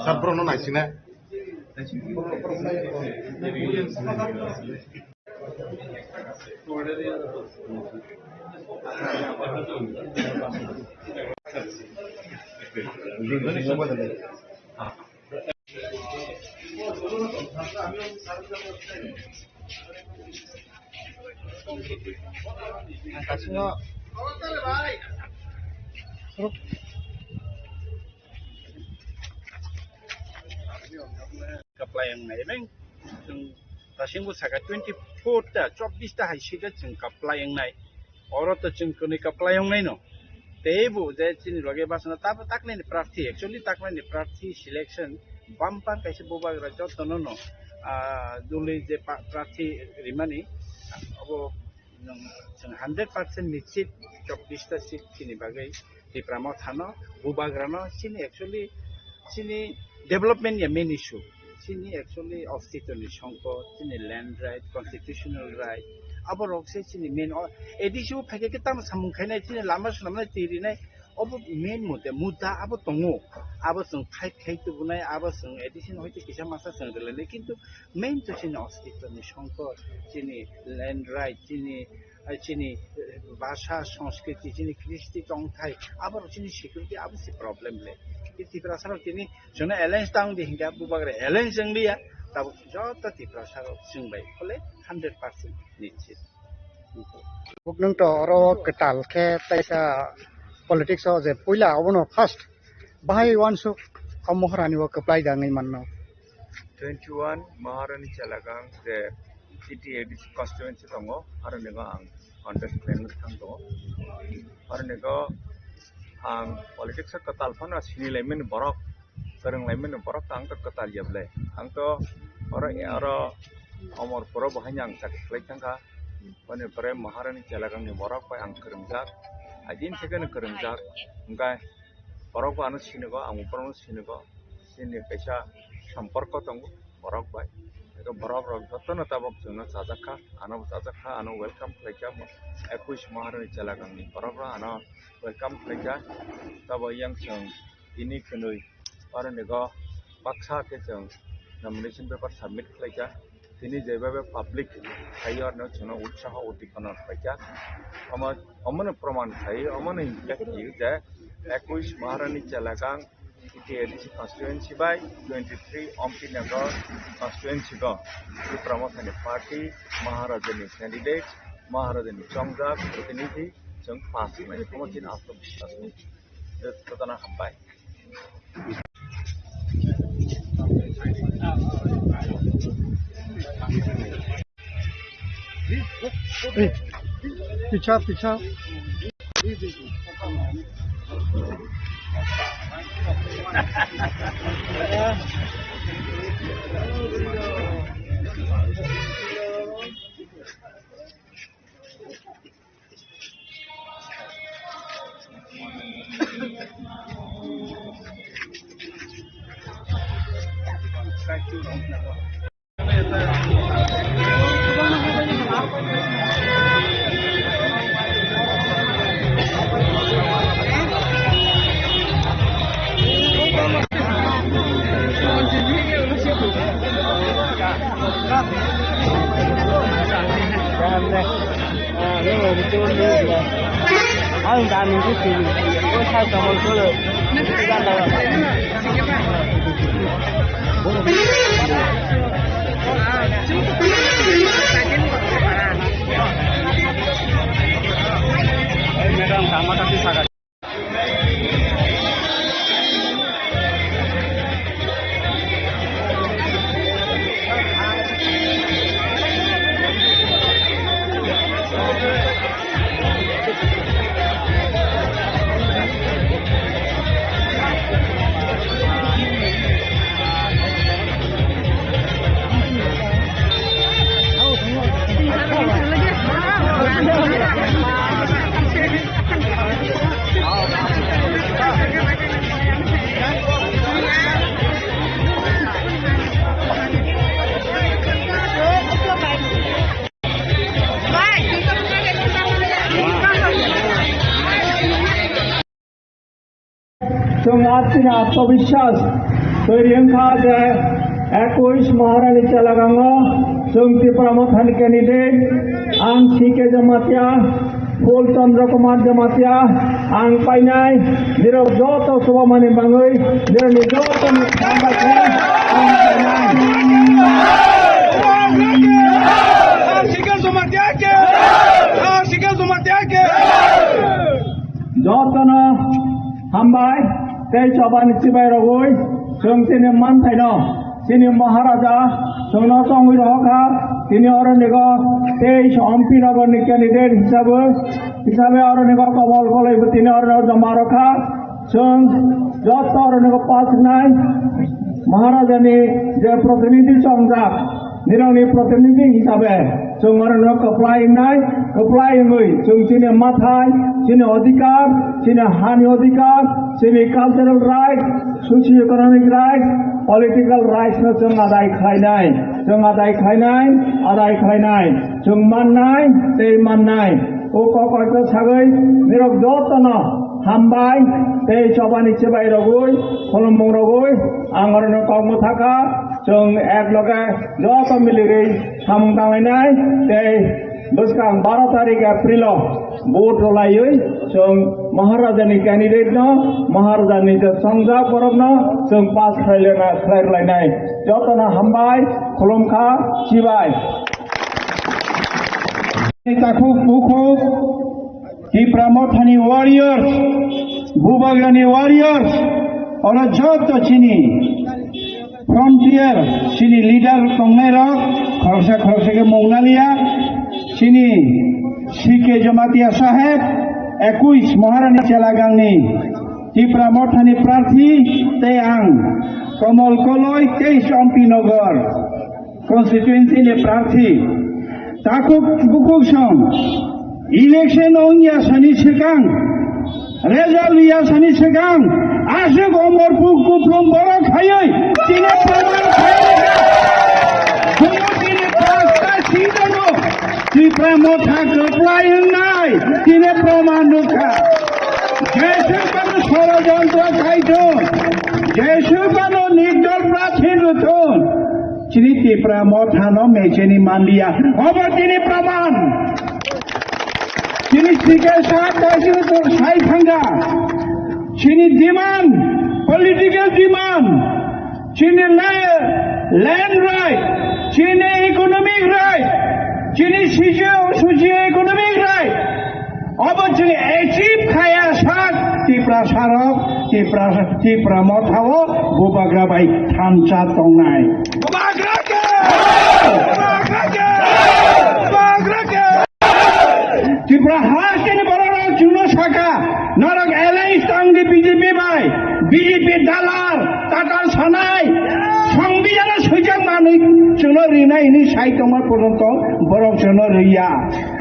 Sir, bro, no, nice, na? Kaplai wngnai, ebeng chwng dasimbo saka twenty four ta, chobbish ta hai sika chwng kaplai wngnai. Oro to chwng kwnwi kaplai wngnai no. Teibo je chini loge bachana tabo taknai ni prarthi, actually taknai ni prarthi selection bumper kaisa bubagra jotono no, ah, duli je pa-, prarthi rimani, abo nwng chwng hundred percent nischit chobbish ta seat chini bagwi Tipra Motha no, bubagra no, chini actually chini development ya main issue. Chini actually ostitoni songkot, chini land right, constitutional right, abo rok se chini main o-, A D C o phaikhe khe tamo samung khainai, chini lama swnamnai, twi rinai, obo main mudda, mudda abo tongo. Abo chwng fight khai tubunai, abo chwng A D C no hoite kisa masa chwng rwlainai, kintu main to chini ostitoni songkot, chini land right, chini, chini, eh, bhasha, sanskriti, chini kristi tongthai, abo chini security, abo se problem le. Tiprasa rok tini chwngno alliance tang di hinkhe bubagra alliance wng liya, tabuk joto Tiprasa rok chwng bai phole hundred percent nischit. Buknwng to oro kwtal khe taisa politics o je puila obono first bahai uansuk o Maharani o kwplai da wngwi manno. Twenty one Maharani Chelagang je city A D C constituency tongo, aroni go ang contest khlaina thang tongo. Aroni go ang politics o kwtal phano sini laimani borok, kwrwng laimani borok to ang to kwtal ya bwle. Ang to oro, oro Omorpuro bo haino ang chakri khlai thang kha. Boni pore Maharani Chelagangni borok bai ang kwrwngjak. Ajin thekeno kwrwngjak. Hwnkhe borok bo ano sinigo, ang bo borokno sinigo. Chini kaisa somporko tongo borok bai. Eko borok rok jotono tabok chwngno chajak kha, ano bo chajak kha, ano welcome khlai kha. Ekush Maharani Chelagangni borok rok ano welcome khlai kha. Tabok yang chwng tini kwnwi, aroni go baksa khe chwng nomination paper submit khlai kha. Tini jebaibai public phaiyo, arno chwngno utsaho udipana khlai kha. Omo, omono proman khai, omono hingkhe khe je ekush Maharani Chelagang T T A D C constituency bai twenty three Ompi Nagar constituency go Tipra Mothani party, Maharajani candidate, Maharajani chongjak protinidhi chwng pass khlai. Omo chini atmabiswas ni, eh, jotona hambai. Ei, pichha, pichha. Ang dan ni sini, kau saya kamu tu, kita dah. Chwng atini atmobiswas twi wngkha je ekush Maharani Chelagango chwng Tipra Mothani candidate ang C K Jamatia, Phul Chandra Kumar Jamatia ang painai, nirok joto chubamani bangwi nirokni jotoni hambai khe ang painai. Jotono hambai tei chobani chibai rogwi chwng chini manthaino chini Maharaja chwngno chongwi rohorkha, tini oronigo tei Ompi Nogorni candidate hisabe, hisabe oronigo komol kolaibo tini oro joma rokha. Chwng joto oronigo pass wngnai Maharajani je protinidhi chongjak, nirokni protinidhi hisabe chwng oronigo kwplai wngnai, kwplai wngwi chwng chini mathai, chini odhikar, chini hani odhikar, chini cultural right, socio-economic right, political rights no chwng adai khlainai, chwng adai khlainai, adai khlainai, chwng mannai tei mannai. O kok koito sagwi nirok jotono hambai tei chobani chibai rogwi, khulumung rogwi ang oroni kok mwthakha. Chwng ek loge joto miligwi samung tanglainai tei bwskang baro tarik April o vote rwlaiwi chwng Maharajani candidate no, Maharajani je chongjak borok no chwng pass khlai lena, khlai rwlainai. Jotono hambai, khulumkha, chibai. Takhuk bukhuk Tipra Mothani warriors, Bubagrani warriors, oro joto chini frontier, chini leader tongnairok khoroksa khoroksa khe mung naliya, chini C K Jamatia saheb, ekush Maharani Chelagangni Tipra Mothani prarthi tei ang Komol Koloi, teis Ompi Nogor constituency ni prarthi. Takhuk bukhuk song election wngya sani swkang, result wngya sani swkang, aswk omor puk kuplung borok khaiwi chini proman khaiwi chini pasta sijano Tipra Motha kwplai wngnai chini proman rwkha. Jeswk bano sorojontro khaithung, jeswk bano nirdol prarthi rwthung. Chini Tipra Mothano mecheni manliya. Obo chini proman. Chini sikhe sak kaisi to sai thangkha. Chini demand, political demand, chini la-, land right, chini economic right, chini socio, socio economic right. Obo chwng achieve khaya sak Tiprasa rok, Tiprasa, Tipra Motha o Bubagra bai thansa tongnai. Bubagra ke! Bubagra ke! Bubagra ke! Tipra hasteni borok rok chwngno saka, norok alliance tang di B J P bai, B J P dalar, tatal sanai, songbijano swijak manwi chwngno rinai hwnwi sai tongma porjonto borok chwngno riya.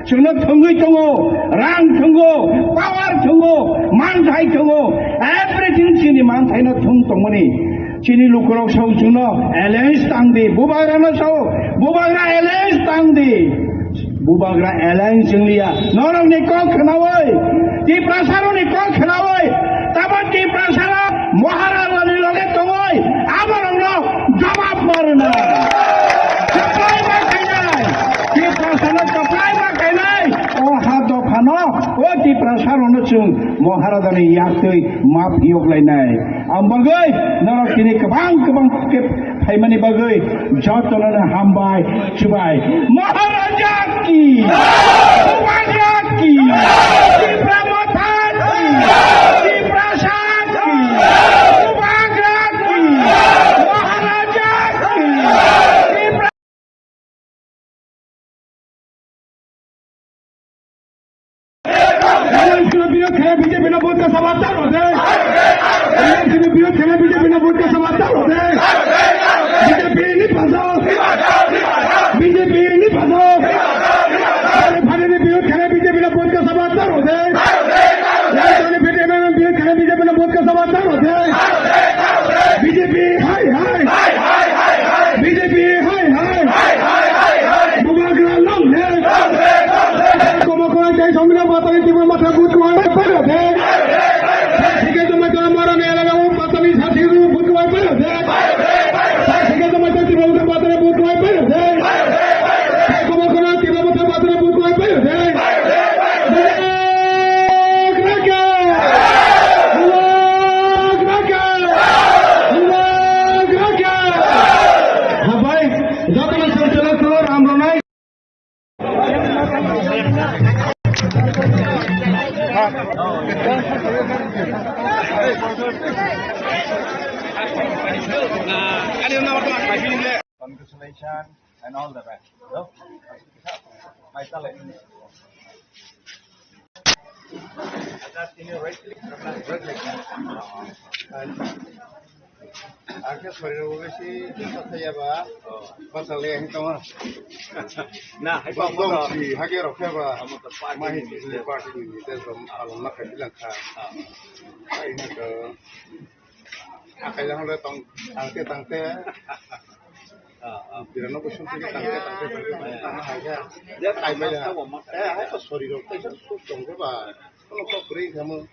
Chwngno thwngwi tongo, rang thwngo, power thwngo, manthai thwngo, everything chini manthaino thwng tongmani. Chini lukurok sao chwngno alliance tang di, Bubagrano sao, Bubagra alliance tang di. Bubagra alliance wngliya, norokni kok khnaui, Tiprasarokni kok khnaui, tamo Tiprasarok Maharajani loge tongoi, aborokno jawab ma rwnai. Kwplai ma khainai. Tiprasano kwplai ma khainai. O ha dophano, o Tiprasarokno chwng Maharajani yaktwi ma phiyok lainai. Ang bagwi norok tini kwbang kwbang khe phaimani bagwi jotono hambai, chubai. Maharaja ki! Bubagra ki! Tipra Motha ki! Tiprasa ki! Bubagra ki! Maharaja ki! Tipra Alliance ni biyo khaya B J P no vote ka sab acha rode. Alliance ni biyo khaya B J P no vote ka sab acha rode. B J P ni paso. B J P ni paso. Alliance ni biyo khaya B J P no vote ka sab acha rode. Alliance ni biyo khaya B J P no vote ka sab acha rode. B J P hai hai. B J P hai hai. Bubagra long live. Komo kono jai Songmina Batari Tipra Motha good morning. Paro de. Thike tumai to amara ne laga. Congratulations and all the best. Hello? Mai talai. Acha, tini right click, right click. Ang khe sorirok besi kisa thaya ba. Oh. Bachal ya hing tongma. Na, hai ba si hage rok khe ba. Amo to party ni leader. Party ni leader rom alom na khai bilang kha. Ah. Ai na to. Akai lang le tong, tangte, tangte. Ah, ah. Birano ko sung tangte, tangte, tangte, tangte, tangte, hai ya. Ya, kai ba ya. Eh, hai to sorirok kaisa suk tong khe ba. Kono kok kwrwi wngkha mo.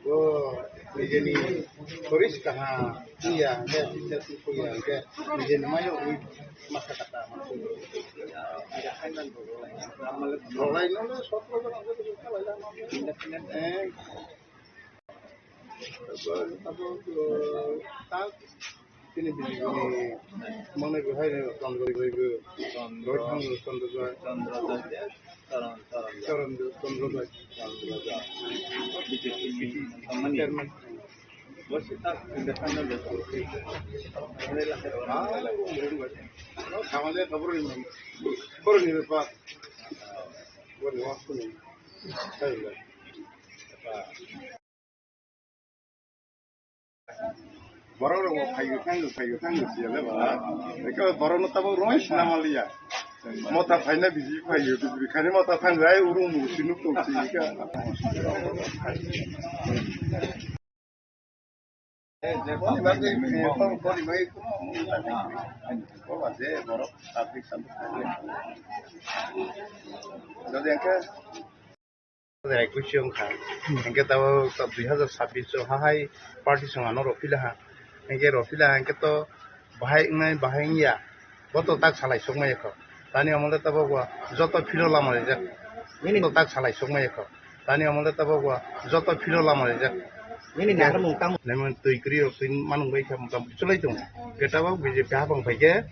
Bo nijeni soris kaha puya, hwnkhe teacher si puya, hwnkhe nijeni mayo ui masa kata. Rolai no le sotro jona hwnkhe tong kha lai la. Eh. Abo, abo, eh, tak. Tini bini bini mane bo hai ne Chandra Joy bo. Chandra. Roy Chandra, Chandra Joy. Chandra Joy de, Charan, Charan Joy. Charan Joy, Chandra Joy. Chandra Joy. B J P ni company. Chairman. Bo si tak independent de. Mane la. Ah, la, la, la. No, samale kabur ni. Kabur ni bepar. Bo ni waktu ni. Sai la. Borok rok bo phaiyo thango, phaiyo thango siya le ba. Eka borok no tabo roi sina maliya. Mota phaina bisi phaiyo, bisi khani mota thango ai urung mu sinu tong si ka. Boni bagwi, boni bagwi, borok public samsung. Jodi angkhe Ekush wngkha. Hinkhe tabuk dui hazar sabbish o hahai party song ano rwphila ha. Hinkhe rwphila ha hinkhe to bahai wngnai bahai wngya. Bo to tak salai sokmaya kho. Tani omo le tabuk bo joto philo lama rijak. Nini to tak salai sokmaya kho. Tani omo le tabuk bo joto philo lama rijak. Nini naharmung tamo? Lemon twi kwrwi rok twi manung bai kha mokam chulai tongo. Hinkhe tabuk B J P hapang phaikhe,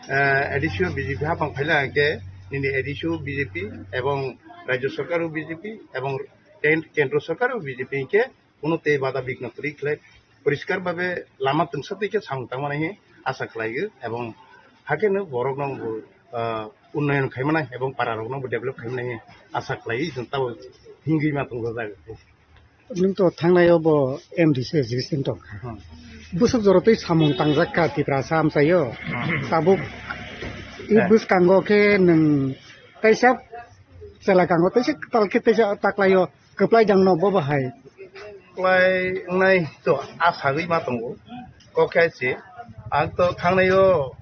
eh, A D C o B J P hapang phaila hinkhe nini A D C o B J P ebong Rajya Sarkar o B J P ebong ken-, Kendro Sarkar o B J P hinkhe kuno tei bada bikno kwrwi khlai poriskar babe lama twngsa twi khe samung tangmani hinwi asa khlaio ebong hakheno borokno bo, ah, unnoyon khaimanai ebong para rokno bo develop khaimanai hinwi asa khlaiwi chwng tabuk hingwi ma tongjak. Nwng to thangnai o bo M D C executive tongkha. Hmm. Bwswk jora twi samung tangjak kha Tiprasa amchaio. Hmm. Tabuk i Eh. bwskango khe nwng kaisa chela kango, teisa tal khe teisa taklaio, kwplai jangno bo bahai. Kwplai wngnai to a sagwi ma tongo. Kok khe se, ang to thangnai o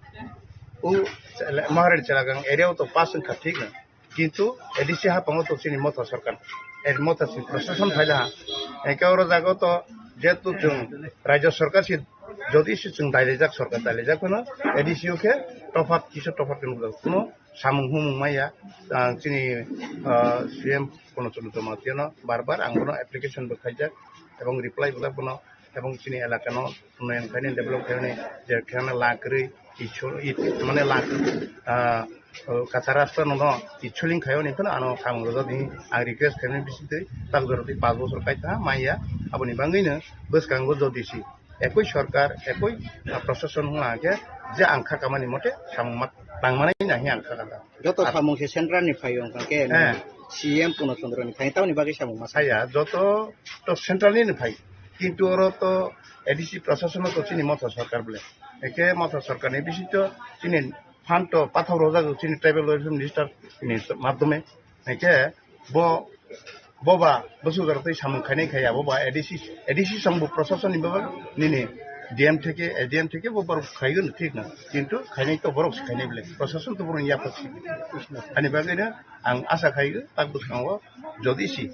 u chela, Maharani chela kang area o to pass wngkha thik na. Kintu A D C hapango to chini Motha sarkar, eh, Motha chini prashasan phaila ha. Engke oro jaga to jehetu chwng Rajya sarkar si, jodi si chwng dailaijak sarkar dailaijak phano A D C o khe tophat kisa tophat khe nukjak. Kuno samung humung maya, ah, chini, ah, C M Purno Chandra Jamatia no bar bar ang bono application bo khaijak ebong reply bo jak bono ebong chini elaka no unnoyon khainai, develop khainai, je khaina la kwrwi, ichu-, i-, mane la kwrwi, ah, kacha rasta no no ichuling khaio ni phano ano samung rwjak di, ang request khainai bising twi tak jora twi panch bochor kaitha maya, aboni bangwi no bwskango jodi si ekoi sarkar, ekoi, ah, prashasan hwnka hwnkhe je ang kha kamani mote samung ma-, tangmani nahi ang kha kha. Joto samung se central ni phai wngkha khe Eh. C M Purno Chandra ni phai, tamoni bagwi samung ma saya, joto to central ni phai. Kintu oro to A D C prashasan to chini Motha sarkar bole. Eke Motha sarkar ni bising to chini phan to pathak rojak chini tribal welfare minister ni madhyome. Eke bo, bo ba bwswk jora twi samung khainai khaiya, bo ba A D C, A D C song bo prashasan ni baba nini D M theke, A D M theke bo borok khaigo no thik na. Kintu khainai to borok se khainai bole. Prashasan to borok ni yapha si. Ani bagwi no ang asa khaigo tak bwskango jodi si,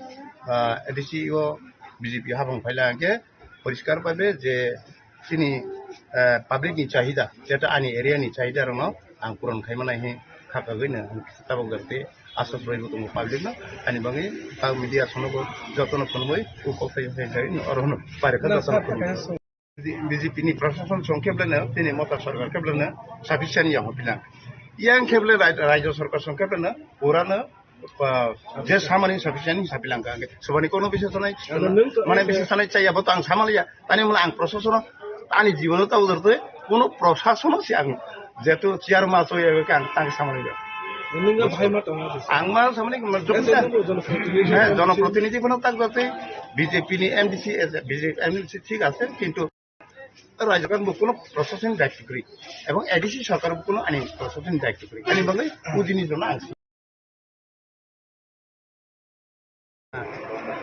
ah, A D C o B J P habang phaila hwnkhe poriskar bhabe je chini, eh, public ni chahida, jeta ani area ni chahida rokno ang puron khaimana hi khakagwi no ang tabok jagte aswk rwui bo tongo public no, ani bagwi tak media sono bo jotono phunugwi ukok thai thai thai no oro no pare kha jotono phunugwi. B J P ni prashasan song kheble no, tini Motha sarkar kheble no sufficient yang philang. Yang kheble rai-, rajya sarkar song kheble no pura no, ah, je samani sufficient sapi langka. Sobani kono bisa sanai, mane bisa sanai chaya bo to ang samaliya. Tani mula ang prashasan ani jibono ta udar to Kono proshasono se ang jeto chair ma choi ebe ke ang tang samani ba. Nungga bhai ma tongo. Ang ma samani ma jumta. Nunggu jonoprotinidhi. He, jonoprotinidhi bono tak jate B J P ni M D C, B J P M D C thik ase, kintu rajya kan bo kono proshason daitto kri. Ebong A D C sorkar bo kono ani proshason daitto kri. Ani bagwi udini jono ang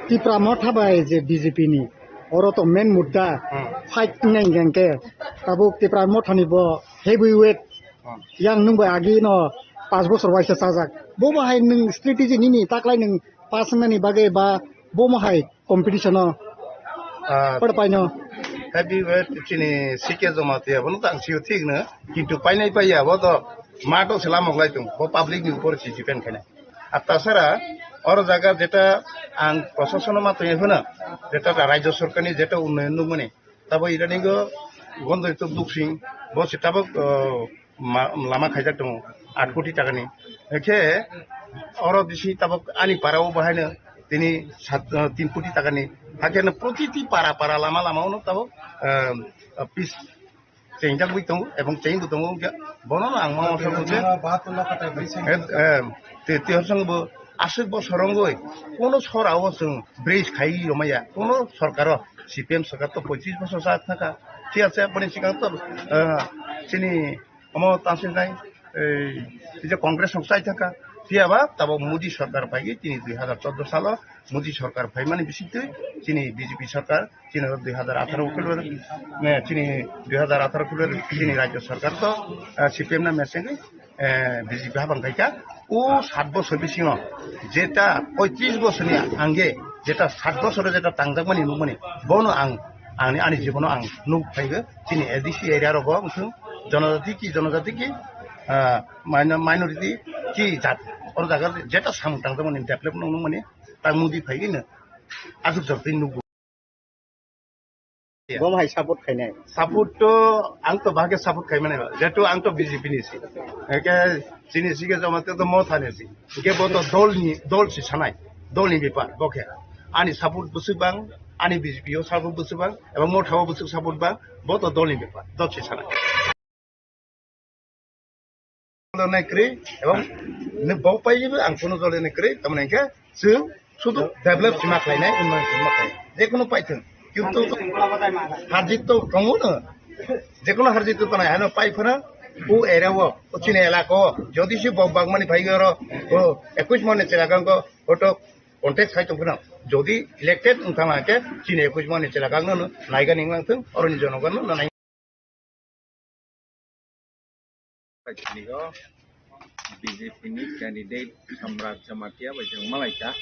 Tipra Motha bai je B J P ni, oro to main mudda Hmm. fight wngnai hwnkhe, tabuk Tipra Motha ni bo heavyweight Hmm. yang nwng bai agi no panch bosor waisa chajak. Bo bo hai nwng strategy nini taklai nwng pass wngnani bagwi ba bo mo hai competition o Ah, pwrwng paino. Heavyweight chini C K Jamatia bono tang sio thik no, kintu painai paiya bo to mato se lamok lai tong, bo public ni upor si depend khaina. Ar tasara oro jaga jeta ang proshasono ma tongwi phano, jeta rajya sorkarni jeta unnoyon nukmani, tabo idaningo Gondori to Duksing, bo se tabok, oh, ma-, lama khaijak tongo aat koti takani. Khe oro bisi tabok ani para o bahaino tini sat, uh, tin koti takani. Hakhe no protiti para para lama lama ono tabok, um, uh, pis chengjagwi tongo ebong chengbo tongo. Hwnkhe bono no ang ma masa bujhe. Bahatur lakh taka bisi. Eh, eh, te, te horsong bo aswk bosor wngwi kono sora o chwng bridge khai romaya kono sorkaro C P M sorkar to poitrish bosor sa thaka. Thik ase, boni sikang to, uh, chini Omo tangsinai, ei, je Congress rok chai thangkha. Phiya ba tabok Modi sorkar phaigwi tini dui hazar chordo salo Modi sorkar phaimani bisingtwi chini B J P sorkar chini dui hazar atharo khulur, ne, chini dui hazar atharo khulur chini rajya sorkar to, eh, C P M na mesengwi, eh, B J P habang khaikha. O sat bosor bisingo jeta poitrish bosorni ange jeta sat bosoro jeta tangjakmani nukmani bono ang, ani, ani jibono ang nuk phaigo. Chini A D C area rogo wngthung, jonojati ki jonojati ki, ah, minor-, minority ki jat. Oro jaga jeta samung tangjakmani develop nung nungmani ta Modi phaigino aswk jotoi nukgo. Bo hai support khainai. Support to ang to bahage support khaimani ba. Jehetu ang to B J P ni si. Eke chini si ke jama te to Motha ni si. Eke bo to dol ni, dol si sanai. Dol ni bepar bo khe. Ani support bwswk bang, ani B J P o support bwswk bang, ebong Motha o bwswk support bang, bo to dol ni bepar. Dol si sanai. Dol ni kwrwi, ebong ni bo pai ang kono dol ni kwrwi, tamni hwnkhe chwng sudu develop sima khlainai, unnoyon sima khlai. Jekono paithung. Kintu harjit to tongo no. Jekono harjit to tongo, ano pai phano o area o, o chini elaka o, jodi se bo bagmani phai oro, o ekush mon ni chela kang ko, photo contact khai tong phano. Jodi elected wng thang khe, chini ekush mon ni chela kang no, no, naiga ning lang thung, oroni jonogon no, no, nai. Paisinigo B J P ni candidate Samrat Jamatia bai chwng malaikha,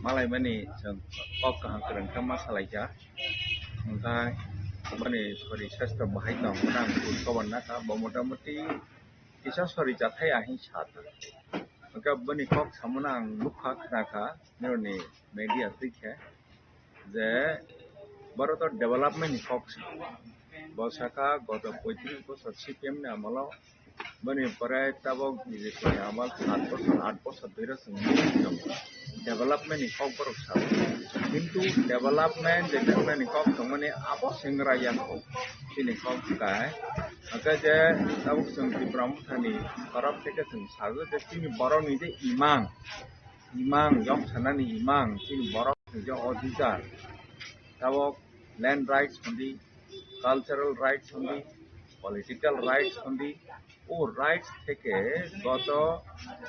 malaimani chwng kok kaham kwrwng khe ma salaikha, hwnkhe boni sori sastra bahai tong, hwnkhe ang khobor nakha, bo motamuti kisa sori chathai ahing sa thang. Hwnkhe boni kok samano ang nukha, khnakha, nini media twi khe. Je borok to development ni kok sa. Bo saka goto poitrish bosor C P M ni amolo, boni pore tabok B J P ni amal sat bosor, aat bosor dui rok chwng development ni kok borok sa. Kintu development, development ni kok tongmani abo sengrai ya kok. Chini kok kai. Hake je tabok chwng Tipra Motha ni torop theke chwng sago je chini borok ni je imang. Imang, yok sanani imang, chini borok ni je odhikar, tabok land rights hondi, cultural rights hondi, political rights hondi, o rights theke goto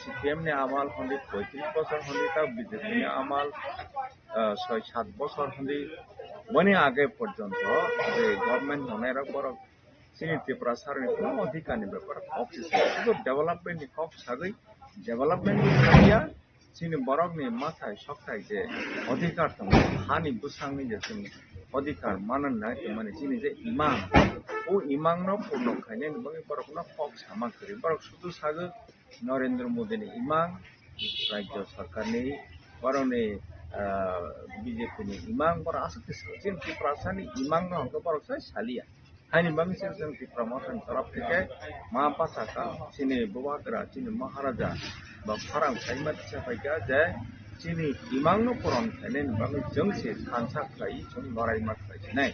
C P M ni amal hondi poitrish bosor hondi, ta B J P ni amal, ah, soi sat bosor hondi, boni age porjonto je government tongnai rok borok chini Tripura sarni kono odhikar ni bepar kok se sa, sudu development ni kok sagwi, development ni kok ya, chini borok ni mathai sokthai je odhikar tongo, hani bwsang ni je chini odhikar manan nai tongmani chini je imang, o imang no purno khainani bagwi borok no kok sama kwrwi, borok sudu sagwi Narendra Modi ni imang, rajya sarkar ni, borok ni, ah, B J P ni imang, borok aswk khe chini Tiprasa ni imang no hwnkhe borok sai saliya. Haini bagwi se chwng Tipra Motha ni torop theke ma bachaka chini bubagra, chini Maharaja ba pharang khaima tisa phaikha je chini imang no puron khainani bagwi chwng se sansa khlai, chwng loraima khlai sinai.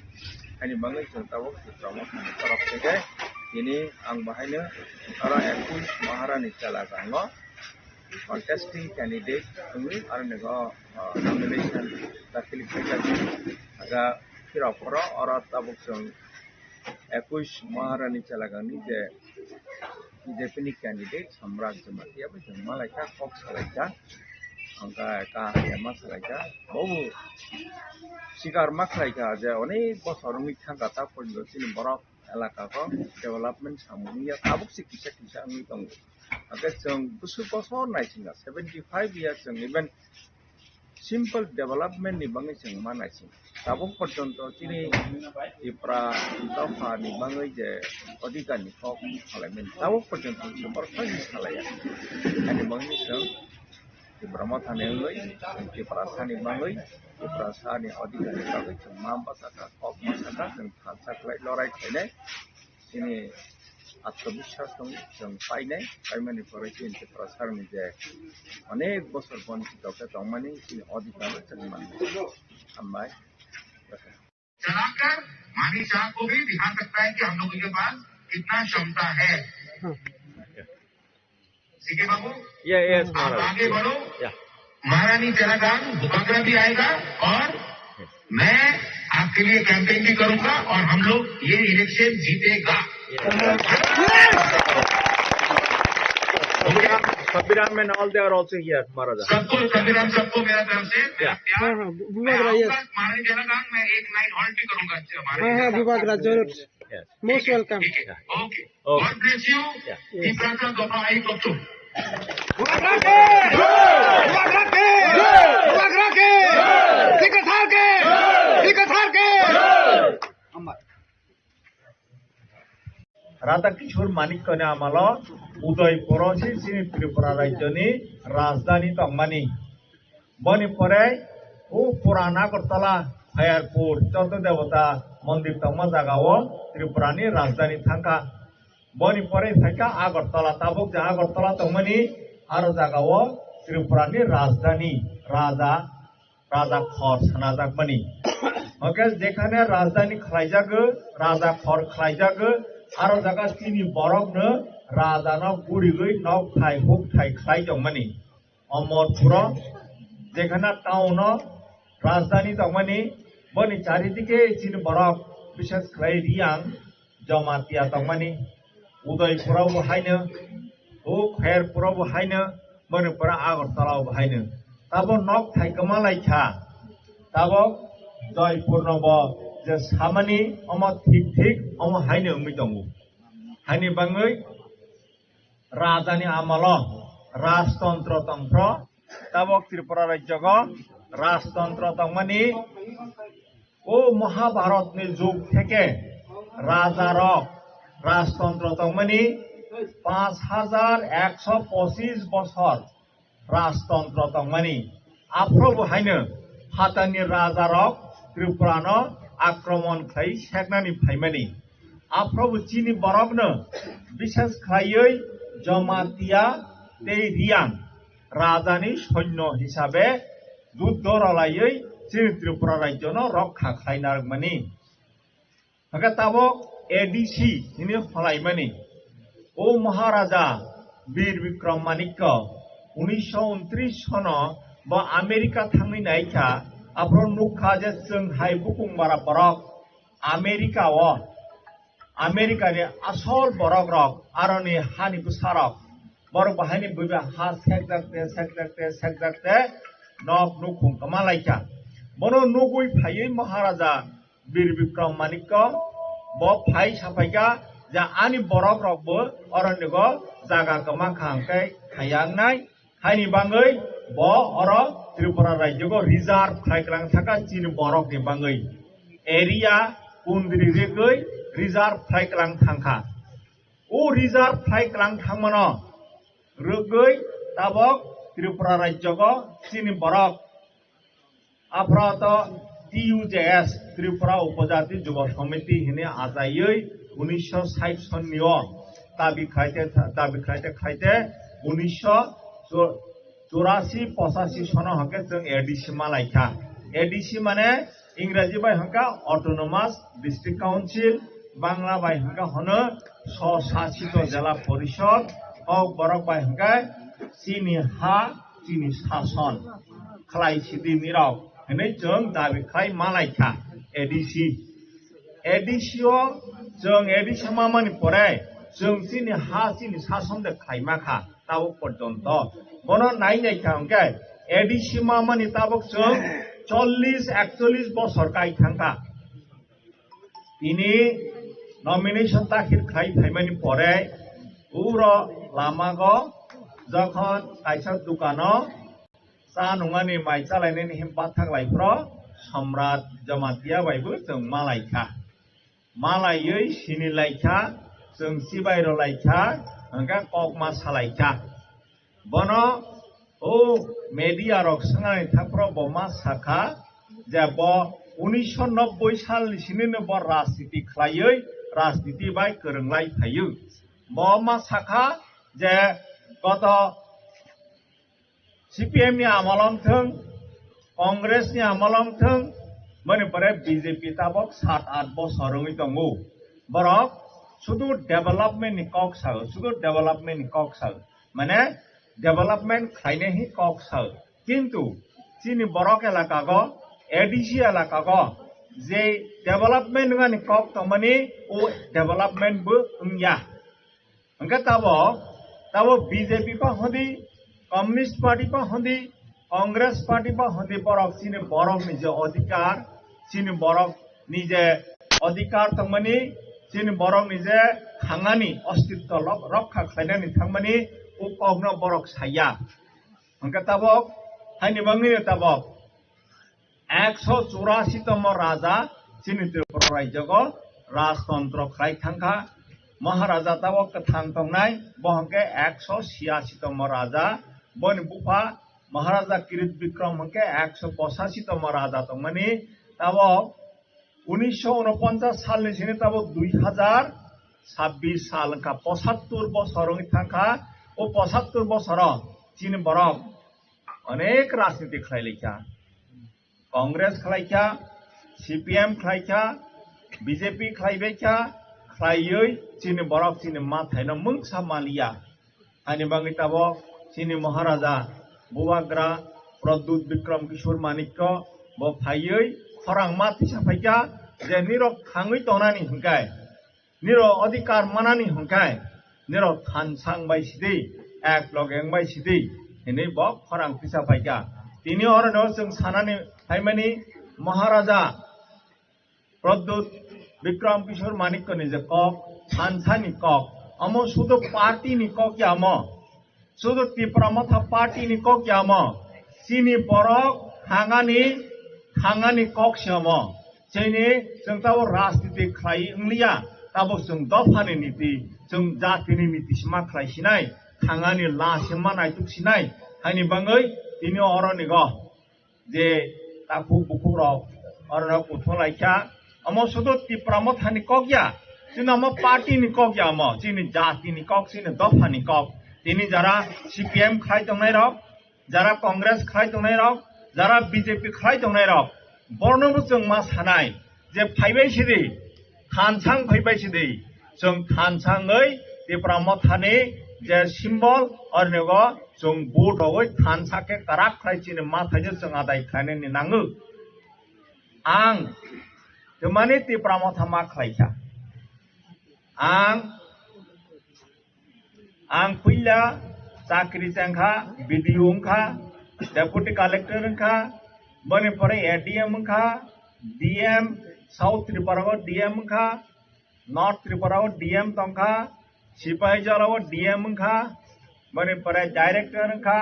Ani bagwi chwng tabuk Tipra Mothani torof theke tini ang bahaino oro ekush Maharani Chelagango contesting candidate wngwi aro nego, ah, nomination dakhil khaijak. Aga phirok oro, oro tabuk chwng ekush Maharani Chelagangni je B J P ni candidate Samrat Jamatia bai chwng malaikha, kok salaikha, hwnkhe kaham khe ma salaikha. Bobo sikar ma khlaikha je onek bosor wngwi thangkha, ta porjonto chini borok elaka o development samung wngya, tabuk se kisa kisa wngwi tongo. Hwnkhe chwng bwswk bosor naisingkha, seventy five years chwng even simple development ni bagwi chwng ma naising. Tabuk porjonto chini Tipra dopha ni bagwi je adhikar ni kok salaimani, tabuk porjonto chwng borok salaiya. Ani bagwi chwng Tipra Mothani wngwi, Tiprasani bagwi, Tiprasani adhikar ni bagwi chwng ma bwsakha, kok bwsakha, chwng thansa khlai lorai khlainai. Chini atmabiswas tong, chwng painai, paimani pore chini Tiprasani je onek bosor bonchito khe tongmani chini adhikar chwng mannai. Hambai. चलाकर मानिक शाह को भी दिखा सकता है कि हम लोगों के पास कितना क्षमता है। सीके बाबू, या, यस, आप महाराज। आगे बढ़ो। या। महारानी चेलागांग बुबागरा भी आएगा और मैं आपके लिए कैंपेन भी करूंगा और हम लोग ये इलेक्शन जीतेगा। या। Sabiram and all, they are also here, Maharaja. सबको, सभी राम, सबको मेरा तरफ से या। प्यार। हाँ, हाँ, बु-, मैं बुबागरा, यस। आऊंगा महारानी चेलागांग, मैं एक लाइन हॉल्ट भी करूंगा। अच्छा, महारानी हाँ, हाँ, चेलागांग। बुबागरा, जरूर। यस। Most welcome. ठीक है, okay. Okay. God bless you. या। यस। तीसरा का दफा आई कब तुम? बुबागरा के! बुबागरा के! बुबागरा के! सिकथार के! सिकथार के! Radha Kishore Manikyani amalo Udaipuro se chini Tripura rajyoni rajdhani tongmani. Boni pore o Puran Agartala, Khairpur, Chotto Debota mondir tongma jagao Tripurani rajdhani thangkha. Boni pore phaikha Agartala, tabuk je Agartala tongmani, aro jagao Tripurani rajdhani, raja, raja khor sanajakmani. Hwnkhe jekhane rajdhani khlaijago, raja khor khlaijago, aro jaga chini borokno rajano gurigwi nokthai hukthai khlai tongmani. Omorpuro, jekhana town o rajdhani tongmani, boni charidike chini borok, bishes khlai Riyang, Jamatia tongmani, Udaipuro bo haino, o Khairpuro bo haino, boni pore Agartala bo haino. Tabo nokthai kwma laikha, tabo Joypurno bo je samani omo thik thik omo haino wngwi tongo. Haini bagwi rajani amalo rajtontro tongphro, tabok Tripura rajyogo rajtontro tongmani, o Mahabharatni jug theke rajarok rajtontro tongmani, panch hajar ekso pochis bosor rajtontro tongmani. Aphrobo haino phatarni rajarok Tripurano akromon khlai seknani phaimani. Aphrobo chini borokno, bishes khlaiwi Jamatia tei Riyang rajani soinyo hisabe juddo rwlaiwi chini Tripura rajyono rokha khlai narwkmani. Hwnkhe tabok A D C hwnwi holaimani. O Maharaja Bir Bikram Manikya unisho untris sono bo America thangwi naikha, aphro nukha je chwng hai bukung bara borok America o, America ni asol borok rok, aroni hani bwsa rok, borok bahaini buiba ha sekjakte, sekjakte, sekjakte, nok nukhung kwma laikha. Bono nugwi phaiwi Maharaja Bir Bikram Manikya bo phai saphaikha je ani borok rokbo oronigo jaga kwma kha hwnkhe khaiya wngnai. Haini bagwi bo oro Tripura rajyogo reserve khlai kwlang thangkha chini borokni bagwi. Area kundri rigwi reserve khlai kwlang thangkha. O reserve khlai kwlang thangmano rwgwi tabok Tripura rajyogo chini borok Aphra to T U J S, Tripura Upajati Jubo Samiti hini achaiwi unisho sait sonni o dabi khlaite, dabi khlaite, khlaite unisho churasi pochashi sono hwnkhe chwng A D C malaikha. A D C mane Ingraji bai hwnkha Autonomous District Council, Bangla bai hwnkha hwno Swsasito Jela Porishod, Kokborok bai hwnkha chini ha, chini sason khlai sidi nirok hinwi chwng dabi khlai malaikha A D C. A D C o chwng A D C mamani pore chwng chini ha chini sason de khlai makha tabuk porjonto. Bono nai nai kha hwnkhe A D C mamani tabuk chwng chollish ekchollish bosor kai thangkha. Tini nomination dakhil khlai phaimani pore uro lamago jokhon kaisa dukano cha nungani mai chalainani him bathak lai phro Samrat Jamatia bai bo chwng malai kha. Malaiwi sini lai kha, chwng chibai rw lai kha, hwnkhe kok ma salai kha. Bono o media rok swngnani thangphro bo ma sakha je bo unisho nobboi salni sinino bo rajniti khlaiwi rajniti bai kwrwnglai phaio. Bo ma sakha je goto C P M ni amolong thwng, Congress ni amolong thwng, boni pore B J P tabok sat aath bosor wngwi tongo. Borok sudu development ni kok sao, sudu development ni kok sao. Mane development khlainai hi kok sao. Kintu chini borok elaka go, A D C elaka go je development wngani kok tongmani o development bo wngya. Hwnkhe tabok, tabok B J P pha hwndi, Communist Party pha hwndi, Congress Party pha hwndi borok chini borokni je odhikar, chini borokni je odhikar tongmani, chini borokni je thangani ostitto lok-, rokha khlainani thangmani o kokno borok saya. Hwnkhe tabok, haini bagwino tabok ekso churasi tomo raja chini Tripura rajyogo rajtontro khlai thangkha. Maharaja tabok kwthang tongnai, bo hwnkhe ekso siyasi tomo raja, boni bupha Maharaja Kirit Bikram hwnkhe ekso pochasi tomo raja tongmani. Tabok unisho unoponchas salni sini tabok dui hajar sabbish sal wngkha, pochattor bosor wngwi thangkha. O pochattor bosoro chini borok onek rajniti khlai laikha. Congress khlai kha, C P M khlai kha, B J P khlai bai kha, khlaiwi chini borok chini mathaino mungsa maliya. Ani bagwi tabok chini Maharaja Bubagra Pradyut Bikram Kishore Manikya bo phaiwi khorang ma tisa phaikha je nirok thangwi tongnani hwnkhe niro odhikar manani hwnkhe niro thansang bai sidi, ek logeng bai sidi hinwi bo khorang tisa phaikha. Tini oro no chwng sanani phaimani Maharaja Pradyut Bikram Kishore Manikya ni je kok, thansani kok, amo sudu party ni kok ya amo. Sudu Tipra Motha party ni kok ya amo. Chini borok thangani, thangani kok se amo. Chini chwng tabok rajniti khlai wngliya, tabok chwng dophani niti, chwng jatini niti se ma khlai sinai, thangani la se ma naituk sinai, haini bagwi tini oro nigo je takhuk bukhuk rok oro no kuthung lai kha. Omo sudu Tipra Motha ni kok ya, chini omo party ni kok ya, omo chini jati ni kok, chini dopha ni kok. Tini jara C P M khlai tongnai rok, jara Congress khlai tongnai rok, jara B J P khlai tongnai rok, borno bo chwng ma sanai je phaibai sidi, thansang phaibai sidi, chwng thansangwi Tipra Mothani je symbol, ornigo chwng vote rogwi thansa khe kwrak khlai chini mathaino chwng adai khlainani nango. Ang twmani Tipra Motha ma khlaikha. Ang, ang puila chakri chengkha, B D O wngkha, Deputy Collector wngkha, boni pore A D M wngkha, D M, South Tripura o D M wngkha, North Tripura o D M tongkha, Sipaijala o D M wngkha, boni pore Director wngkha,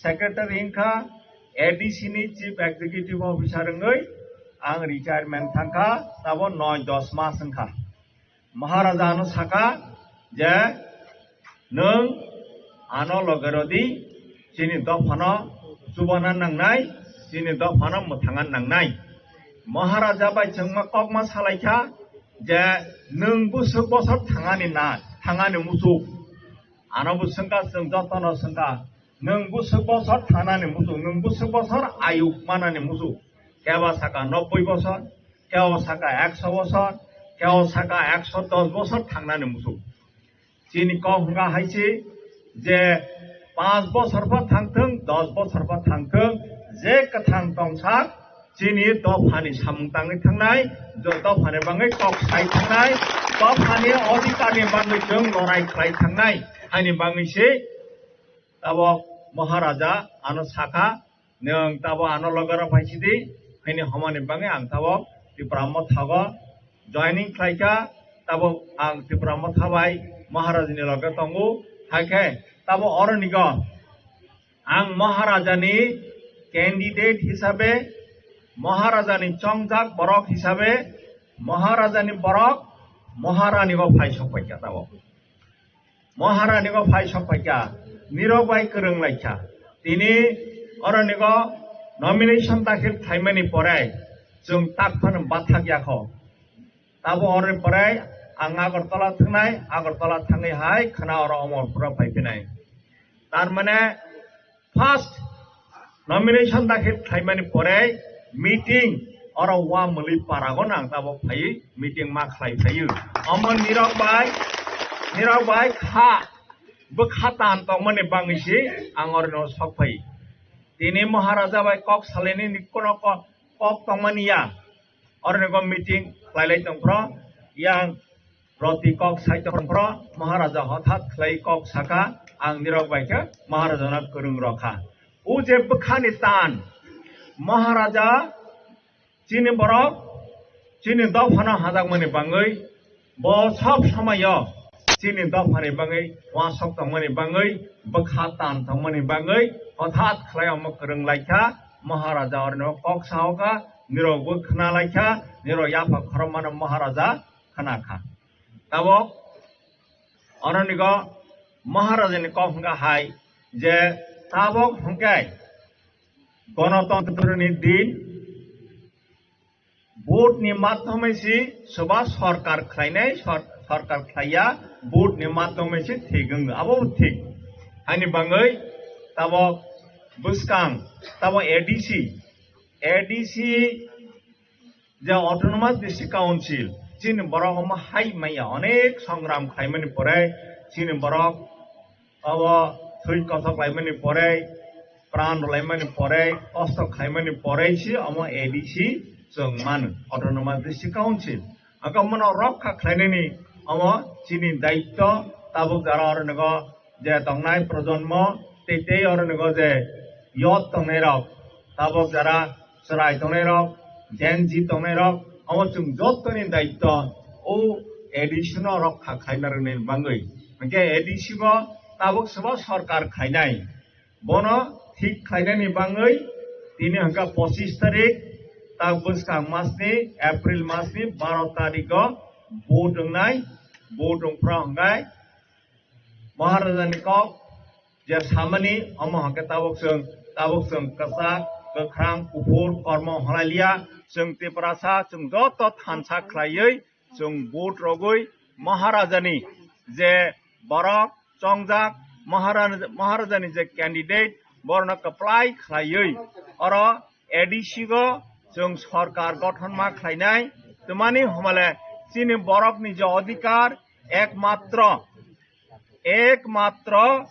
Secretary wngkha, A D C ni Chief Executive Officer wngwi ang retirement thangkha, tabo noi dos mas wngkha. Maharaja ano saka je, nwng ano loge rodi, chini dophano chubana nangnai, chini dophano mwthangna nangnai. Maharaja bai chwngma kokma salaikha je, nwng bwswk bosor thangani na, thangani muchuk. Ano bo swngkha, chwng jotono swngkha, nwng bwswk bosor thangani muchuk, nwng bwswk bosor ayuk manani muchuk. kebo saka nobboi bosor, kebo saka ekso bosor, kebo saka ekso dos bosor thangnani muchung. Chini kok hwnkha hai se je panch bosor pho thangthwng, dos bosor pho thangthwng, je kwthang tongsak chini dophani samung tangwi thangnai, jo dophani bangwi kok sai thangnai, dophani odhikarni bangwi chwng lorai khlai thangnai, haini bangwi se tabok Maharaja ano sakha, "Nwng tabo ano loge rw phai sidi," hwnwi homani bangwi ang tabo Tipra Motha go joining khlaikha, tabo ang Tipra Motha bai Maharaj ni loge tongo, hai khe tabo oroni go ang Maharaja ni candidate hisabe, Maharaja ni chongjak borok hisabe, Maharaja ni borok Maharani go phai sok paikha tabo. Maharani go phai sok paikha, nirok bai kwrwng laikha. Tini oroni go nomination dakhil khlaimani pore chwng tak phano bathak yakho. Tabo oroni pore ang Agartala thangnai, Agartala thangwi hai khwna oro Omorpura phai phinai. Tar mane first nomination dakhil khlaimani pore meeting oro Wamwlwi Parago nang tabo phaiwi meeting ma khlai phaio. Omo nirok bai, nirok bai kha bwkha tan tongmani bangwi se ang oro no sok phai. Tini Maharaja bai kok salaini ni kono ko-, kok tongmani ya. Oro ni go meeting khlai lai tong phro, yang roti kok sai tong phro, Maharaja hothat khlai kok saka, ang nirok bai khe Maharaja no kwrwng rokha. O je bwkhani tan, Maharaja chini borok, chini dophano hajakmani bangwi, bo sob somoyo chini dophani bangwi, uansuk tongmani bangwi, bwkha tan tongmani bangwi, hothat khlai omo kwrwng laikha, Maharaja orino kok sahoka, nirok bo khna laikha, nirok yapha khorokmano Maharaja khna kha. Tabok oronigo Maharajani kok hwnkha hai je tabok hwnkhe Gonotantroni din, vote ni madhyome se soba sorkar khlainai, sor-, sorkar khlaiya, vote ni madhyome se thik wng, abo thik. Haini bangwi tabok bwskang, tabok A D C, A D C je Autonomous District Council, chini borok omo hai maya onek songram khlaimani pore, chini borok abo thwi kothok laimani pore, pran rwlaimani pore, kosto khlaimani pore se omo A D C chwng mano, Autonomous District Council. Ang khe omono rokha khlainani omo chini daitto, tabuk jara oro nogo je tongnai projonmo tei tei oro nogo je youth tongnai rok, tabuk jara chwrai tongnai rok, Gen Z tongnai rok, omo chwng jottoni daitto o A D C no rokha khlaina rwnani bangwi. Hwnkhe A D C bo tabuk soba sorkar khlainai. Bono thik khlainani bangwi tini hwnkha pochis tarik, tak bwskang masni, April masni baro tarikgo vote wngnai, vote wngphra hwnkhe Maharajani kok je samani, omo hwnkhe tabuk chwng, tabuk chwng kwchak, kwkhrang, kuphur, kormo hwlailiya, chwng Tiprasa, chwng joto thansa khlaiwi, chwng vote rogwi Maharajani je borok chongjak, Mahara-, Maharajani je candidate, borokno kwplai khlaiwi oro A D C go chwng sorkar gothon ma khlainai. Twmani hwnmale chini borokni je odhikar ekmatro, ekmatro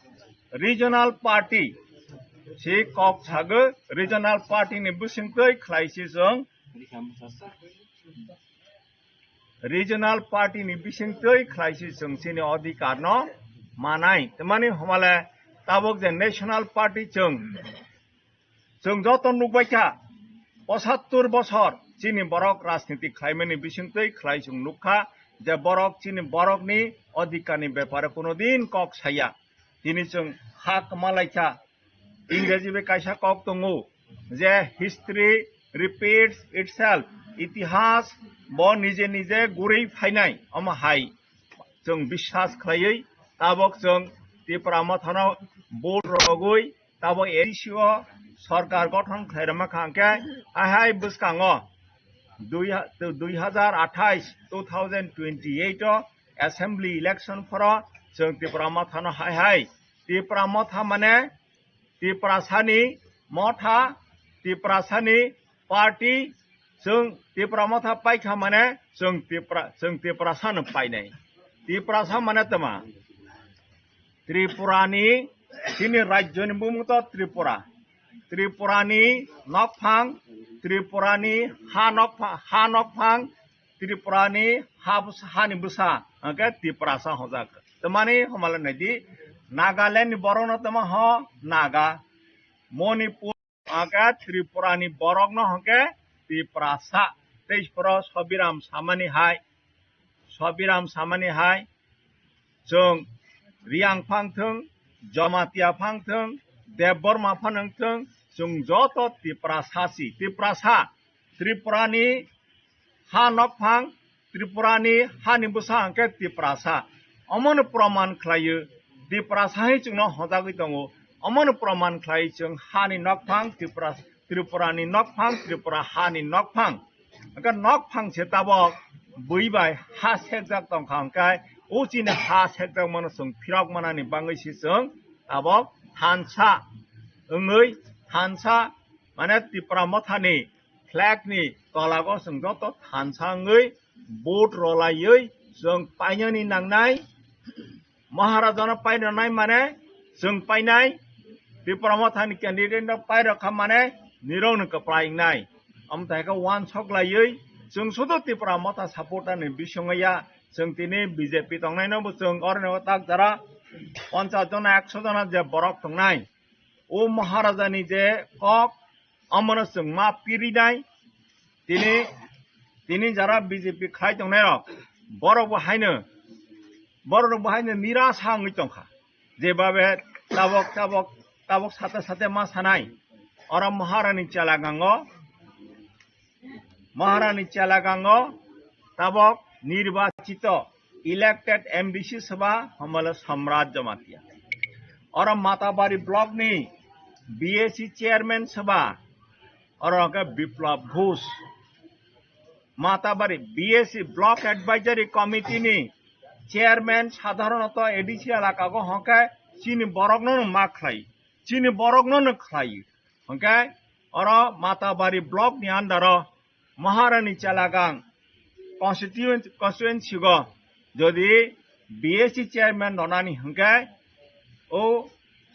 regional party si kok sago, regional party ni bisingtwi khlaisi chwng regional party ni bisingtwi khlaisi chwng chini odhikar no manai. Twmani hwnmale tabuk je national party chwng, chwng joto nukbaikha, pochattor bosor chini borok rajniti khlaimani bisingtwi khlai chwng nukha je borok chini borokni odhikarni bepare kuno din kok saya. Tini chwng ha kwma laikha, Ingreji bai kaisa kok tongo je history repeats itself, itihas bo nije nije gurwi phainai, omo hai chwng biswas khlaiwi tabok chwng Tipra Mothano vote rogwi tabok A D C o sorkar gothon khlai rwma kha hwnkhe, hai hai bwskango dui ha-, dui hajar athais, two thousand twenty-eight o assembly election phoro chwng Tipra Mothano hai hai, Tipra Motha mane Tiprasani Motha, Tiprasani Party chwng Tipra Motha paikha mane chwng Tipra, chwng Tiprasano painai. Tiprasa mane tama? Tripurani, chini rajyoni bumung to Tripura. Tripurani nokphang, Tripurani ha nokpha-, ha nokphang, Tripurani ha bwsa-, hani bwsa, hwnkhe Tiprasa hojak. Tamani homala naidi, Nagaland ni borokno tama ho Naga, Manipur, hwnkhe Tripurani borokno hwnkhe Tiprasa. Tei phoro Sobiram samani hai, Sobiram samani hai, chwng Riang phang thwng, Jamatia phang thwng, Debbarma phang thwng, chwng joto Tiprasa si, Tiprasa. Tripurani ha nokphang, Tripurani hani bwsa hwnkhe Tiprasa. Omono proman khlaio, Tiprasa hai chwngno hojagwi tongo. Omono proman khlai chwng hani nokphang Tipra-, Tripurani nokphang, Tripura hani nokphang. Hwnkhe nokphang se tabok bui bai ha sekjak tongkha hwnkhe o chini ha sekjak mano chwng phirok manani bangwi se chwng tabok thansa wngwi thansa mane Tipra Mothani flag ni tolago chwng joto thansa wngwi vote rolaiwi chwng painani nangnai. Maharajano painanai mane chwng painai, Tipra Mothani candidate no pairokha mane nirokno kwplai wngnai. Amthaikhe wansok laiwi chwng sudu Tipra Motha supporter ni bisingya, chwng tini B J P tongnaino bo chwng oroni tak jara ponchas jona, ekso jona je borok tongnai. O Maharajani je kok, omono chwng ma pirinai. Tini, tini jara B J P khlai tongnairok, borok bo haino, borok bo haino nirasa wngwi tongkha. Jebabe tabok, tabok, tabok sate sate ma sanai. Oro Maharani chela gango, Maharani chela gango, tabok nirbachito, elected M D C soba, homole Samrat Jamatia. Oro Matabari block ni B A C chairman soba, oro ke Biplab Ghosh. Matabari B A C block advisory committee ni chairman sadharonoto A D C elaka go hwnkhe chini borokno no ma khlai, chini borokno no khlai. Hwnkhe oro Matabari block ni under o Maharani Chelagang constituent-, constituency go jodi B A C chairman ronani hwnkhe o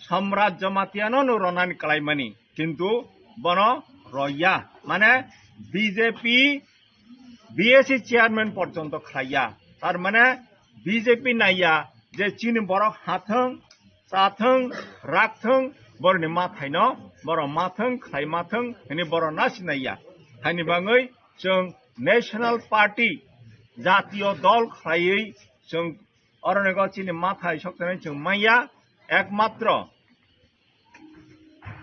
Samrat Jamatia no no ronani kalaimani, kintu bono roya, mane B J P B A C chairman porjonto khlaiya, tar mane B J P naiya je chini borok hathwng, chathwng, rakthwng, boroni mathaino, borok mathwng, khlai mathwng, hini borok nasi naiya. Haini bangwi chwng National Party, jatiyo dol khlaiwi chwng oroni go chini mathai sokthani chwng manya, ekmatro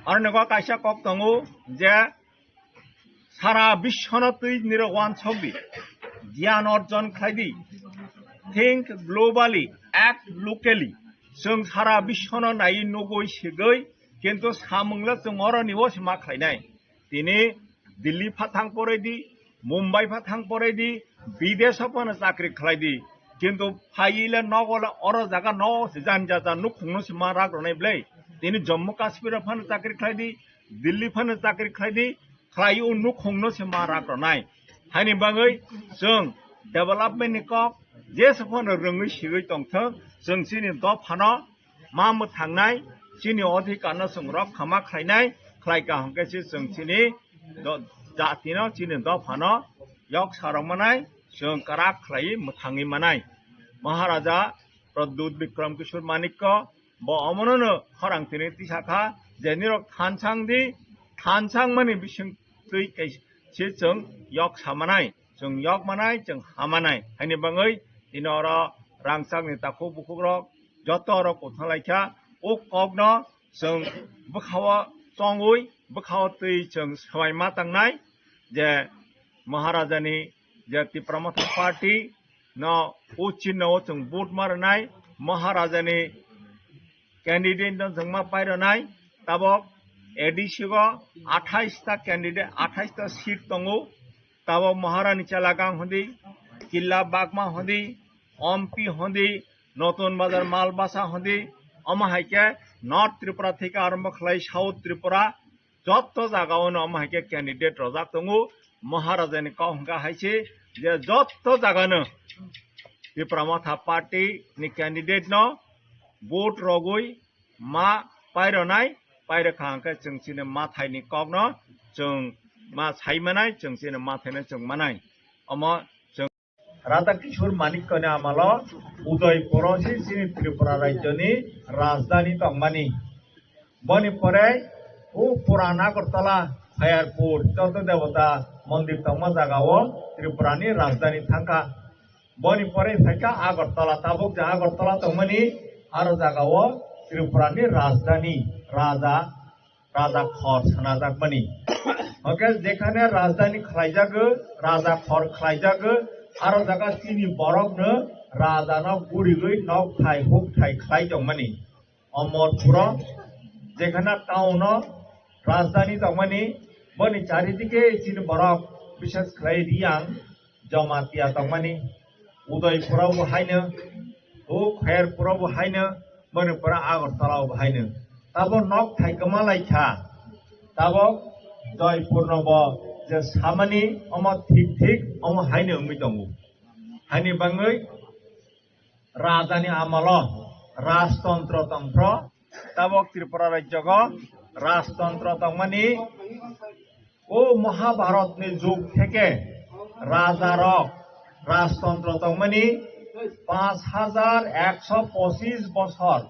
oroni go kaisa kok tongo je sara biswno twi nirok wansok di, giyan orjon khlai di, think globally, act locally. Chwng sara biswno naiwi nugwi sigwi, kintu samwngla chwng oroni o se ma khlainai. Tini Delhi pha thang porai di, Mumbai pha thang porai di, bidesh o phano chakri khlai di. Kintu phaiwi le nogo le oro jaga no se jan jaja nukhungno se ma rak ronai blai. Tini Jammu Kashmir o phano chakri khlai di, Delhi phano chakri khlai di, khlai o nukhungno se ma rak ronai. Haini bagwi chwng development ni kok jesa phano rwngwi sigwi tongthwng, chwng chini dophano ma mwthangnai, chini odhikar no chwng rok khama khlainai, khlai kaham khe se chwng chini do-, jati no, chini dopha no yok sarok manai, chwng kwrak khlai mwthangwi manai. Maharaja Pradyut Bikram Kishore Manikya bo omono no khorang tini tisa kha je nirok thansang di, thansang mani bising twi kai se chwng yok sa manai. Chwng yok manai, chwng ha manai. Haini bagwi tini oro rangchakni takhuk bukhukrok joto oro kwthang lai kha. O kokno chwng bwkhao chongwi, bwkhao twi chwng swbai ma tangnai je Maharajani je Tipra Motha Party no o chinno o chwng vote ma rwnai, Maharajani candidate no chwng ma pai rwnai. Tabok A D C go athais ta candidate, athais ta seat tongo. Tabok Maharani Chelagang hwndi, Killa Bagma hwndi, Ompi hwndi, Notun Bazar Malbasa hwndi, omo hai khe North Tripura theke arombo khlai South Tripura, jotto jaga o no omo hai khe candidate rojak tongo. Maharajani kok hwnkha hai se je jotto jaga no Tipra Motha Party ni candidate no vote rogwi ma paironai, pairokha hwnkhe chwng chini mathaini kokno chwng ma sai manai, chwng chini mathaino chwng manai. Omo chwng Radha Kishore Manikya ni amalo Udaipuro se chini Tripura rajyoni rajdhani tongmani. Boni pore o Puran Agartala, Khairpur, Chotto Debota mondir tongma jaga o Tripura ni rajdhani thangkha. Boni pore phaikha Agartala, tabuk je Agartala tongmani aro jaga o Tripura ni rajdhani raja, raja khor sanajakmani. Hwnkhe jekhane rajdhani khlaijago, raja khor khlaijago, aro jaga chini borokno rajano gurigwi nokthai hukthai khlai tongmani. Omorpuro, jekhana town o rajdhani tongmani, boni charidike chini borok, bishes khlai Riyang, Jamatia tongmani, Udaipuro bo haino, o Khairpuro bo haino, boni pore Agartala bo haino. Tabo nokthai kwma laikha, tabo Joypurno bo je samani omo thik thik omo haino wngwi tongo. Haini bangwi rajani amalo rajtontro tongphro, tabok Tripura rajyogo rajtontro tongmani, o Mahabharatni jug theke rajarok rajtontro tongmani panch hajar ekso pochis bosor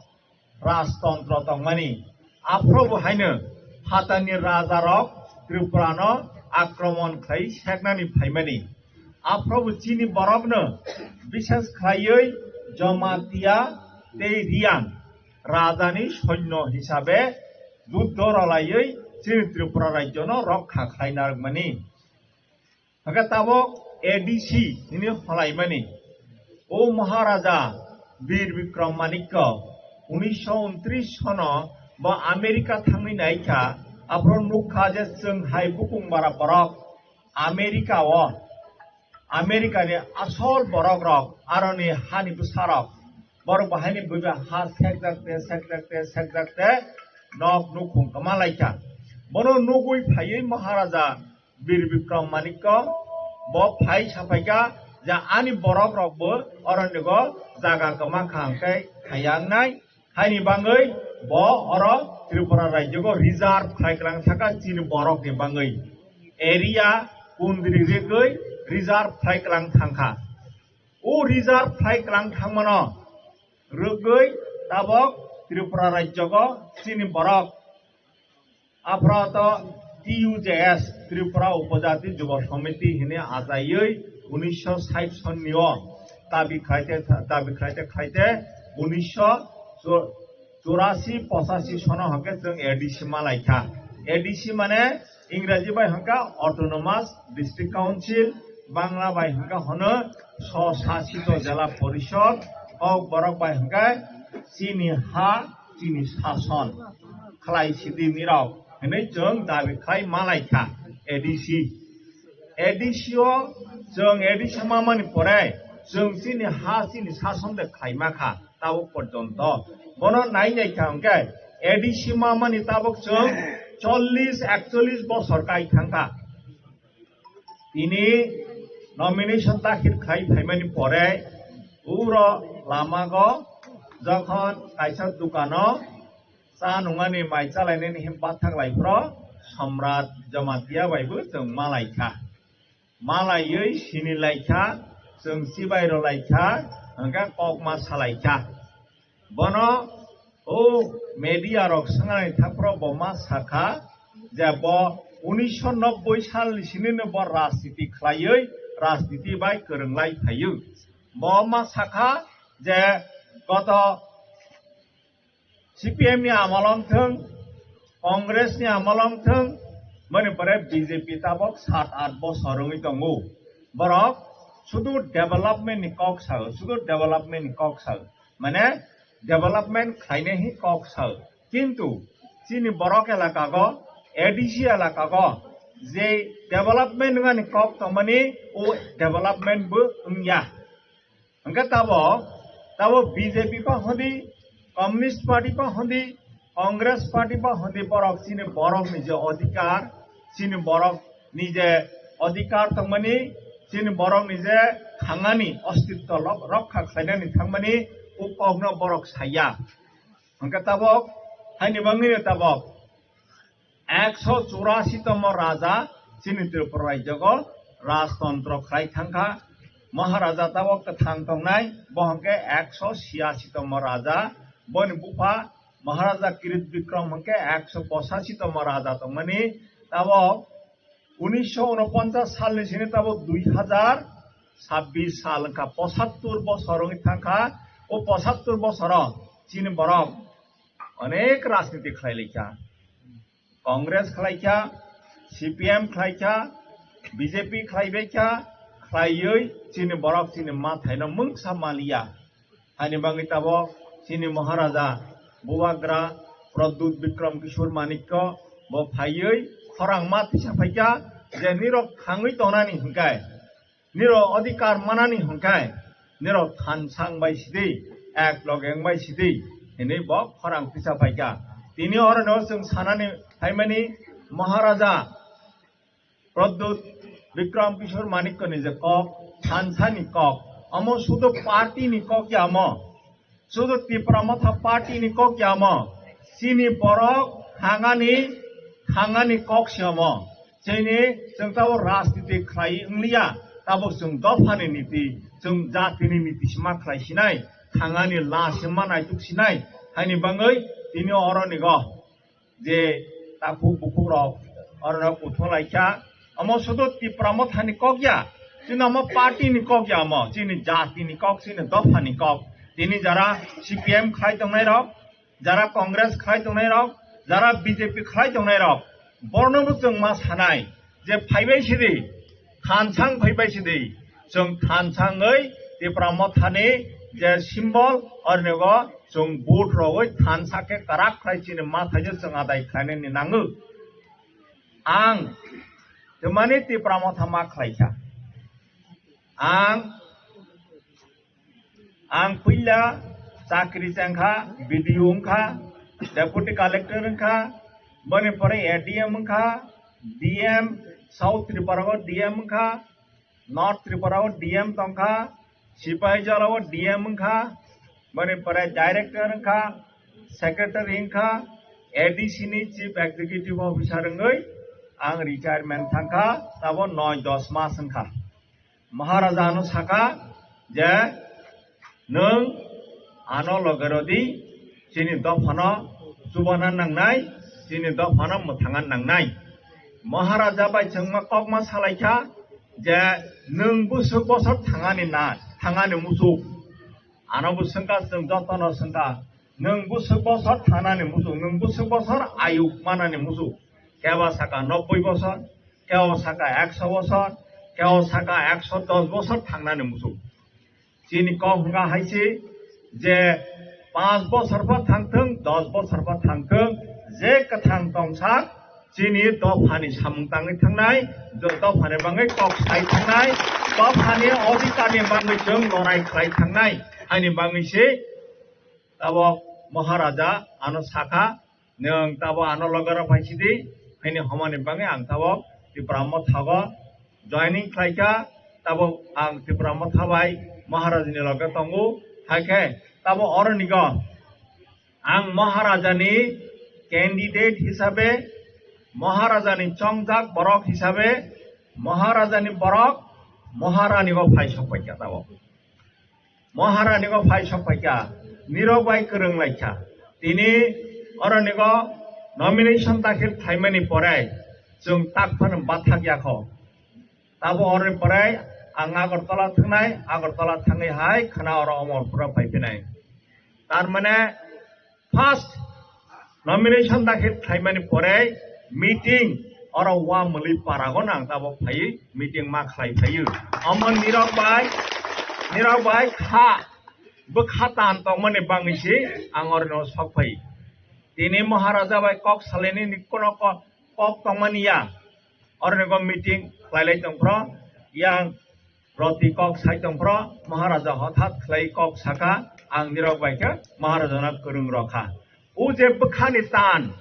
rajtontro tongmani. Aphrobo haino phatarni rajarok Tripurano akromon khlai seknani phaimani. Aphrobo chini borokno bishes khlaiwi Jamatia tei Riyang rajani soinyo hisabe juddo rwlaiwi chini Tripura rajyono rokha khlai narwkmani. Hwnkhe tabok A D C hwnwi holaimani. O Maharaja Bir Bikram Manikya unisho untris sono bo America thangwi naikha, aphuru nukha je chwng hai bukung bara borok America o, America ni asol borok rok, aroni hani bwsarok, borok bahaini buiba ha sekjakte, sekjakte, sekjakte, nok nukhung kwma laikha. Bono nugwi phaiwi Maharaja Bir Bikram Manikya bo phai saphaikha je ani borok rokbo oronigo jaga kwma kha hwnkhe khaya wngnai. Haini bangwi bo oro Tripura rajyogo reserve khlai kwlang thangkha chini borokni bangwi. Area kundri rigwi reserve khlai kwlang thangkha. O reserve khlai kwlang thangmano rwgwi tabok Tripura rajyogo chini borok aphrato T U J S, Tripura Upojati Jubo Samiti hwnwi achaiwi unisho sait sonni o dabi khlaite, dabi khlaite khlaite unisho churasi pochashi sono hwnkhe chwng A D C ma laikha. A D C mane Ingraji bai hwnkha Autonomous District Council, Bangla bai hwnkha hono Swsasito Jela Porishod, Kokborok bai hwnkha chini ha, chini sason khlai sidi nirok hwnwi chwng dabi khlai ma laikha A D C. A D C o chwng A D C ma mani pore chwng chini ha, chini sason de khlai ma kha. Tabuk porjonto bono nai nai kha hwnkhe A D C ma mani tabuk chwng chollish ekchollish bosor kai thangkha. Tini nomination dakhil khai phaimani pore uro lamago jokhon kaisa dukano cha nungani mai chalainani him bathak lai phro Samrat Jamatia bai bo chwng ma lai kha. Ma laiwi sini lai kha, chwng chibai rw lai kha, hwnkhe kok ma sa lai kha. Bono o media rok swngnani thangphro bo ma sakha je bo unisho nobboi salni sinino bo rajniti khlaiwi rajniti bai kwrwnglai phaiwi. Bo ma sakha je goto C P M ni amolo wngthwng, Congress ni amolo wngthwng, mani pore B J P tabok sat aath bosor wngwi tongo. Borok sudu development ni kok sao, sudu development ni kok sao. Mane development khlainai hi kok sao. Kintu chini borok elaka go, A D C elaka go je development wngani kok tongmani o development bo wngya. Hwnkhe tabo, tabo B J P pa hodi, Communist Party pa hodi, Congress party ba hwnwi borok chini borokni je odhikar, chini borokni je odhikar tongmani, chini borokni je thangani ostitto lok-, rokha khlainani thangmani o kokno borok saiya. Hwnkhe tabok, haini bangwino tabok ekso churasi tomo raja chini Tripura rajyogo rajtontro khlai thangkha. Maharaja tabok kwthang tongnai, bo hwnkhe ekso siyasi tomo raja, boni bupha Maharaja Kirit Bikram hwnkhe ekso pochasi tomo raja tongmani, tabok unisho unoponchas salni sini tabok dui hazar sabbish sal wngkha, pochattor bosor wngwi thangkha. O pochattor bosoro chini borok onek rajniti khlai laikha. Congress khlaikha, C P M khlaikha, B J P khlaibaikha, khlaiwi chini borok chini mathaino mungsa maliya. Haini bagwi tabok chini Maharaja Bubagra Pradyut Bikram Kishore Manikya bo phaiwi khorang ma tisa phaikha je nirok thangwi tongnani hwnkhe, nirok odhikar manani hwnkhe, nirok thansa wngbai sidi, ek loge wngbai sidi, hinwi bo khorang tisa phaikha. Tini orono chwng sanani phaimani Maharaja Pradyut Bikram Kishore Manikyani je kok, thansani kok, omo sudu party ni kok ya omo. Sudu Tipra Motha party ni kok ya omo. Chini borok thangani, thangani kok se omo. Chini chwng tabok rajniti khlai wngliya, tabok chwng dophani niti, chwng jatini niti se ma khlai sinai, thangani la se ma naituk sinai, haini bagwi tini oronigo je takhuk bukhuk rok orono kuthung laikha. Omo sudu Tipra Mothani kok ya, chini omo party ni kok ya, omo chini jati ni kok, chini dopha ni kok. Tini jara C P M khlai tongnai rok, jara Congress khlai tongnai rok, jara B J P khlai tongnai rok, borno bo chwng ma sanai je phaibai sidi, thansang phaibai sidi, chwng thansangwi Tipra Mothani je symbol, ornigo chwng vote rogwi thansa khe kwrak khlai chini mathaino chwng adai khlainani nango. Ang twmani Tipra Motha ma khlaikha. Ang, ang puila chakri chengkha, B D O wngkha, Deputy Collector wngkha, boni pore A D M wngkha, D M, South Tripura o D M wngkha, North Tripura o D M tongkha, Sipaijala o D M wngkha, boni pore director wngkha, secretary wngkha, A D C ni chief executive officer wngwi ang retirement thangkha, tabo noi dos mas wngkha. Maharaja ano saka je, nwng ano loge rodi, chini dophano chubana nangnai, chini dophano mwthangna nangnai. Maharaja bai chwngma kokma salaikha je, nwng bwswk bosor thangani na, thangani muchuk. Ano bo swngkha, chwng jotono swngkha, nwng bwswk bosor thangani muchuk, nwng bwswk bosor ayuk manani muchuk. Kebo saka nobboi bosor, kebo saka ekso bosor, kebo saka ekso dos bosor thangnani muchuk. Chini kok hwnkha hai se je, panch bosor pho thangthwng, dos bosor pho thangthwng, je kwthang tongsak chini dophani samung tangwi thangnai, do-, dophani bagwi kok sai thangnai, dophani odhikarni bagwi chwng lorai khlai thangnai, haini bagwi se tabok Maharaja ano sakha, nwng tabo ano loge rok phai sidi, haini homani bagwi ang tabo Tipra Mothago joining khlaikha, tabo ang Tipra Motha bai Maharajani loge tongo, haikhe tabo oronigo ang Maharajani candidate hisabe, Maharajani chongjak borok hisabe, Maharajani borok Maharanigo phai sokpaikha tabo. Maharanigo phai sokpaikha, nirok bai kwrwng laikha. Tini oronigo nomination dakhil khlaimani pore chwng tak phano bathak yakho. Tabo oroni pore ang Agartala thangnai, Agartala thangwi hai khwna oro Omorpura phaiphinai. Tar mane first nomination dakhil khlaimani pore meeting oro Wamwlwi Paragon ang tabok phaiwi meeting ma khlai phaiwi. Omo nirok bai, nirok bai kha bwkha tan tongmani bagwi se ang oroni sok phai. Tini Maharaja bai kok salaini ni kono ko-, kok tongmani ya. Oroni go meeting khlailai tongphro, yang roti kok sai tongphro, Maharaja hothat khlai kok saka, ang nirok bai khe Maharajano kwrwng rokha. O je bwkhani tan,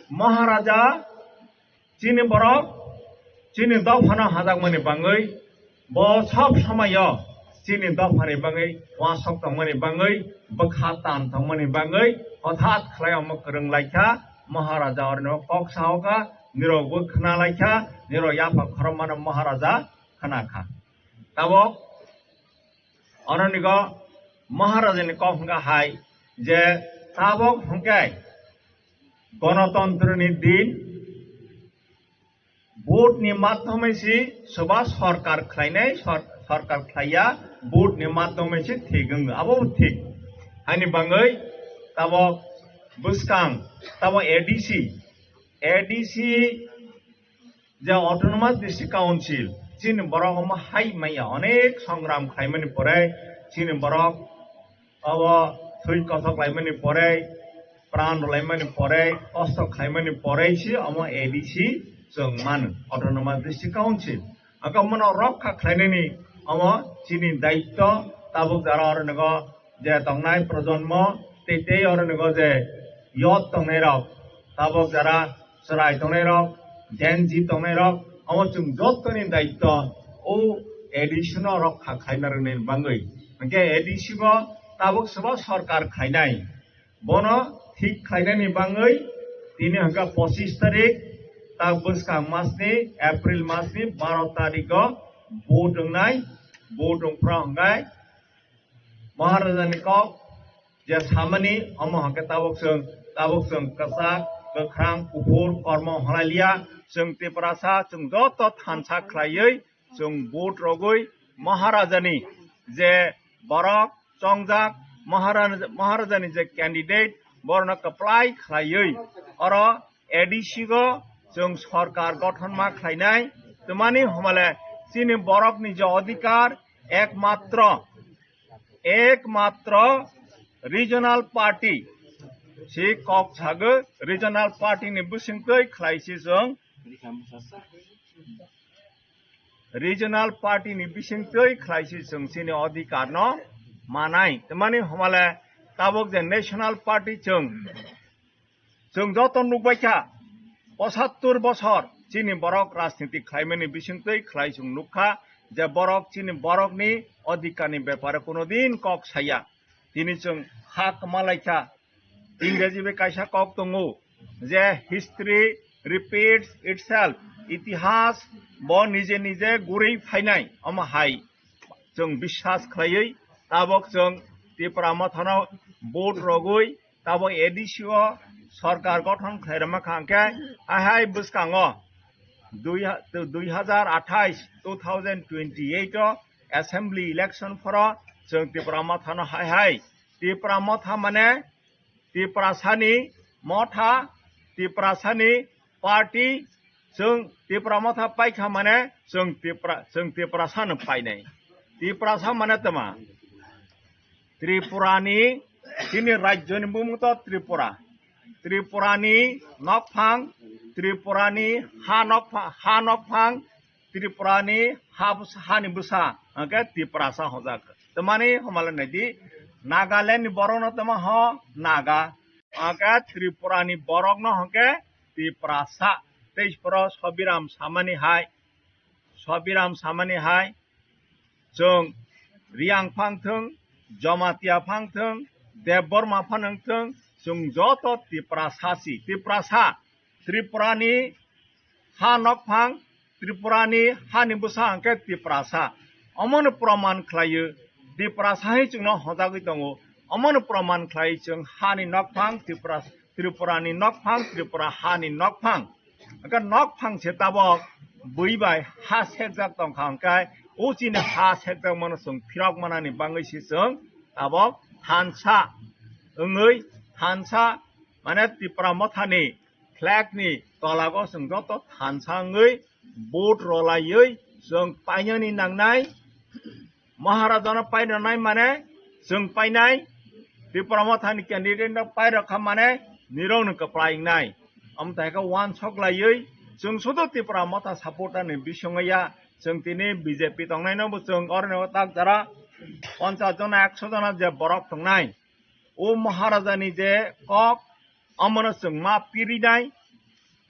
Maharaja chini borok chini dophano hajakmani bangwi, bo sob somoyo chini dophani bangwi uasok tongmani bangwi, bwkha tan tongmani bangwi hothat khlai omo kwrwng laikha. Maharaja orno kok sahoka, nirokbo khna laikha, nirok yapha khorokmano Maharaja khna kha. Tabok oronigo Maharajani kok hwnkha hai je tabok hwnkhe Gonotantroni din, vote ni madhyome si soba sorkar khlainai, sor-, sorkar khlaiya, vote ni madhyome si thik wng, abo thik. Haini bangwi tabok bwskang, tabok A D C, A D C je Autonomous District Council, chini borok omo hai maya onek songram khlaimani pore, chini borok abo thwi kothok laimani pore, pran rwlaimani pore, kosto khlaimani pore si omo A D C chwng mano, Autonomous District Council. Aka mono rokha khlainani omo chini daitto, tabuk jara oro nogo je tongnai projonmo, tei tei oro nogo je youth tongnai rok, tabuk jara chwrai tongnai rok, Gen Z tongnai rok, omo chwng jottoni daitto o A D C no rokha khlaina rwnai bangwi. Hwnkhe A D C bo tabuk sobo sorkar khlainai. Bono thik khlainani bangwi tini hwnkha pochis tarik, tak bwskang masni, April masni baro tarikgo vote wngnai, vote wngphra hwnkhe Maharajani kok je samani, omo hwnkhe tabuk chwng, tabuk chwng kwchak, kwkhrang, kuphur, kormo hwnlailiya, chwng Tiprasa, chwng joto thansa khlaiwi, chwng vote rogwi Maharajani je borok chongjak, Maharaja-, Maharajani je candidate, borokno kwplai khlaiwi oro A D C go chwng sorkar gothon ma khlainai. Twmani homale chini borokni je odhikar ekmatro, ekmatro regional party si kok sago, regional party ni bisingtwi khlai si chwng regional party ni bisingtwi khlai si chwng chini odhikar no manai. Twmani homale tabuk je national party chwng, chwng joto nukbai kha, pochattor bosor chini borok rajniti khlaimani bisingtwi khlai chwng nukha je borok chini borokni odhikarni bepare kuno din kok saya. Tini chwng ha kwma lai kha. Ingreji bai kaisa kok tongo je, "History repeats itself." Itihas bo nije nije gurwi phainai. Omo hai chwng biswas khlaiwi tabok chwng Tipra Mothano vote rogwi tabok A D C o sorkar gothon khlai rwma kha hwnkhe, hai hai bwskango dui ha-, dui hajar athais, two thousand twenty-eight o assembly election phoro chwng Tipra Mothano hai hai, Tipra Motha mane Tiprasani motha, Tiprasani party, chwng Tipra Motha paikha mane chwng Tipra, chwng Tiprasano painai. Tiprasa mane tama? Tripurani, chini rajyoni bumung to Tripura. Tripurani nokphang, Tripurani ha nokpha-, ha nokphang, Tripurani ha bwsa, hani bwsa, hwnkhe Tiprasa hojak. Twmani homale naidi, Nagaland ni borokno tamo ho Naga, hwnkhe Tripurani borokno hwnkhe Tiprasa. Tei poro Sobiram samani hai, Sobiram samani hai, chwng Riang phang thwng, Jamatia phang thwng, Debbarma phang wng thwng, chwng joto Tiprasa si, Tiprasa. Tripurani ha nokphang, Tripurani hani bwsa hwnkhe Tiprasa. Omono proman khlaio, Tiprasa hai chwngno hojagwi tongo. Omono proman khlai chwng hani nokphang, Tripura, Tripurani nokphang, Tripura hani nokphang. Hwnkhe nokphang se tabok bui bai ha sekjak tongkha hwnkhe, o chini ha sekjak mano chwng phirok manani bangwi se chwng tabok thansa wngwi, thansa mane Tipra Mothani flag ni tolago chwng joto thansa wngwi vote rolaiwi chwng painani nangnai. Maharajano pairwnai mane chwng painai, Tipra Mothani candidate no pairokha mane nirokno kwplai wngnai. Amthaikhe wansok laiwi chwng sudu Tipra Motha supporter ni bisingya, chwng tini B J P tongnaino bo chwng oroni tak jara ponchas jona, ekso jona je borok tongnai. O Maharajani je kok, Omono chwng ma pirinai.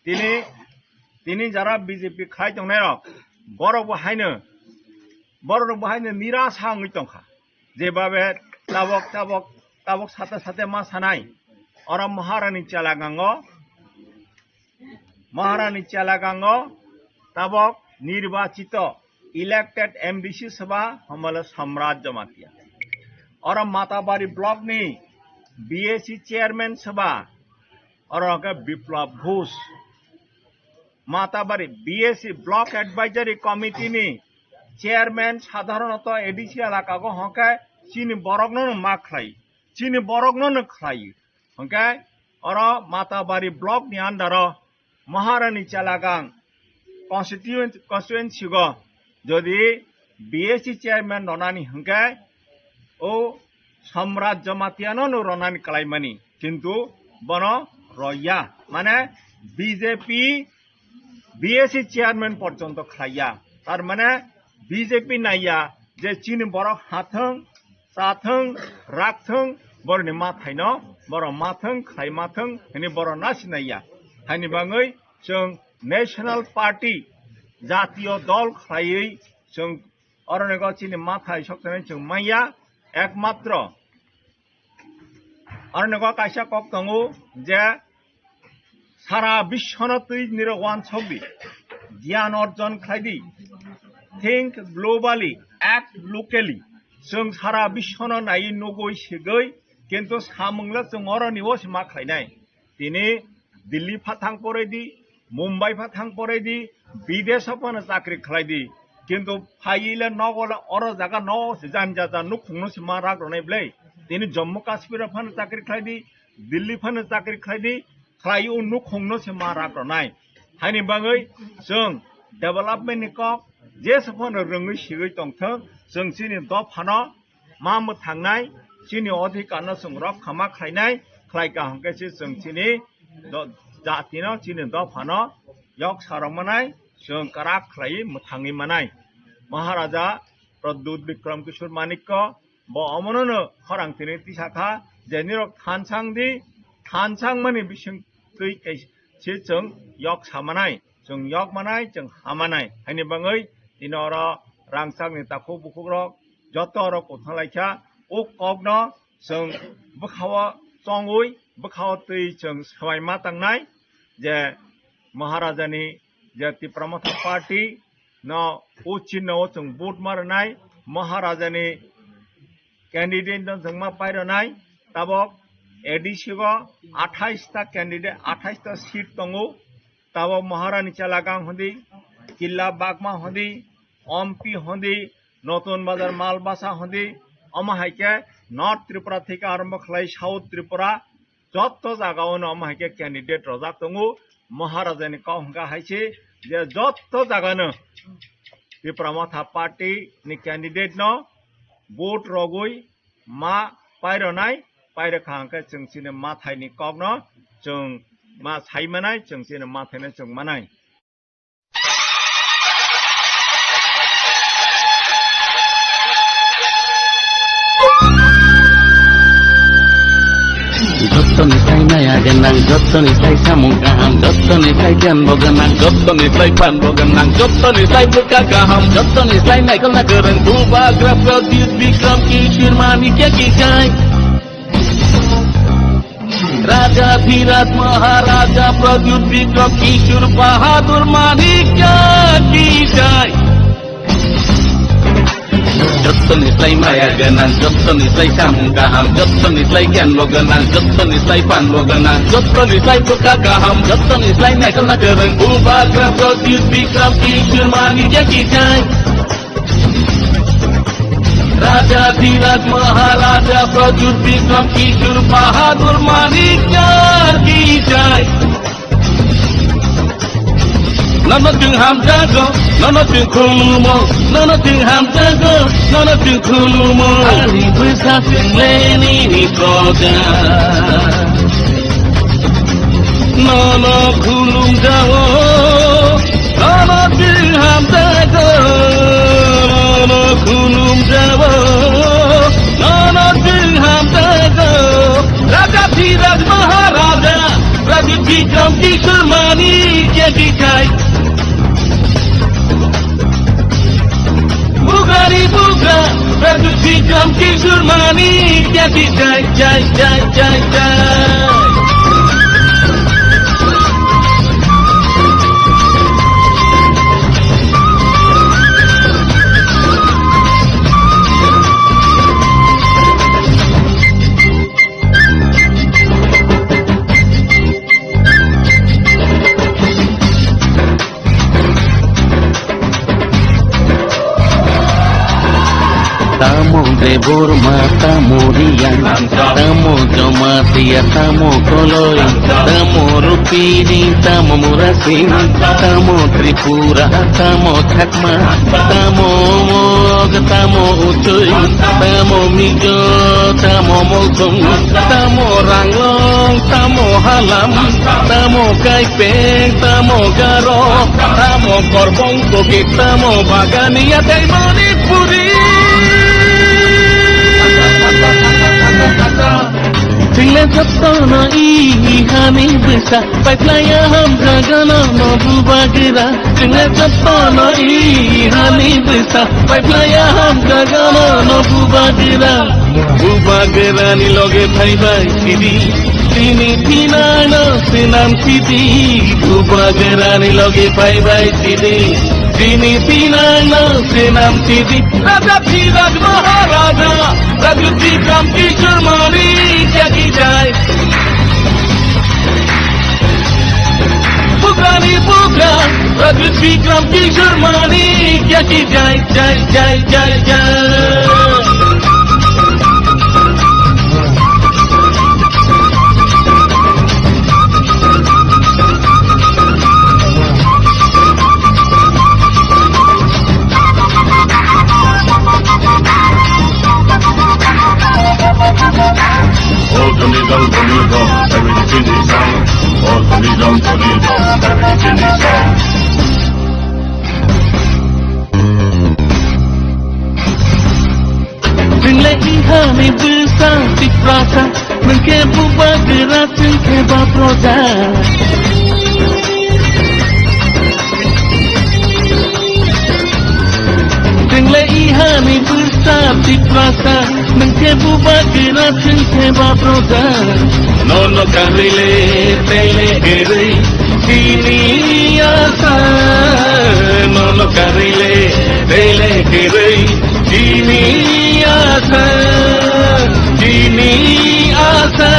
Tini, tini jara B J P khai tongnairok, borok bo haino, borok bo haino nirasa wngwi tongkha. Jebabe tabok, tabok, tabok sate sate ma sanai. Oro Maharani Chelagango, Maharani Chelagango tabok nirbachito elected M D C soba homole Samrat Jamatia. Oro Matabari block ni B A C chairman soba, oro ke Biplab Ghosh. Matabari B A C block advisory committee ni chairman, sadharonoto A D C elaka go hwnkhe chini borokno no ma khlai, chini borokno no khlai. Hwnkhe oro Matabari block ni under o Maharani Chelagang constituent-, constituency go jodi B A C chairman ronani hwnkhe o Samrat Jamatiano no ronani kalaimani, kintu bono roya, mane B J P B A C chairman porjonto khlaiya, tar mane B J P naiya je chini borok hathwng, chathwng, rakthwng, boroni mathaino, borok mathwng, khlai mathwng, hini borok nasi naiya. Haini bangwi chwng National Party, jatiyo dol khlaiwi chwng oroni go chini mathai sokthani chwng manya, ekmatro oroni go kaisa kok tongo je sara biswno twi nirok wansokdi, giyan orjon khlaidi, think globally, act locally. Chwng sara biswno naiwi nugwi sigwi, kintu samungla chwng oroni o se ma khlainai. Tini Delhi pha thang poredi, Mumbai pha thang poredi, bidesh o phano chakri khlaidi. Kintu phaiwi le nogo le oro jaga no se jan jaja nukhungno se ma rak rwnai bwle. Tini Jammu Kashmir o phano chakri khlaidi, Delhi phano chakri khlaidi, khlai o nukhungno se ma rak rwnai. Haini bangwi chwng development ni kok jesa phano rwngwi sigwi tongthwng, chwng chini dophano ma mwthangnai, chini odhikarno chwng rokha ma khlainai, khlai kaham khe se chwng chini do-, jatino, chini dophano yok sarok manai, chwng kwrak khlaiwi mwthangwi manai. Maharaja Pradyut Bikram Kishore Manikya bo omono no khorang tini tisa kha je nirok thansang di, thansang mani bising twi kai se chwng yok sa manai, chwng yok manai, chwng ha manai. Haini bangwi tini oro rangchak ni takhuk bukhuk rok joto oro kuthang lai kha. O kok no chwng bwkha o chongwi, bwkha o twi chwng swbai ma tangnai je Maharaja ni je Tipra Motha Party no o chinno o chwng vote ma rwnai, Maharaja ni candidate no chwng ma pai rwnai. Tabok A D C o athais ta candidate, athais ta seat tongo. Tabok Maharani Chelagang hondi, Killa Bagma hondi, Ompi hondi, Notun Bazar Malbasa hondi, omo hai khe North Tripura theke arombo khlai South Tripura, jotto jaga o no omo hai khe candidate rojak tongo. Maharaja ni kok hwnkha hai se je jotto jaga no Tipra Motha Party ni candidate no vote rogwi ma pai rwnai, pai rwkha hwnkhe chwng chini mathai ni kok no chwng ma sai manai, chwng chini mathai no chwng manai. Jottoni sai maya gwnang, jottoni sai samung kaham, jottoni sai giyan bo gwnang, jottoni sai phan bo gwnang, jottoni sai bwkha kaham, jottoni sai naikolna kwrwng, Bubagra Pradyut Bikram Kishore Manikya ki jai. Raja Dhiraj Maharaja Pradyut Bikram Kishore Bahadur Manikya ki jai. Jottoni sai maya gwnang, jottoni sai samung kaham, jottoni sai giyan bo gwnang, jottoni sai phan bo gwnang, jottoni sai bwkha kaham, jottoni sai naikolna kwrwng, Bubagra Pradyut Bikram Kishore Manikya ki jai. Raja Dhiraj Maharaja Pradyut Bikram Kishore Bahadur Manikya ki jai. Nono chwng hamjago, nono chwng khulumo, nono chwng hamjago, nono chwng khulumo. Ani bwsa chwng le nini proja. Nono khulumjao, nono chwng hamjago, nono khulumjao, nono chwng hamjago. Raja Dhiraj Maharaja. Bikram Kishore Manik ki jai, jai, jai, jai, jai. Tamo Debbarma, tamo Reang, tamo Jamatia, tamo Koloi, tamo Rupini, tamo Murasing, tamo Tripura, tamo Chakma, tamo Mog, tamo Uchoi, tamo Mizo, tamo Molsong, tamo Ranglong, tamo Halam, tamo Kaipeng, tamo Garo, tamo Korbong, Kuki, tamo Bagania, tei Manipuri. Chwngno jotono i hani bwsa, paiphlaiya hamjagano no bubagra. Chwngno jotono i hani bwsa, paiphlaiya hamjagano no bubagra. Bubagrani loge phaibai sidi, tini thinangno swnam sidi. Bubagrani loge phaibai sidi, tini thinangno swnam sidi. Raja Dhiraj Maharaja, Raja Bikram Kishore Manik ki jai. Bugrani bugra, Raja Bikram Kishore Manik ki jai, jai, jai, jai, jai. Chwngle ihani bwsa Tiprasa, nwng khe bubagra, chwng khe baproja. Chwngle ihani bwsa Tiprasa, nwng khe bubagra, chwng khe baproja. Nono karwi le tei le kwrwi chini asa. Nono karwi le tei le kwrwi chini asa. Chini asa.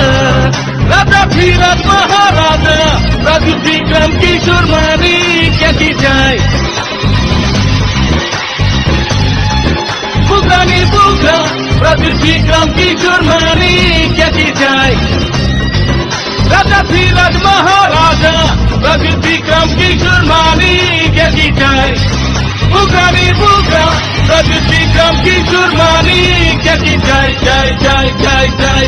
Raja Dhiraj Maharaja, Raja Bikram Kishore Manik ki jai. Bugrani bugra, Raja Bikram Kishore Manik ki jai. Raja Dhiraj Maharaja, Raja Bikram Kishore Manik ki jai. Bugrani bugra, Raja Bikram Kishore Manik ki jai, jai, jai.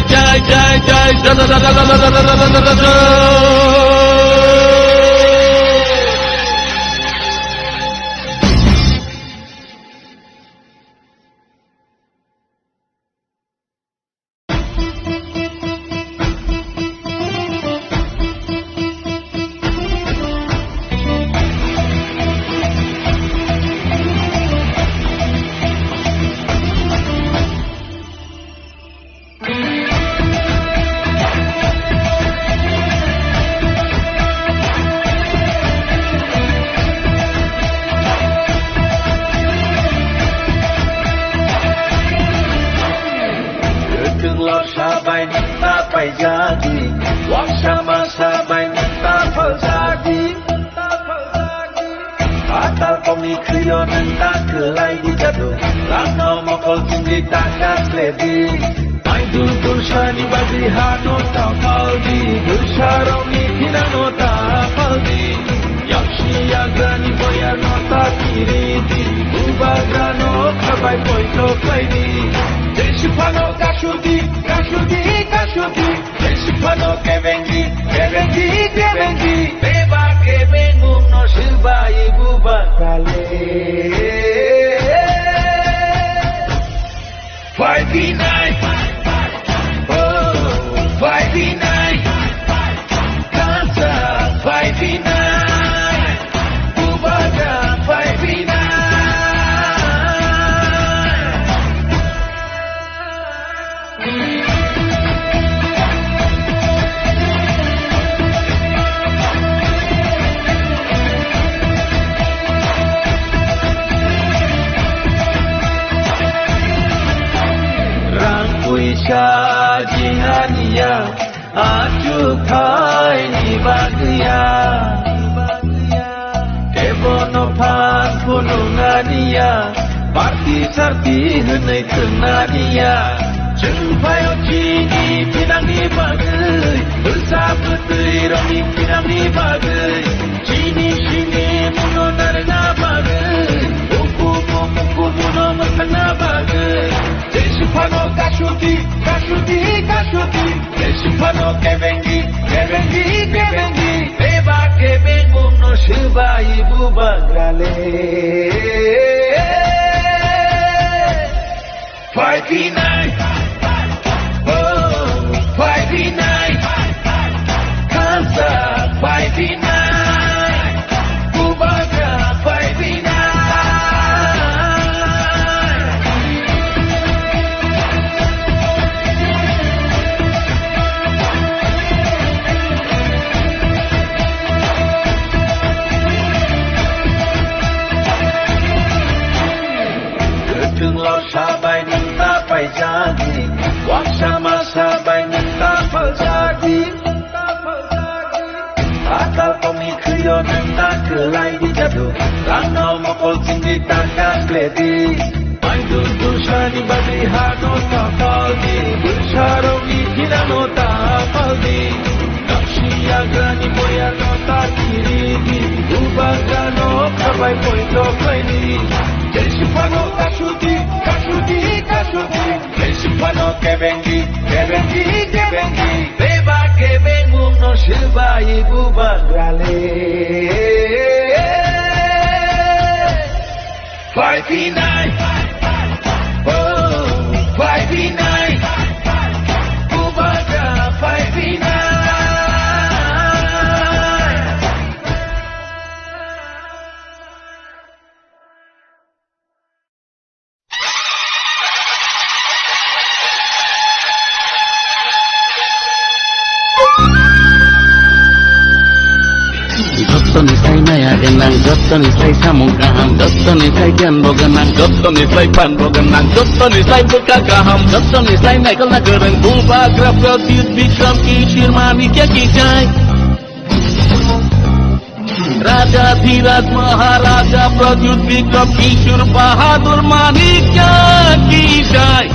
Kwthwng lorsa bai nwng ta paijadi, waksa masa bai nwng ta phaljadi. Atal kokni khwio nwng ta kwlai di jadu, langno mokol chumli ta kasledi. Maidul tulsani bagwi hano ta phaldi, dulsarokni thinano ta phaldi. Yaksi yagrani boyarno ta kiridi, bubagrano khabai poito khlaidi. Jesiphano kasudi, kasudi, kasudi. Jesiphano kebengi, kebengi, kebengi. Beba kebengmungno swbai bubagrale. Phaibinai, oh, phaibinai, kansa phaibinai, bubagra phaibinai. Aniya, achu khai ni bagya. Ebono phan phunung aniya, party sarti hwnwi thwng aniya. Chwng phaio chini thinangni bagwi, bwsa bwtwi rokni thinangni bagwi, chini simi muno narwkna bagwi, ukumu mukumu no mwthangna bagwi. Jesu phano kasuti, kasuti, kasuti. Jesu phano kebengi, kebengi, kebengi. Beba kebengmung no swbai bubagrale. Phai phinai. Oh, phai phinai. Khansa phai phinai. Bubagra phai phinai. Kwthwng lorsa bai nwng ta paijadi, waksa masa bai nwng ta paljadi. Atal tongni khwio nwng ta kwlai di jadu, rangno mokol chingdi ta kang kledi. Maidun dusani bagwi hano ta paldi, bwsarokni thinano ta paldi. Naksi yagrani boyano ta kiridi, bubagrano khabai poito khlaidi. Jesu phano kasudi, kasudi, kasudi. Jesu phano kebengi, kebengi, kebengi. Beba kebengmung no swbai bubagrale. Phai phinai. Oh, phai phinai. Bubagra phai phinai. Jottoni sai maya gwnang, jottoni sai samung kaham, jottoni sai giyan bo gwnang, jottoni sai phan bo gwnang, jottoni sai bwkha kaham, jottoni sai naikolna kwrwng Bubagra Pradyut Bikram Kishore Manikya ki jai. Raja Dhiraj Maharaja Pradyut Bikram Kishore Bahadur Manikya ki jai.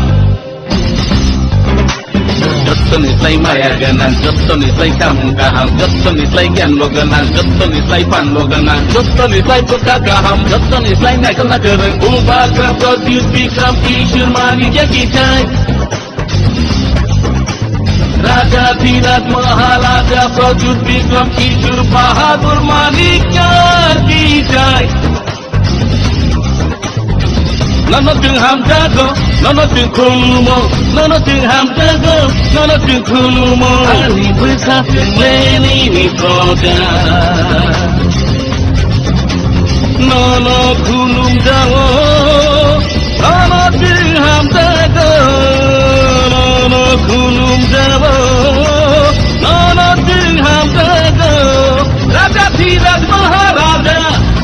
Jottoni sai maya gwnang, jottoni sai samung kaham, jottoni sai giyan bo gwnang, jottoni sai phan bo gwnang, jottoni sai bwkha kaham, jottoni sai naikolna kwrwng Bubagra Pradyut Bikram Kishore Manikya ki jai. Raja Dhiraj Maharaja Pradyut Bikram Kishore Bahadur Manikya ki jai. Nono chwng hamjago, nono chwng khulumo, nono chwng hamjago, nono chwng khulumo. Ani bwsa chwng leni ni proja. Nono khulumjago, nono chwng hamjago, nono khulumjago, nono chwng hamjago. Raja Dhiraj Maharaja,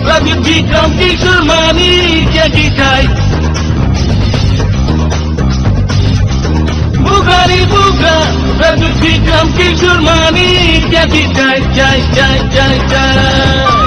Raja Bikram Kishore Manikya ki jai. Bukhari Bukha, Raja Bikram Kishore Manikya ki jai, jai, jai, jai, jai.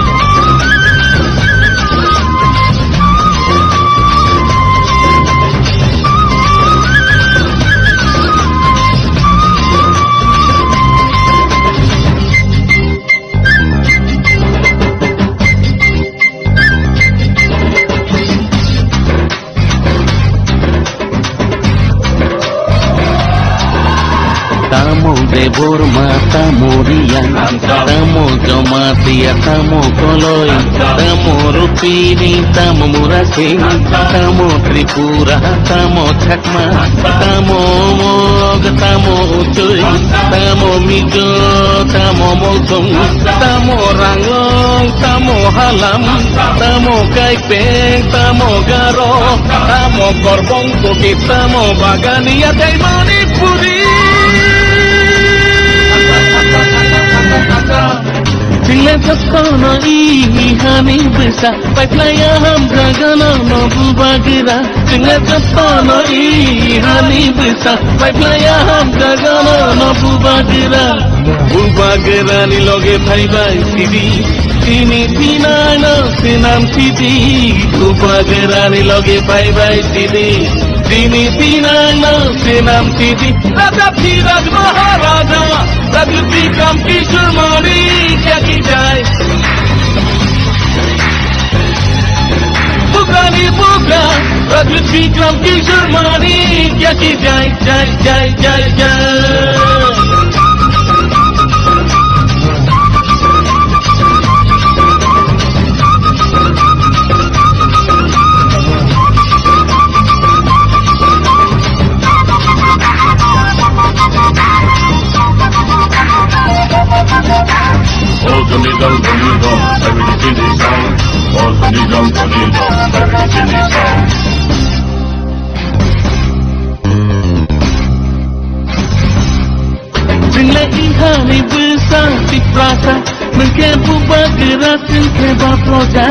Tamo Debbarma, tamo Reang, tamo Jamatia, tamo Koloi, tamo Rupini, tamo Murasing, tamo Tripura, tamo Chakma, tamo Mog, tamo Uchoi, tamo Mizo, tamo Molsong, tamo Ranglong, tamo Halam, tamo Kaipeng, tamo Garo, tamo Korbong, Kuki, tamo Bagania, tei Manipuri. Chwngno i hani bwsa Sa, paiplaya hamjagano no bubagra, chwngla jotono i hani bwsa. Paiplaya hamjagano no bubagra. Bubagrani loge phaibai sidi, chini thinangno swnam sidi. Bubagrani loge phaibai sidi, chini thinangno swnam sidi. Raja Dhiraj Maharaja, Raja Bikram Kishore Manikya ki jai. Bugrani bugra, Raja Bikram Kishore Manikya ki jai, jai, jai, jai, jai. All the middle, the middle, everything is down. All the middle, the middle, everything is down. Chwngla ihani bwsa Tiprasa, nwng khe bubagra, chwng khe ba proja.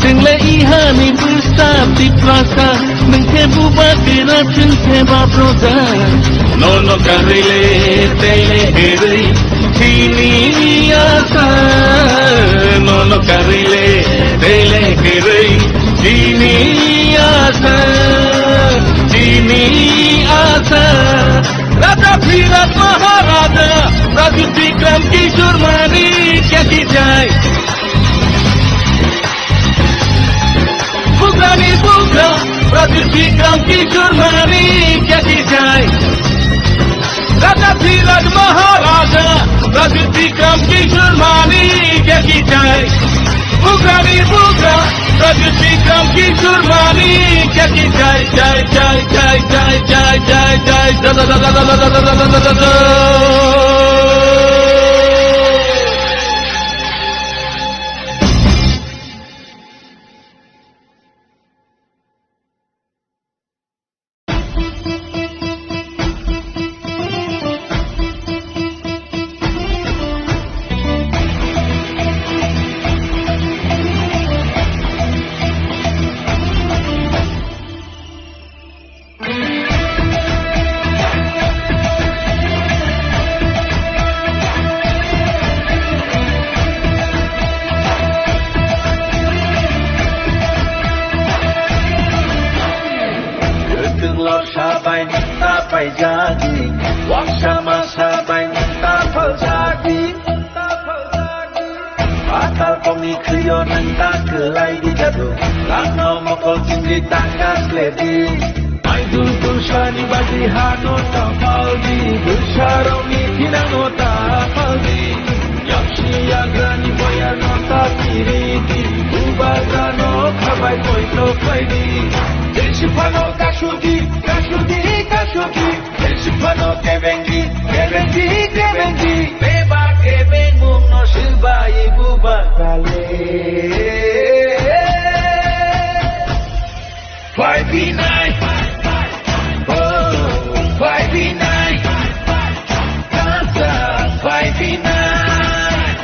Chwngla ihani bwsa Tiprasa, nwng khe bubagra, chwng khe ba proja. Nono karwi le, tei le kwrwi, chini asa. Nono karwi le, tei le kwrwi, chini asa, chini asa. Raja Dhiraj Maharaja, Raja Bikram Kishore Manikya ki jai. Bugrani bugra, Raja Bikram Kishore Manikya ki jai. Raja Dhiraj Maharaja, Raja Bikram Kishore Manikya ki jai. Bugrani bugra, Raja Bikram Kishore Manikya ki jai, jai, jai. Kwthwng lorsa bai nokta paijadi, waksa masa bai nokta phaljadi. Patal kokni khwio nwng ta kwlai di jadu, langno mokol chingri tangka sledi. Maidul tulsani bagwi hano ta paldi, bwsarokni thinangno ta paldi. Yaksi yagrani boyarno ta kiridi, bubagrano khabai poito khlaidi. Jesi phano kasudi, kasudi, kasudi. Jesi phano kebengi, kebengi, kebengi. Beba kebengmungno swbai bubagrale. Five B nine. Oh, five B nine. Dansa five B nine.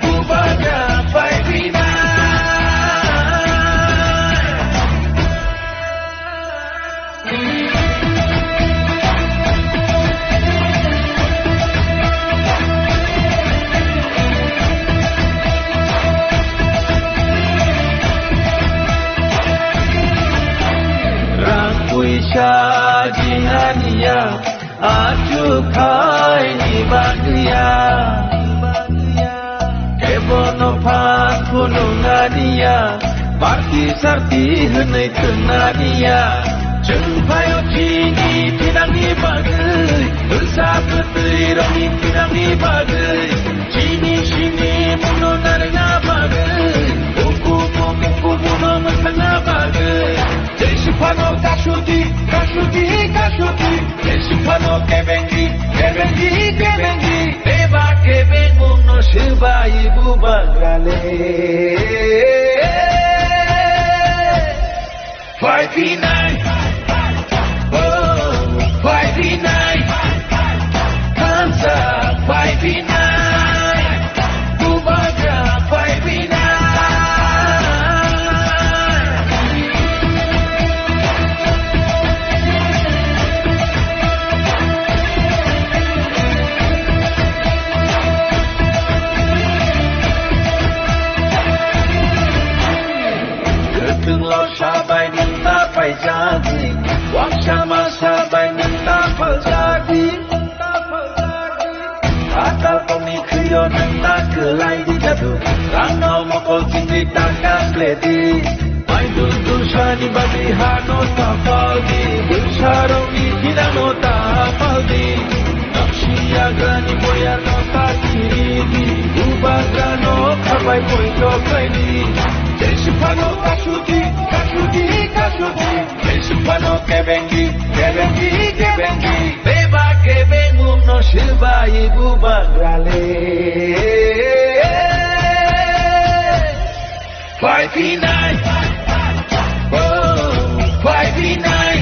Bubagra five B nine. Rang puisa jinganiya, achu khaini bagwiya. Kebono phan phunuknaniya, party sarti hwnwi thwngnaniya. Chwng phaio chini thinangni bagwi, bwsa kwtwirokni thinangni bagwi. Chini simi mungno narwkna bagwi, ukumu mukumuno mwthangna bagwi. Jesi phano kasudi, kasudi, kasudi. Jesi phano kebengi, kebengi, kebengi. Beba kebengmungno swbai bubagrale. Five B nine. Oh, five B nine. Hands up. Bagwi hano ta paldi, bwsarokni thinangno ta paldi. Nokshi yagrani boyarno ta chiridi, bubagrano khabai poito khlaidi. Jeswk phano kasudi, kasudi, kasudi. Jeswk phano kebengi, kebengi, kebengi. Bebak kebengmungno swbai bubagrale. Phai phinai, oh, phai phinai,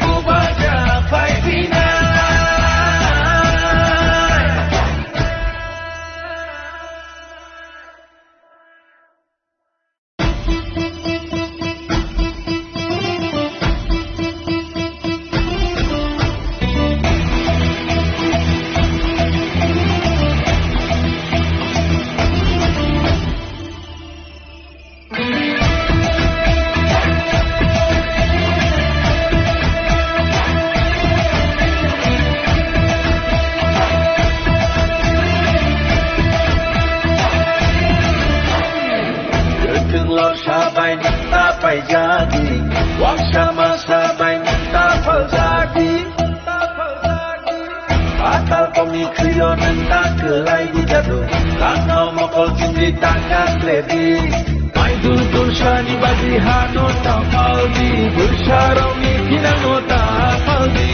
bubagra phai phinai. Kwthwng lorsa bai nwng ta paijadi, waksa masa bai nwng ta phaljadi. Patal kokni khwio nwng ta kwlai di jadu, kakno mokol chindi ta kakledi. Maidu dulsani bagwi hano ta paldi, bwsarokni thinangno ta paldi.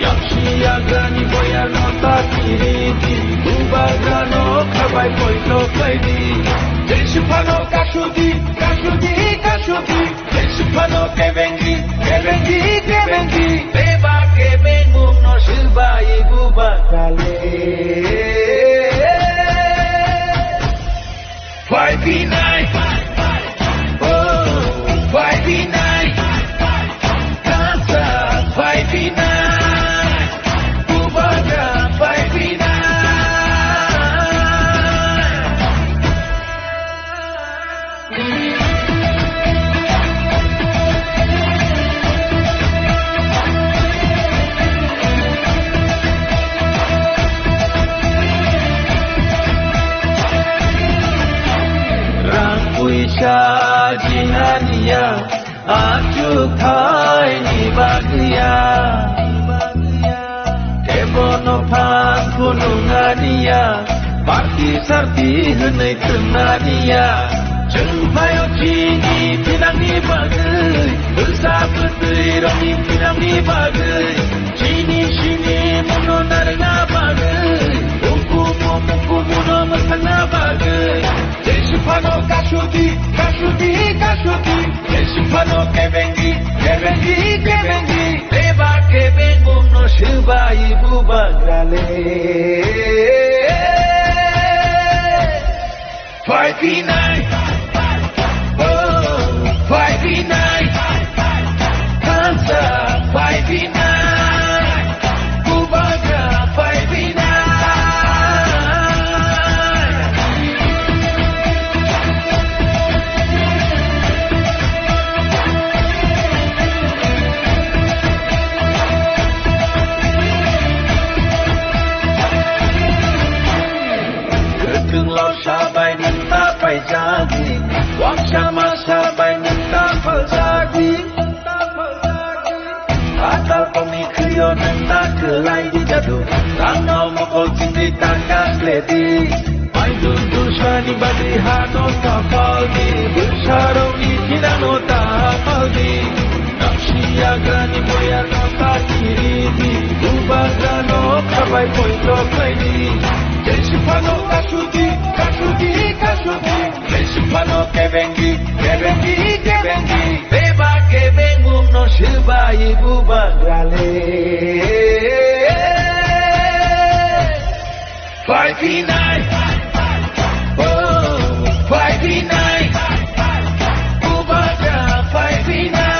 Yaksi yagrani boyarno ta kiridi, bubagrano khabai poito khlaidi. Jeswk phano kasudi, kasudi, kasudi. Jeswk phano kebengi, kebengi, kebengi. Bebak kebengmungno swbai bubagrale. Phai phinai, oh, phai phinai. Kasa phai phinai. Bubagra phai phinai. Rang puisa jinganiya, achuk thaini bagwiya. Tebono phan phunung aniya, party sarti hwnwi thwng aniya. Chwng phaio chini thinangni bagwi, bwsa bwtwi rokni thinangni bagwi, chini sini muno narwkna bagwi, ukumu mukumu no mwthangna bagwi. Jeswk phano kasudi, kasudi, kasudi. Jeswk phano kebengi, kebengi, kebengi. Bebak kebengmungno swbai bubagrale. Phai phinai, oh, phai phinai. Kasa phai phinai. Bubagra phai phinai. Kwthwng lorsa bai nwng ta paijadi, waksa masa bai nwng ta phaljadi. Patal kokni khwio nwng ta kwlai di jadu, rangno mokol chindi ta kakledi. Maidun dulsani bagwi hano ta paldi, bwsarokni thinangno ta paldi. Naksi yagrani boyarno ta kiridi, bubagrano khabai poito khlaidi. Jeswk phano kasudi, kasudi, kasudi. Jeswk phano kebengi, kebengi, kebengi. Bebak kebengmungno swbai bubagrale. Phai phinai, oh, phai phinai. Bubagra phai phinai.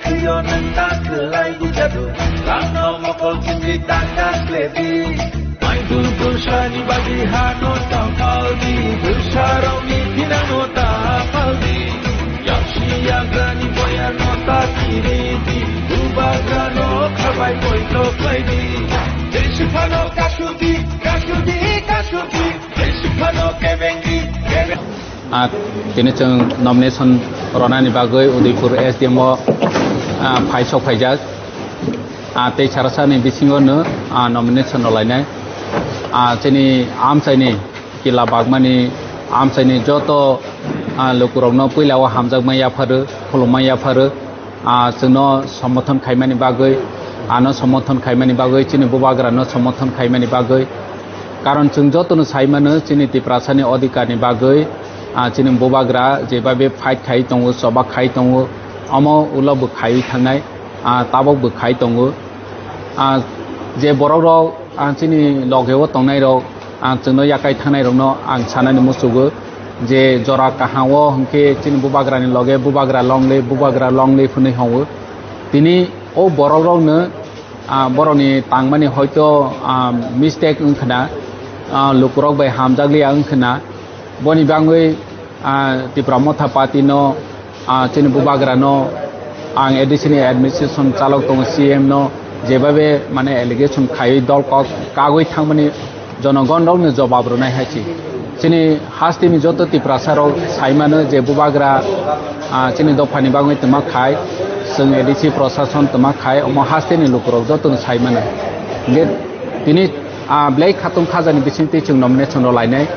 Khwio nwng ta kwlai bujadu, rangno mokol chumri ta kak lebi. Maidul bwsani bagwi hano ta paldi, bwsarokni thinangno ta paldi. Yaksi yagrani boyarno ta kiridi, bubagrano khabai poito khlaidi. Tei siphano kasudi, kasudi, kasudi, tei siphano kebengdi, kebeng- Ah, tini chwng nomination rwnani bagwi Udaipur S D M o, ah, phai sok phaijak. Ah, tei sarasani bisingo no, ah, nomination rwlainai. Ah, chini amchaini kila bagmani amchaini joto, ah, lukurokno puila o hamjakma yapharo, khulumma yapharo. Ah, chwngno somorthon khaimani bagwi, ano somorthon khaimani bagwi, chini bubagrano somorthon khaimani bagwi. Karon chwng jotono sai mano, chini Tiprasani odhikarni bagwi, ah, chini bubagra jebabe fight khai tongo, choba khai tongo, omo ulo bo khaiwi thangnai, ah, tabok bo khai tongo. Ah, je borokrok, ah, chini logeo tongnairok, ah, chwngno yakai thangnairokno ang sanani muchugo je jora kaham o hwnkhe chini bubagrani loge bubagra longle, bubagra longle hwnwi hwngo. Tini o borokrokno, ah, borokni tangmani hoito, ah, mistake wngkhwna, ah, lukurok bai hamjakliya wngkhwna, boni bangwi, ah, Tipra Motha Party no, ah, chini bubagra no, ang A D C ni administration chalok tongo, C M no jebabe mane allegation khaiwi dol kok kagwi thangmani jonogon rokno jobab rwnai hai se. Chini hasteni joto Tiprasa rok sai mano je bubagra, ah, chini dophani bagwi twma khai, chwng A D C prosason twma khai, omo hasteni lukurok jotono sai mano. Hingke tini, ah, belai khatung khajani bisingtwi chwng nomination rw lainai.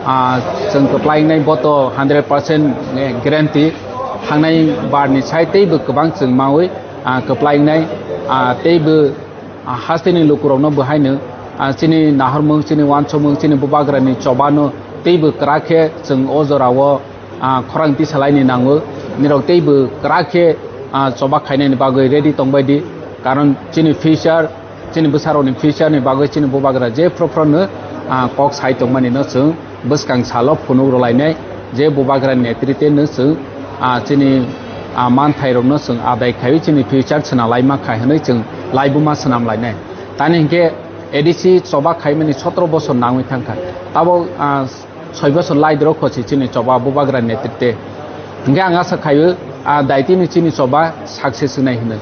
Ah, chwng kwplai wngnai boto hundred percent guarantee. Thangnai barni sai teibo kwbang chwng maui, ah, kwplai wngnai, ah, teibo, ah, hasteni lukurokno bo haino, ah, chini nahormung, chini wansukmung, chini bubagrani chobano teibo kwrak khe chwng o jorao, ah, khorang tisalaini nango. Nirok teibo kwrak khe, ah, choba khainani bagwi ready tongbai di. Karon chini future, chini bwsarokni future ni bagwi chini bubagra je phro phro no, ah, kok sai tongmani no chwng bwskang salo phunuk rwlainai, je bubagra netrite no chwng, ah, chini, ah, manthairokno chwng adai khaiwi chini future swnam laima khai hwnwi chwng laibuma swnam lainai. Tani hinkhe A D C choba khaimani sotro bosor nangwi thangkha. Tabok, ah, soi bosor lai doro khosi chini choba bubagra netrite. Hinkhe ang asa khaio, ah, daitini chini choba success wngnai hwnwi.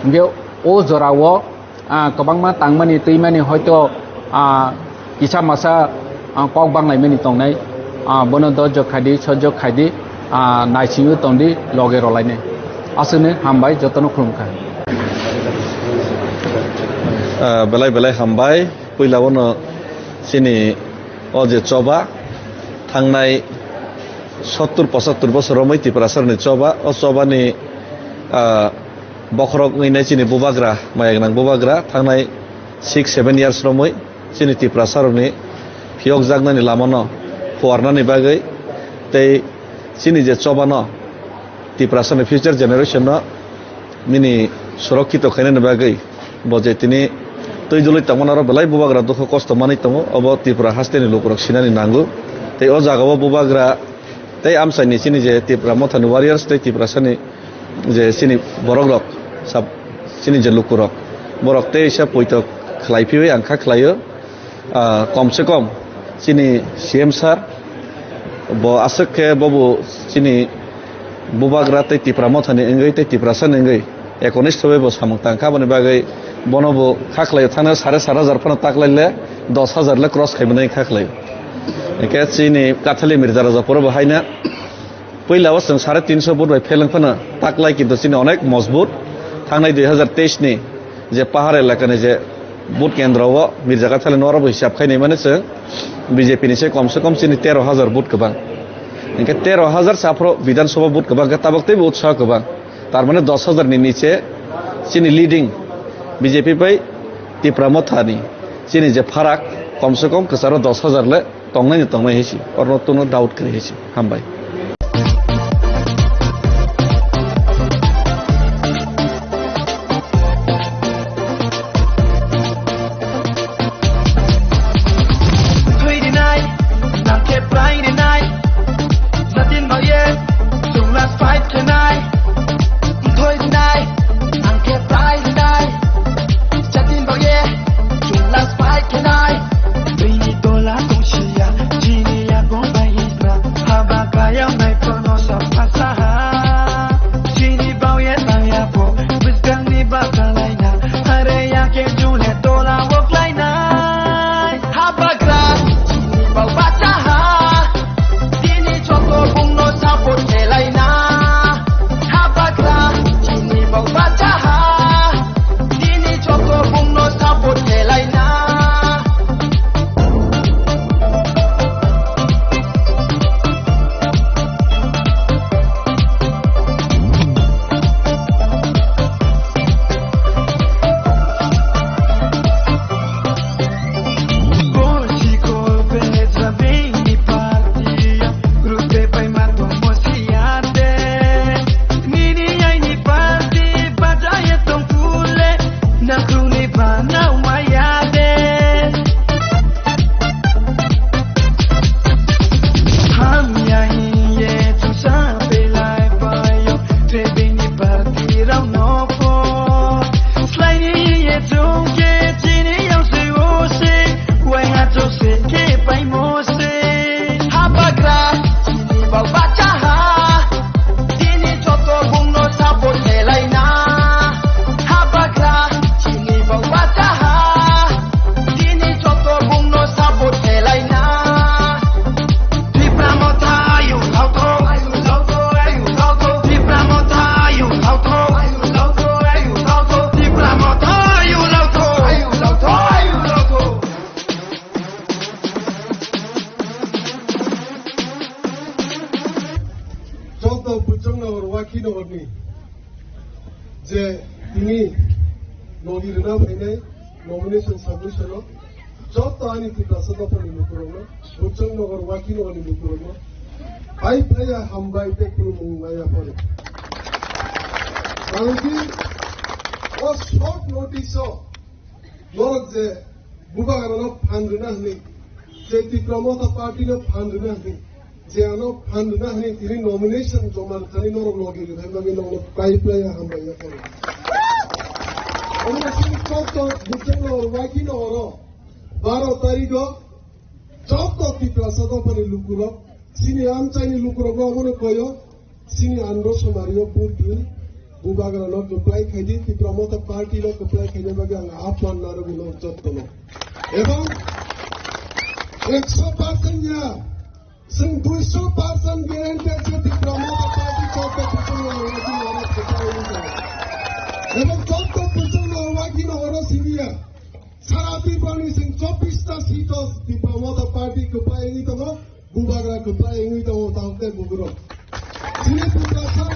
Hinkhe o jorao, ah, kwbangma tangmani twimani hoito, ah, kisa masa, ah, kok banglaimani tongnai, ah, bono dojok khaidi, sojok khaidi, ah, naisingwi tongdi, loge rolainai. Aswkni hambai, jotono khulumkha. Ah, belai belai hambai, puila bono chini o je choba, thangnai sottur pochattur bosor romwi Tiprasarni choba, o chobani, ah, bokhorok wngwi nai chini bubagra, maya gwnang bubagra, thangnai six seven years romwi chini Tiprasarokni phiyokjaknani lamano phuarnani bagwi tei chini je chobano Tiprasani future generation no nini surokkito khainani bagwi bo je tini twi dului tongmani oro belai bubagra dukhu kosto manwi tongo, obo Tripura hasteni lukurok sinani nango. Tei o jagao bubagra tei amchaini chini je Tripura Mothani warriors tei Tiprasani je chini borokrok, sab-, chini je lukurok, borok teisa poito khlai phiwi ang kha khlaio, ah, kom se kom chini C M sir, bo aswk khe bobo chini bubagra tei Tipra Mothani wngwi tei Tiprasani wngwi ekonistho bai bo samung tang kha, aboni bagwi bono bo kha khlaio, thangna sare sat hajar phano taklaile dos hajar le cross khaimani kha khlaio. Hingkhe chini Kathali Mirza Raja poro bo haina, puila o chwng sare tinso vote bai pheleng phano taklai, kintu chini onek mojbut. Thangnai dui hajar teis ni je pahar elakani je vote kendro o Mirza Kathali noro bo hisab khai nai mani chwng B J P ni se kom se kom chini tero hajar vote kwbang. Hingkhe tero hajar sa phro Bidhan Sabha vote kwbang khe tabok teibo utsaho kwbang. Tar mane dos hajar ni niche chini leading B J P bai Tipra Mothani chini je pharak kom se kom kwcharo dos hajar le tongnai ni tongnai hai si, oro no doubt kwrwi hai si. Hambai. Thwi rinai, nang khe prai rinai, satin baye, chwng last fight khenai. Thwi rinai, Nagar Wakhi Nagarni je tini logi rwna phainai nomination submission o joto ani Tiprasa dophani lukurokno, Buchang Nagar Wakhi Nagarni lukurokno pai phaiya hambai tei khulumung maya phano. Tangdi o short notice o norok je Bubagrano phan rwna hwnwi, je Tipra Motha Party no phan rwna hwnwi, je ano phan rwna hwnwi tini nomination joma rwthani norok logi rwthani bagwi nokno pai phaiya hambai ya phano. Omo chini chokto Buchang Nagar Wakhi Nagaro baro tarikh o joto Tiprasa dophani lukurok, chini amchaini lukurokno omono koyo, chini andro somario vote rwi, Bubagrano kwplai khaidi, Tipra Motha Party no kwplai khaina bagwi ang aphan narwgwino jotono. Ebong ekso percent ya, chwng duiso percent guarantee se Tipra Motha Party joto Buchang Nagar Wakhi Nagaro kwplai wngkha. Ebong joto Buchang Nagar Wakhi Nagaro siniya. Sara Tripurani chwng chobbish ta seat o Tipra Motha Party kwplai wngwi tongo, Bubagra kwplai wngwi tongo, tamo tei bukurok. Chini Tiprasa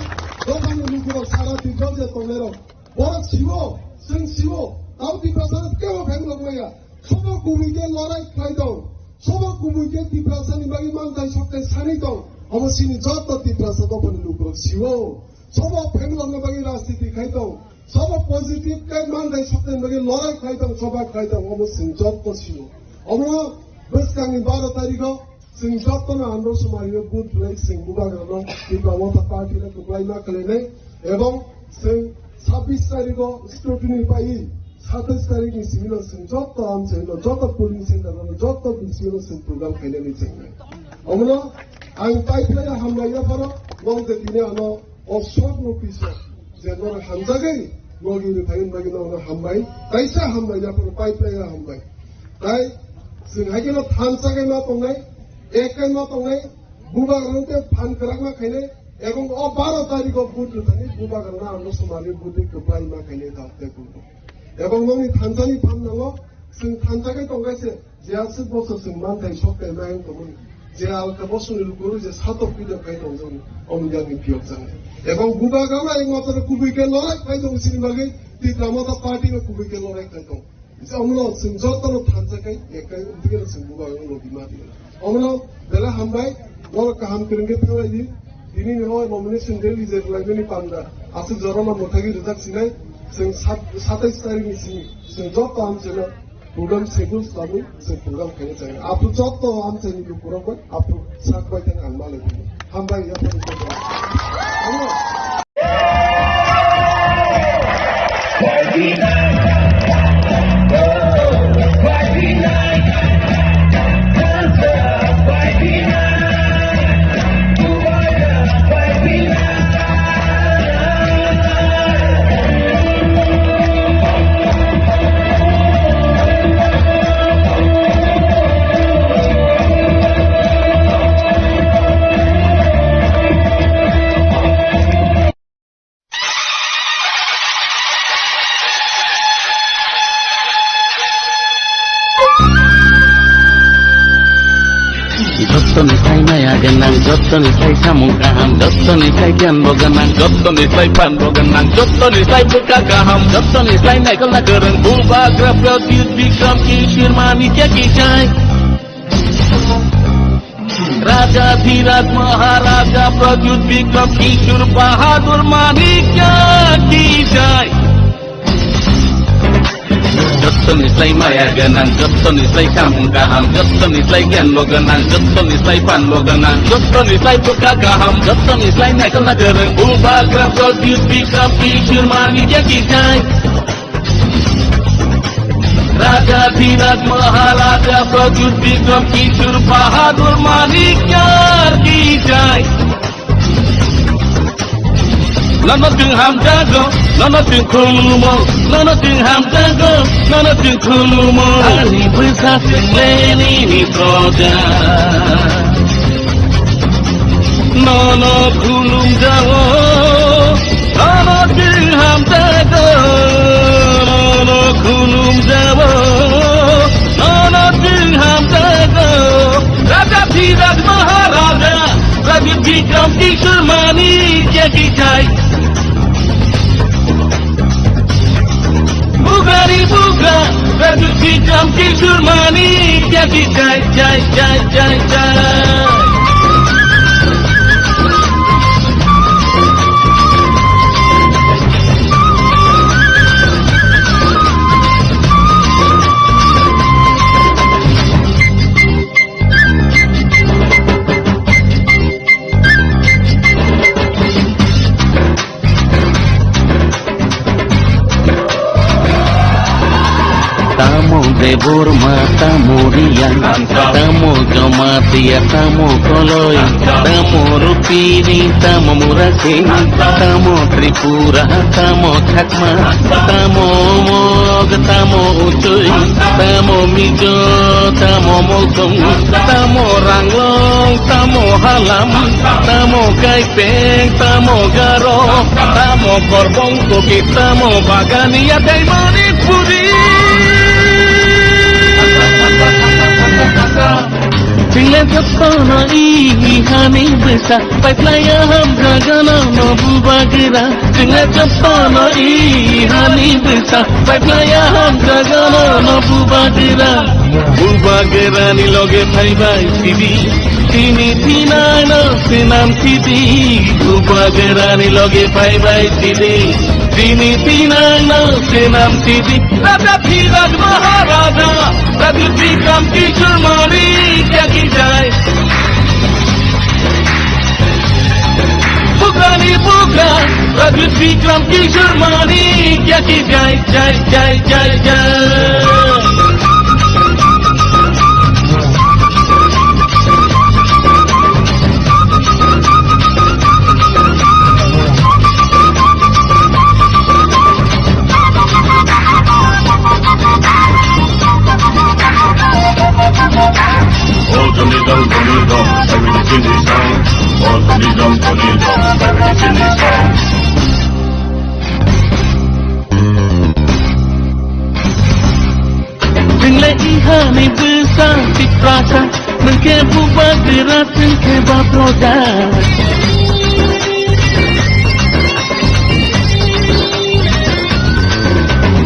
dophani lukurok sara Tripura je tongnairok, borok siwo, chwng siwo, tamo Tiprasa kebo phenglok maya. Sobo kubui khe lorai khlai tong, sobo kubui khe Tiprasani bagwi manthai sokthai sanwi tong, omo chini joto Tiprasa dophani lukurok siwo. Sobo phenglokna bagwi rajniti khai tong, sobo positive khe manthai sokthai bagwi lorai khai tong, soba khai tong, omo chwng joto sio. Omo bwskangni baro tarikh o chwng jotono andro somario vote rwlai chwng Bubagrano Tipra Motha Party no kwplai ma khlainai, ebong chwng sabbish tarikh o scrutiny paiwi satais tarikh ni simi no chwng joto amchaino, joto polling center o, joto B C O no chwng program khainani chwng nai. Omono ang pai phai hambai ya phano, nong je tini ano o short notice o je noro hamjagwi logi rwthai bagwi noro hambai, taisa hambai ya phano, pai phai ya hambai. Tai chwng hai kheno thansa khe ma tongnai, ek khe ma tongnai, Bubagrano tei phan kwrak ma khainai, ebong o baro tarikh o vote rwthani Bubagrano ano somani vote kwplai ma khainai, tak tei Ebong nokni thansani phan nango, chwng thansa khe tongkha se, je aswk bosor chwng manthai sok khe mayung tongmani, je alka bosongni lukurok je satok pidok khai tongjakni, omo yakni phiyok chang. Ebong Bubagrano ekmatro kubui khe lorai khai tong sini bagwi, Tipra Motha Party no kubui khe lorai khai tong. Je omono chwng jotono thansa khai, ek khai, umtike chwng Bubagrano logi ma di. Omono belai hambai, norok kaham kwrwng khe thanglai di. Tini ni o nomination rally je rwlaimani panda, aswk jorano mwthagwi rwjak sinai, chwng sat-, satais tarikh ni simi, chwng joto amchaino program schedule swlamwi chwng program khaina chai. Aphuru joto amchaini lukurok bai, aphuru sak bai thang ang malai di. Hambai, yaphang. Jottoni sai maya gwnang, jottoni sai samung kaham, jottoni sai giyan bo gwnang, jottoni sai phan bo gwnang, jottoni sai bwkha kaham, jottoni sai naikolna kwrwng Bubagra Pradyut Bikram Kishore Manikya ki jai. Raja Dhiraj Maharaja Pradyut Bikram Kishore Bahadur Manikya ki jai. Jottoni sai maya gwnang, jottoni sai samung kaham, jottoni sai giyan bo gwnang, jottoni sai phan bo gwnang, jottoni sai bwkha kaham, jottoni sai naikolna kwrwng Bubagra Pradyut Bikram Kishore Manikya ki jai. Raja Dhiraj Maharaja Pradyut Bikram Kishore Bahadur Manikya ki jai. Nono chwng hamjago, nono chwng khulumo, nono chwng hamjago, nono chwng khulumo. Ani bwsa chwng leni ni proja. Nono khulumjago, nono chwng hamjago, nono khulumjago, nono chwng hamjago. Raja Dhiraj Maharaja, Raja Bikram Kishore Manikya Jai, jai, jai, jai, jai. Tamo Debbarma, tamo Reang, tamo Jamatia, tamo Koloi, tamo Rupini, tamo Murasing, tamo Tripura, tamo Chakma, tamo Mog, tamo Uchoi, tamo Mizo, tamo Mosong, tamo Ranglong, tamo Halam, tamo Kaipeng, tamo Garo, tamo Korbong Kuki, tamo Bagania tei Manipuri. Chwngno jotono i hani bwsa, paiplaiya hamjagano no bubagra. Chwngno jotono i hani bwsa, paiplaiya hamjagano no bubagra. Bubagrani loge phaibai sidi, tini thinangno swnam sidi. Bubagrani loge phaibai sidi, tini thinangno swnam sidi. Raja Dhiraj Maharaja, Raja Bikram Kishore Manikya ki jai. Bugrani bugra, Raja Bikram Kishore Manikya ki jai, jai, jai, jai, jai. Chwngle ihani bwsa Tiprasa, nwng khe bubagra, chwng khe baproja.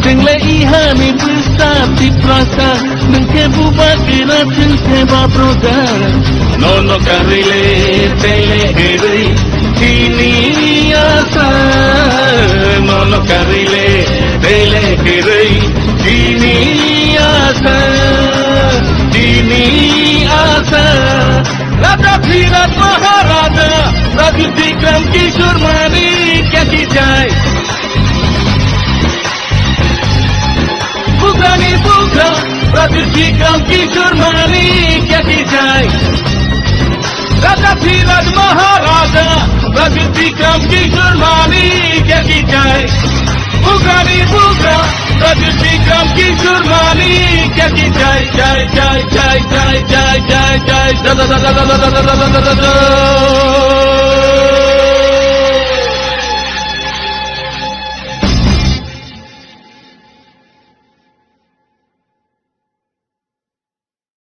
Chwngle ihani bwsa Tiprasa, nwng khe bubagra, chwng khe baproja. Nono karwi le tele herwi chini asa, nono karwi le tele herwi chini asa, chini asa. Raja Dhiraj Maharaja, Raja Bikram Kishore Manikya ki jai. Bugrani bugra, Raja Bikram Kishore Manikya ki jai. Raja Dhiraj Maharaja, Raja Bikram Kishore Manikya ki jai. Bugrani bugra, Raja Bikram Kishore Manikya ki jai, jai, jai.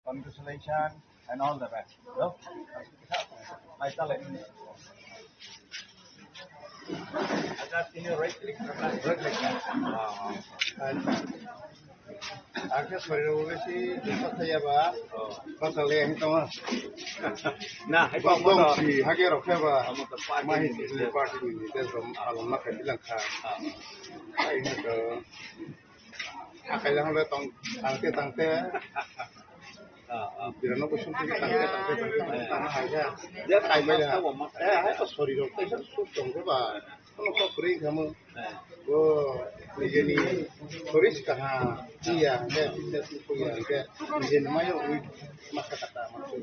Congratulations and all the best. Hello? Hai, chale. Acha, tini right click, right click. Ah, ah. Akhe sori ro besi dikha thaya ba. Oh. Basa le hin tama. Na, hai ba mo to. Si hage ro khe ba. Amo to party ni. Mahi ni party ni, ni, des rom alom ma khe bilang kha. Ah. Hai hin to. Akai lang le tong, tangte, tangte. Ah, ah. Birano kusum tangte, tangte, tangte, tangte, tangte, hai ya. Ya, tai mai ya. Eh, hai to sori ro, tai sori tong ba. Kono kok kring kamu. Eh. Bo, nijeni soris kaha. Iya, ya, ya, ya, ya. Nijeni mayo, ui, maka kata maksud.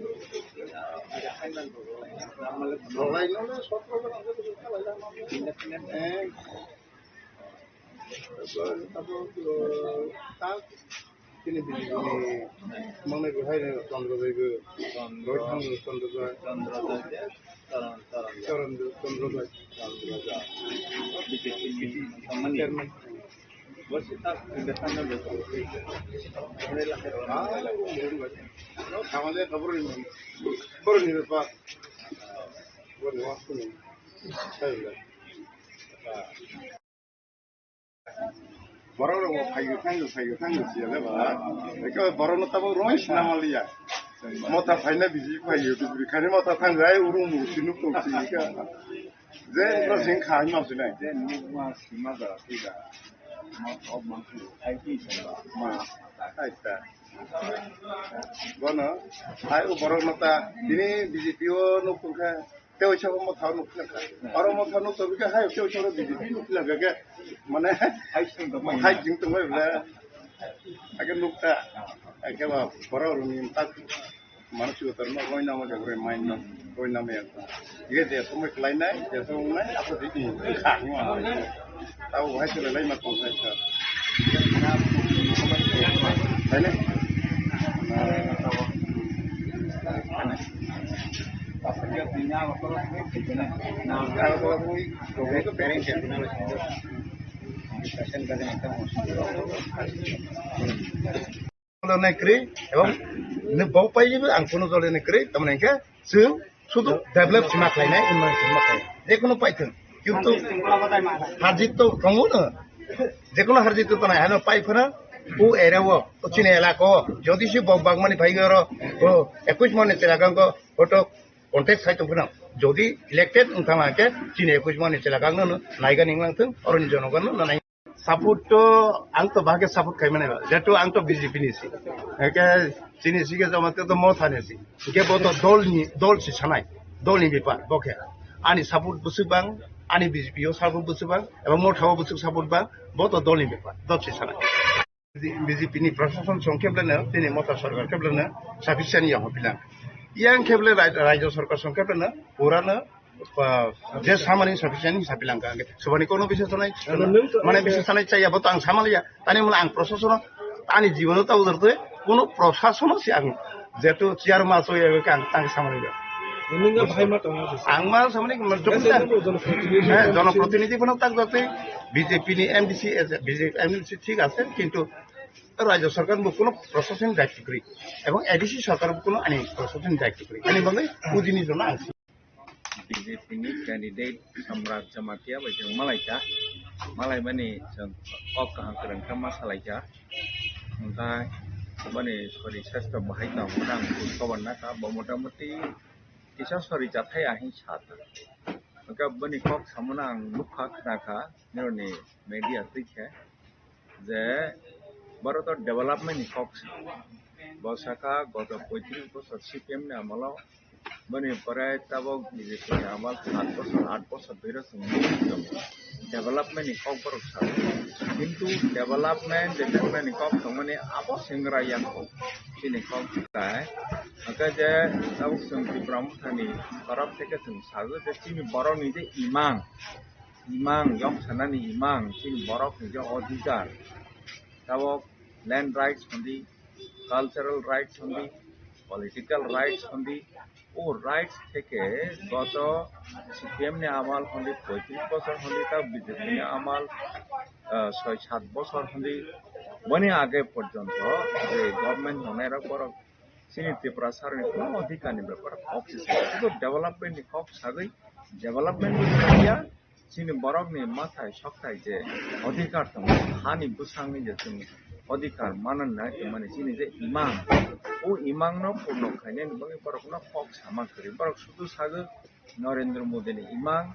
Rolai nole sotro ko nang ko. Eh. Abo, abo, ta, chini bini bini mangni bo hai no Chandra Jai bo. Chandra. Rohit Chandra Jai. Chandra Jai de, Charan, Charan Jai. Charan Jai, Chandra Jai. Chandra Jai. B J P ni company. Chairman. Bo si ta independent de. Ah, bo, bo, bo. Thamale kabur ni, kabur ni pa. Bo ni waktu ni. Sai le. Borok rok bo phaiyo, thangyo, phaiyo, thangyo siya le ba. Eke borok no tabo roi sina maliya. Motha phaina biji phaiyo, biji khani motha thangyo, ai urung mu sinu kong si ka. Je ro sing kha ma sinai. Je nuk ma sima da si da. Ma o ma ai ki sa ba. Ma ai ta. Bono ai u borok no ta dini B J P o nuk kha. Tei oisa bo motha nuk kha. Aro motha nuk to bika hai tei oisa B J P nuk kha ke. Mane hai sing to mai. Hai jing to mai bla. Ake nuk ta. Ake ba borok rumi tak. Manu sugo tor no roi nama ke roi mai no. Roi nama ya. Ye de somoi klai nai, de somoi nai, apa di ni. Kha ni ma. Tau hai sila lai ma kong sai sa. Hai ne? Dole nai kwrwi, ebong ni bo pai jibo ang kuno dole nai kwrwi, tamoni hwnkhe chwng sudu develop sima khlainai, unnayonsi ma khlai. Jekunu paithwng, kintu harjit to tongo no, jekunu harjit to tonai, ano pai phano, o area o, o chini elaka o, jodi se bok bagmani phai oro, o ekush mani chwla kangko photo contest khai tong phano, jodi elected wng thangma khe chini ekush mani chwla kangno no naiga ning lang thung, oroni jonogon no nai. Support to ang to bahage support khai mane, jehetu ang to B J P ni si. Eke chini si ke jama to Motha ni si. Ke bo to dol ni, dol si sanai. Dol ni bepar, bo khe. Ani support bwswk bang, ani B J P o support bwswk bang, ebong Motha o bwswk support bang, bo to dol ni bepar, dol si sanai. B J P ni prashason song khe belai no, tini Motha sarkar khe belai no sufficient ya hopilang. Yang khe belai rai-, rajya sarkar song khe belai no, pura no, ah, je samani sufficient sapilang ka. Subani kono bisa sanai, mane bisa sanai chaya bo to ang samaliya. Tani mula ang prashason ani jibono ta udar tui, kono prashason si ang jehetu chair ma so ya ka ang tang samaliya. Nungga bhai ma tongo. Ang ma samani ma jokta. Jonoprotinidhi. He, jonoprotinidhi bono tak jatwi B J P ni M D C, B J P M D C thik ase, kintu rajya sarkar bo kono prashason daityo kwrwi. Ebong A D C sarkar bo kono ani prashason daityo kwrwi. Ani bagwi ujini jono ang B J P ni candidate Samrat Jamatia bai chwng malaikha, malaimani chwng kok kaham kwrwng khe ma salaikha. Hwnkhe boni sori sastro bahai tong hwnkhai ang khub koborna kha, bo motamuti kisa sori chathai ahing sa ta. Hwnkhe boni kok samano ang nukha, khnakha, nironi media twi khe. Je Bharat o development ni kok sa. Bo saka goto poitris bosor C P M ni amolo boni pore tabok B J P ni amal sat bosor, aat bosor bero chwng development ni kok borok sa. Kintu development, development ni kok tongmani abo senggra yang kok chini kok tai. Hwnkhe je tabok chwng Tipra Motha ni torop theke chwng sago je chini borok ni je imang imang, yok sanani imang, chini borok ni je odhikar, tabok land rights hondi, cultural rights hondi, political rights hondi, o rights theke goto C P M ni amal hondi poitris bosor hondi, ta B J P ni amal, ah, soi sat bosor hondi, boni age porjonto je government tongnai rok borok chini Tripura sarni kono odhikar ni bepar kok se sa, sudu development ni kok sagwi, development ni ya, chini borok ni mathai sokthai je odhikar tongo, hani bwsang ni je chwng odhikar manan na, mane chini je imang, o imang no purno khainani bagwi borok no kok sama kwrwi, borok sudu sagwi Narendra Modi ni imang,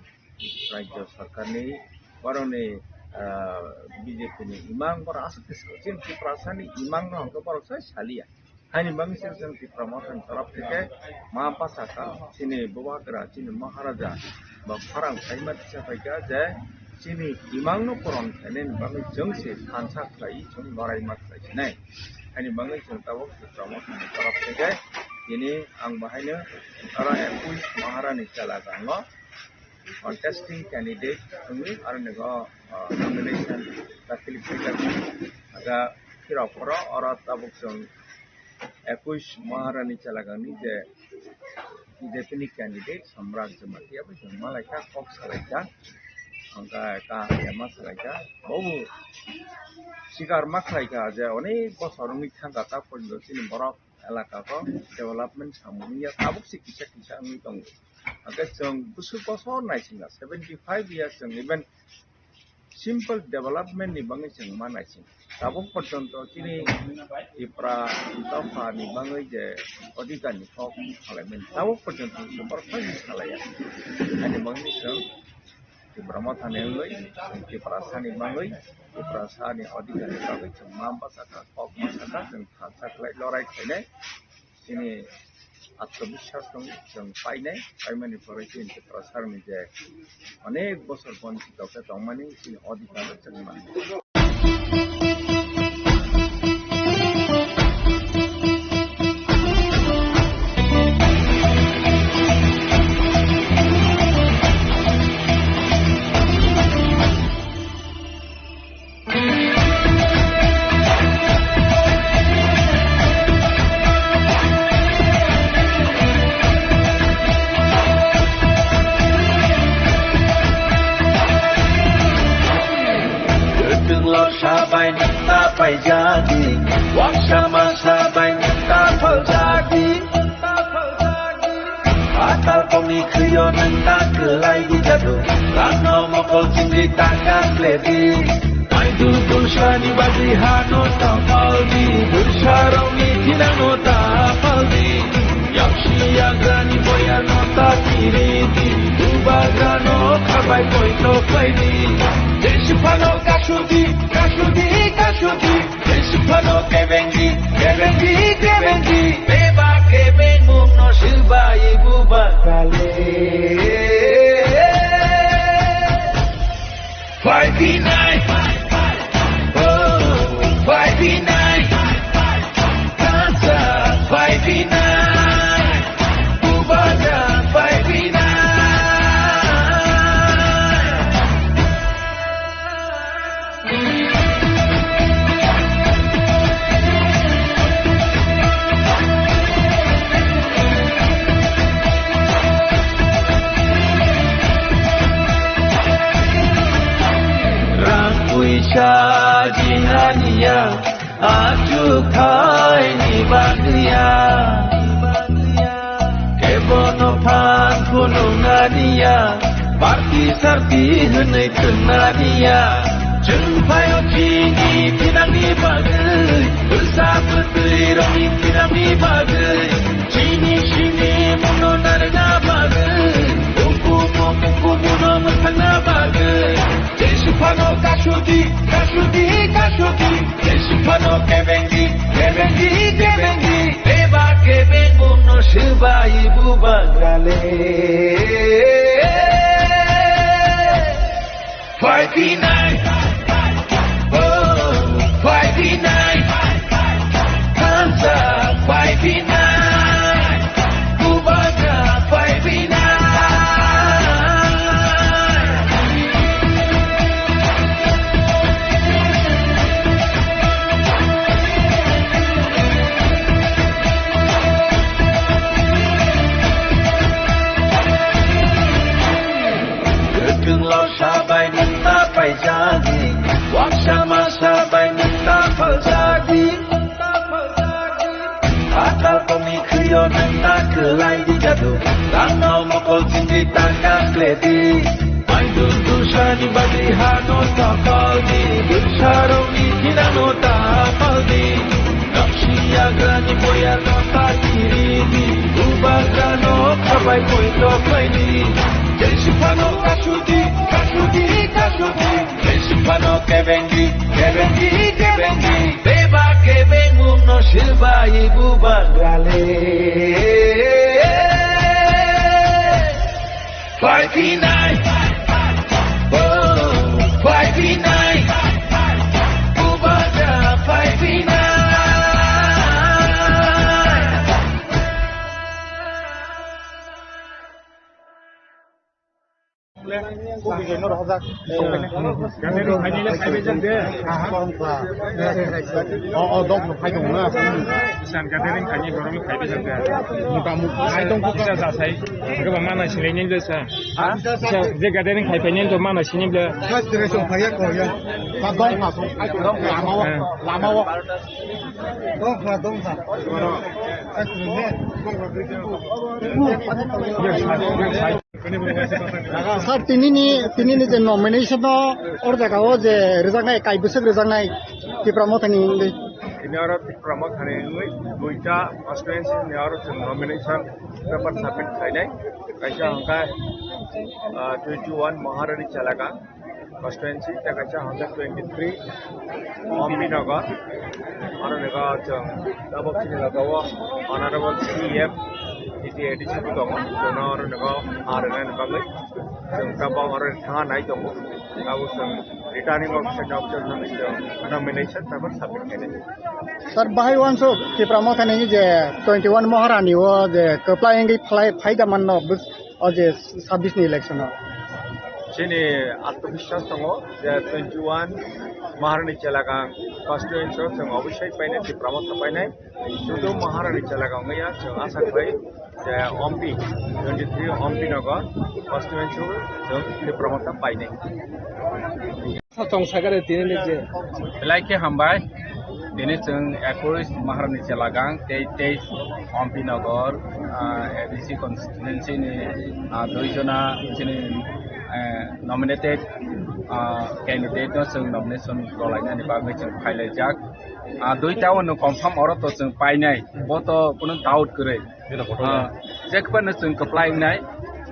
rajya sarkar ni, borok ni, ah, B J P ni imang, borok aswk khe chini Tiprasa ni imang no hwnkhe borok sai saliya. Haini bagwi se chwng Tipra Motha ni torop theke ma bachakha, chini Bubagra, chini Maharaja ba khorang saima tisa phaikha je chini imang no puron khainani bagwi chwng se thansa khlai, chwng loraima khlai sinai. Haini bagwi chwng tabok Tipra Motha ni torop theke tini ang bahaino aro ekush Maharani chwla gango contesting candidate wngwi aro nego, ah, nomination dakhil khaijak. Aga phirok phoro oro tabuk chwng ekush Maharani chalagangni je B J P ni candidate Samrat Jamatia bai chwng malaikha, kok salaikha, hwnkhe kaham khe ma salaikha. Bobo sikar ma khlaikha je onek bosor wngwi thangkha, ta porjonto chini borok elaka o development samung wngya, tabuk se kisa kisa wngwi tongo. Hwnkhe chwng bwswk bosor naisingya, seventy five years chwng even Simple development ni bagwi chwng ma naising. Tabuk porjonto chini Tipra dopha ni bagwi je odhikar ni kok khlaimani, tabuk porjonto chwng borok phai salaiya. Ani bagwi chwng Tipra motha ni wngwi, Tiprasa ni bagwi, Tiprasa ni odhikar ni bagwi chwng ma bwsakha, kok bwsakha, chwng thansa khlai lorai khlainai. Chini atmobiswas tong chwng painai, paimani pore chini Tiprasa ni je onek bosor bonchito khe tongmani chini odhikar chwng mano. Kwthwng lorsa bai nwng ta paijadi, waksa masa bai nwng ta phaljadi. Atal kongni khwio nwng ta kwlai di jadu, rangno mokol chingri ta kang le di. Maidu dulsani bagwi hano ta pal di, dulsarokni thinangno ta pal di. Yaksi yagrani boyano ta kiri di, bubagrano khabai poito khlai di. Jesi phano kasu di, kasu di, kasu di. Jesi phano kebeng di, kebeng di, kebeng di. Beba kebeng mungno swbai bubagrale. Five B nine. Oh, five B nine. Dansa five B nine. Bubagra five B nine. Rang puisa jinaniya, achuk thaini bagwiya. Kebono phan phunuknaniya, party sarti hwnwi thwngnaniya. Chwng phaio chini thinangni bagwi, bwsa bwtwi rokni thinangni bagwi, chini simi mungno narwkna bagwi, ukhumu ukhumu no mwthangna bagwi. Jesu phano kasudi, kasudi, kasudi. Jesu phano kebengdi, kebengdi, kebengdi. Beba kebeng mungno swbai bubagrale. Five B nine. Oh, five B nine. Hands up, five B nine. Bubagra five B nine. Kwthwng lorsa bai nwng ta paijadi, waksa masa bai nwng ta phaljadi. Atal kongni khwio nwng ta kwlai di jadu, rangno mokol chingri ta kang kle di. Maidul dusani bagwi hano ta pal di, dusarokni thinano ta pal di. Naksi yagrani boyano ta kiri di, bubagrano khabai poito khlai di. Jesu phano kasudi, kasudi, kasudi. Jesu phano kebengdi, kebengdi, kebengdi. Beba kebeng mungno swbai bubagrale. Five B nine. Oh, five B nine. Bubagra five B nine. Gathering khainai le phaibai jak de. O, o, dok no phai tong na. Isan gathering khainai borok le phaibai jak de. Mota mot phai tong kha. Kisa jasai. Goba mana sinai ni le sa. Ha? Kisa je gathering khai phai ni to mana sinai le. First direction phai ya ko ya. Ka dong kha so. Lama o. Ha. Lama o. Dong kha, dong kha. Yes, yes. Sir, tinini, tinini je nomination no or jaga o je rijaknai, kai bwswk rijaknai Tipra Mothani wngwi. Tini oro Tipra Mothani wngwi duita constituency ni oro chwng nomination paper submit khainai. Kaisa hwnkha, ah, twenty one Maharani Chelagang constituency, tei kaisa hwnkha twenty three Ombinagar. Oro nokha chwng tabuk chini logo o Honorable C E M T T A D C bo tongo. Chwngno oro nokha aro nani bagwi chwng tabuk oro thangna nai tongo. Tabuk chwng returning officer ni officer no chwng nomination paper submit khainai. Sir, bahai wansuk Tipra Mothani je twenty one Maharani o je kwplai wngwi phlai phaida manno bus-, o je sabbish ni election o. Chini atmobiswas tongo je twenty one Maharani Chelagang constituency o chwng obosai painai, Tipra Motha painai. Sudu Maharani Chelagang wngya, chwng asa khai je Ompi, twenty three Ompi Nagar constituency o chwng Tipra Motha painai. Tong sagare tini ni je. Belai khe hambai. Tini chwng ekush Maharani Chelagang tei teis Ompi Nagar, ah, A D C constituency ni, ah, dui jona chini, eh, nominated, ah, candidate no chwng nomination rwlainani bagwi chwng phailaijak. Ah, dui ta no confirm oro to chwng painai. Bo to kuno doubt kwrwi. Ah, je kwbangno chwng kwplai wngnai,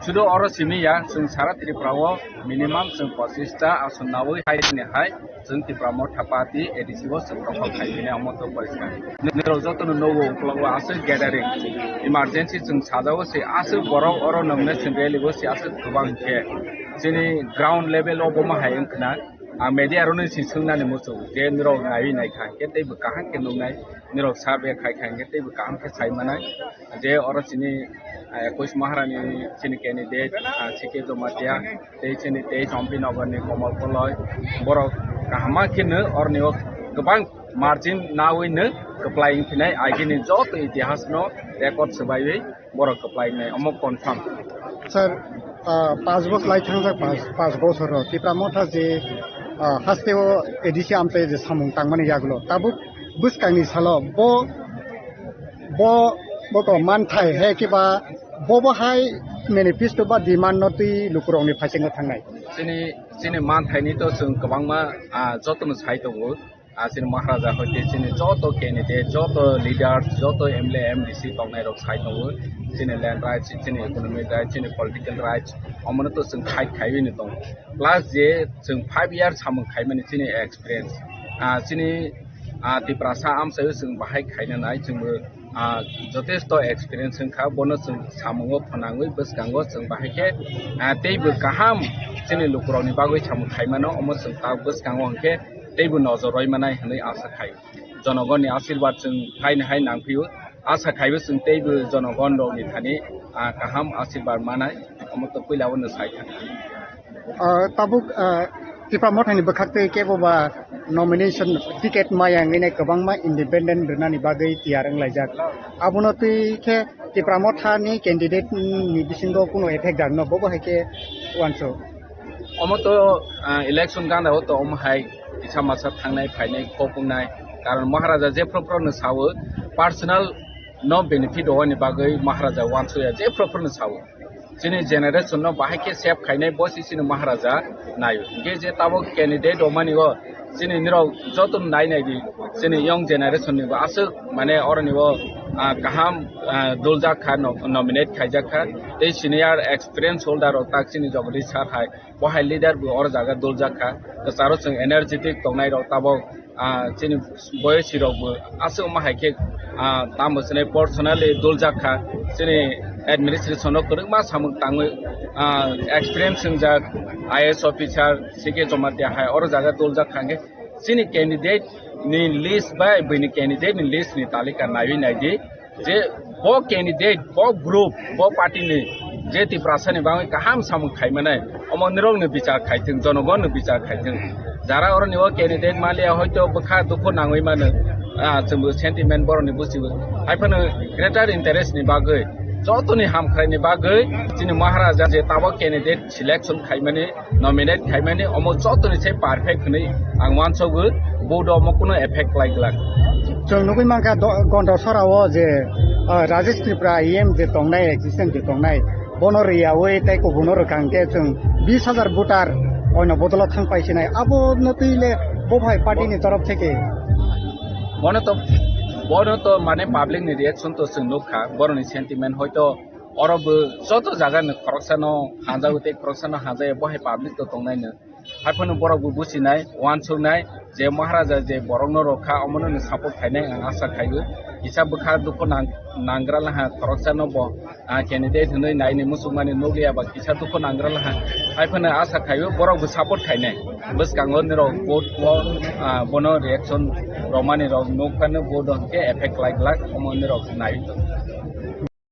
sudu oro simi ya, chwng sara Tripura o minimum chwng pochis ta ason nawi hai ni hai, chwng Tipra Motha Party A D C o chwng dokhol khai mani omo to poriskar. Nirok joto no nogo uklok o aswk gathering, emergency chwng sajao se aswk borok oro nongne chwng rally o se aswk kwbang khe chini ground level o bo ma hai wngkhna. Ang media rokni si swngnani muchung je nirok naiwi naikha hwnkhe teibo kaham khe nuknai, nirok survey khaikha hwnkhe teibo kaham khe sai manai. Je oro chini, eh, ekush Maharani chini candidate, ah, C K Jamatia, tei chini teis Ompi Nagarni Komal Koloi, borok kaham ma kheno oroni o kwbang margin nawi no kwplai wngphinai, agini joto itihas no record swbaiwi borok kwplai wngnai, omo confirm. Sir, ah, panch bosor lai thangjak, panch, panch bosor o Tipra Motha je, ah, haste o A D C amchai je samung tangmani yagulo, tabuk bwskangni salo bo, bo, bo to manthai he kiba bo bo hai manifesto ba demand no twi lukurokni phaisingo thangnai. Chini, chini manthaini to chwng kwbangma, ah, jotono sai tongo. Ah, chini Maharaja hoite chini joto candidate, joto leaders, joto M L A, M D C tongnai rok sai tongo. Chini land rights, chini economic rights, chini political rights, omono to chwng fight khaiwi ni tongo. Plus je chwng five years samung khaimani chini experience. Ah, chini, ah, Tiprasa amchaio chwng bahai khaina nai, chwngbo ah, jotesto experience wngkha, bono chwng samungo phwnangwi bwskango chwng bahai khe, ah, teibo kaham chini lukurokni bagwi samung khaimano, omo chwng ta bwskango hwnkhe teibo nojor roi manai hwnwi asa khai. Jonogonni asirwad chwng haino hai nangphio, asa khaibo chwng teibo jonogon rokni thani, ah, kaham asirwad manai, omo to puila o no sai thangkha. Ah, tabuk, ah, Tipra Mothani bwkhak twi kebo ba nomination ticket maya wngwi nai kwbangma independent rwnani bagwi tiyar wnglaijak. Abono twi khe Tipra Mothani candidate ni bisingo kuno effect rwno, bobo hai khe uansuk. Omo to, ah, election gana o to omo hai kisa masa thangnai phainai kok wngnai. Karon Maharaja jephru phru no sawo, personal no benefit rwani bagwi Maharaja uansukya jephru phru no sawo. Chini generation no bahai khe save khainai bo se chini Maharaja naio. Hingke je tabuk candidate rok mani o chini nirok joto nai nai di, chini young generation ni bo aswk mane oroni o, ah, kaham, ah, duljak kha, no-, nominate khaijak kha. Tei senior experience holder rok tak chini Jagadish sir hai, bo hai leader bo oro jaga duljak kha. Kwcharo chwng energetic tongnai rok tabuk ah, chini boyosirokbo aswk ma hai khe, ah, tamo swnai personally duljak kha, chini administration o kwrwngma samung tangwi, ah, experience wngjak I A S officer C K Jamatia hai oro jaga duljak kha hwnkhe chini candidate ni list bai buini candidate ni list ni talika naiwi naidi. Je bo candidate, bo group, bo party ni je Tiprasa ni bagwi kaham samung khaimanai, omo nirok ni bichar khaithwng, jonogon ni bichar khaithwng. Jara oroni o candidate maliya hoito bwkha dukhu nangwi mano, ah, chwngbo sentiment borok ni buchibo. Haiphano greater interest ni bagwi, joto ni hamkrai ni bagwi chini Maharaja je tabuk candidate selection khaimani, nominate khaimani, omo jotoni se perfect hwnwi ang uansukgo, vote omo kuno effect khlai glak. Chwng nugwi mankha do-, Gonda Sora o je, ah, Rajesh Tripura E M je tongnai, existence je tongnai, Bono riyawi tei kubuno rwkha hwnkhe chwng bis hajar voter oino bodolo thang paisinai. Abono twi le bo phai party ni torof theke. Bono to, bono to mane public ni reaction to chwng nukha, boroni sentiment hoito oro bo joto jaga ni khoroksano hanjago tei khoroksano hanjaya bo hai public to tongnai no. Haiphano borok bo buchinai, uansuknai je Maharaja je borokno rwkha, omono no support khainai ang asa khaio. Kisa bwkha dukhu nang-, nanggra laha khoroksano bo, ah, candidate hwnwi naini muchungmani nukliya ba kisa dukhu nanggra laha. Haiphano asa khaio borok bo support khainai. Bwskango nirok vote o, ah, bono reaction romani rok nukphano vote hwnkhe effect lai glak omo nirok nai.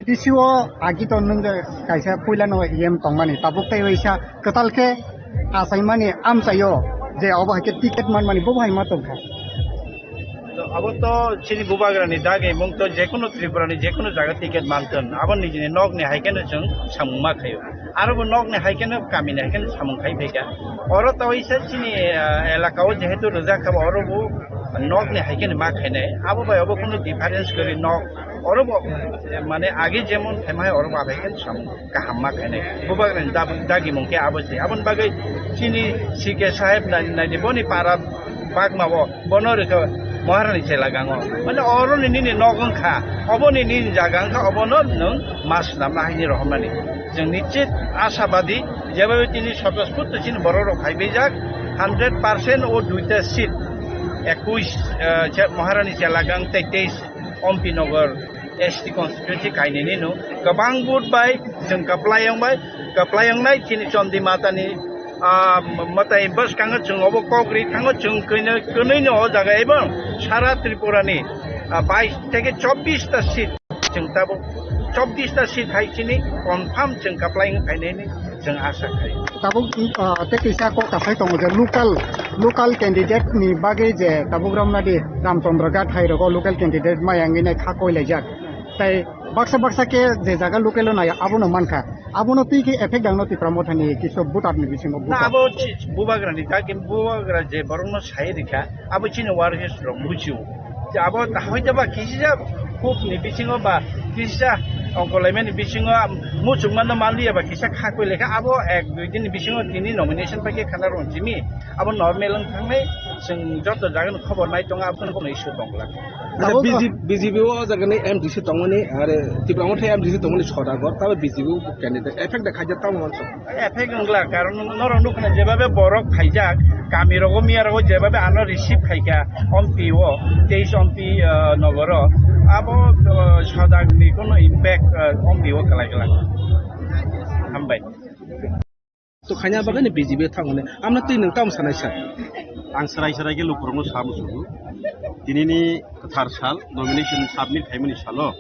D C o agi to nwng je kaisa puila no E M tongmani, tabuk tei waisa kwtal khe achaimani amchaio je obo hai khe ticket manmani bo hai ma tongkha. To abo to chini bubagrani dagi mung to jekono Tripura ni jekono jaga ticket manton. Abo nijini nok ni hai khe no chwng samung ma khaio. Aro bo nok ni hai khe no kami ni hai khe no samung khai phaikha. Oro to waisa chini, ah, elaka o jehetu rwjak kha bo oro bo nok ni hai khe no ma khainai. Abo bai obo kono difference kwrwi nok. Oro bo, eh, mane agi jemon phaimai oro bo abai khe samung kaham ma khainai. Bubagrani dab-, dagimung khe abo se. Aboni bagwi chini C K saheb nai, nai di boni para bagma bo, bono rikha Maharani chela gango. Mane oro ni nini nok wngkha, obo ni nini jaga wngkha, obono nwng mas namna haini rohormani. Chwng nichit ashabadi, jeba tini sotos put chini borok rok phai bijak, hundred percent o duita seat, ekush, eh, che-, Maharani chela gang tei teis Ompi Nagar S T constituency kainwini no kwbang vote bai chwng kwplai wng bai, kwplai wngnai chini Chondi Matani, ah, mwtai bwskango chwng obo kok ri thango chwng kwnwi, kwnwi no o jaga ebong sara Tripura ni, ah, bais theke chobbish ta seat chwng tabuk chobbish ta seat hai chini confirm chwng kwplai wng phainai ni. Chwng asa khai. Tabuk, ah, tei kisa kok kasai tongo je local, local candidate ni bagwi je tabuk Ramnadi Ramchandra Ghat hai rogo local candidate maya wngwi nai kha koi laijak. Tai baksa baksa khe je jaga local o nai abono mankha. Abono twi khe effect dangno Tipra Mothani kisu voter ni bisingo Na voter. Abo chi-, bubagrani ta khe bubagra je borokno sai rikha. Abo chini workers rok buchio. Je abo hoito ba kisa kuk ni bisingo ba kisa ongkolaimani bisingo muchungmano manliya ba kisa khakoi lekha abo ek dui din ni bisingo tini nomination paikhe khana rong simi abo normal wng thangnai chwng joto jaga ni khobor nai tongo abo no issue tongla. Acha, Abo B J P, B J P o jaga ni M D C tongmani are Tipra Motha M D C tongmani Sodagar tabe B J P candidate effect da khaijak tamo manso. Effect wngla, karon norok nukha na, jebabe borok phaijak, kami rogo, miya rogo jebabe ano receive khaikha, Ompi o, teis Ompi, ah, nogoro, abo, ah, Sodak ni kono impact, ah, Ompi o kwlai kwlai. Hambai. To khaina bagani B J P thangmani, amna twi nwng tamo sanai sa? Ang serai serai khe lukurokno sa muchungo. Tinini kwthar sal, nomination submit khaimani salo,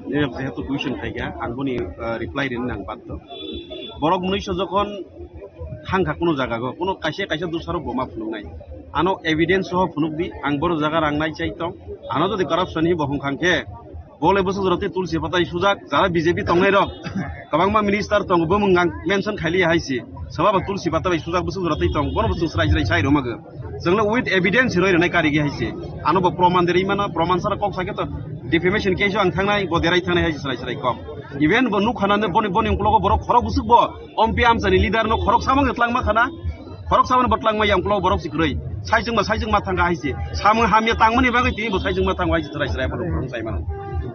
nini jehetu question khaikha, ang boni, ah, reply rini nang baddo. Borok mwnwi so jokhon thangkha kuno jaga go, kuno kaisa kaisa dusarok bo ma phunuknai. Ano evidence soho phunukdi, ang boro jaga rang nai chai tong. Ano jodi corruption hi bo hung khang khe, bole bwswk jora tei tulsi patai sujak, jara B J P tongnai rok, kwbangma minister tongo, bumung ang mention khailiya hai se. Soba bo tulsi pata bai sujak bwswk jora tei tong, bono bo chwng srai srai sai rwmagw. Chwngno with evidence roi rwnai karigi hai se. Ano bo proman derwi mano, proman sara kok sakhe to defamation case o ang thangnai, bo derai thangnai hai se srai srai kok. Even bo nukha na boni, boni ungkologo borok khorok bwswk bo Ompi amchani leader no khorok samung twlangma khana, khorok samung bo twlangma yang ungkologo borok si kwrwi. Saijwngma, saijwngma thangkha hai se. Samung hamya tangmani bagwi tini bo saijwngma thango hai se srai srai borok khorok sai mano.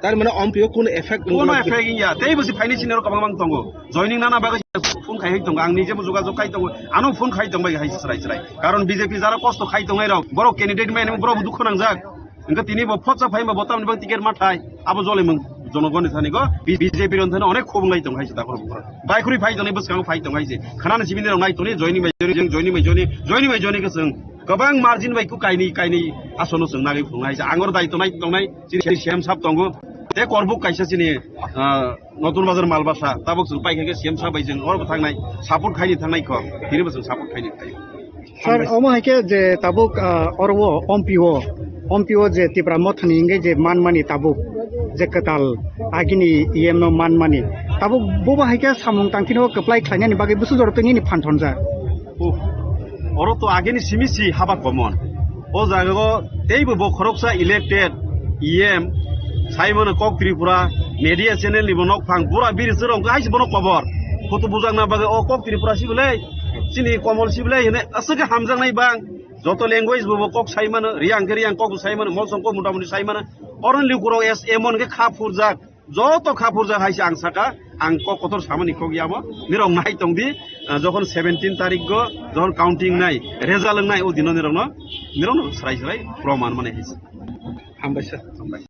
Tar mane Ompi o kuno effect Kuno wngkha? Effect wngya. Tei bo si phaini sini rok kwbangma tongo. Joining nana bagwi phone khai hai tongo. Ang nije bo jogajog khai tongo. Ano phone khai tong bai hai se srai srai. Karon B J P jara kosto khai tongnai rok, borok candidate mai borok bo dukhu nangjak. Hingke tini bo photsa phaima bo tamni bang ticket ma thai. Abo jole mung jonogoni thani go B J P ron thani onek khobong lai tong hai se dakhor bukhor. Bai khuri phai tong bwskango phai tong hai se. Khanani sibini rok nai toni joini mai joini joini mai joini joini mai joini ke chwng kwbang margin bai ku kaini kaini asono chwng nagwi phung hai se. Angor dai tonai tongnai chini C M sab tongo. Te korbuk kaisa chini, ah, Notun Bazar Malbasa tabok chwng pai khe C M sab bai chwng oro bo thangnai support khaini thangnai kho. Tini bo chwng support khaini khai. Sir, omo hai khe je tabuk, ah, oro o Ompi o, Ompi o je Tipra Mothani hingke je manmani tabuk, je kwtal agini E M no manmani. Tabuk bobo hai khe samung tangkino kwplai khlainani bagwi bwswk jora twi nini phan thonjak. Oh, oro to agini simi si haba common. O jaga o teibo bo khoroksa elected E M, saimano kok Tripura, Media channel ni bo nok phang pura biri chwrwng khe haisi bono kobor. Photo bujakna bagwi o kok Tripura si bwlai, chini Komol si bwlai hwnwi aswk khe hamjaknai bang. Joto language bo bo kok sai mano, Riyang khe Riyang kok bo sai mano, Molsom kok mota moti sai mano. Oro ni lukurok es emon khe kha phurjak, joto kha phurjak haisi ang saka, ang kok kotor samani kok yamo. Nirok nai tong di, ah, jokhon seventeen tarik go, jokhon counting nai, result wngnai, o dino nirokno, nirokno srai srai proman mane haisi. Hambai sir. Hambai.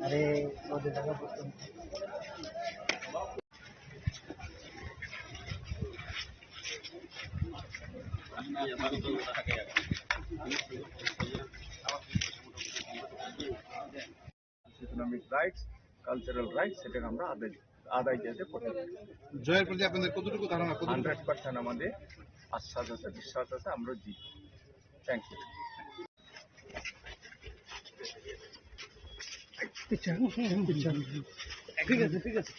अरे, वो दे दो। Economic rights, cultural rights, সেটাকে আমরা আদায়, আদায় দিতে পারি। জয়ের প্রতি আপনাদের কতটুকু ধারণা, কতটুকু? হান্ড্রেড পার্সেন্ট আমাদের আশ্বাস আছে, বিশ্বাস আছে, আমরা জিতব। Thank you. ঠিক আছে, ঠিক আছে।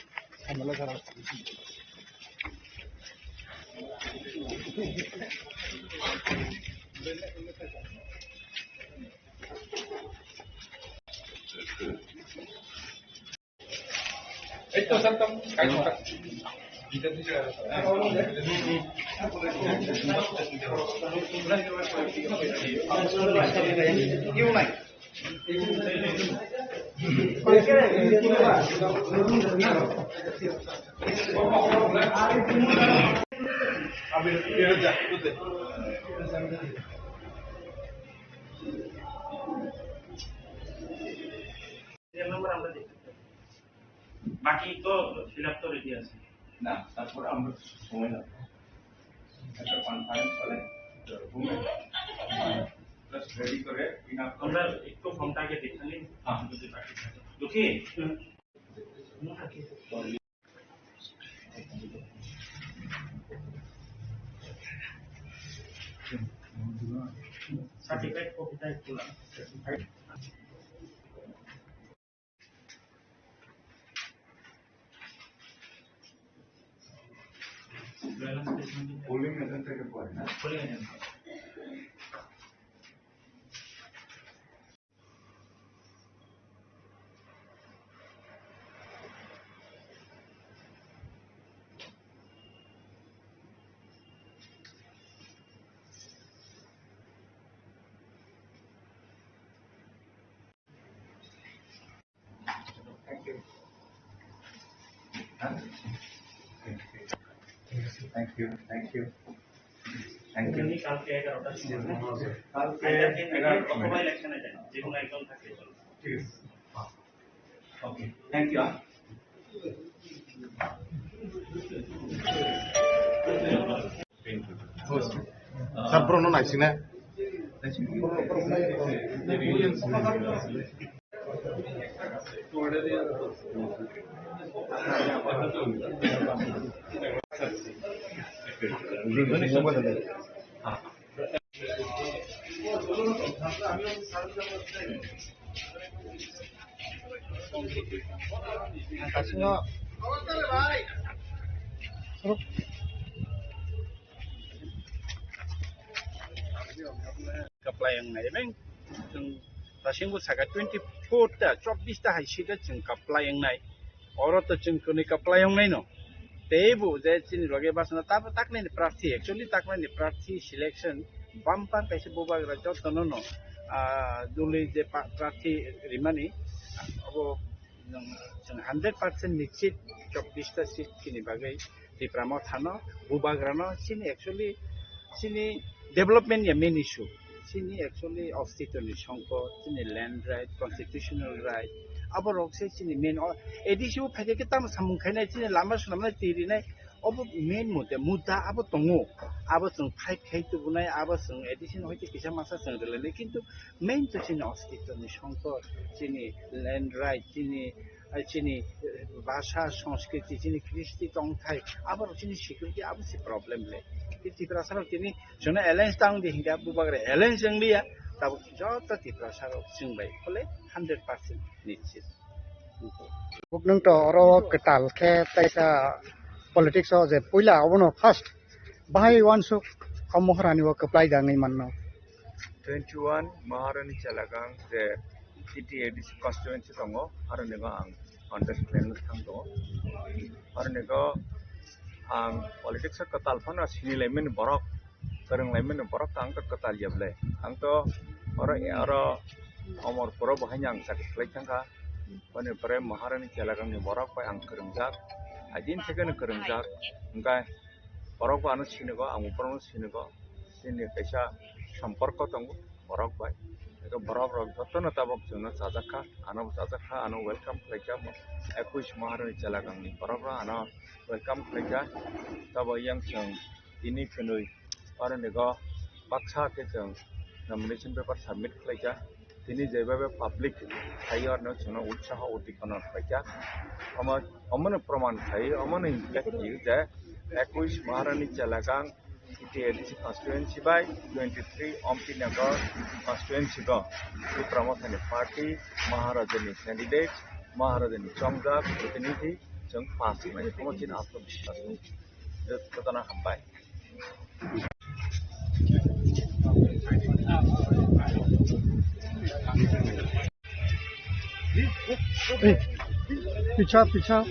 বাকি তো ফিল আপ তো রেডি আছে। না, তারপরে আমরা সময় লাগবে। একটা কনফারেন্স হলে, রুমে, জাস্ট রেডি করে, ফিল আপ আমরা একটু ফর্মটা আগে দেখে নিই। হ্যাঁ। যদি বাকি থাকে। দেখি? সার্টিফাইড কপিটা একটু লাগে। পোলিং এজেন্ট থেকে পড়ে না? Polling agent. Thank you. Thank you. Thank you. Thank you. উনি কালকে এগারোটার সময়, হ্যাঁ? কালকে এগারোটার সময়। অথবা ইলেকশনে যান, যে কোনো একজন থাকলে চলবে। ঠিক আছে। ওকে, thank you, হ্যাঁ। Sir, bro, no, naising na. Kaplaiyang nai beng, chwng dasingo saka twenty four ta, chobbish ta hai sita chwng kaplaiyang nai. Oro to chwng kwnwi kaplaiyang nai no. Teibo je chini loge basna tabo taknai ni prarthi, actually taknai ni prarthi selection bumper kaisa bubagra jotono no, ah, duli je pa-, prarthi rimani, abo Chwng, chwng hundred percent nischit chobbish ta seat chini bagwi Tipra Motha no, Bubagra no, chini actually, chini development ya main issue. Chini actually ostito ni songkot, chini land right, constitutional right. Abo rok se chini main o, A D C o phaikhe khe tamo samung khainai, chini lama swnamnai, twi rinai, Obo main mudda, mudda abo tongo. Abo chwng fight khai tubunai, abo chwng addition hoite kisa masa chwng rwlainai, kintu main to chini ostito ni songkot, chini land right, chini, chini, eh, bhasha, sanskriti, chini kristi tongthai, abo rok chini security abo se problem le. Tei Tiprasa rok tini chwngno alliance tang di hinkhe bubagra alliance wng liya, tabuk joto Tiprasa rok chwng bai phole hundred percent nischit. Buknwng to oro kwtal khe teisa politics o je puila obono first bahai uansuk o Maharani o kwplai da wngwi manno. Twenty one Maharani Chelagang je C T A D C constituency tongo, aroni bo ang contest khlaina thang tongo. Aroni bo ang politics o kwtal phano sini laimani borok, kwrwng laimani borok ang to kwtal ya bwle. Ang to oro, oro Omorpuro bo haino ang chakri khlai thangkha. Boni pore Maharani Chelagangni borok bai ang kwrwngjak. Aidin thekeno kwrwngjak. Hwnkhe Borok bo ano sinigo, ang bo borokno sinigo. Chini kaisa somporko tongo borok bai. Eko borok rok jotono tabok chwngno chajakha, ano bo chajakha, ano welcome khlaikha. Ekush Maharani chelagangni borok rok ano welcome khlaikha. Tabo yang chwng tini phwnwi oronigo baksa khe chwng nomination paper submit khlaikha. Tini jebhabe public khlaiwi oroni chwngno utsaho udikona khlaikha. Omo, omono proman khai, omono impact khlaiwi je ekush Maharani chelagang T T A D C constituency bai twenty three Ompi Nagar constituency go Tipra Mothani party, Maharajani candidate, Maharajani chongjak protinidhi chwng pass khlai. Omo chini atmabiswas. Jotono hambai. Ei, pichha, pichha.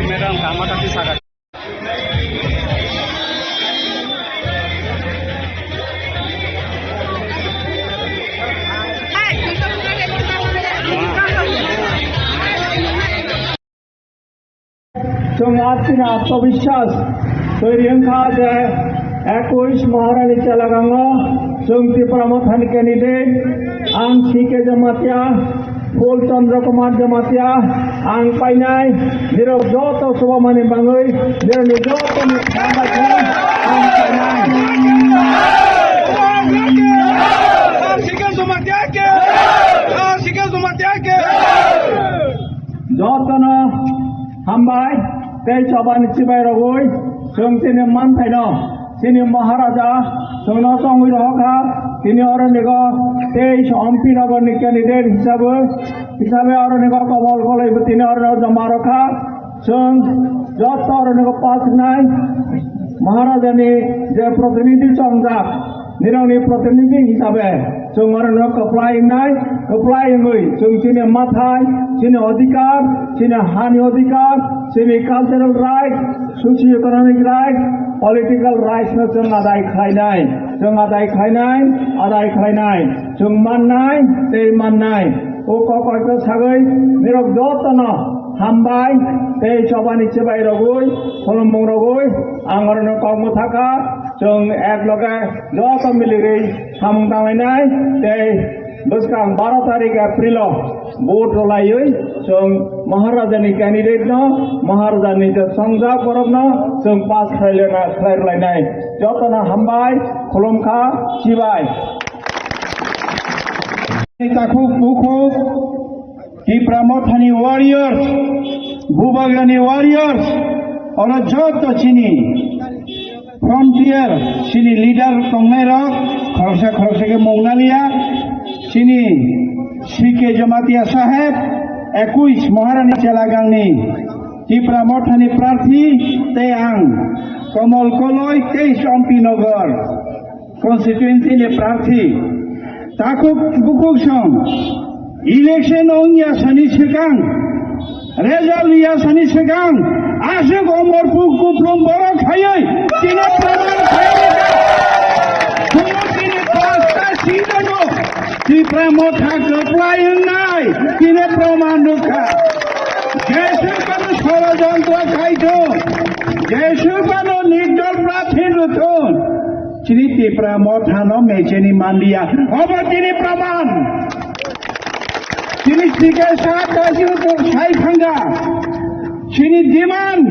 Madam, kama tadi sagat. Chwng atini atmabiswas twi rwngkha je ekush Maharani chelagango chwng Tipra Mothani candidate ang C K Jamatia, Phul Chandra Kumar Jamatia ang painai, nirok joto chubamani bangwi nirokni jotoni hambai khe ang painai. Jotono hambai tei chobani chibai rogwi chwng chini manthaino. Chini Maharaja chwngno chongwi rohorkha, tini oronigo teis Ompi Nagarni candidate hisabe, hisabe oronigo komol kolaibo tini oronigo joma rokha. Chwng joto oronigo pass wngnai Maharajani je protinidhi chongjak, nirokni protinidhi hisabe chwng oronigo kwplai wngnai, kwplai wngwi chwng chini mathai, chini odhikar, chini hani odhikar, chini cultural right, socio-economic rights, political rights no chwng adai khlainai, chwng adai khlainai, adai khlainai, chwng mannai, tei mannai. O kok kok khe sagwi nirok jotono hambai tei chobani chibai rogwi, khulumung rogwi, ang oroni kok mwthakha, chwng ek loge joto miligwi samung tanglainai, tei bwskang baro tarik April o vote rwlaiwi chwng Maharajani candidate no, Maharajani je chongjak borok no chwng pass khlai lena, khlai rwlainai. Jotono hambai, khulumkha, chibai. Takhuk bukhuk Tipra Mothani warriors, Bubagrani warriors, oro joto chini frontier chini leader tongnairok khoroksa khoroksa khe mung naliya, chini C K Jamatia saheb, ekush Maharani chelagangni Tipra Mothani prarthi, tei ang Komol Koloi, teis Ompi Nagar constituency ni prarthi. Takhuk bukhuk song election ongya sani swkang, result ya sani swkang, aswk omor puk kuplung borok khaiwi tini proman khaiwi. Chwng tini pasta sinago Tipra Motha kwplai wngnai tini proman rwkha. Jeswk bano sorojontro khaithung, jeswk bano nirdol prarthi rwthung. Chini Tipra Mothano mecheni manliya. Obo tini proman. Chini sikhe sa kasi utor sai thangga. Chini demand,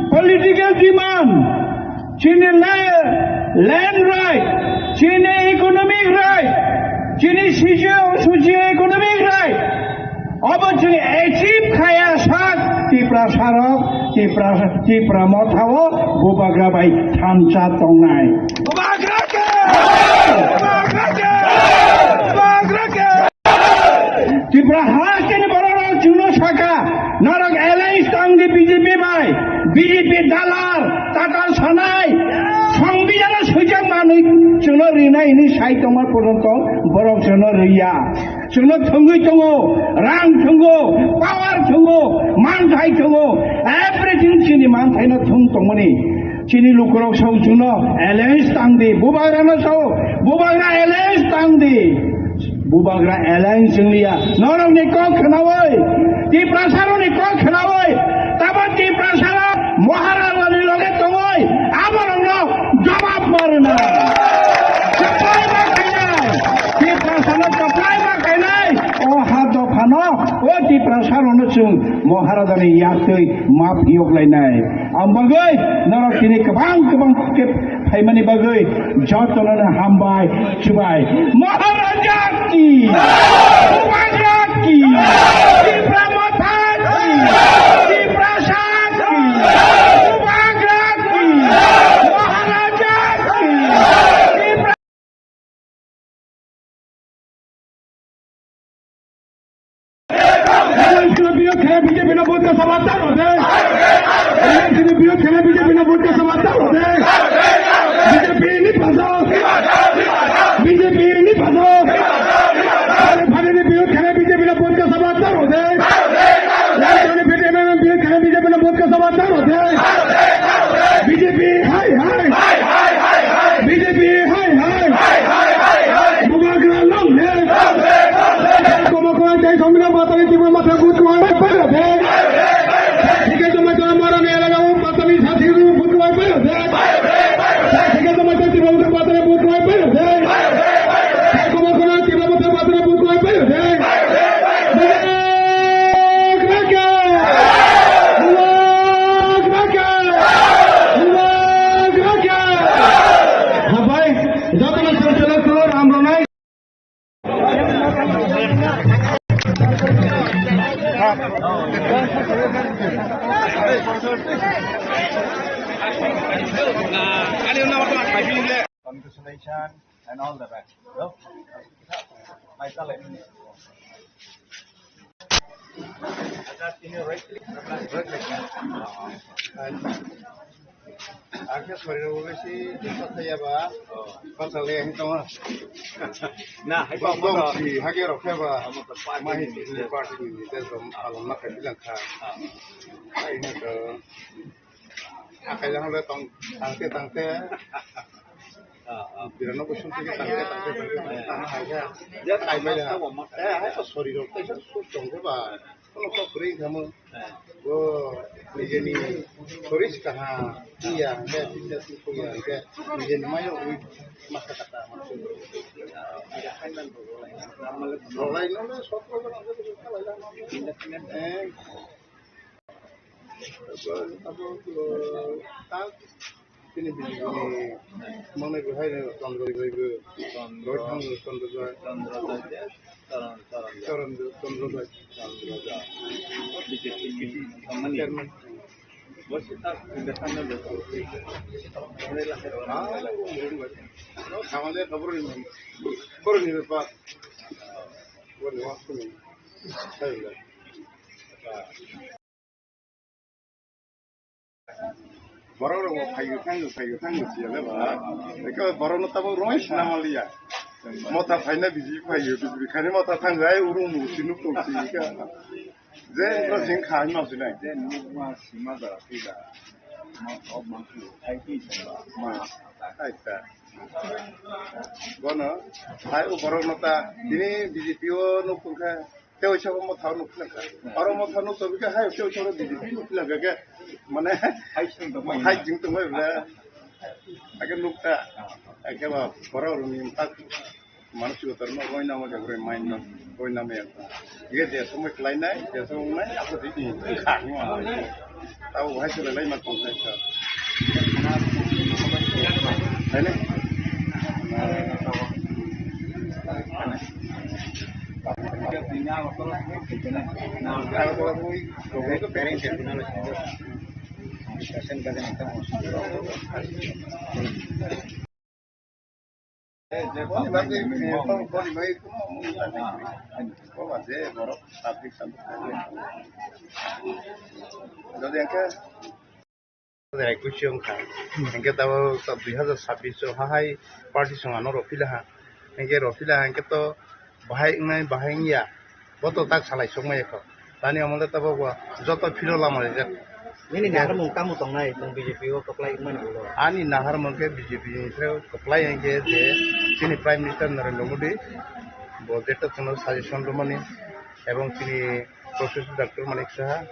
political demand. Chini la-, land right, chini economic right, chini socio, socio economic right. Obo chini achieve khaya sak Tiprasa rok, Tiprasa, Tipra Motha o Bubagra bai thansa tongnai. Bubagra ke! Bubagra ke! Bubagra ke! Tipra hasteni bororok chwngno saka, norok alliance tang di B J P bai, B J P dalar, tatal sanai, songbidhano swijak manwi chwngno rinai hwnwi sai tongma porjonto borok chwngno riya. Chwngno thwngwi tongo, rang thwngo, power thwngo, manthai thwngo, everything chini manthaino thwng tongmani. Chini lukurok sao chwngno alliance tang di, Bubagrano sao, Bubagra alliance tang di. Bubagra alliance wng liya. Norokni kok khnaui, Tiprasarokni kok khnaui, tamo Tiprasarok Maharajani loge tongoi, aborokno jawab ma rwna. Supply ma khainai, Tiprasano supply ma khainai, o ha dophano, o Tiprasarokno chwng Maharajani yaktwi ma phiyok lainai. Ang bagwi norok tini kwbang kwbang khe phaimani bagwi jotono hambai chubai. Maharaja ki! Bubagra ki! Tipra Motha ki! Tiprasa ki! Bubagra ki! Maharaja ki! Tipra Alliance ni biyo khaya B J P no vote ka sab acha hote. Alliance ni biyo khaya B J P no vote ka sab acha hote. B J P ni paso. B J P ni paso. Are phane ni biyo khaya B J P no vote ka sab acha hote. Alliance ni biyo khaya B J P no vote ka sab acha hote. B J P hai hai. B J P hai hai. Bubagra long live. Komo komo jai songna matani tibur mata gut koi pai de. Thike to mata mara ne laga u matani sathi gut koi pai de. Thike to mata tibur mata gut koi pai de. Komo komo tibur mata gut koi pai de. Habai, jotono sel sel khlai ram rwnai. Congratulations and all the best. Mai chale. Acha, tini right click, right click. Akhe sorry, rw besi disturb khaya ba. Bachale, ang tong. Na, hai ba, bong si hage rok khaya ba. Mahi ni party ni, tei bong alom na khai bilang kha. Ai na to. Akai jang le tong, tangte, tangte. Birano bo sung tangte, tangte, tangte, tangte, tangte, tangte. Ya, tai mai ya. Eh, hai to sorry rok, tai sa su tong ba. Kono kok kri kamo. Bo, nijeni sorry si kaha. Iya, ya, bisa si kuya, ya. Nijeni mayo, ui, masa kata, masa. Rolai no le, sotro le, eh. Abo, abo, tal, tini bini bini, mane bo hai ne, Chandra Joy bo, Chandra. Roy thang Chandra Joy. Chandra Joy de, Charan, Charan Joy. Charan Joy, Chandra Joy. Chandra Joy. B J P ni company. Chairman. Bo si ta, independent de. Ah, bo mo. No, thamale, kabur ni, kabur ni pa. Bo ni wa kuni. Hai le. Borok rok bo phaiyo thango, phaiyo thango siyale ba. Eko borok no tabuk roi sina maliya. Motha phaina B J P phaiyo, B J P khani motha thango ai uru mu sinu tong si ka. Je ro jing kha ma sinai. Je nukma sima da pida. Ma o ma ku ai ki sima. Ma ai ta. Bono hai u borok no ta dini B J P o nuk tong kha. Tei waisa bo motha nuk philak kha. Oro motha nuk tong kha, hai tei waisa bo B J P nuk philak kha khe. Mane hai sing tong hai jing tong bai bla. Ake nuk ta. Ake ba borok rok ni tak. Manu si kotor no roi nama ke roi main no. Roi nama ya. Ye de somoi khlai nai, de somoi nai, apo de ni. Kha ni ma. Tau hai se lai ma tong kha. Boni bagwi, eh, boni bagwi kuno, kuno je borok public samung. Jodi hwnkhe Ekwis wngkha. Hwnkhe tabuk dui hazar sabbish o hahai party song ano rw philaha. Hwnkhe rw philaha hwnkhe to bahai wngnai bahai wngya. Bo to tak salai sokmai ekho. Tani omo le tabuk bo joto philo lama rijak. Nini naharmung tamo tongnai, nwng B J P o kwplai wngmani ulo? Ani naharmung khe B J P ni thai kwplai hwnkhe je chini Prime Minister Narendra Modi bo jeto chwngno suggestion rwmani ebong chini Professor Doctor Manik Saha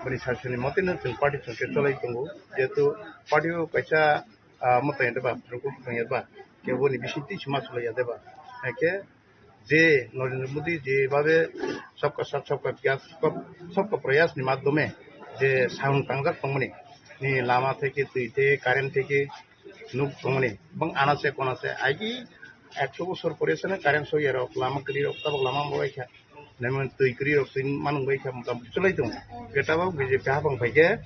boni suggestion ni mote no chwng party chwng khe cholai tongo. Jehetu party o kaisa, ah, mwtai ya deba, rukuk tong ya deba, kebo ni bising twi sima sulai ya deba. Hwnkhe je Narendra Modi je babe sabka sath sabka prayas, sabka, sabka prayas ni madhyome je samung tangjak tongmani, ni lama theke, twi theke, current theke, nuk tongmani, bang anase konase, aji ekso bosor pore sene current soya rok, lama kwrwi rok, tabok lama bo bai kha. Naiman twi kwrwi rok twi manung bai kha, motamoti cholai tongo. Khe tabok B J P hapang phaikhe,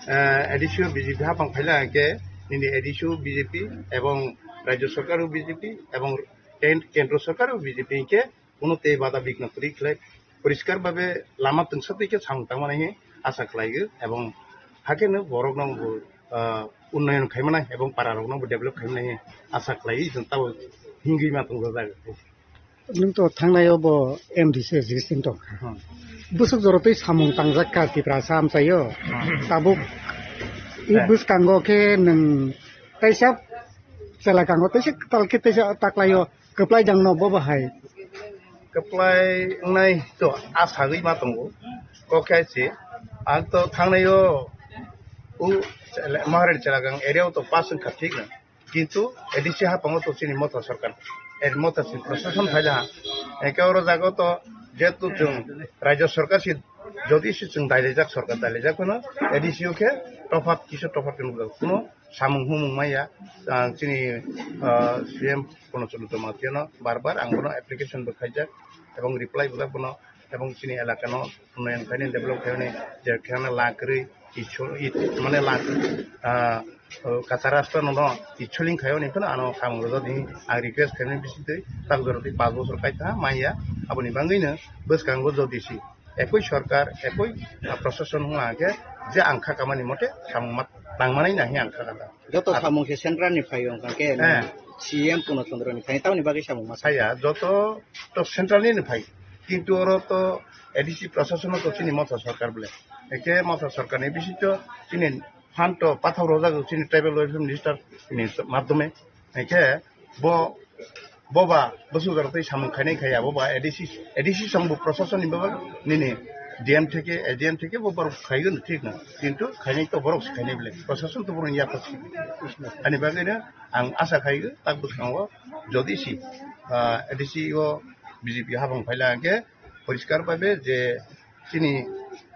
eh, A D C o B J P hapang phaila hwnkhe, nini A D C o B J P ebong Rajya Sarkar o B J P ebong ken-, Kendro Sarkar o B J P hwnkhe, kuno tei bada bikna kwrwi khlai poriskar babe lama twngsa twi khe samung tangmani hinwi asa khlaiwi ebong hakhe no borok no bo, ah, unnayon khaimanai ebong para rok no bo develop khaimanai hinwi asa khlaiwi chwng tabok hingwi ma tongjago. Nwng to thangnai o bo M D C existing tong kha. Hmm. Bwswk jora twi samung tangjak kha Tiprasa amchaio. Hmm. Tabuk i bwskango khe nwng teisa chela kango teisa tal khe teisa taklaio kwplai jangno bo bahai. Kwplai wngnai to asagwi ma tongo. Kok khe se ang to thangnai o u chela, Maharani chela kang area o to pass wngkha thik na. Kintu A D C hapango to chini Motha sarkar, eh, Motha si prosason phaila ha. Eke oro jaga to jehetu chwng Rajya sarkar si, jodi si chwng dailaijak, sarkar dailaijak phano A D C o khe tophat, kisa tophat khe nukjak. Kuno samung humung maya, ah, chini, ah, C M Purna Chandra Jamatia no bar bar ang bono application bo khaijak ebong reply bo jak bono. Ebong chini elaka no unnayon khaini, develop khaini, je kheno la kwrwi ichho-, i-, mane la, ah, kacha rasta no, no ichholing khaio ni phano ano samung rwjak di, ang request khaini bisingtwi tak jora twi panch bochor kaitha manya, aboni bagwi no bwskango jodi si ekoi sarkar, ekoi, ah, prosason wngkha khe je ang kha kamani mote samung ma tangmanai nahi ang kha kata. Joto samung se central ni phai wngkha khe, eh, C M Purna Chandra ni phai, tamoni bagwi samung ma saya, joto to central ni phai. Kintu oro to A D C prosason to chini Motha sarkar bole. Eke Motha sarkar ni bisingtwi chini phan to pathak rojak chini tribal welfare minister ni madhyome. Eke bo, bo ba bwswk jora twi samung khainai khaiya, bo ba A D C, A D C song bo prosason ni baba nini D M theke, A D M theke bo borok khaigun thik na. Kintu khainai to borok se khainai bole. Prosason to borok ni yapha. Ani bagwi no ang asa khai tak bwskango jodi si, ah, A D C o B J P habang phaila hwnkhe poriskar bhabe je chini,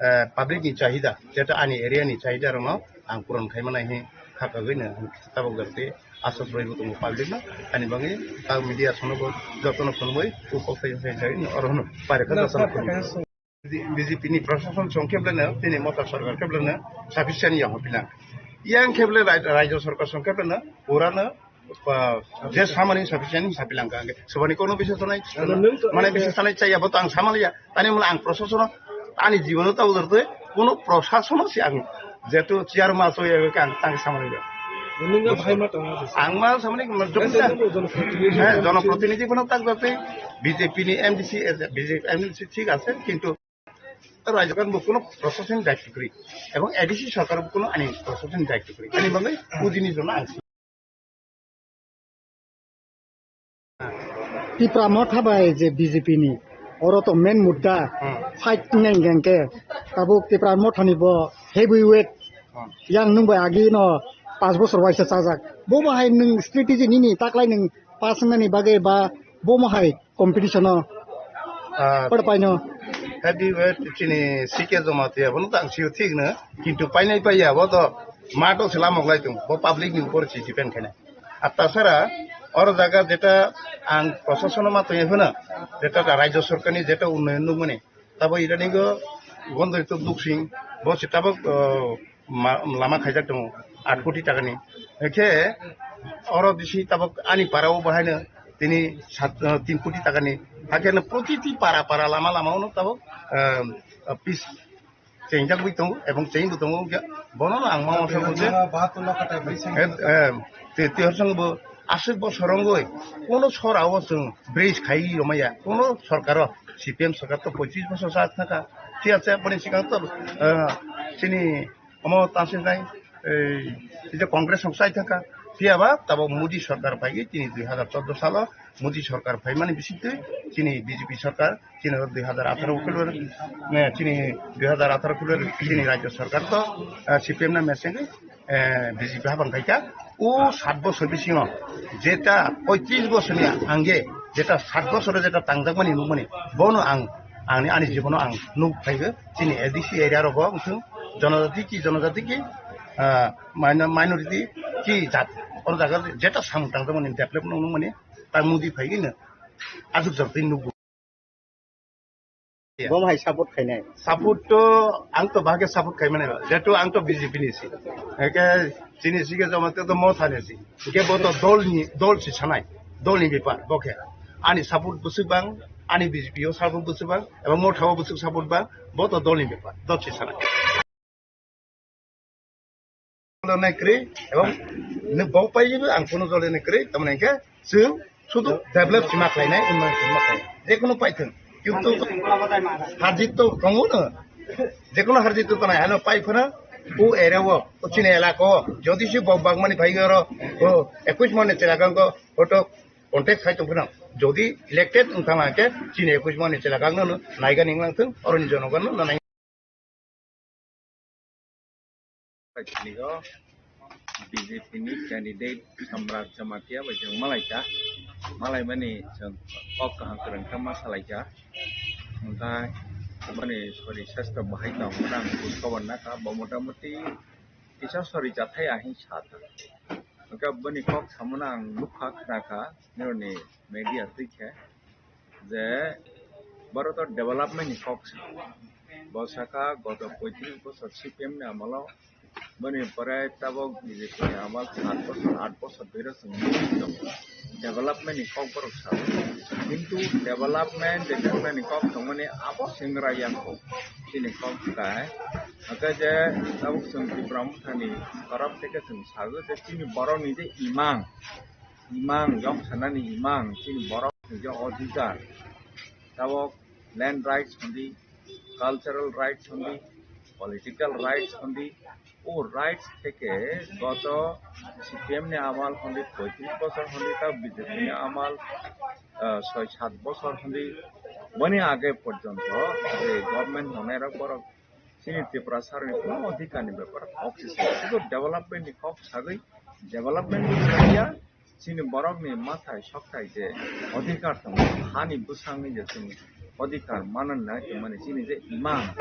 ah, public ni chahida, jeta ani area ni chahida rokno ang puron khai mannai hinwi kha kagwi no tabok jagte aswk rwui bo tongo public no. Ani bagwi tak media sono bo jotono phunugwi u kok sai sai oro hwnwi pare kha jotono phunugwi. B J P ni prosason song khe belai no, tini Motha sarkar khe belai no sufficient ya hopilang. Yang khe belai rai-, raijyo sarkar song khe belai no pura no, ah, je samani sufficient sapilang ka. Sobani kono bising sanai, mane bising sanai chaya bo to ang samaliya. Tani mula ang prosason ani jibono ta udar tui kono prosason si ang jetu chair ma so ya ka ang tang samaliya. Nungga bhai ma tongo. Ang ma samani ma jokta. Jonoprotinidhi. He, jonoprotinidhi bono tak jate B J P ni M D C, B J P M D C thik ase, kintu Rajya sarkar bo kono prosason daitto kwrwi, ebong A D C sarkar bo kono ani prosason daitto kwrwi. Ani bagwi udini jono ang Tipra Motha bai je B J P ni, oro to main mudda fight nai hwnkhe tabuk Tipra Motha ni bo heavy weight yang nwng bai agi no panch bochor waisa chajak. Bo bahai nwng strategy nini taklai nwng pass wngnani bagwi ba bo mohai competition o Ah, pwrwng paino. Heavy weight chini C K Jamatia, bono tang sio thik no, kintu painai paiya, bo to Mato se lamok lai tongo, bo public ni upor se depend khainai. Ar tasara oro jaga jeta ang prosasono ma tongwi phano, jeta rajyo sorkarni jeta unnoyon nukmani, tabo idanigo Gondori to Duksing, bo se tabok, o, ma-, lama khaijak tongo, aat koti takani. Hwnkhe oro bisi tabok ani parao bahaino tini sat, o, tin koti takani. Hakhe no protiti para para lama lama ono tabok, o, o, pis chengjagwi tongo ebong chengbo tongo, wngkhe bono no ang ma uansukgo je, bahatur lokha tai bridge em, em, te, te horsong bo aswk bosor wngwi kono sora o chwng bridge khai romaya, kono sorkaro, C P M sorkar to poichis bosor cha thangkha, phiya se boni swkang to, eh, chini omo tansinai, ei, je Congress rok chai thangkha, phiya ba tabok Modi sorkar phaigwi chini dui hazar chordo salo Modi sorkar phaimani bisingtwi chini B J P sorkar, chini dui hazar atharo khulur, ne, chini dui hazar atharo khulur chini rajyo sorkar to, ah, C P M na mesengwi, eh, B J P habang khaikha. O sat bosor bisingo jeta poitrish bosorni angge jeta sat bosoro jeta tangjakmani nukmani, bono ang, ani, ani jibono ang nuk phaigo. Chini A D C area rogo wngthung, jonojati ki, jonojati ki, ah, minor-, minority ki jat, oro jaga jeta samung tangjakmani, develop nukmani, ta Modi phaigwino aswk jotoni nukgo. Bo hai support khainai? Support to ang to bahage support khaimani ba. Jehetu ang to B J P ni si. Eke chini si ke joma to Motha ni si. Ke bo to dol ni, dol si sanai. Dol ni bepar bo khe. Ani support bwswk bang, ani B J P o support bwswk bang, ebong Motha o bwswk support bang, bo to dol ni bepar. Dol si sanai. Jolonai kwrwi, ebong nwng bo pailibo ang kuno jolonai kwrwi, tamoni hwnkhe chwng sudu develop sima khlainai, unnoyon sima khlainai, jekunu paithwng, kintu harjit to tongo no, jekunu harjit to tonai, ano pai phano o area o, o chini elaka o, jodi se bo bagmani phai oro, o ekush mane chelagang ko photo contact khai tong phano, jodi elected wng thangma khe chini ekush mane chelagang no naigani wnglang thung, oroni jonogon no nai. Tini o B J P ni candidate Samrat Jamatia bai chwng malaikha, malaimani chwng kok kaham kwrwng khe ma salaikha, hwnkhe boni sori sastra bahai tong khorang buj koborna kha, bo motamuti kisa sori chathai ahing sa thang, hwnkhe boni kok samano ang nukha, khnakha, nini media twi khe. Je boro to development ni kok sa. Bo saka goto poitrish bosor C P M ni amolo, boni pore tabok B J P ni amal sat bosor, aat bosor dui rok chwng development ni kok borok sa. Kintu development, development ni kok tongmani abo singra yang kok. Chini kok kai. Hake je tabok chwng Tipra Motha ni torop theke chwng sago je chini borok ni je imang. Imang, yok sanani imang, chini borok ni je odhikar, tabok land rights hondi, cultural rights hondi, political rights hondi, o rights theke goto C P M ni amal hondi poitrish bosor hondi, ta B J P ni amal, ah, soi sat bosor hondi, boni age porjonto je government tongnai rok borok chini Tiprasa rokni kuno odhikar ni bepar kok se sa, sudu development ni kok sagwi, development ni salia chini borok ni mathai sokthai je odhikar tongo, hani bwsang ni je chini odhikar manan na hwnmani chini je imang,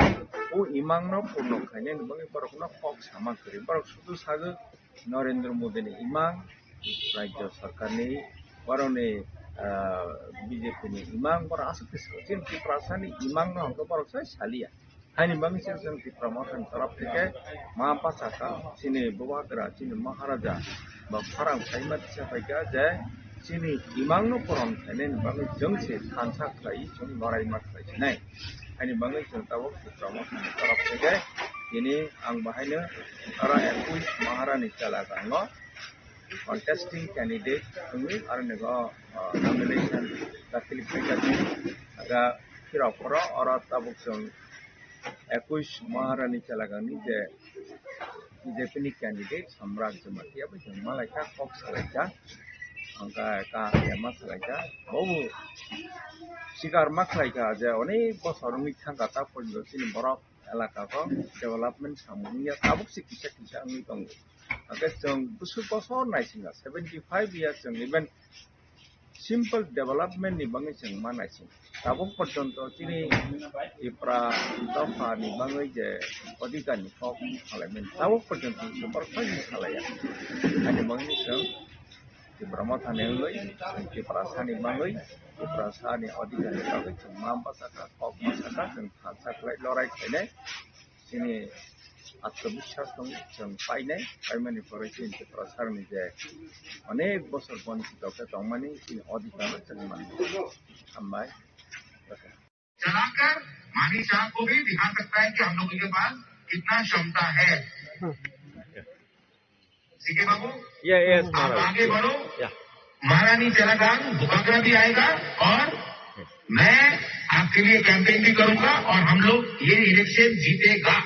o imang no purno khainani bagwi borok no kok sama kwrwi, borok sudu sagwi Narendra Modi ni imang, rajya sarkar ni, borok ni, ah, B J P ni imang, borok aswk khe chini Tiprasa ni imang no hwnkhe borok sai salia. Haini bagwi se chwng Tipra Motha ni torop theke ma bachakha, chini bubagra, chini Maharaja ba pharang phaima tisa phaikha je chini imang no poron khainani bagwi chwng se thansa khlai, chwng lorai ma khlai sinai. Haini bagwi chwng tabuk Tipra Motha ni torop theke tini ang bahaino aro ekush Maharani chela kango contesting candidate wngwi aro nego, ah, nomination dakhil khaijak. Aga phirok phoro oro tabuk chwng ekush Maharani chelagangni je B J P ni candidate Samrat Jamatia bai chwng malaikha, kok salaikha, hwnkhe kaham khe ma salaikha. Bobo sikar ma khlaikha je onek bosor wngwi thangkha, ta porjonto chini borok elaka o development samung wngya, tabuk se kisa kisa wngwi tongo. Hwnkhe chwng bwswk bosor naisingya, seventy five years chwng even Simple development ni bagwi chwng ma naising. Tabuk porjonto chini Tipra dopha ni bagwi je odhikar ni kok salaimani, tabuk porjonto chwng borok phai salaiya. Ani bagwi chwng Tipra motha ni wngwi, Tiprasa ni bagwi, Tiprasa ni odhikar ni bagwi chwng ma bwsakha, kok bwsakha, chwng thansa khlai lorai khainai. Chini atmobiswas tong chwng painai, paimani pore chini Tiprasa ni je onek bosor boni sitok khe tongmani chini odhikar no chwng mano. Hambai. चलाकर मानी शाह को भी दिखा सकता है कि हम लोगों के पास कितना क्षमता है। सीके बाबू, Yeah, yes, आप Maharaj. आगे बढ़ो। Yeah. महारानी चलागांग बुकागरा भी आएगा और मैं आपके लिए कैंपेन भी करूंगा और हम लोग ये इलेक्शन जीतेगा।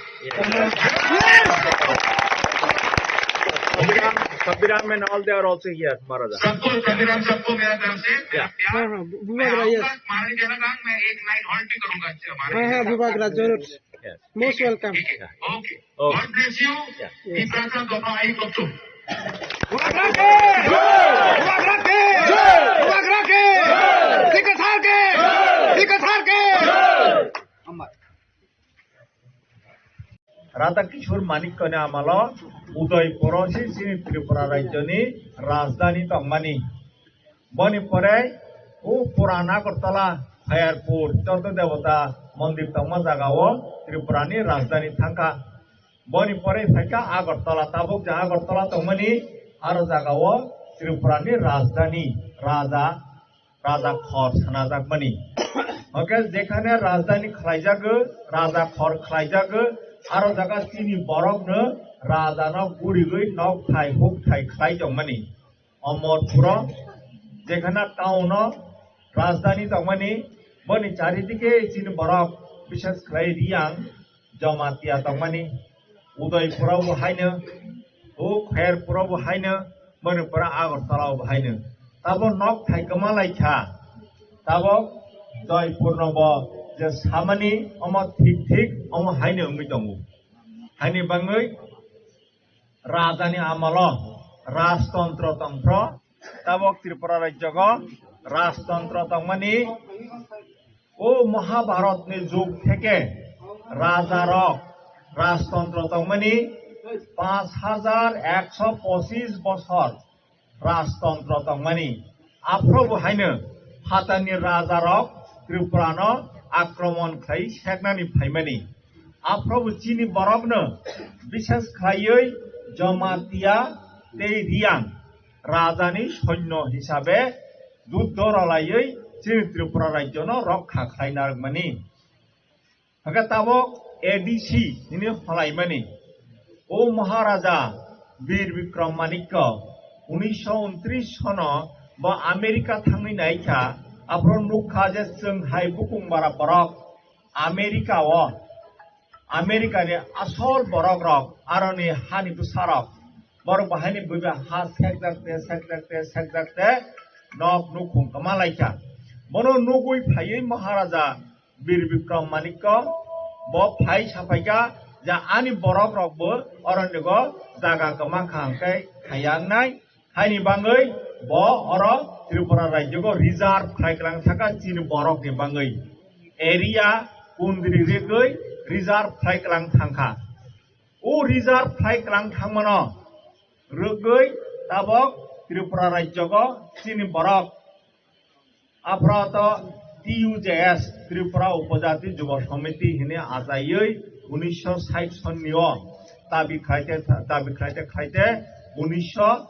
Sabirang, Sabirang and all, they are also here, Maharaja. सबको, समीराम सबको मेरा तरफ से Yeah. प्यार। हाँ, हाँ, बु-, मैं बुबागरा, yes. आऊंगा, महारानी चलागांग, मैं एक नाइट हॉल्ट भी करूंगा। अच्छा, महारानी हाँ, हाँ, चलागांग। बुबागरा, जरूर। Yes. Most welcome. ठीक है, okay. Okay. God bless you। Yeah. Yes. Tiprasa dopha ek kok chwng. Bubagra ke! Bubagra ke! Bubagra ke! Sikasar ke! Sikasar ke! Radha Kishore Manikya ni amalo Udaipur o se chini Tripura rajyo ni rajdhani tongmani. Boni pore o Puran Agartala, Khairpur, Chotto Debota mondir tongma jaga o Tripura ni rajdhani thangkha. Boni pore phaikha Agartala, tabuk je Agartala tongmani aro jaga o Tripura ni rajdhani raja, raja khor sanajakmani. Hwnkhe jekhane rajdhani khlaijago, raja khor khlaijago, aro jaga chini borokno rajano gurigwi nokthai hukthai khlai tongmani. Omorpuro, jekhana town o rajdhani tongmani, boni charidike chini borok, bishes khlai Riyang, Jamatia tongmani, Udaipuro bo haino, o Khairpuro bo haino, boni pore Agartala bo haino. Tabo nokthai kwma laikha, tabo Udaipurno bo je samani, omo thik thik, omo haino wngwi tongo. Haini bagwi Rajani amalo rajtontro tongphro, tabok Tripura rajyogo rajtontro tongmani, o Mahabharatni jug theke rajarok rajtontro tongmani, panch hajar ekso pochis bosor rajtontro tongmani. Aphro bo haino phatarni rajarok Tripurano akromon khlai seknani phaimani. Aphro bo chini borokno, bishes khlaiwi Jamatia tei Riyang rajani soinyo hisabe juddo rwlaiwi chini Tripura rajyono rokha khlai narwkmani. Hwnkhe tabok A D C hwnwi holaimani. O Maharaja Bir Bikram Manikya unisho untris sono bo America thangwi naikha, aphro nukha je chwng hai bukung bara borok America o, America ni asol borok rok, aroni hani bwsa rok, borok bo haini buiba ha sekjakte, sekjakte, sekjakte nok nukhung kwma laikha. Bono nugwi phaiwi Maharaja Bir Bikram Manikya bo phai saphaikha je ani borok rok bo oronigo jaga kwma kha hwnkhe khaiya wngnai. Haini bagwi bo oro Tripura rajyogo reserve khlai kwlang thangkha chini borokni bagwi. Area kundri rigwi reserve khlai kwlang thangkha. O reserve khlai kwlang thangmano rwgwi tabok Tripura rajyogo chini borok Aphro to T U J S, Tripura Upojati Jubo Samiti hini achaiwi unisho sait sonni o dabi khlaite, dabi khlaite khlaite unisho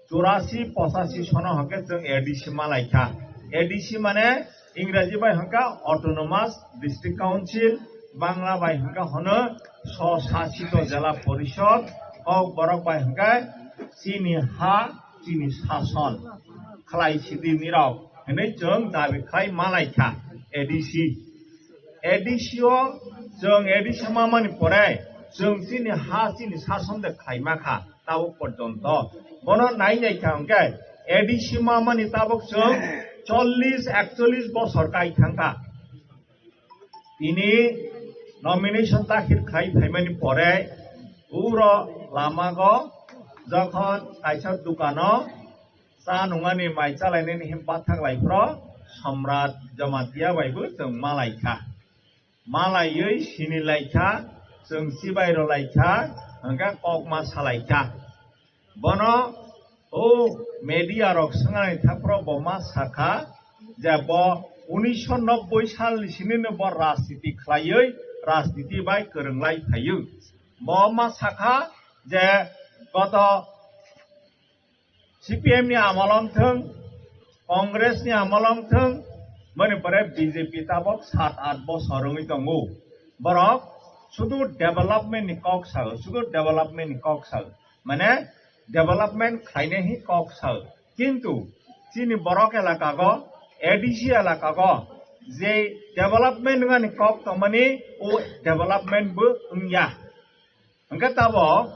churasi pochasi sono hwnkhe chwng A D C malaikha. A D C mane Ingraji bai hwnkha Autonomous District Council, Bangla bai hwnkha hono Swsasito Jela Porishod, Kokborok bai hwnkha chini ha chini sason khlai sidi nirok hinwi chwng dabi khlai malaikha A D C. A D C o chwng A D C mamani pore chwng chini ha chini sason de khlai makha tabuk porjonto. Bono nai naikha hwnkhe A D C mamani tabuk chwng chollish ekchollish bosor kai thangkha. Tini nomination dakhil khai phaimani pore uro lamago jokhon kaisa dukano cha nungani mai chalainani him bathak lai phro Samrat Jamatia bai bo chwng malai kha. Malaiwi sini lai kha, chwng chibai rw lai kha, hwnkhe kok ma salai kha. Bono o media rok swngnani thangphro bo ma sakha je bo unisho nobboi salni sinino bo rajniti khlaiwi rajniti bai kwrwnglai phaiwi. Bo ma sakha je goto C P M ni amol wng thwng, Congress ni amol wng thwng, boni pore B J P tabok sat aath bosor wngwi tongo. Borok sudu development ni kok sao, sudu development ni kok sao. Mane development khlainai hi kok sao. Kintu chini borok elaka go, A D C elaka go je development wngani kok tongmani o development bo wngya. Hwnkhe tabo,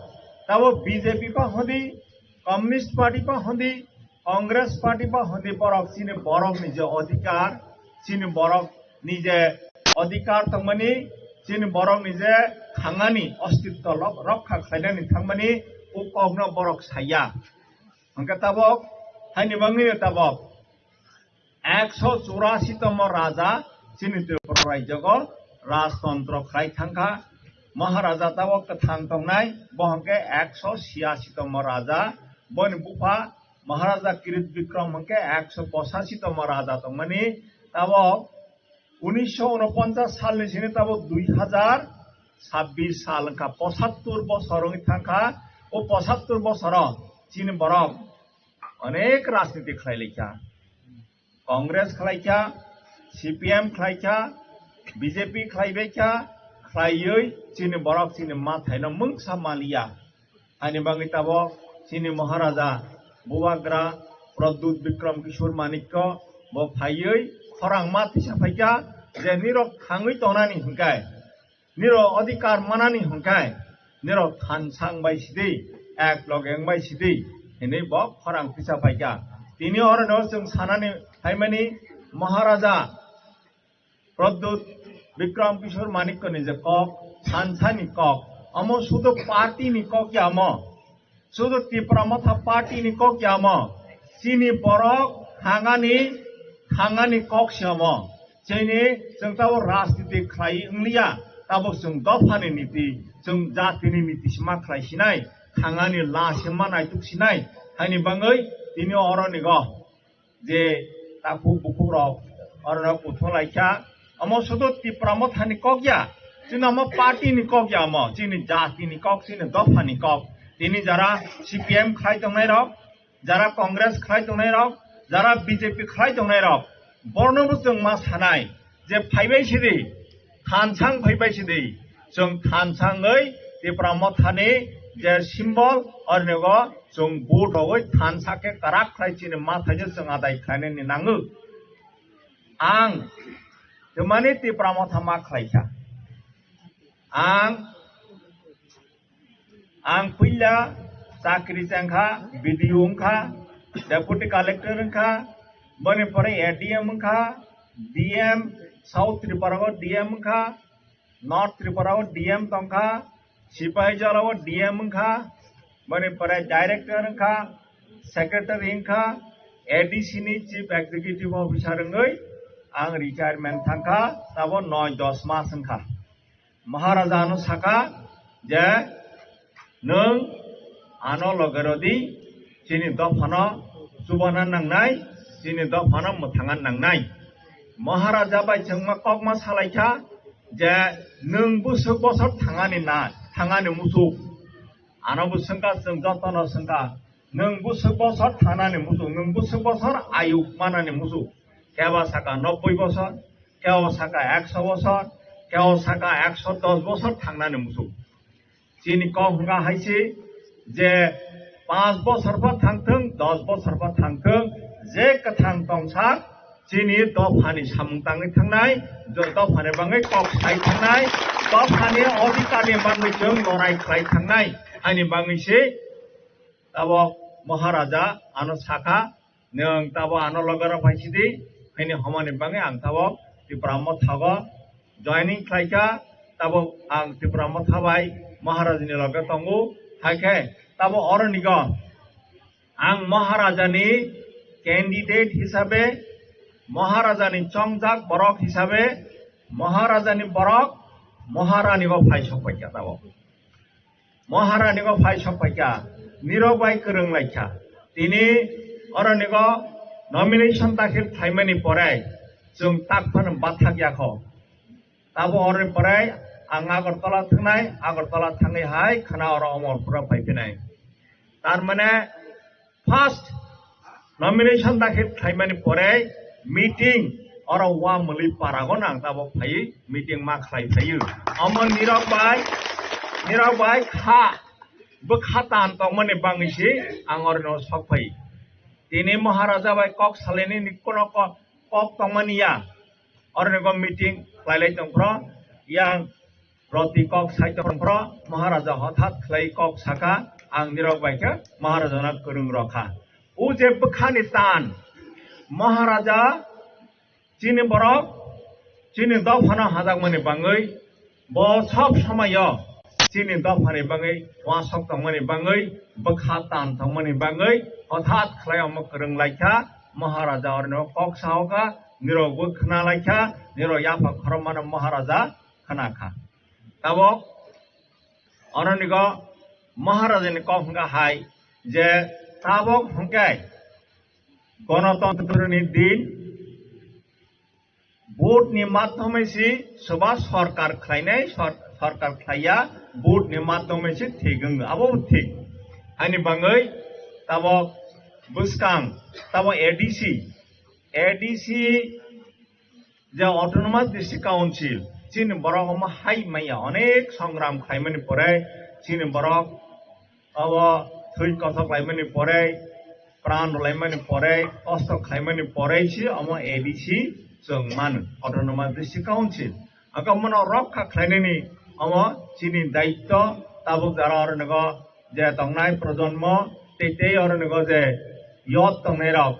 tabo B J P pa hodi, Communist Party pa hodi, Congress Party pa hodi borok chini borok ni je odhikar, chini borok ni je odhikar tongmani, chini borok ni je thangani ostitto lok-, rokha khlainani thangmani o kokno borok saya. Hwnkhe tabok, haini bangwi no tabok ekso churasi tomo raja chini Tripura rajyogo rajtontro khlai thangkha. Maharaja tabok kwthang tongnai, bo hwnkhe ekso siyasi tomo raja, boni bupha Maharaja Kirit Bikram hwnkhe ekso pochasi tomo raja tongmani. Tabok unisho unoponchas salni sini tabok dui hajar sabbish sal wngkha, pochattor bosor wngwi thangkha. O pochattor bosoro chini borok onek rajniti khlai laikha. Congress khlai kha, C P M khlai kha, B J P khlai bai kha, khlaiwi chini borok chini mathaino mungsa maliya. Ani bagwi tabok chini Maharaja Bubagra Pradyut Bikram Kishore Manikya bo phaiwi khorang ma tisa phaikha je nirok thangwi tongnani hwnkhe, nirok odhikar manani hwnkhe, nirok thansang bai sidi, ek loge wng bai sidi, hinwi bo khorang tisa phaikha. Tini oro no chwng sanani phaimani Maharaja Pradyut Bikram Kishore Manikya ni je kok, thansani kok, amo sudu party ni kok ya amo, sudu Tipra Motha party ni kok ya amo, chini borok thangani, thangani kok se amo. Chini chwng tabok rajniti khlai wngliya, tabok chwng dophani niti, chwng jatini niti se ma khlai sinai, thangani la se ma naituk sinai, haini bagwi tini oro nigo je takhuk bukhuk rok oro no kuthung lai kha. Omo sudu Tipra Motha ni kok ya, chini omo party ni kok ya, omo chini jati ni kok, chini dopha ni kok. Tini jara C P M khlai tongnai rok, jara Congress khlai tongnai rok, jara B J P khlai tongnai rok, borno bo chwng ma sanai je phaibai sidi, thansang phaibai sidi, chwng thansangwi Tipra Mothani je symbol, ornigo chwng vote rogwi thansa khe kwrak khlai chini mathaino chwng adai khlainani nango. Ang twmani Tipra Motha ma khlaikha. Ang, ang puila chakri chengkha, B D O wngkha, Deputy Collector wngkha, boni pore A D M wngkha, D M, South Tripura o D M wngkha, North Tripura o D M tongkha, Sipaijala o D M wngkha, boni pore Director wngkha, Secretary wngkha, A D C ni Chief Executive Officer wngwi ang retirement thangkha, tabo noi dos mas wngkha. Maharaja ano saka je, "Nwng ano loge rodi, chini dophano chubana nangnai, chini dophano mwthangna nangnai." Maharaja bai chwngma kokma salaikha je, "Nwng bwswk bosor thangani na, thangani muchuk?" Ano bo swngkha, chwng jotono swngkha, "Nwng bwswk bosor thangani muchuk, nwng bwswk bosor ayuk manani muchuk?" Kebo saka nobboi bosor, kebo saka ekso bosor, kebo saka ekso dos bosor thangnani muchuk. Chini kok hwnkha hai se je, panch bosor pho thangthwng, dos bosor pho thangthwng, je kwthang tongsa chini dophani samung tangwi thangnai, je dophani bagwi kok sai thangnai, dophani odhikarni bagwi chwng lorai khlai thangnai, haini bagwi se tabok Maharaja ano sakha, "Nwng tabo ano loge rok phai sidi, haini homani bagwi ang tabo Tipra Motha go joining khlaikha, tabo ang Tipra Motha bai Maharaja ni loge tongo, hai khe tabo oro nigo ang Maharaja ni Candidate hisabe, Maharajani chongjak borok hisabe, Maharajani borok Maharani o phai sok paikha tabok. Maharani o phai sok paikha, nirok bai kwrwng laikha. Tini oroni o nomination dakhil khlaimani pore chwng tak phano bathak yakho. Tabo oroni pore ang Agartala thangnai, Agartala thangwi hai khana oro Omorpura phaiphinai. Tar mane first nomination dakhil khlaimani pore meeting oro Wamwlwi parago nang tabo phaiwi meeting ma khlai phaio. Omo nirok bai, nirok bai kha bwkha tan tongmani bangwi se ang oroni sok phai. Tini Maharaja bai kok salaini ni kono ko-, kok tongmani ya. Oroni go meeting khlailai tongphro, yang roti kok sai tongphro, Maharaja hothat khlai kok saka, ang nirok bai khe Maharaja no kwrwng rokha. O je bwkhani tan, Maharaja chini borok, chini dophano hajakmani bangwi, bo sob somoyo chini dophani bangwi, wasok tongmani bangwi, bwkha tan tongmani bangwi, hothat khlai omo kwrwng laikha, Maharaja oroni kok sahoka, nirok bo khna laikha, nirok yapha khorokmano Maharaja khna kha. Tabok oroni go Maharajani kok hwnkha hai je tabok hwnkhe Gonotantroni din, vote ni madhyome se soba sorkar khlainai, sor-, sorkar khlaiya, vote ni madhyome se thik wng, abo thik. Ani bangwi tabok bwskang, tabok A D C, A D C je Autonomous District Council, chini borok omo hai maya onek songram khlaimani pore, chini borok abo thwi kothok laimani pore, pran rwlaimani pore, kosto khlaimani pore se omo A D C chwng mano, Autonomous District Council. Aka mono rokha khlainani omo chini daitto, tabuk jara oro nogo je tongnai projonmo, tei tei oro nogo je youth tongnai rok,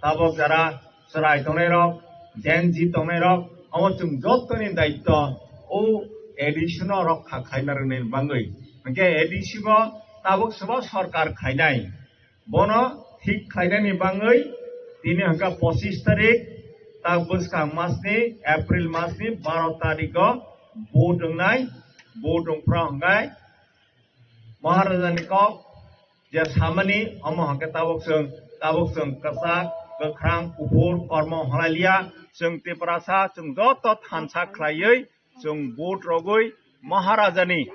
tabuk jara chwrai tongnai rok, Gen Z tongnai rok, omo chwng jottoni daitto o A D C no rokha khlaina rwnani bangwi. Hwnkhe A D C bo tabuk sobo sorkar khlainai. Bono thik khlainani bangwi tini hwnkha pochis tarik, tak bwskang masni, April masni baro tarikgo vote wngnai, vote wngphra hwnkhe Maharajani kok je samani, omo hwnkhe tabuk chwng, tabuk chwng kwchak, kwkhrang, kuphur, kormo hwnlai liya. Chwng Tiprasa, chwng joto thansa khlaiwi, chwng vote rogwi Maharajani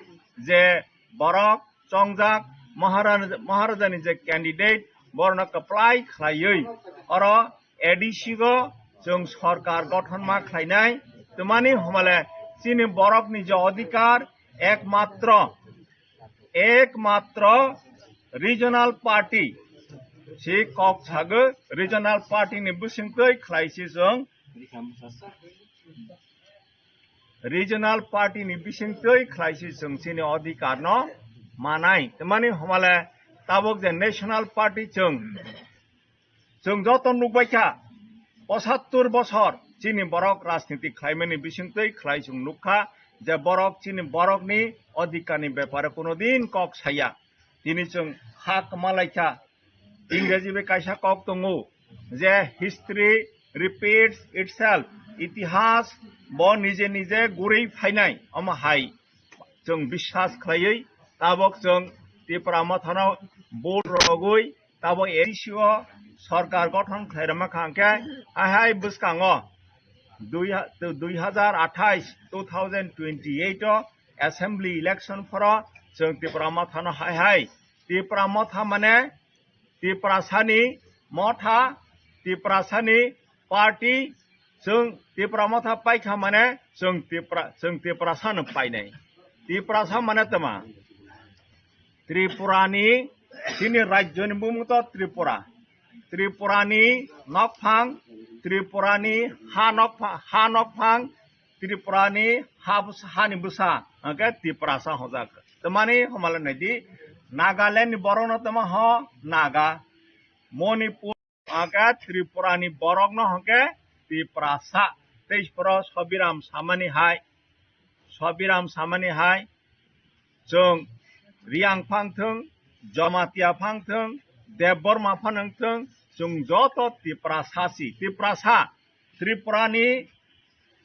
je borok chongjak, Mahara-, Maharajani je candidate, borokno kwplai khlaiwi oro A D C go chwng sorkar gothon ma khlainai. Twmani homale chini borokni je odhikar, ekmatro, ekmatro regional party si kok sago, regional party ni bisingtwi khlai si chwng regional party ni bisingtwi khlai si chwng chini odhikar no manai. Twmani homale tabuk je national party chwng, chwng joto nukbai kha, pochattor bosor chini borok rajniti khlaimani bisingtwi khlai chwng nukha je borok chini borokni odhikarni bepare kuno din kok saya. Tini chwng ha kwma lai kha. Ingreji bai kaisa kok tongo je history repeats itself, itihas bo nije nije gurwi phainai. Omo hai chwng biswas khlaiwi tabok chwng Tipra Mothano vote rogwi tabok A D C o sorkar gothon khlai rwma kha hwnkhe, hai hai bwskango dui ha-, dui hazar athais, two thousand twenty-eight o assembly election phoro chwng Tipra Mothano hai hai, Tipra Motha mane Tiprasani motha, Tiprasani party, chwng Tipra Motha paikha mane chwng Tipra, chwng Tiprasano painai. Tiprasa mane tama? Tripurani, chini rajyoni bumung to Tripura. Tripurani nokphang, Tripurani ha nokpha-, ha nokphang, Tripurani ha bwsa, hani bwsa, hwnkhe Tiprasa hojak. Tamani homala naidi, Nagaland ni borokno tamo ho Naga, Manipur, hwnkhe Tripurani borokno hwnkhe Tiprasa. Tei poro Sobiram samani hai, Sobiram samani hai, chwng Riang phang thwng, Jamatia phang thwng, Debbarma phang wng thwng, Chwng joto Tiprasa si, Tiprasa, Tripurani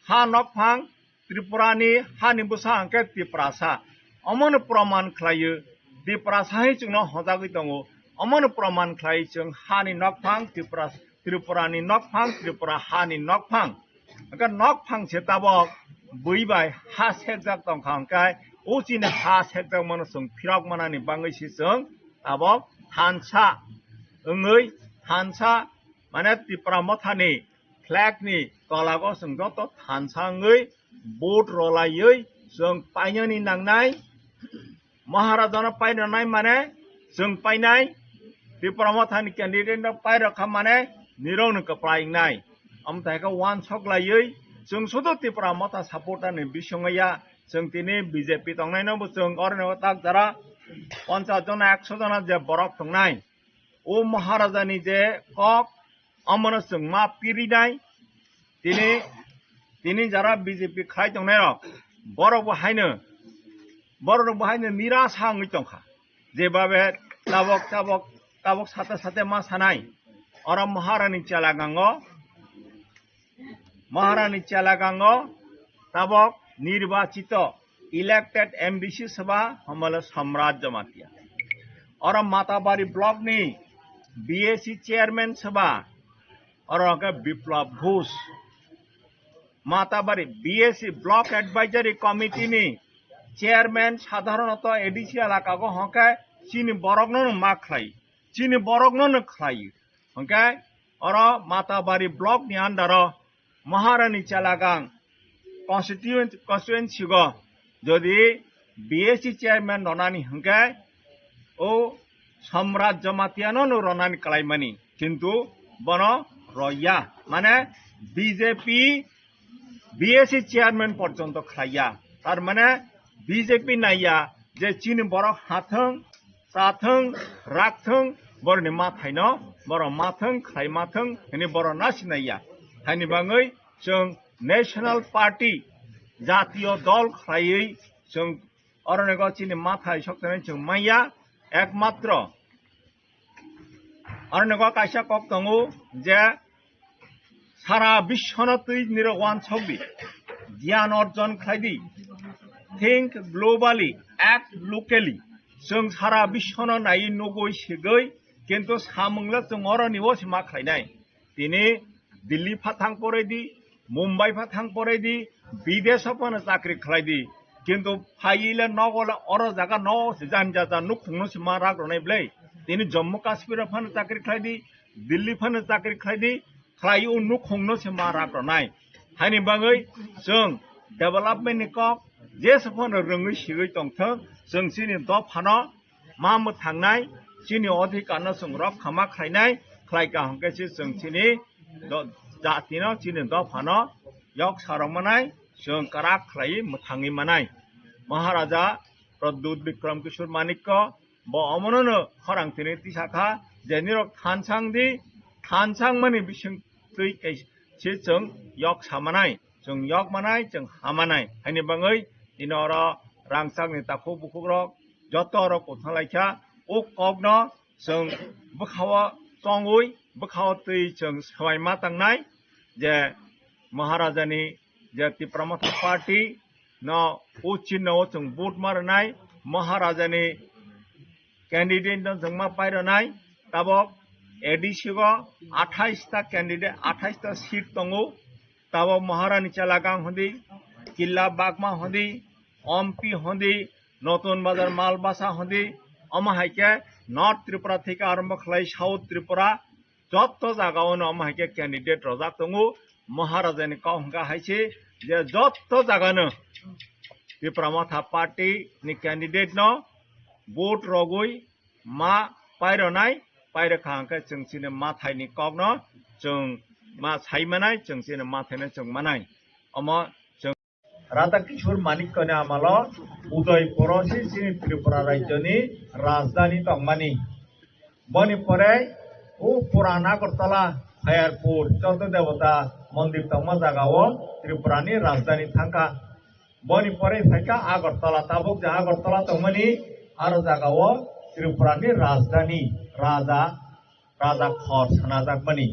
ha nokphang, Tripurani hani bwsa hwnkhe Tiprasa. Omono proman khlaio, Tiprasa hai chwngno hojagwi tongo. Omono proman khlai chwng hani nokphang, Tripura, Tripurani nokphang, Tripura hani nokphang. Hwnkhe nokphang se tabok bui bai ha sekjak tongkha hwnkhe, o chini ha sekjak mano chwng phirok manani bangwi se chwng tabok thansa wngwi, thansa mane Tipra Mothani flag ni tolago chwng joto thansa wngwi vote rolaiwi chwng painani nangnai. Maharajano pairwnai mane chwng painai, Tipra Mothani candidate no pairokha mane nirokno kwplai wngnai. Amthai khe wansok laiwi chwng sudu Tipra Motha supporter ni bisingwi ya, chwng tini B J P tongnaino bo chwng oroni tak jara ponchas jona, ekso jona je borok tongnai. O Maharajani je kok, omono chwng ma pirinai. Tini, tini jara B J P khlai tongnairok, borok bo haino, borok bo haino nirasa wngwi tongkha. Jebabe tabok, tabok, tabok sate sate ma sanai. Oro Maharani chela gango, Maharani chela gango tabok nirbachito elected M D C soba homole Samrat Jamatia. Oro Matabari block ni B A C chairman soba, oro ke Biplab Ghosh. Matabari B A C block advisory committee ni chairman, sadharonoto A D C elaka go hwnkhe chini borokno no ma khlai, chini borokno no khlai. Hwnkhe oro Matabari block ni under o Maharani Chelagang constituent-, constituency go jodi B A C chairman ronani hwnkhe o Samrat Jamatia no no ronani kalaimani, kintu bono roya, mane B J P B A C chairman porjonto khlaiya, tar mane B J P naiya je chini borok hathwng, chathwng, rakthwng, boroni mathaino, borok mathwng, khlai mathwng, hini borok nasinaiya. Haini bangwi chwng National Party, jatiyo dol khlaiwi chwng oroni go chini mathai sokthani chwng manya, ekmatro oroni go kaisa kok tongo je sara biswno twi nirok wansok di, giyan orjon khlai di, think globally, act locally. Chwng sara biswno naiwi nugwi sigwi, kintu samwngla chwng oroni o se ma khlainai. Tini Delhi pha thang porai di, Mumbai pha thang porai di, bidesh o phano chakri khlai di. Kintu phaiwi le nogo le oro jaga no se jan jaja nukhungno se ma rak rwnai bwle. Tini Jammu Kashmir o phano chakri khlai di, Delhi phano chakri khlai di, khlai o nukhungno se ma rak rwnai. Haini bagwi chwng development ni kok jesa phano rwngwi sigwi tongthwng, chwng chini dophano ma mwthangnai, chini odhikar no chwng rok khama khlainai, khlai kaham khe se chwng chini do-, jati no, chini dopha no yok sarok manai, chwng karak khlai mwthangwi manai. Maharaja Pradyut Bikram Kishore Manikya bo omono no khorang tini tisa kha je nirok thansang di, thansang mani bising twi kai se chwng yok sa manai, chwng yok manai, chwng ha manai. Haini bagwi tini oro rangchak ni takhuk bukhuk rok joto oro kwthang lai kha. O kok no chwng bwkha o tongwi, bwkha o twi chwng swbai ma tangnai je Maharaja ni je Tipra Motha Party no o chinno o chwng vote ma rwnai, Maharaja ni candidate no chwng ma pai rwnai. Tabok A D C go athais ta candidate, athais ta seat tongo. Tabok Maharani Chelagang hondi, Killa Bagma hondi, Ompi hondi, Notun Bazar Malbasa hondi, omo hai khe North Tripura theke arombo khlai South Tripura, jotto jaga o no omo hai khe candidate rojak tongo. Maharaja ni kok hwnkha hai se je jotto jaga no Tipra Motha Party ni candidate no vote rogwi ma paironai, pairokha hwnkhe chwng chini mathai ni kok no chwng ma sai manai, chwng chini mathai no chwng manai. Omo chwng Radha Kishore Manikya ni amalo Udaipur o se chini Tripura rajyo ni rajdhani tongmani. Boni pore o Puran Agartala, Khairpur, Chotto Debota mondir tongma jaga o Tripura ni rajdhani thangkha. Boni pore phaikha Agartala, tabuk je Agartala tongmani aro jaga o Tripura ni rajdhani raja raja khor sanajakmani.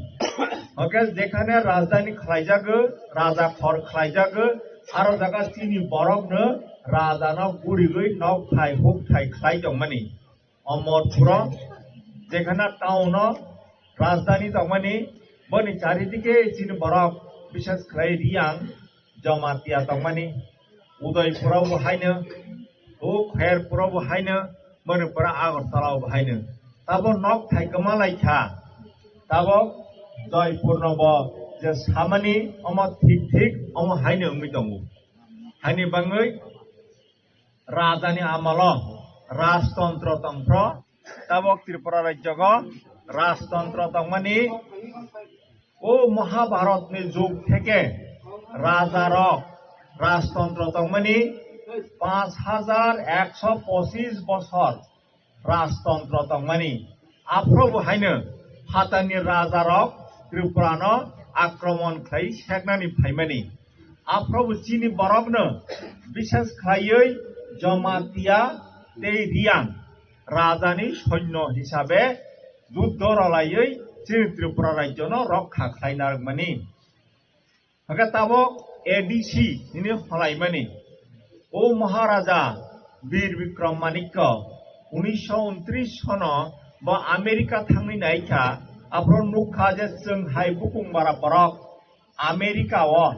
Hwnkhe jekhane rajdhani khlaijago, raja khor khlaijago, aro jaga chini borokno rajano gurigwi nokthai hukthai khlai tongmani. Omorpuro jekhana town-o rajdhani tongmani, boni charidike chini borok, bishes khlai Riyang, Jamatia tongmani, Udaipuro bo haino, o Kherpuro bo haino, boni pora Agartala bo haino. Tabo nokthai kwma lai kha, tabo Joypurno bo je samani omo thik thik omo haino wngwi tongo. Haini bangwi rajani amalo rajtontro tongphro, tabok Tripura rajyogo rajtontro tongmani, o Mahabharatni jug theke rajarok rajtontro tongmani, panch hajar ekso pochis bosor rajtontro tongmani. Aphrobo haino phatarni rajarok Tripurano akromon khlai seknani phaimani. Aphrobo chini borokno, bishes khlaiwi Jamatia tei Riyang rajani soinyo hisabe juddo rwlaiwi chini Tripura rajyono rokha khlai narwkmani. Hwnkhe tabok A D C hwnwi holaimani. O Maharaja Bir Bikram Manikya unisho untris sono bo America thangwi naikha, aphro nukha je chwng hai bukung bara borok America o,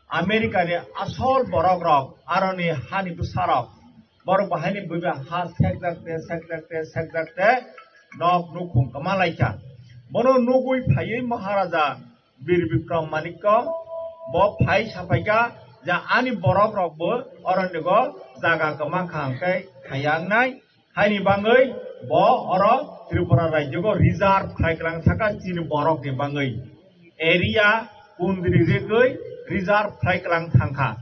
America ni asol borok rok, aroni hani bwsarok, borok bahaini buiba ha sekjakte, sekjakte, sekjakte nok nukhung kwma laikha. Bono nugwi phaiwi Maharaja Bir Bikram Manikya bo phai saphaikha je ani borok rokbo oronigo jaga kwma kha hwnkhe khaya wngnai. Haini bangwi bo oro Tripura rajyogo reserve khlai kwlang thangkha chini borokni bangwi. Area kundri rigwi reserve khlai kwlang thangkha.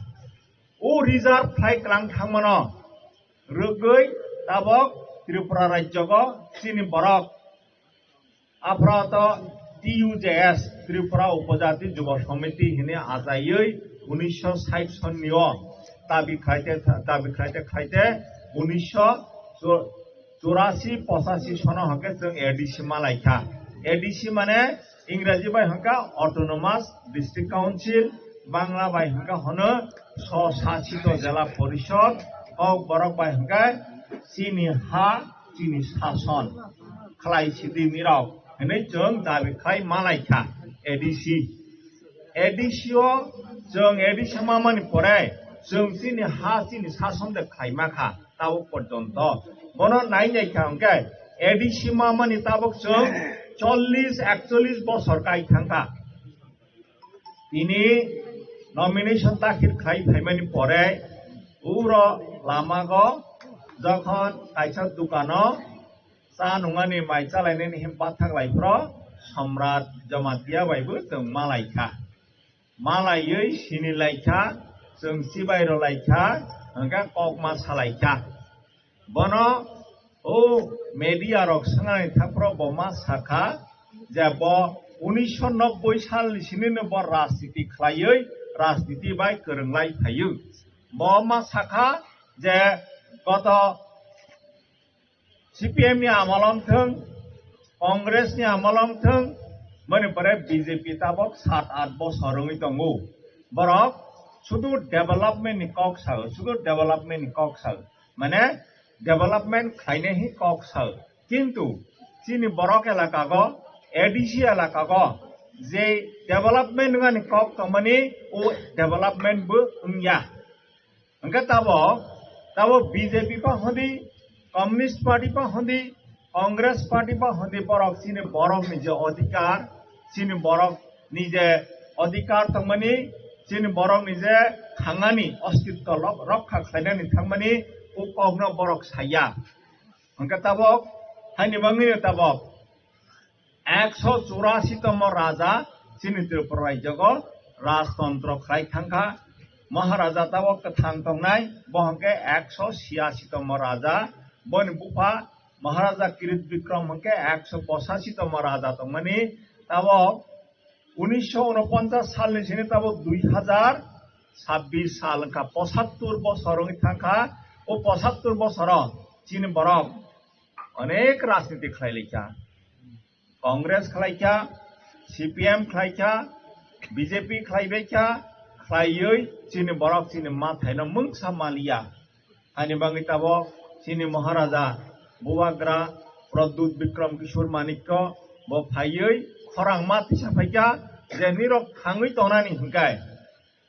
O reserve khlai kwlang thangmano rwgwi tabok Tripura rajyogo chini borok aphrato T U J S, Tripura Upojati Jubo Samiti hwnwi achaiwi unisho sait sonnio dabi khlaite, dabi khlaite khlaite unisho churasi pochashi sono hwnkhe chwng A D C ma laikha. A D C mane Ingraji bai hwnkha Autonomous District Council, Bangla bai hwnkha hono Swsasito Jela Porishod, kok borok bai hwnkha chini ha, chini sason khlai sidi nirok hwnwi chwng dabi khlai ma laikha A D C. A D C o chwng A D C ma mani pore chwng chini ha, chini sason de khlai ma kha. Tabuk porjonto bono nai nai kha hwnkhe A D C ma mani tabuk chwng chollish ekchollish bosor kai thangkha. Tini nomination dakhil khai phaimani pore uro lamago jokhon kaisa dukano cha nungani mai chalainani him bathak lai phro Samrat Jamatia bai bo chwng ma lai kha. Ma laiwi sini lai kha, chwng chibai rw lai kha, hwnkhe kok ma sa lai kha. Bono o media rok swngnani thangphro bo ma sa kha je bo unisho nobboi salni sinino bo rajniti khlaiwi rajniti bai kwrwng lai phaiwi. Bo ma sa kha je goto C P M ni amolong thung, Congress ni amolong thung, mani pore B J P tabok sat at bosor wngwi tongo. Borok sudu development ni kok sao, sudu development ni kok sao. Mane development khlainai hi kok sao. Kintu chini borok elaka go, A D C elaka go, je development wngani kok tongmani o development bo wngya. Hwnkhe tabo, tabo B J P pa hondi, Communist Party pa hondi, Congress Party pa hondi borok chini borok ni je odhikar, chini borok ni je odhikar tongmani, chini borok ni je thangani ostitto lok-, rokha khlainani thangmani o kokno borok saya. Hwnkhe tabok, haini bangwi tabok ekso churasi tomo raja chini Tripura rajyogo rajtontro khlai thangkha. Maharaja tabok kwthang tongnai, bo hwnkhe ekso siyasi tomo raja, boni bupha Maharaja Kirit Bikram hwnkhe ekso pochasi tomo raja tongmani. Tabok unisho unoponchas salni sini tabok dui hajar sabbish sal wngkha, pochattor bosor wngwi thangkha. O pochattor bosoro chini borok onek rajniti khlai laikha. Congress khlaikha, C P M khlaikha, B J P khlaibaikha, khlaiwi chini borok chini mathaino mungsa maliya. Ani bagwi tabok chini Maharaja Bubagra Pradyut Bikram Kishore Manikya bo phaiwi khorang ma tisa phaikha je nirok thangwi tongnani hinkai,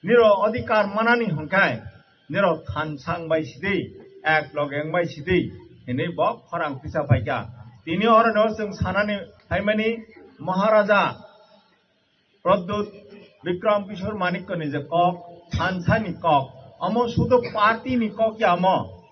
nirok adhikar manani hinkai, nirok thansang bai sidi, ek logeng bai sidi hinwi bo khorang tisa phaikha. Tini orono chwng sanani phaimani Maharaja Pradyut Bikram Kishore Manikya ni je kok, thansa ni kok, amo sudu party ni kok ya amo,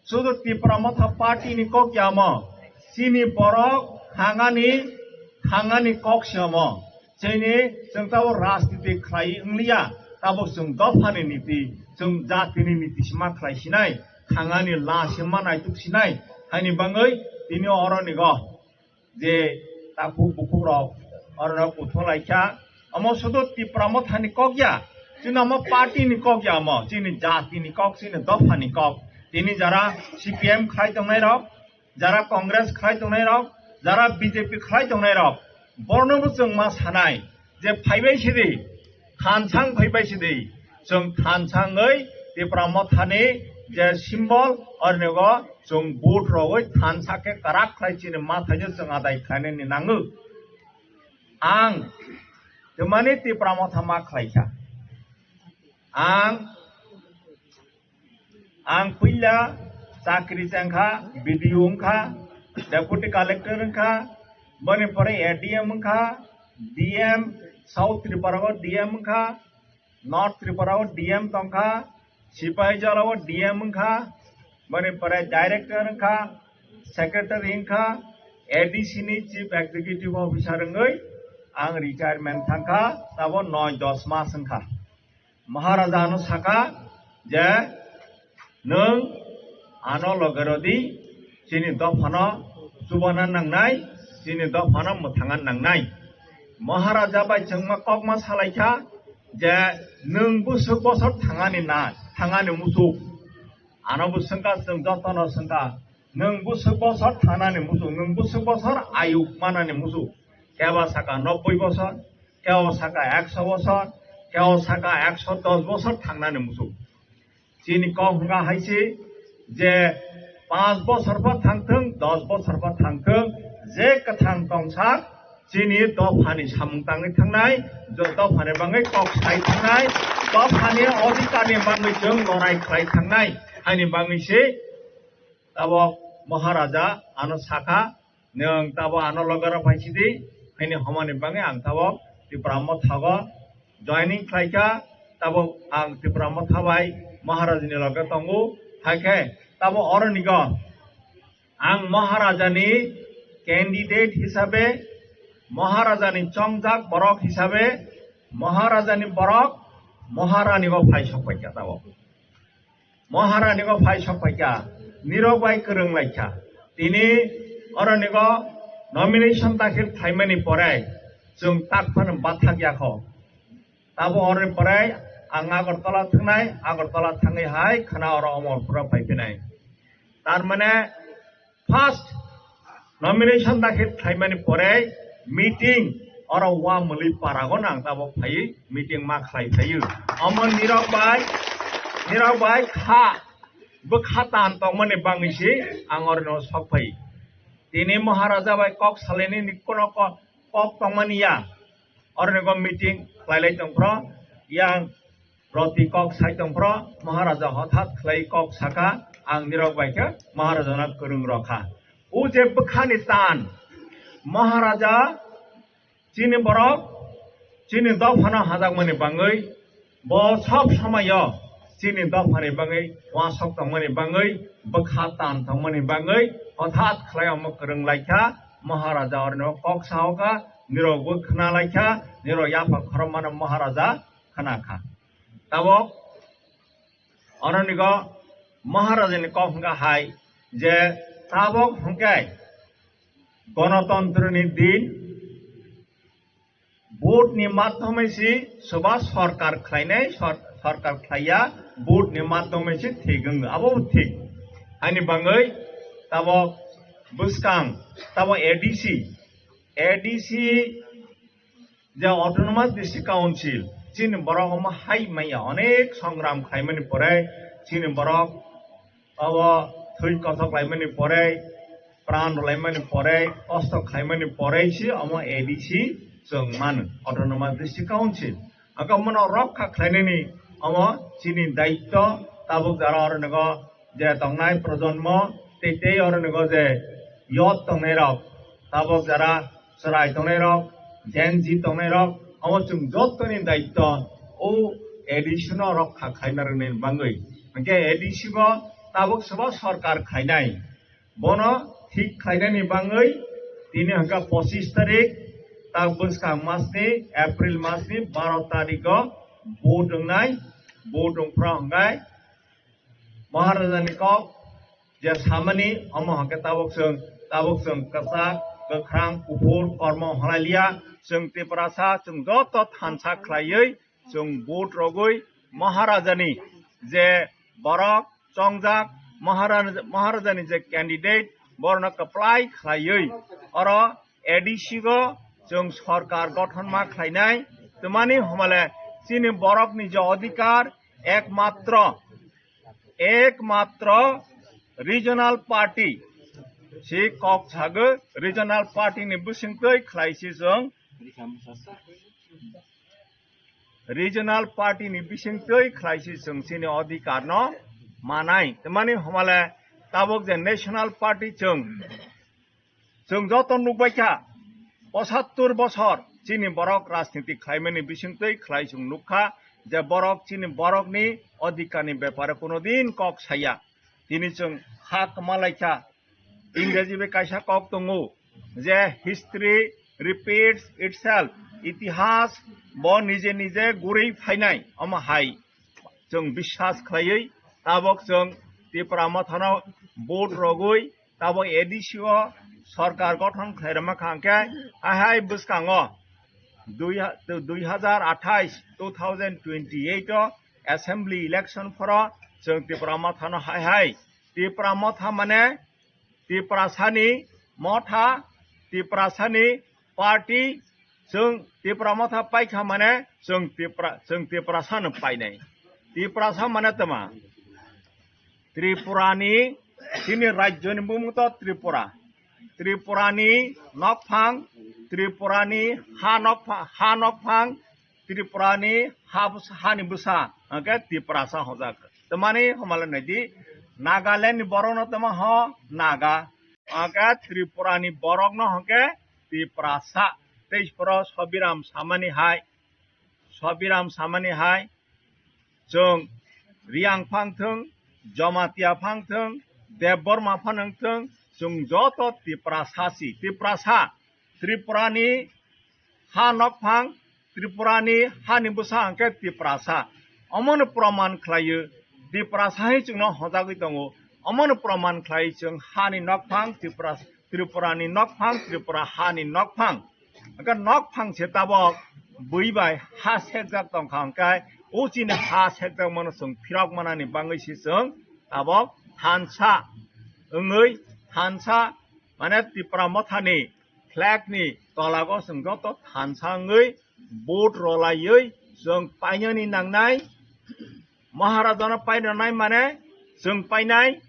sudu Tipra Motha party ni kok ya amo, chini borok thangani, thangani kok se amo. Chini chwng tabok rajniti khlai wngliya, tabok chwng dopha ni niti, chwng jati ni niti sima khlai sinai, thangani la sima naituk sinai, haini bagwi tini oro nigo je takhuk bukhuk rok oro rok kuthung lai kha. Omo sudu Tipra Motha ni kok ya, chini omo party ni kok ya, omo chini jati ni kok, chini dopha ni kok. Tini jara C P M khlai tongnai rok, jara Congress khlai tongnai rok, jara B J P khlai tongnai rok, borno bo chwng ma sanai je phaibai sidi, thansang phaibai sidi, chwng thansangwi Tipra Mothani je symbol, ornigo chwng vote rogwi thansa khe kwrak khlai chini mathaino chwng adai khlainani nango. Ang twmani Tipra Motha ma khlaikha. Ang Ang puila chakri chengkha, B D O wngkha, Deputy Collector wngkha, boni pore A D M wngkha, D M, South Tripura o D M wngkha, North Tripura o D M tongkha, Sipahijola o D M wngkha, boni pore Director wngkha, Secretary wngkha, A D C ni Chief Executive Officer wngwi ang retirement thangkha, tabo noi dos mas wngkha. Maharaja ano saka je, "Nwng ano loge rodi, chini dophano chubana nangnai, chini dophano mwthangna nangnai." Maharaja bai chwngma kokma salaikha je, "Nwng bwswk bosor thangani na, thangani muchuk?" Ano bo swngkha, chwng jotono swngkha, "Nwng bwswk bosor thanani muchuk, nwng bwswk bosor ayuk manani muchuk?" Kebo saka nobboi bosor, kebo saka ekso bosor, kebo saka ekso dos bosor thangnani muchuk. Chini kok hwnka hai se je panch bosor pho thangthwng, dos bosor pho thangthwng, je kwthang tongsa chini dophani samung tangwi thangnai, jo dophani bagwi kok sai thangnai, dophani odhikarni bagwi chwng lorai khlai thangnai, haini bagwi se tabok Maharaja ano sakha, "Nwng tabo ano loge rok phai sidi, haini homani bagwi ang tabo Tipra Motha o joining khlaikha, tabo ang Tipra Motha bai Maharaja ni loge tongo, hai khe tabo oro nigo ang Maharaja ni candidate hisabe, Maharaja ni chongjak borok hisabe, Maharaja ni borok Maharani o phai sok paikha tabo." Maharani o phai sok paikha, nirok bai kwrwng laikha. Tini oronigo nomination dakhil khlaimani pore chwng tak phano bathak yakho. Tabo oroni pore ang Agartala thangnai, Agartala thangwi hai khwna oro Omorpura phai phinai. Tar mane first nomination dakhil khlaimani pore meeting oro wa muli paragon ang tabok phaiwi meeting ma khlai phaio. Omo nirok bai, nirok bai kha bwkha tan tongmani bagwi se ang oro no sok phai. Tini Maharaja bai kok salaini ni kono ko-, kok tongmani ya. Oro ni go meeting khlai lai tong phro yang roti kok sai tong phro, Maharaja hothat khlai kok saka, "Ang nirok bai khe Maharaja no kwrwng rokha." O je bwkhani tan, Maharaja chini borok, chini dophano hajakmani bagwi, bo sob somoyo chini dophani bagwi, uasok tongmani bagwi, bwkha tan tongmani bagwi, hothat khlai omo kwrwng laikha, Maharaja orno kok saoka, nirok bo khna laikha, nirok yapha khorokmano Maharaja khna kha. Tabok oronigo Maharajani kok hwnkha hai je tabok hwnkhe Gonotantroni din, vote ni madhyome se soba sorkar khlainai, sor-, sorkar khlaiya, vote ni madhyome se thik wng, abo bo thik. Haini bagwi tabok bwskang, tabok A D C, A D C je Autonomous District Council, chini borok omo hai maya onek songram khaimani pore chini borok abo thwi kothok laimani pore, pran rwlaimani pore, kosto khaimani pore si omo A D C chwng mano, Autonomous District Council. Hwnkhe mono rokha khlainani omo chini daitto, tabuk jara oro nogo je tongnai projonmo tei tei oro nogo je youth tongnai rok, tabuk jara chwrai tongnai rok, Gen Z tongnai rok, omo chwng jottoni daitto o A D C no rokha khlaina rwnani bangwi. Hwnkhe A D C bo tabuk sobo sorkar khlainai. Bono thik khlainani bangwi tini hwnkha pochis tarik, tak bwskang masni, April masni baro tarikgo vote wngnai, vote wngphra hwnkhe Maharajani kok je samani, omo hwnkhe tabuk chwng, tabuk chwng kwchak, kwkhrang, kuphur, kormo hwnlailiya, chwng Tiprasa, chwng joto thansa khlaiwi, chwng vote rogwi Maharajani je borok chongjak, Maharaja-, Maharajani je candidate, borokno kwplai khlaiwi oro A D C go chwng sorkar gothon ma khlainai. Twmani homale chini borokni je odhikar ekmatro, ekmatro regional party si kok sago, regional party ni bisingtwi khlaisi chwng regional party ni bisingtwi khlaisi chwng chini odhikar no manai. Twmani homale tabuk je national party chwng, chwng joto nukbaikha, pochattor bosor chini borok rajniti khlaimani bisingtwi khlai chwng nukha je borok chini borokni odhikarni bepare kuno din kok saya. Tini chwng ha kwmalaikha, Ingreji bai kaisa kok tongo je history repeats itself, itihas bo nije nije gurwi phainai, omo hai chwng biswas khlaiwi tabuk chwng Tipra Mothano vote rogwi tabuk A D C o sorkar gothon khlai rwma kha hwnkhe hai hai bwskango dui ha-, dui hazar athais, two thousand twenty-eight o assembly election phoro chwng Tipra Mothano hai hai, Tipra Motha mane Tiprasani motha, Tiprasani party, chwng Tipra Motha paikha mane chwng Tipra, chwng Tiprasano painai. Tiprasa mane tama? Tripurani, chini rajyoni bumung to Tripura. Tripurani nokphang, Tripurani ha nokpha-, ha nokphang, Tripurani ha bwsa, hani bwsa hwnkhe Tiprasa hojak. Twmani homale naidi, Nagaland ni borok no tamo ho Naga, hwnkhe Tripura ni borok no hwnkhe Tiprasa. Tei poro Sobiram samani hai, Sobiram samani hai, chwng Riang phang thwng, Jamatia phang thwng, Debbarma phang wng thwng, chwng joto Tiprasa si, Tiprasa. Tripurani ha nokphang, Tripurani hani bwsa hwnkhe Tiprasa. Omono proman khlaio, Tiprasa hai chwngno hojagwi tongo. Omono proman khlai chwng hani nokphang, Tripura, Tripurani nokphang, Tripura hani nokphang. Hwnkhe nokphang se tabok bui bai ha sekjak tongkha, hwnkhe o chini ha sekjak mano chwng phirok manani bangwi se chwng tabok thansa wngwi, thansa mane Tipra Mothani flag ni tolago chwng joto thansa wngwi vote rolaiwi chwng painani nangnai. Maharajano pairwnai mane chwng painai,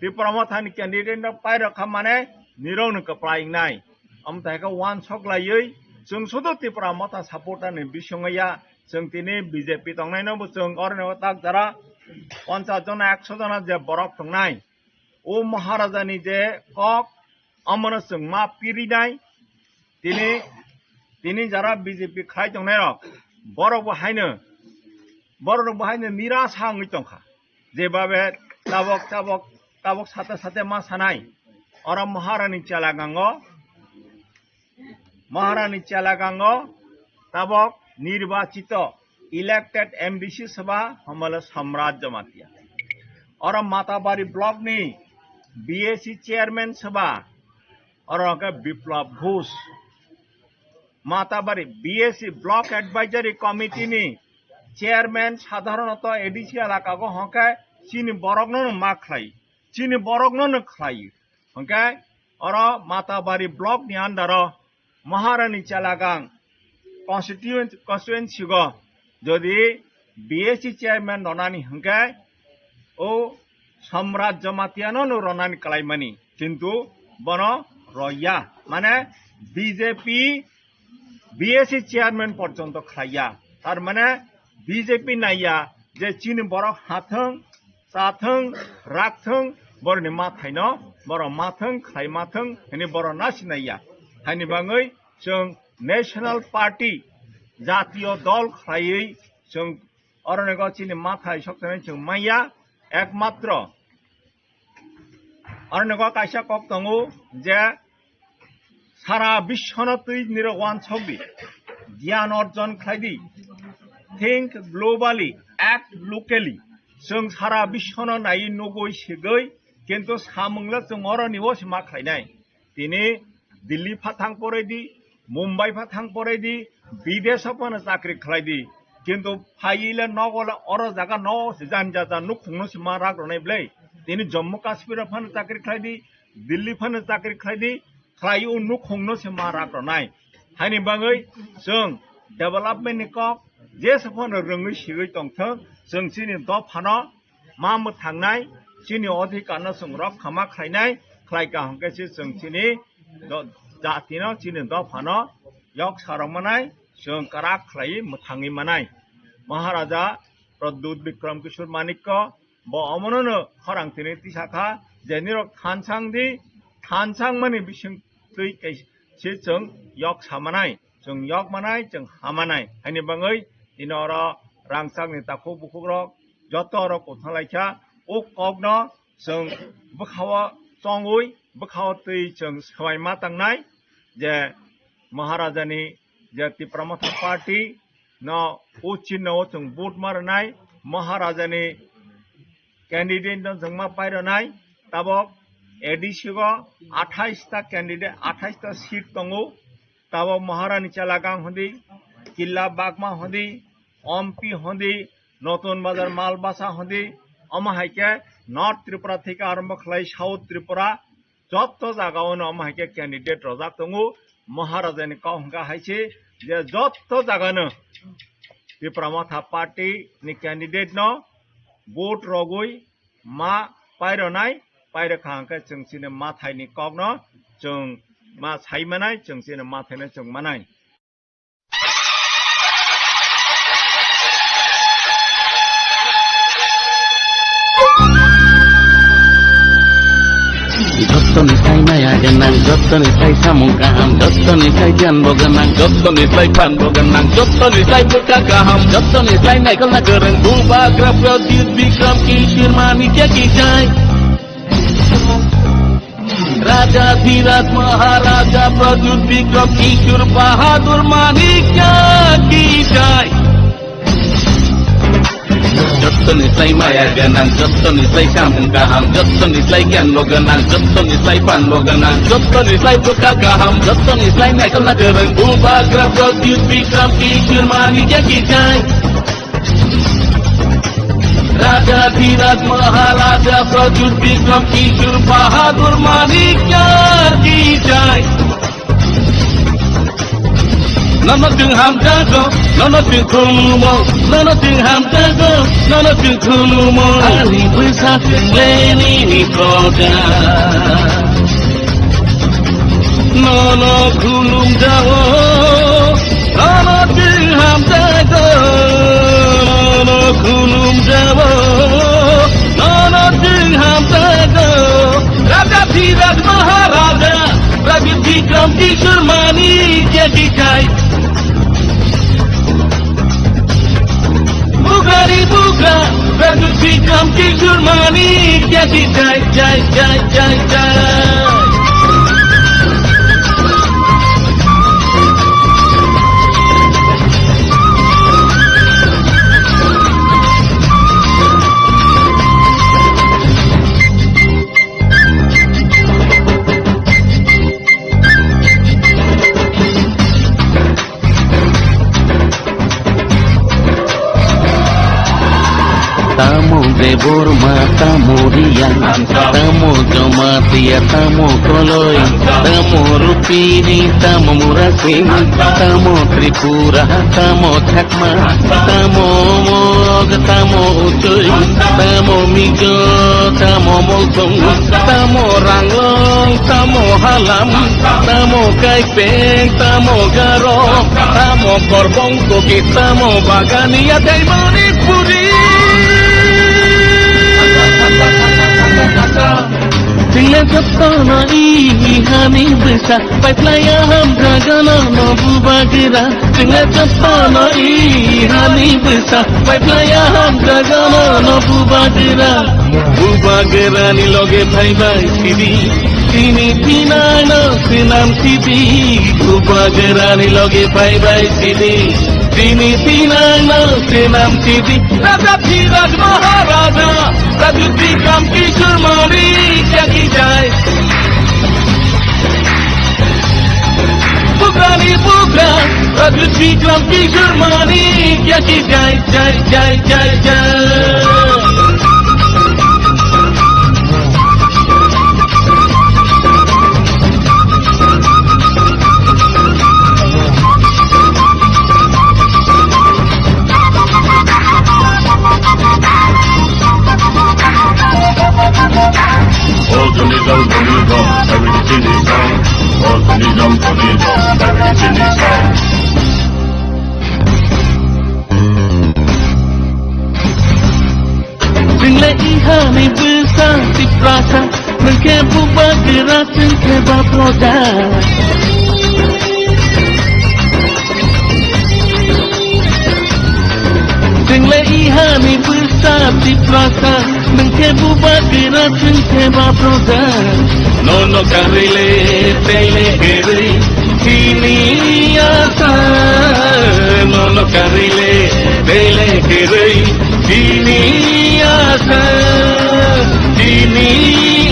Tipra Mothani candidate no pairwkha mane nirokno kwplai wngnai. Omo taikhe wansok laiwi chwng sudu Tipra Motha supporter ni bisingya, chwng tini B J P tongnaino bo chwng oroni tak jara ponchas jona, ekso jona je borok tongnai. O Maharajani je kok, omono chwng ma pirinai. Tini, tini jara B J P khai tongnai rok, borok bo haino, borok bo haino nira sa wngwi tongkha. Jebabe tabok, tabok, tabok sate sate ma sanai. Oro Maharani chela gango, Maharani chela gango tabok nirbachito elected M D C sabha homole Samrat Jamatia. Oro Matabari block ni B A C chairman sabha, oro ke Biplab Ghosh. Matabari B A C block advisory committee ni chairman sadharonoto A D C elaka go hwnkhe chini borokno no ma khlai, chini borokno no khlai. Hwnkhe oro Matabari block ni under o Maharani Chalagang constituent-, constituency go jodi B S C chairman ronani hwnkhe o Samrat Jamatia no no ronani kalaimani, kintu bono roya, mane B J P B S C chairman porjonto khlaiya, tar mane B J P naiya je chini borok hathwng, chathwng, rakthwng, boroni mathaino, borok mathwng, khlai mathwng, hini borok nasinaiya. Haini bangwi chwng National Party, jatiyo dol khlaiwi chwng oroni go chini mathai sokthani chwng manya, ekmatro oroni go kaisa kok tongo je sara biswno twi nirok wansok di, giyan orjon khlai di, think globally, act locally. Chwng sara biswno naiwi nugwi sigwi, kintu samungla chwng oroni o se ma khlainai. Tini Delhi pha thang porai di, Mumbai pha thang porai di, bidesh o phano chakri khlai di. Kintu phaiwi le nogo le oro jaga no se jani jaja nukhungno se ma rak rwnai bwle. Tini Jammu Kashmir o phano chakri khlai di, Delhi phano chakri khlai di, khlai o nukhungno se ma rak rwnai. Haini bagwi chwng development ni kok jesa phano rwngwi sigwi tongthwng, chwng chini dophano ma mwthangnai, chini odhikarno chwng rokha ma khlainai, khlai kaham khe se chwng chini do-, jatino, chini dophano yok sarok manai, chwng kwrak khlaiwi mwthangwi manai. Maharaja Pradyut Bikram Kishore Manikya bo omono no khorang tini tisa kha je nirok thansang di, thansang mani bising twi kai se chwng yok sa manai, chwng yok manai, chwng ha manai. Haini bagwi tini oro rangchakni takhuk bukhuk rok joto oro kwthang lai kha. O kokno chwng bwkhao chongwi, bwkhao twi chwng swbai ma tangnai je Maharajani je Tipra Motha Party no o chinno o chwng vote ma rwnai, Maharajani candidate no chwng ma pai rwnai. Tabok A D C o athais ta candidate, athais ta seat tongo. Tabok Maharani Chalagang hondi, Killa Bagma hondi, Ompi hondi, Notun Bazar Malbasa hondi, omo hai khe North Tripura theke arombo khlai South Tripura, jotto jaga o no omo hai khe candidate rojak tongo. Maharajani kok hwnkha hai se je jotto jaga no Tipra Motha Party ni candidate no vote rogwi ma paironai, pairokha hwnkhe chwng chini mathaini kokno chwng ma sai manai, chwng chini mathaino chwng manai. Jottoni sai maya gwnang, jottoni sai samung kaham, jottoni sai giyan bo gwnang, jottoni sai phan bo gwnang, jottoni sai bwkha kaham, jottoni sai naikolna kwrwng, Bubagra Pradyut Bikram Kishore Manikya ki jai. Raja Dhiraj Maharaja Pradyut Bikram Kishore Bahadur Manikya ki jai. Jottoni sai maya gwnang, jottoni sai samung kaham, jottoni sai giyan bo gwnang, jottoni sai phan bo gwnang, jottoni sai bwkha kaham, jottoni sai naikolna kwrwng, Bubagra Pradyut Bikram Kishore Manikya ki jai. Raja Dhiraj Maharaja Pradyut Bikram Kishore Bahadur Manikya ki jai. Nono chwng hamjago, nono chwng khulumo, nono chwng hamjago, nono chwng khulumo. Ani bwsa chwng le nini proja. Nono khulumjago, nono chwng hamjago, nono khulumjago, nono chwng hamjago. Raja Dhiraj Maharaja, Raja Bikram Kishore Manikya ki jai. Bukhari bukha, Pradyut Bikram Kishore Manikya ki jai, jai, jai, jai, jai. Tamo Debbarma, tamo Reang, tamo Jamatia, tamo Koloi, tamo Rup Chini tamo Murasing, tamo Tripura, tamo Chakma, tamo Mog, tamo Utui, tamo Mizo, tamo Molsong, tamo Ranglong, tamo Halam, tamo Kaipeng, tamo Garo, tamo Korbong Kogi, tamo Bagania, tei Manipuri. Chwngno jotono i hani bwsa, paiplaiya hamjagano no bubagra. Chwngno jotono i hani bwsa, paiplaiya hamjagano no bubagra. Bubagrani loge phaibai sidi, chini thinangno swnam sidi. Bubagrani loge phaibai sidi, chini thinangno swnam sidi. Raja Dhiraj Maharaja, Raja Bikram Kishore Manikya ki jai. Bugrani bugra, Raja Bikram Kishore Manikya ki jai, jai, jai, jai, jai. Chwngno i hani bwsa Tiprasa, nwng khe bubagra chwng khe ba proja. Chwngno i hani bwsa Tiprasa, nwng khe bubagra chwng khe ba proja. Nono karwi le tei le kwrwi chini asa, nono karwi le tei le kwrwi chini asa, chini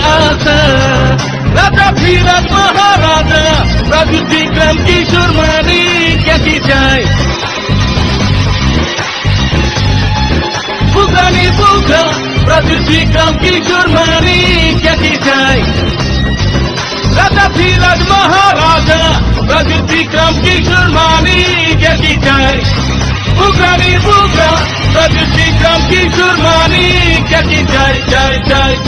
asa. Raja Dhiraj Maharaja, Raja Bikram Kishore Manikya ki jai. Bugrani bugra, Raja Bikram Kishore Manikya ki jai. Raja Dhiraj Maharaja, Raja Bikram Kishore Manikya ki jai. Bugrani bugra, Raja Bikram Kishore Manikya ki jai, jai, jai.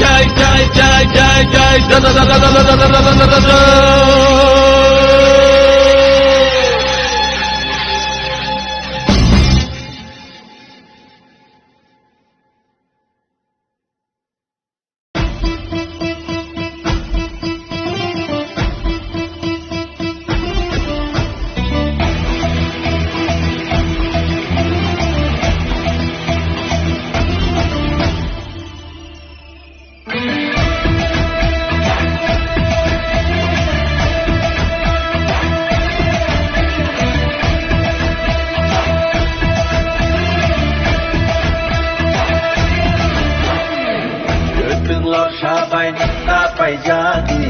Kwthwng lorsa bai nwng ta paijadi,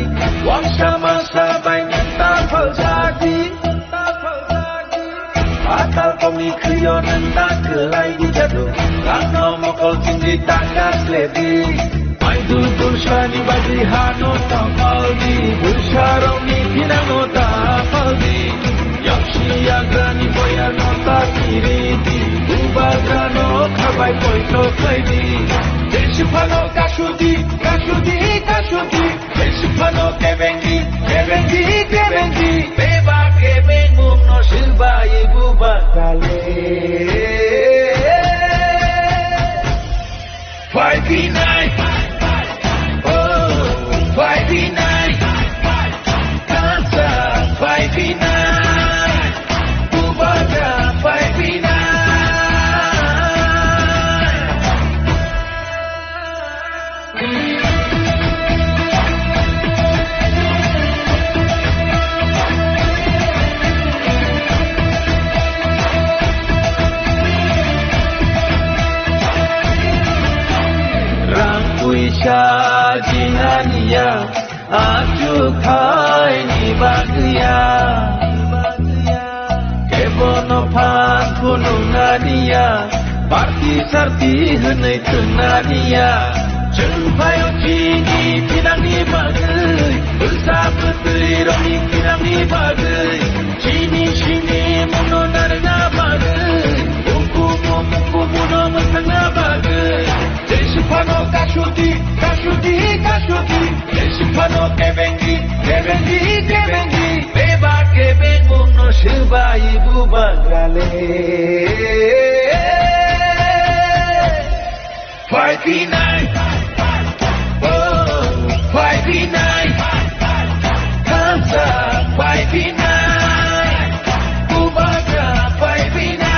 uansama sa bai nwng ta phaljadi. Patal kokni khwio nwng ta kwlai bujadu, rangno mokol chingwi ta kasledi. Maidu bursani bagwi hano ta paldi, bursarokni thinangno ta paldi. Yaksi yagrani boyarno ta kiridi, bubagrano khabai poito khlaidi. Jeswk phano kasudi, kasudi, kasudi. Jeswk phano kebengi, kebengi, kebengi. Bebak kebengmungno swrwbai bubagrale. Phaiphinai. Oh, phaiphinai. Kansa phaiphinai. Bubagra phaiphinai. Rang puisa jinaniya, achukhaini bagwiya. Kebono phan phunuknaniya, party sarti hwnwi thwngnaniya. Chwng phaio chini thinangni bagwi, bwsa bwtwi rokni thinangni Five nine. Oh, five nine. Hansa five nine. Bubagra five nine.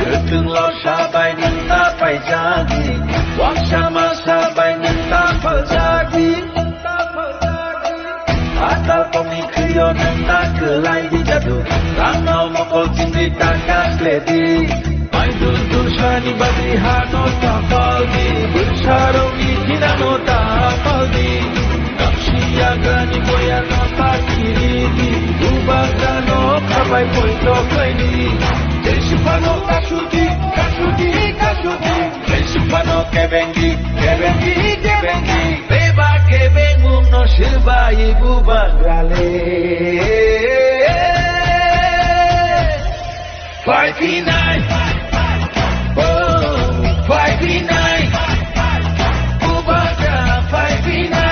Kwthwng lorsa bai nwng ta paijagwi, waksa masa bai nwng ta paljagwi. Atal kokni khwio nwng ta kwlai di jadu, rangno mokol chingwi ta kasledi. Maidul dusani bagwi hano ta paldi, bwsarokni thinano ta paldi. Kapsi yagrani boyano ta kiridi, bubagrano khabai poito khlaidi. Jesiphano kasudi, kasudi, kasudi. Jesiphano kebengi, kebengi, kebengi. Beba kebengmungno swbai bubagrale. Five nine. Oh, five nine. Bubagra five nine.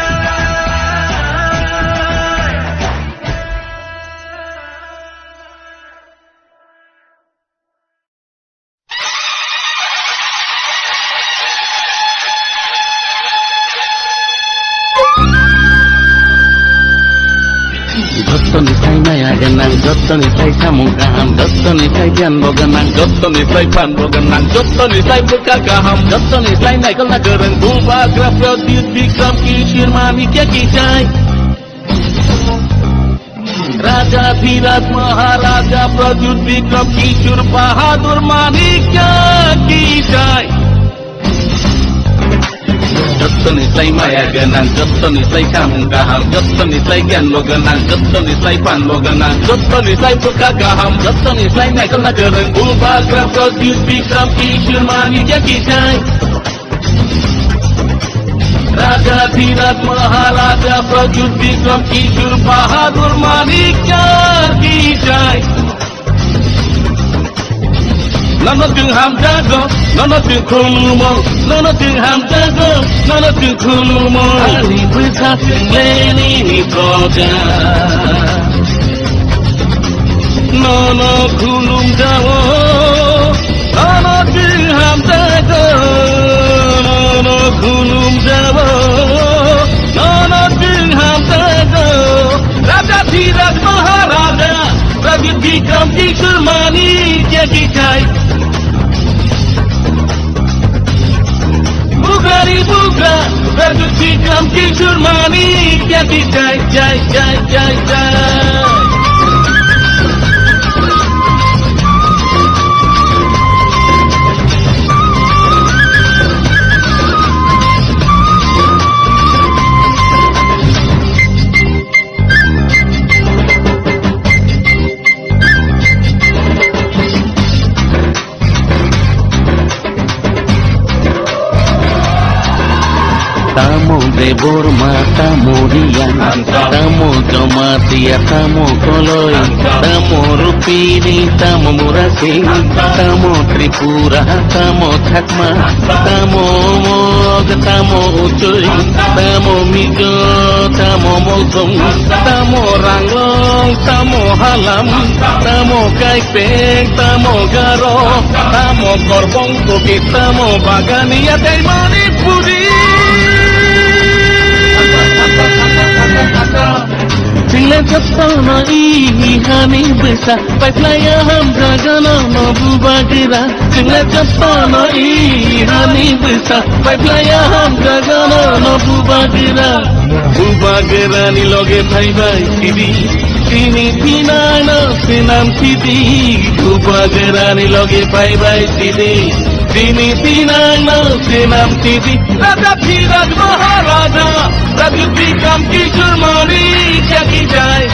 Jottoni sai maya gwnang, jottoni sai samung kaham, jottoni sai giyan bo gwnang, jottoni sai phan bo gwnang, jottoni sai bwkha kaham, jottoni sai naikolna kwrwng, Bubagra Pradyut Bikram Kishore Manikya ki jai. Raja Dhiraj Maharaja Pradyut Bikram Kishore Bahadur Manikya ki jai. Jottoni sai maya gwnang, jottoni sai samung kaham, jottoni sai giyan bo gwnang, jottoni sai phan bo gwnang, jottoni sai bwkha kaham, jottoni sai naikolna kwrwng, Bubagra Pradyut Bikram Kishore Manikya ki jai. Raja Dhiraj Maharaja Pradyut Bikram Kishore Bahadur Manikya ki jai. Nono chwng hamjago, nono chwng khulumo, nono chwng hamjago, nono chwng khulumo. Ani bwsa chwng leni ni proja. Nono khulumjao, nono chwng hamjago, nono khulumjao, nono chwng hamjago. Raja Dhiraj Maharaja, Raja Bikram Kishore Manikya ki jai. Bubagrani bubagra, Pradyut Bikram Kishore Manikya ki jai, jai, jai, jai, jai. Tamo Debbarma, tamo Riya, tamo Jamatia, tamo Koloi, tamo Rupini, tamo Murasing, tamo Tripura, tamo Chakma, tamo Mog, tamo Uchoi, tamo Mizo, tamo Molsong, tamo Ranglong, tamo Halam, tamo Kaipeng, tamo Garo, tamo Korbong, Kuki, tamo Bagania, tei Manipuri. Chwngno jotono i hani bwsa, paiphlaiya hamjagano no bubagra. Chwngno jotono i hani bwsa, paiphlaiya hamjagano no bubagra. Bubagrani loge phaibai sidi, chini thinangno swnam sidi. Bubagrani loge phaibai sidi, chini thinangno swnam sidi. Raja Dhiraj Maharaja, Raja Bikram Kishore Manikya ki jai.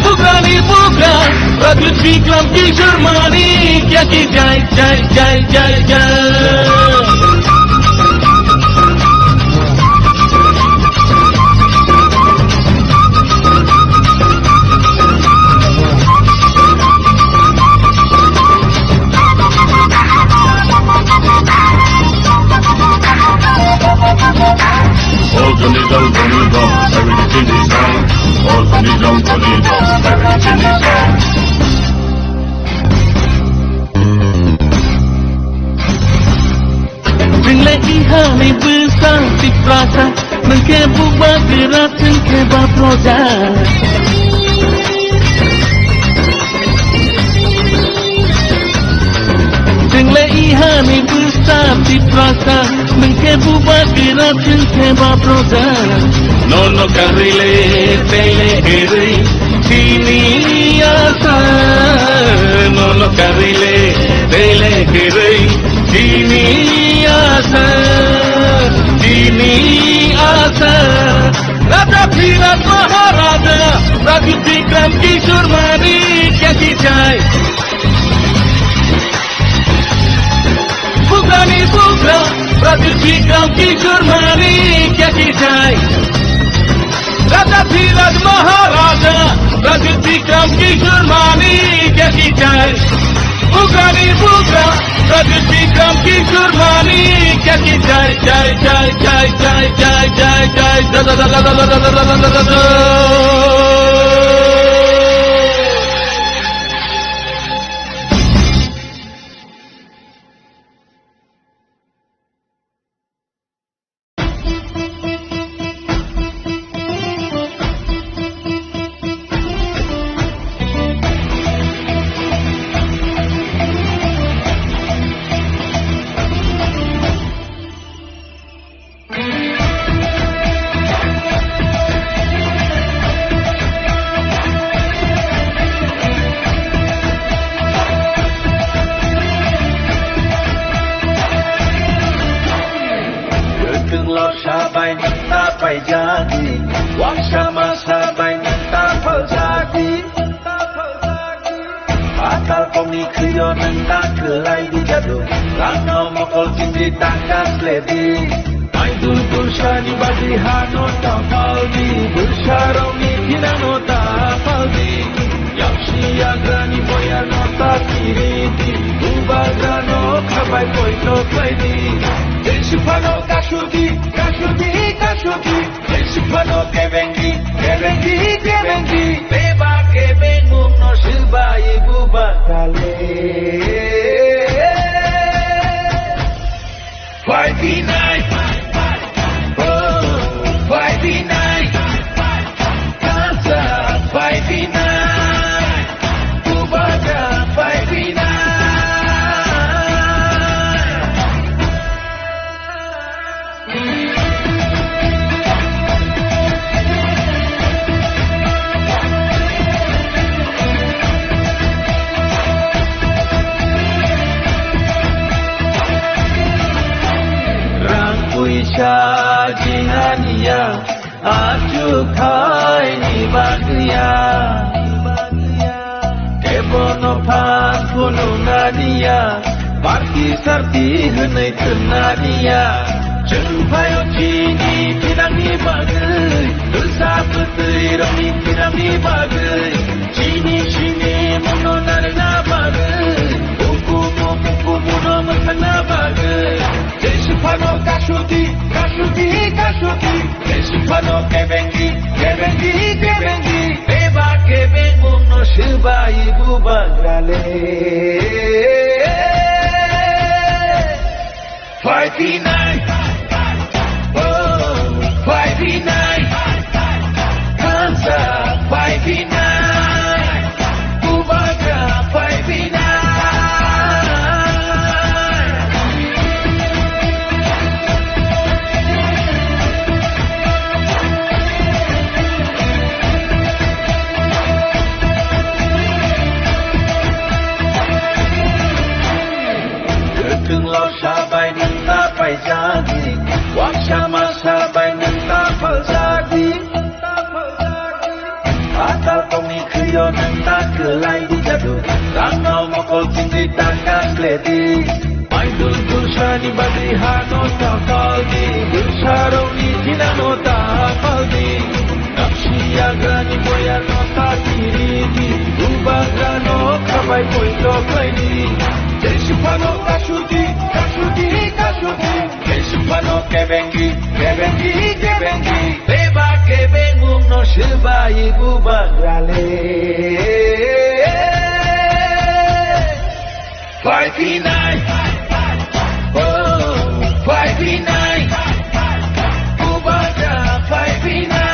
Bubagrani bubagra, Raja Bikram Kishore Manikya ki jai, jai, jai, jai, jai. Jingle ihani bwsa Tiprasa, nungke buba gira chungke ba proja. Jingle ihani bwsa Tiprasa, nungke buba gira chungke ba proja. Nono karile tele ere. Chini asa, nono karile, tele kerei. Chini asa, chini asa. Raja Dhiraj Maharaja, Raja Bikram Kishore Manikya ki jai. Bugrani bugra, Pradyut Bikram Kishore Manikya ki jai. Raja Dhiraj Maharaja, Pradyut Bikram Kishore Manikya ki jai. Bugrani bugra, Pradyut Bikram Kishore Manikya ki jai, jai, jai. Kwthwng lorsa bai nwng ta paijadi, waksa masa bai nwng ta phaljadi. Patal kokni khwio nwng ta kwlai di jadu, rangno mokol chindi ta kasledi. Maidul bwsani bagwi hano ta paldi, bwsarokni thinangno ta paldi. Yaksi yagrani boyarno ta kiridi, bubagrano khabai poito khlaidi. Jesiphano kasudi, kasudi, kasudi. Jesiphano kebengi, kebengi, kebengi. Beba kebengmungno swbai bubagrale. Phaiphinai, oh, phaiphinai, kansa phaiphinai, bubagra phaiphinai. Rang puisa jinganiya, achukhaini bagwiya. Kebono phan phunuknaniya, party sarti hwnwi thwngna niya. Chwng phaio chini thinangni bagwi, bwsa bwtwi rokni thinangni bagwi, chini sini muno narwkna bagwi, ukumu kukumuno mwthangna bagwi. Jesiphano kasudi, kasudi, kasudi. Jesiphano kebengi, kebengi, kebengi. Beba kebengmungno swbai bubagrale. Phaiphinai, oh, phaiphinai. Kansa phaiphinai. Bubagra phaiphinai. Kwthwng lorsa bai nwng ta paijadi, waksa masa bai nwng ta phaljadi. Patal kokni khwio nwng ta kwlai di jadu, rangno mokol chindi ta kasledi. Maidul bwsani bagwi hano ta paldi, bwsarokni thinangno ta paldi. Napsi yagrani boyarno ta kiridi, bubagrano khabai poito khlaidi. Jesiphano kasudi, kasudi, kasudi. Jesiphano kebengi, kebengi, kebengi. Swbai bubagra le. Phai phinai. Oh, phai phinai. Bubagra phai phinai.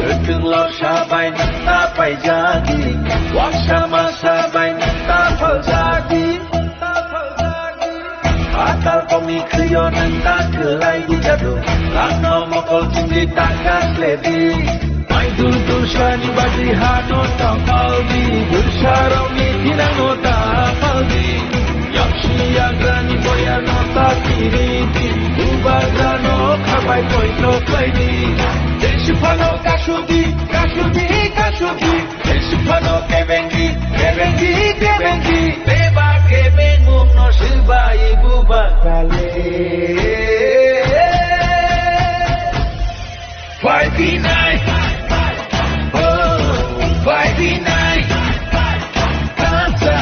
Kwthwng lorsa bai nwng ta paijadi, waksa masa bai nwng ta phaljadi. Atal kongni khwio nwng ta kwlai di jadu, langno mokol chingdi ta kasledi. Mai dul dulsani bagwi hano ta paldi, dulsarokni thinangno ta paldi. Yaksi yagrani boyarno ta kiridi, bubagrano khabai poito khlaidi. Jesiphano kasudi, kasudi, kasudi. Jesiphano kebengi, kebengi, kebengi. Beba kebengmungno swbai bubagra le. Phai phinai. Oh, phai phinai. Thansa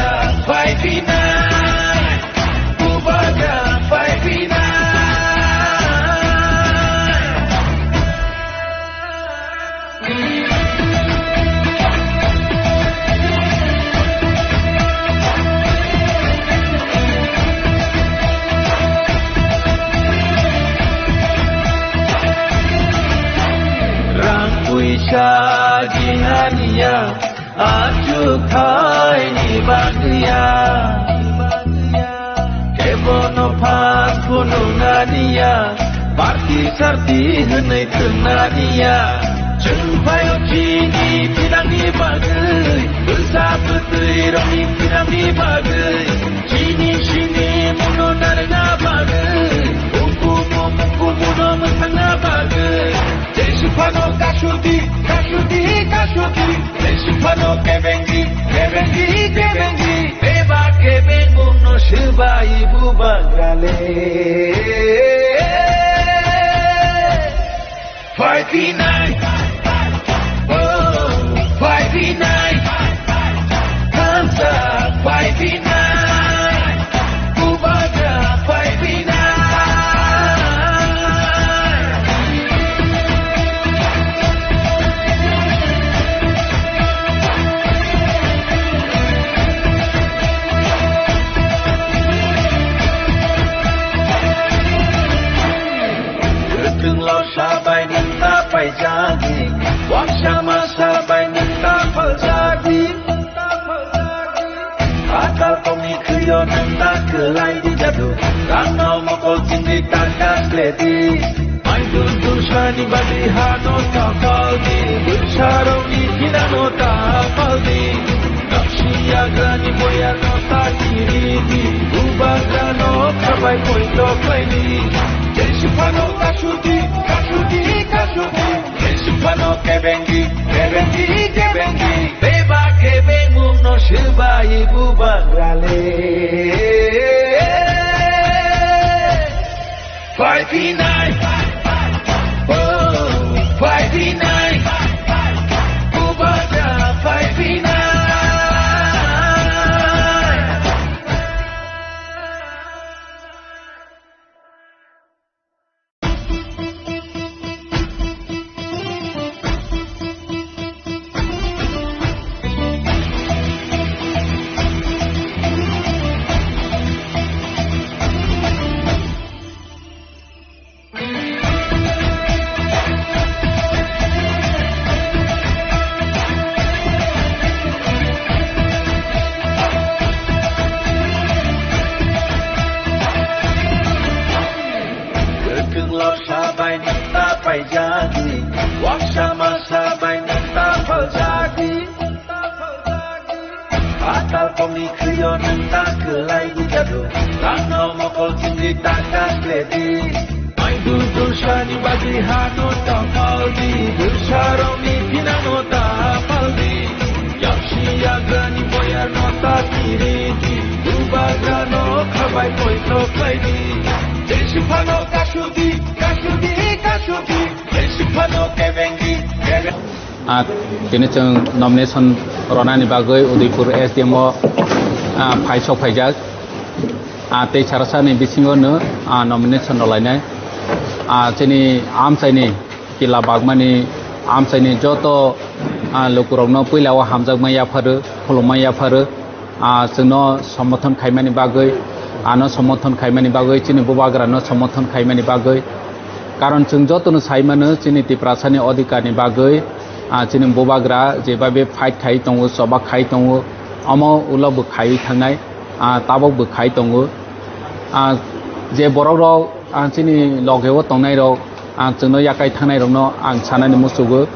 phai phinai. Bubagra phai phinai. Rang puisa jinghaniya, achukhaini bagwiya. Kebono phan phunuknaniya, party sarti hwnwi thwngnaniya. Chwng phaio chini thinangni bagwi, bwsa bwtwi rokni thinangni bagwi. Chini sini muno narwkna bagwi, ukumu mukumuno mwthangna bagwi. Jesiphano kasudi, kasudi, kasudi. Jesiphano kebengi, kebengi, kebengi. Beba kebengmungno swbai bubagra le. Phai phinai. Oh, phai phinai. Thansa phai phinai. Bubagra phai phinai. Kwthwng lorsa bai nwng ta paijadi, waksa masa bai nwng ta phaljadi. Atal kongni khwio nwng ta kwlai di jadu, rangno mokol chingdi ta kasledi. Mai dul dulsani bagwi hano ta paldi, dulsarokni thinangno ta paldi. Yaksi yagrani boyarno ta kiridi, bubagrano khabai poito khlaidi. Jesiphano kasudi, kasudi, kasudi. Jesiphano kebengi, kebengi, kebengi. Beba kebengmungno swbai bubagra le. Phai phinai. Oh, phai phinai. Bubagra phai phinai. Kwthwng lorsa bai nwng ta paijadi, waksa masa bai nwng ta phaljadi. Atal kongni Tuyo nang ta kwlai bujadu, rangno mokol chumli ta ka kledi. Mai dudusani bagwi hano tongkol di, dusarokni phinano ta pal di. Yapsi yagrani boyarno ta kiri di, bubagrano khabai poito khlai di. Jeswk phano kasudi, kasudi, kasudi, jeswk phano kebengdi, kebeng- Ah, tini chwng nomination ronani bagwi Udaipur S D M o, ah, phai sok phaijak. Ah, tei sarasani bisingo no, ah, nomination rolainai. Ah, chini amchaini kila bagmani amchaini joto, ah, lukurokno puila o hamjakma yapharo, khulumma yapharo. Ah, chwngno somorthon khaimani bagwi, ano somorthon khaimani bagwi, chini bubagrano somorthon khaimani bagwi. Karon chwng jotono sai mano, chini Tiprasani odhikarni bagwi, ah, chini bubagra jebabe fight khai tongo, choba khai tongo, omo ulo bo khaiwi thangnai, ah, tabok bo khai tongo. Ah, je borokrok, ah, chini logeo tongnairok, ah, chwngno yakai thangnairokno ang sanani muchugo,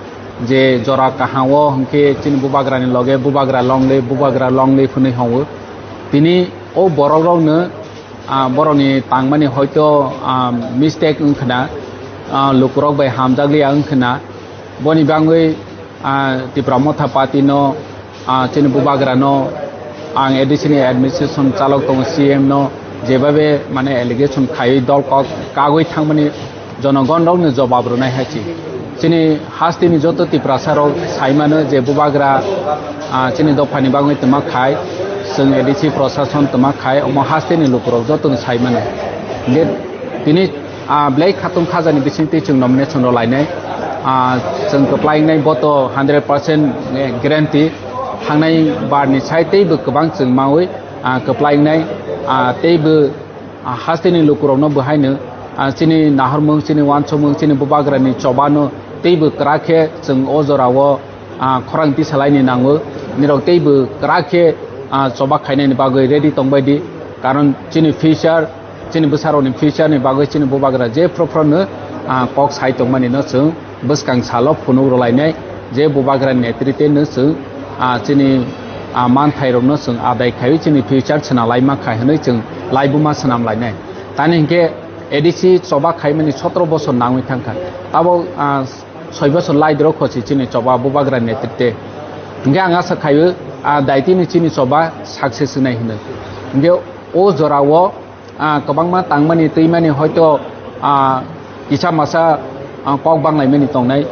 je jora kaham o hwnkhe chini bubagrani loge bubagra longle, bubagra longle hwnwi hwngo. Tini o borokrokno, ah, borokni tangmani hoito, ah, mistake wngkhwna, ah, lukurok bai hamjakliya wngkhwna. Boni bangwi, ah, Tipra Motha Party no, ah, chini bubagra no, ang A D C ni administration chalok tongo, C M no jebabe mane allegation khaiwi dol kok kagwi thangmani jonogon rokni jobab rwnai hai se. Chini hasteni joto Tiprasa rok sai mano je bubagra, ah, chini dophani bagwi twma khai, chwng A D C prosason twma khai, omo hasteni lukurok jotono sai mano. Hingke tini Ah, belai khatung khajani bisingtwi chwng nomination rw lainai. Ah, chwng kwplai wngnai boto hundred percent guarantee. Thangnai barni sai teibo kwbang chwng maui, ah, kwplai wngnai. Ah, teibo, ah, hasteni lukurokno bo haino, ah, chini nahormung, chini uansukmung, chini bubagrani chobano teibo kwrak khe chwng o jorao ah, khorang tisalaini nango. Nirok teibo kwrak khe, ah, choba khainani bagwi ready tongbai di. Karon chini future, chini bwsarokni future ni bagwi chini bubagra je phro phro no, ah, kok sai tongmani no chwng bwskang salo phunuk rwlainai, je bubagra netrite no chwng, ah, chini, ah, manthairokno chwng adai khaiwi chini future swnam laima khai hwnwi chwng laibuma swnam lainai. Tani hinkhe A D C choba khaimani sotro bosor nangwi thangkha. Tabok, ah, soi bosor lai doro khosi chini choba bubagra netrite. Hingke ang asa khaio, ah, daitini chini choba success wngnai hinwi. Hingke o jorao, ah, kwbangma tangmani twimani hoito, ah, kisa masa, ah, kok banglaimani tongnai.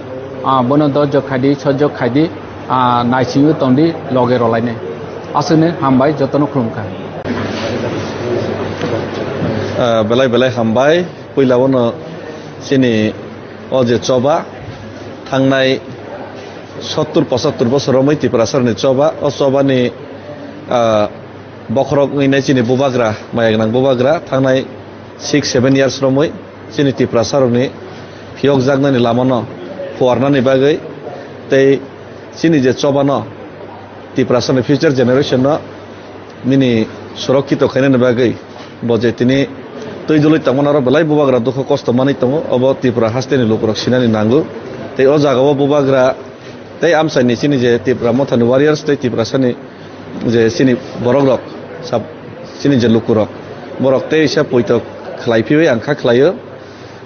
Ah, bono dojok khaidi, sojok khaidi, ah, naisingwi tongdi, loge rolainai. Aswkni hambai, jotono khulumkha. Ah, belai belai hambai. Puila bono chini o je choba thangnai sottur pochattur bosor romwi Tiprasarni choba, o chobani, ah, bokhorok wngwi nai chini bubagra, maya gwnang bubagra thangnai six seven years romwi chini Tiprasarokni phiyokjaknani lamano phuarnani bagwi tei chini je chobano Tiprasarni future generation no nini surokkito khainani bagwi bo je tini twi dului tongmani oro belai bubagra dukhu kosto manwi tongo, obo Tripura hasteni lukurok sinani nango. Tei o jagao bubagra tei amchaini chini je Tipra Mothani warriors tei Tiprasani je chini borokrok, sab-, chini je lukurok, borok teisa poito khlai phiwi ang kha khlaio.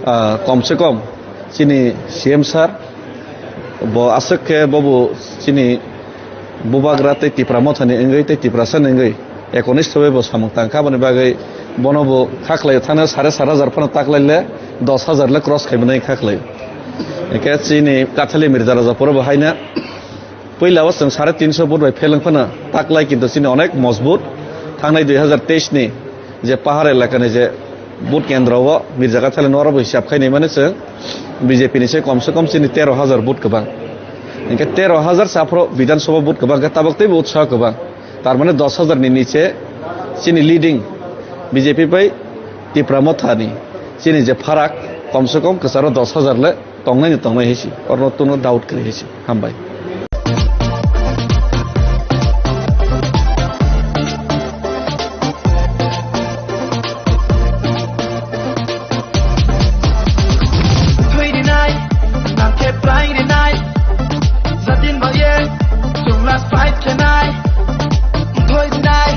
Ah, kom se kom chini C M sir bo aswk khe bobo chini bubagra tei Tipra Mothani wngwi tei Tiprasani wngwi ekonistho bai bo samung tang kha, aboni bagwi bono bo kha khlaio, thangna sare sat hajar phano taklaile dos hajar le cross khaimani kha khlaio. Hingkhe chini Kathali Mirza Rajapuro bo haina Puila o chwng sare tinso vote bai pheleng phano taklai, kintu chini onek mojbut. Thangnai dui hajar teis ni je pahar elakani je vote kendro o Mirza Kathali no oro bo hisab khai nai mani chwng B J P ni se kom se kom chini tero hajar vote kwbang. Hinkhe tero hajar sa phoro Bidhan Sabha vote kwbang khe tabok teibo utsaho kwbang. Tar mane dos hajar ni niche chini leading B J P bai Tipra Motha ni chini je pharak kom se kom kwcharo dos hajar le tongnai ni tongnai hai se, oro no tono doubt kwrwi hai se. Hambai. Thwi rinai, nang khe plai rinai, jatin baye, chwng last fight khenai. Thwi rinai,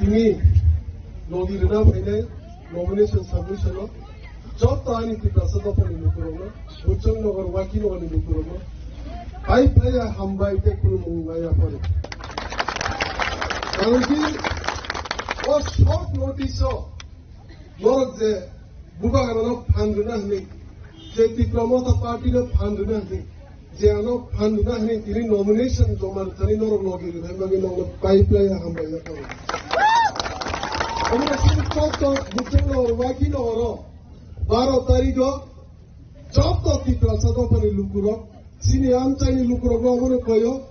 Tini logi rwna phainai nomination submission o joto ani Tiprasa dophani lukurokno, Bujong Nagar Waki Nagar ni lukurokno pai phaiya hambai tei khulumung nai yapharo. Karon ki o short notice o norok je Bubagra no phan rwna hwnwi, je Tipra Motha Party no phan rwna hwnwi, je ano phan rwna hwnwi tini nomination joma rwthani norok logi rwthani bagwi nokno pai phaiya hambai yapharo. Omo chini joto Bujong Nagar Waki Nagar o baro tarikh o joto Tiprasa dophani lukurok, chini amchaini lukurok no omono koyo,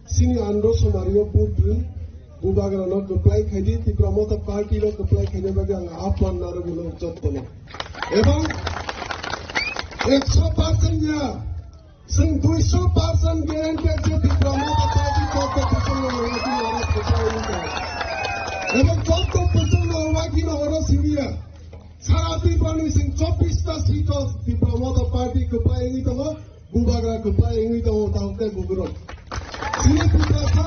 chini Andhra Sumario vote rwi, Bubagra no kwplai khaidi, Tipra Motha Party no kwplai khaina bagwi ang aphan narwgwino jotono. Ebong ekso percent ya, chwng duiso percent guarantee je Tipra Motha Party joto Bujong Nagar Waki Nagar o kwplai wngkha. Ebong joto Bujong Nagar Waki Nagar o simiya. Sara Tripura ni sing chobbish ta seat o Tipra Motha Party kwplai wngwi tongo, Bubagra kwplai wngwi tongo, takhukte bukurok. Chini Tiprasa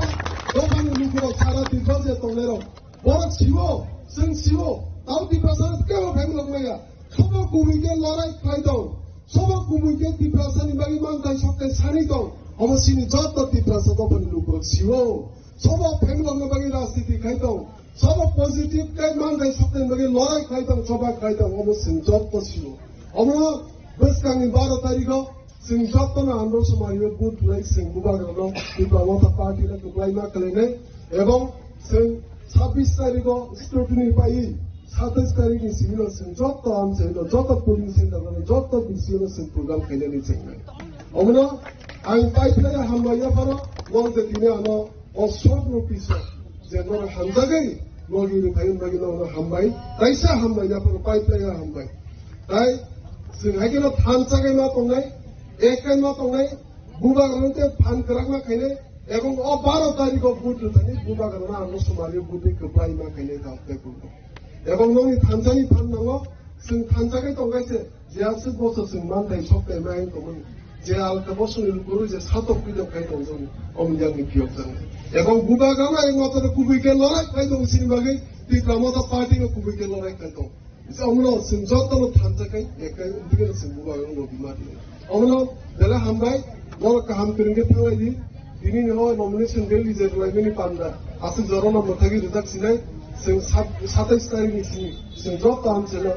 dophani lukurok sara Tripura je tongnairok, borok siwo, chwng siwo, tao Tiprasa kebo phaimanok maya. Sobo kubui khe lorai khlai tong, sobo kubui khe Tiprasa ni bagwi manthai sokthai sani tong, omo chini joto Tiprasa dophani lukurok siwo. Sobo phaimanokna bagwi rajniti khai tong, sobo positive khe manthai sokthai bagwi lorai khlai tong, choba khlai tong, omo chwng joto sio. Omo bwskangni baro tarikh o chwng jotono Andhra Sumario vote rwlai chwng Bubagrano Tipra Motha Party no kwplai ma khlainai, ebong chwng sabbish tarikh o scrutiny paiwi satais tarikh ni simi no chwng joto amchaino, joto polling center no, joto B C O no chwng program khainani chwngnai. Omono ang pai phaiya hambai yapharo, nong je tini ano o short notice o je norok hamjagwi logi rwphai wngwi bagwi norokno hambai, taisa hambai, yapharo pai phaiya hambai. Tai chwng hai kheno thansa khai ma tongnai, ek khai ma tongnai, Bubagrano tei phan kwrak ma khainai, ebong o baro tarikh o vote rwthani Bubagrano ano Sumario vote kwplai ma khainai, tao tei bubagrano. Ebong nokni thansani phan nango, chwng thansa khai tongkha se, je aswk boso chwng manthai sokthai ma wng tongmani, je alka bosongni lukurok je satok pitok khai tongjago, omo yakni phiyok jani. Ebong Bubagrano ekmatro kubui khe lorai khai tong sini bagwi Tipra Motha Party no kubui khe lorai khai tong. Omono chwng jotono thansa khai, ekai, umtike chwng Bubagrano logi ma di. Omono belai hambai, norok kaham kwrwng khe thanglai di. Tini ni o nomination rally je rwlaimani panda, aswk jorano mwthagwi rwjak sinai, chwng sat-, satais tarikh ni simi, chwng joto amchaino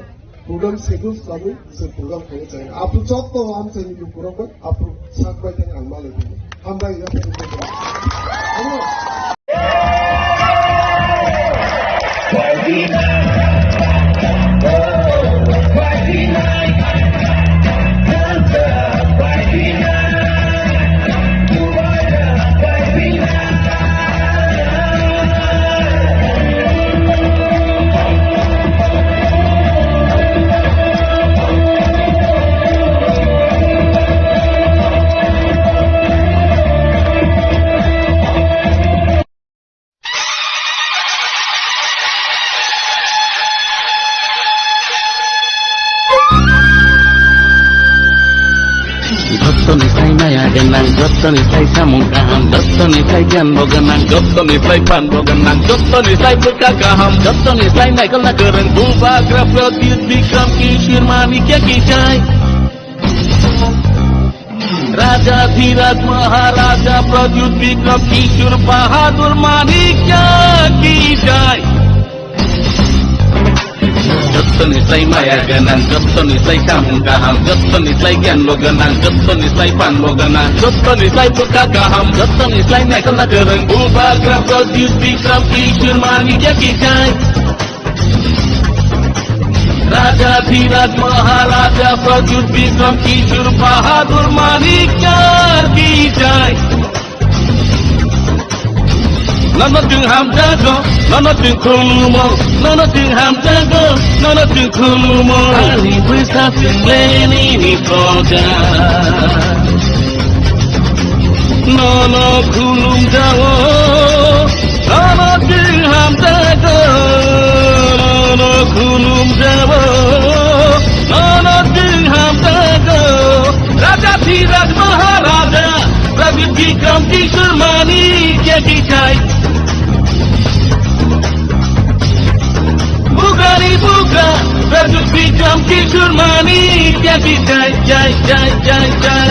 program schedule khlaiwi chwng program khaina chai. Aphuru joto amchaini lukurok bai aphuru sak bai thani ang malai di. Hambai, yaphang. Jottoni sai maya gwnang, jottoni sai samung kaham, jottoni sai giyan bo gwnang, jottoni sai phan bo gwnang, jottoni sai bwkha kaham, jottoni sai naikolna kwrwng Bubagra Pradyut Bikram Kishore Manikya ki jai. Raja Dhiraj Maharaja Pradyut Bikram Kishore Bahadur Manikya ki jai. Jottoni sai maya gwnang, jottoni sai samung kaham, jottoni sai giyan bo gwnang, jottoni sai phan bo gwnang, jottoni sai bwkha kaham, jottoni sai naikolna kwrwng Bubagra Pradyut Bikram Kishore Manikya ki jai. Raja Dhiraj Maharaja Pradyut Bikram Kishore Bahadur Manikya ki jai. Nono chwng hamjago, nono chwng khulumo, nono chwng hamjago, nono chwng khulumo. Ani bwsa chwng lenini proja. Nono khulumjago, nono chwng hamjago, nono khulumjago, nono chwng hamjago. Raja Dhiraj Maharaja, Raja Bikram Kishore Manikya ki jai. Surmani, jai, jai, jai, jai, jai.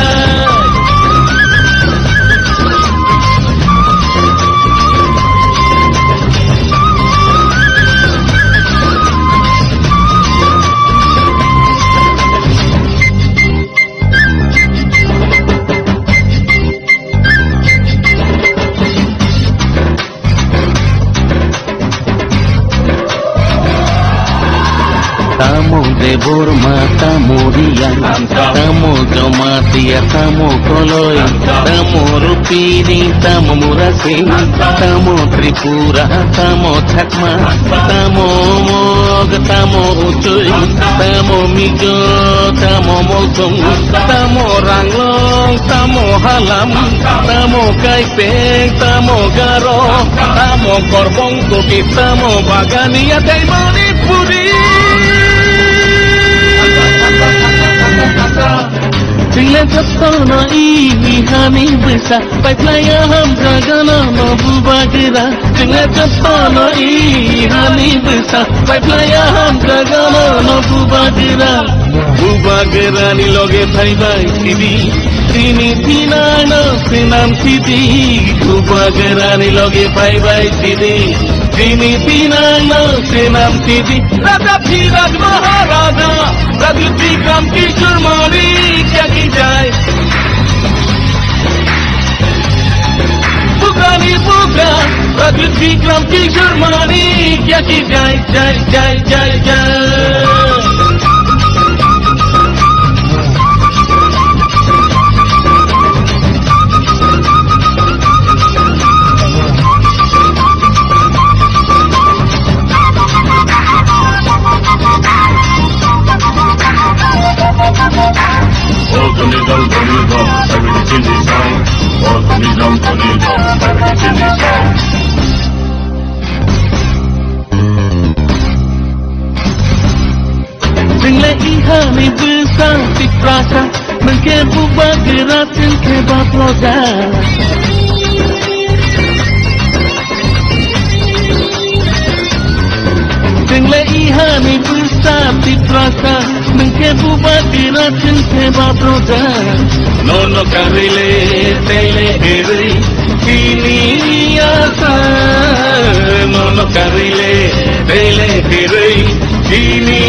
Tamo Debbarma, tamo Reang, tamo Jamatia, tamo Koloi, tamo Rupini, tamo Murasing, tamo Tripura, tamo Chakma, tamo Mog, tamo Uchoi, tamo Mizo, tamo Molsong, tamo Ranglong, tamo Halam, tamo Kaipeng, tamo Garo, tamo Korbong, Kuki, tamo Bagania, tei Manipuri. Chwngla jotono i hani bwsa, paiphlaiya hamjagano no bubagra. Chwngla jotono i hani bwsa, paiphlaiya hamjagano no bubagra. Bubagrani loge phaibai sidi, chini thinangno swnam sidi. Bubagrani loge phaibai sidi, chini thinangno swnam sidi. Raja Dhiraj Maharaja, Raja Bikram Kishore Manikya ki jai. Bugrani bugra, Raja Bikram Kishore Manikya ki jai, jai, jai, jai, jai. Organism, organism, everything is fine. Organism, organism, everything is fine. Chwngla ihani bwsa Tiprasa, nwng khe bubagra chwng khe baproja. Chwngla ihani bwsa Tiprasa, nwng khe bubagra chwng khe baproja. Nono karwi le tei le hirwi chini asa. Nono karwi le tei le hirwi chini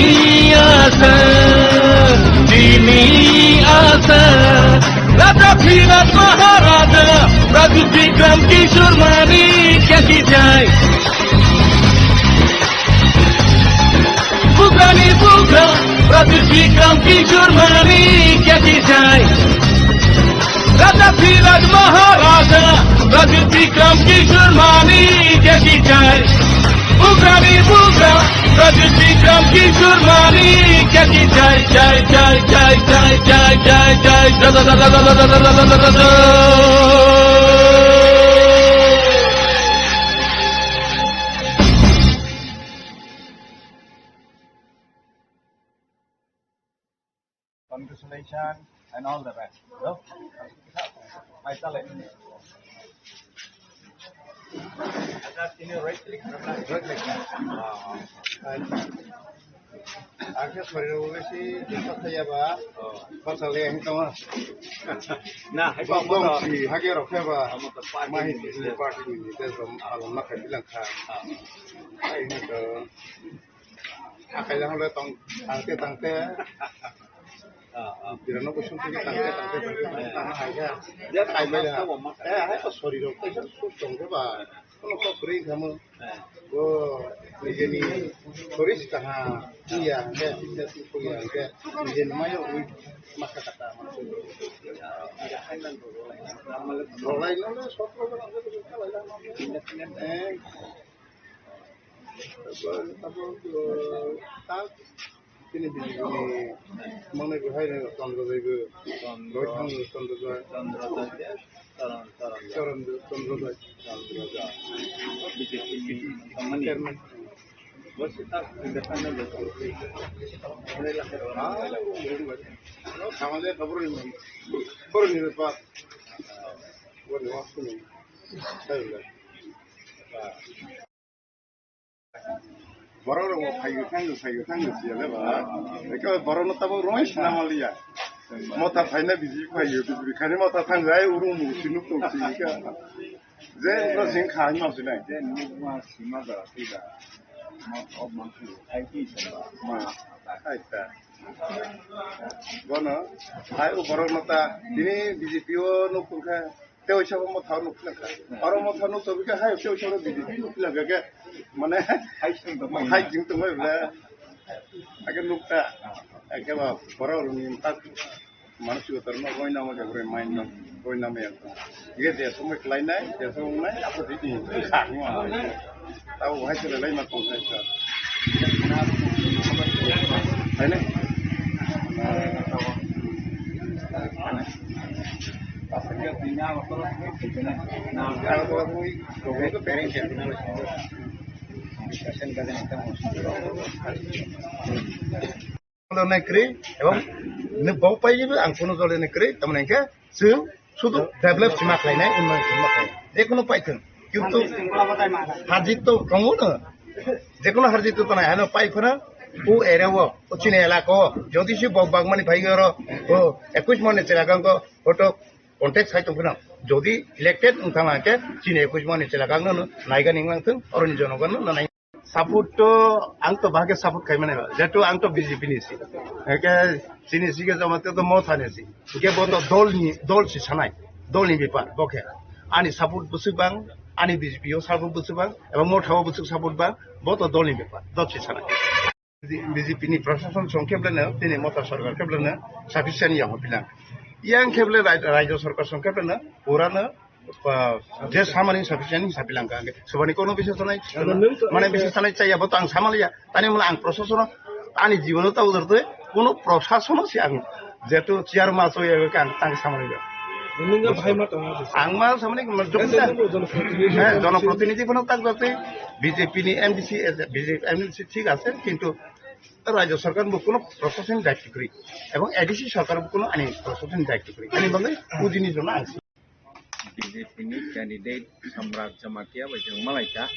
asa. Chini asa. Raja Dhiraj Maharaja, Raja Bikram Kishore Manikya ki jai. Bugrani bugra, Raja Bikram Kishore Manikya ki jai. Raja Dhiraj Maharaja, Raja Bikram Kishore Manikya ki jai. Bugrani bugra, Raja Bikram Kishore Manikya ki jai, jai, jai. Congratulations and all the best. Hello? Mai tale. Acha, tini right click, right click. Ah. Ang khe sori rok bai si disturb khaiya ba. Oh. Bachal ya hing tong. Na, hai bong bong si hage rok khe ba. Amo to party ni. Party ni, te som alom na khai bilang kha. Ah. Ai ni to. Akai jang le tong, tangte, tangte. Ah, ah. Birano bo sung tangte, tangte, tangte, tangte, tangte, hai ya. Ya, tai bai ya. Eh, hai to sori rok, tai sung tong ba. Kono kok kri kamu. Eh. Bo, nijeni sori si kaha. Iya, ya, ya, ya, ya. Nijeni mayo, ui, maka kata. Rolai no, no, sotro, no, no, no, no, no, eh. Abo, abo, eh, tal, kini bini, bini, mane bo hai ne Chandra Jai bo. Chandra. Rohit Chandra Jai. Chandra Jai, Charan, Charan Jai. Charan Jai, Chandra Jai. Chandra Jai. B J P ni company. Chairman. Bo si ta independent jai. Mane la. Ah, no, thamale kabur ni, kabur ni pa. Bo ni waktu ni. Tayo la. Borok rok bo phaiyo thango, phaiyo thango siya le ba. Eke borok no tabo roi sina maliya. Motha phaina biji phaiyo, biji khani motha thang jai uru mu sinu to si ka. Je ro sing kha ma sinai. Je nukma sima da si da. Ma ob ma su ai ki sa ba. Ma ai ta. Bono ai u borok no ta tini B J P o nuk kha. Tei oisa bo motha nuk kha. Oro motha nuk to bika hai tei oisa B J P nuk kha ke. Mane hai sing to hai jing to mai bla. Ake nuk ta. Ake ba borok ni tak. Mansi kotor no roi nama ke bre main no roi nama ya. Ye de somoi klai nai, de somoi nai, apo di ni sa ni ma. Tau hai se lai ma ko sai sa. Hai ne? Apa dia punya apa? Kalau kau kau kau parents ya. Discussion ka jana tamo. Dol nai kwrwi, ebong ni bo pai ang kuno dol nai kwrwi, tamni hwnkhe chwng sudu develop sima khlainai, unnoyon sima khlainai. Jekunu paithwng, kintu harjit to tongo no, jekunu harjit to tonai, ano pai phano o area o, o chini elaka o, jodi se bok bagmani phai oro, o ekush mane chela kangko photo contact sai tong phano, jodi elected wng thang hwnkhe chini ekush mane chela kangno no naiga ning lang thung, oroni jonogon no nai. Support to ang to bahage support khai mane, jehetu ang to B J P ni si. Eke chini si ke jama to Motha ni si. Ke bo to dol ni, dol si sanai. Dol ni bepar, bo khe. Ani support bwswk bang, ani B J P o support bwswk bang, ebong Motha o bwswk support bang, bo to dol ni bepar, dol si sanai. B J P ni prashason song khe belai no, tini Motha sarkar khe belai no sufficient yang bilang. Yang khe belai rai-, rajya sarkar song khe belai no, pura no, ah, je samani sufficient sapi langka. Subani kono bisa sanai, mane bisa sanai chaya bo to ang samaliya. Tani mula ang prashason ani jibono ta udar to kono prashason si ang jetu chair ma so ya kan tang samaliya. Nungga bhai ma tongo. Ang ma samani ma jokta. Jonoprotinidhi. Eh, jonoprotinidhi bono tak jate B J P ni M D C, eh, B J P M D C thik ase, kintu rajya sarkar bo kono prashason daityo kwrwi. Ebong A D C sarkar bo kono ani prashason daityo kwrwi. Ani bagwi ujini jono ang B J P ni candidate Samrat Jamatia bai chwng malaikha,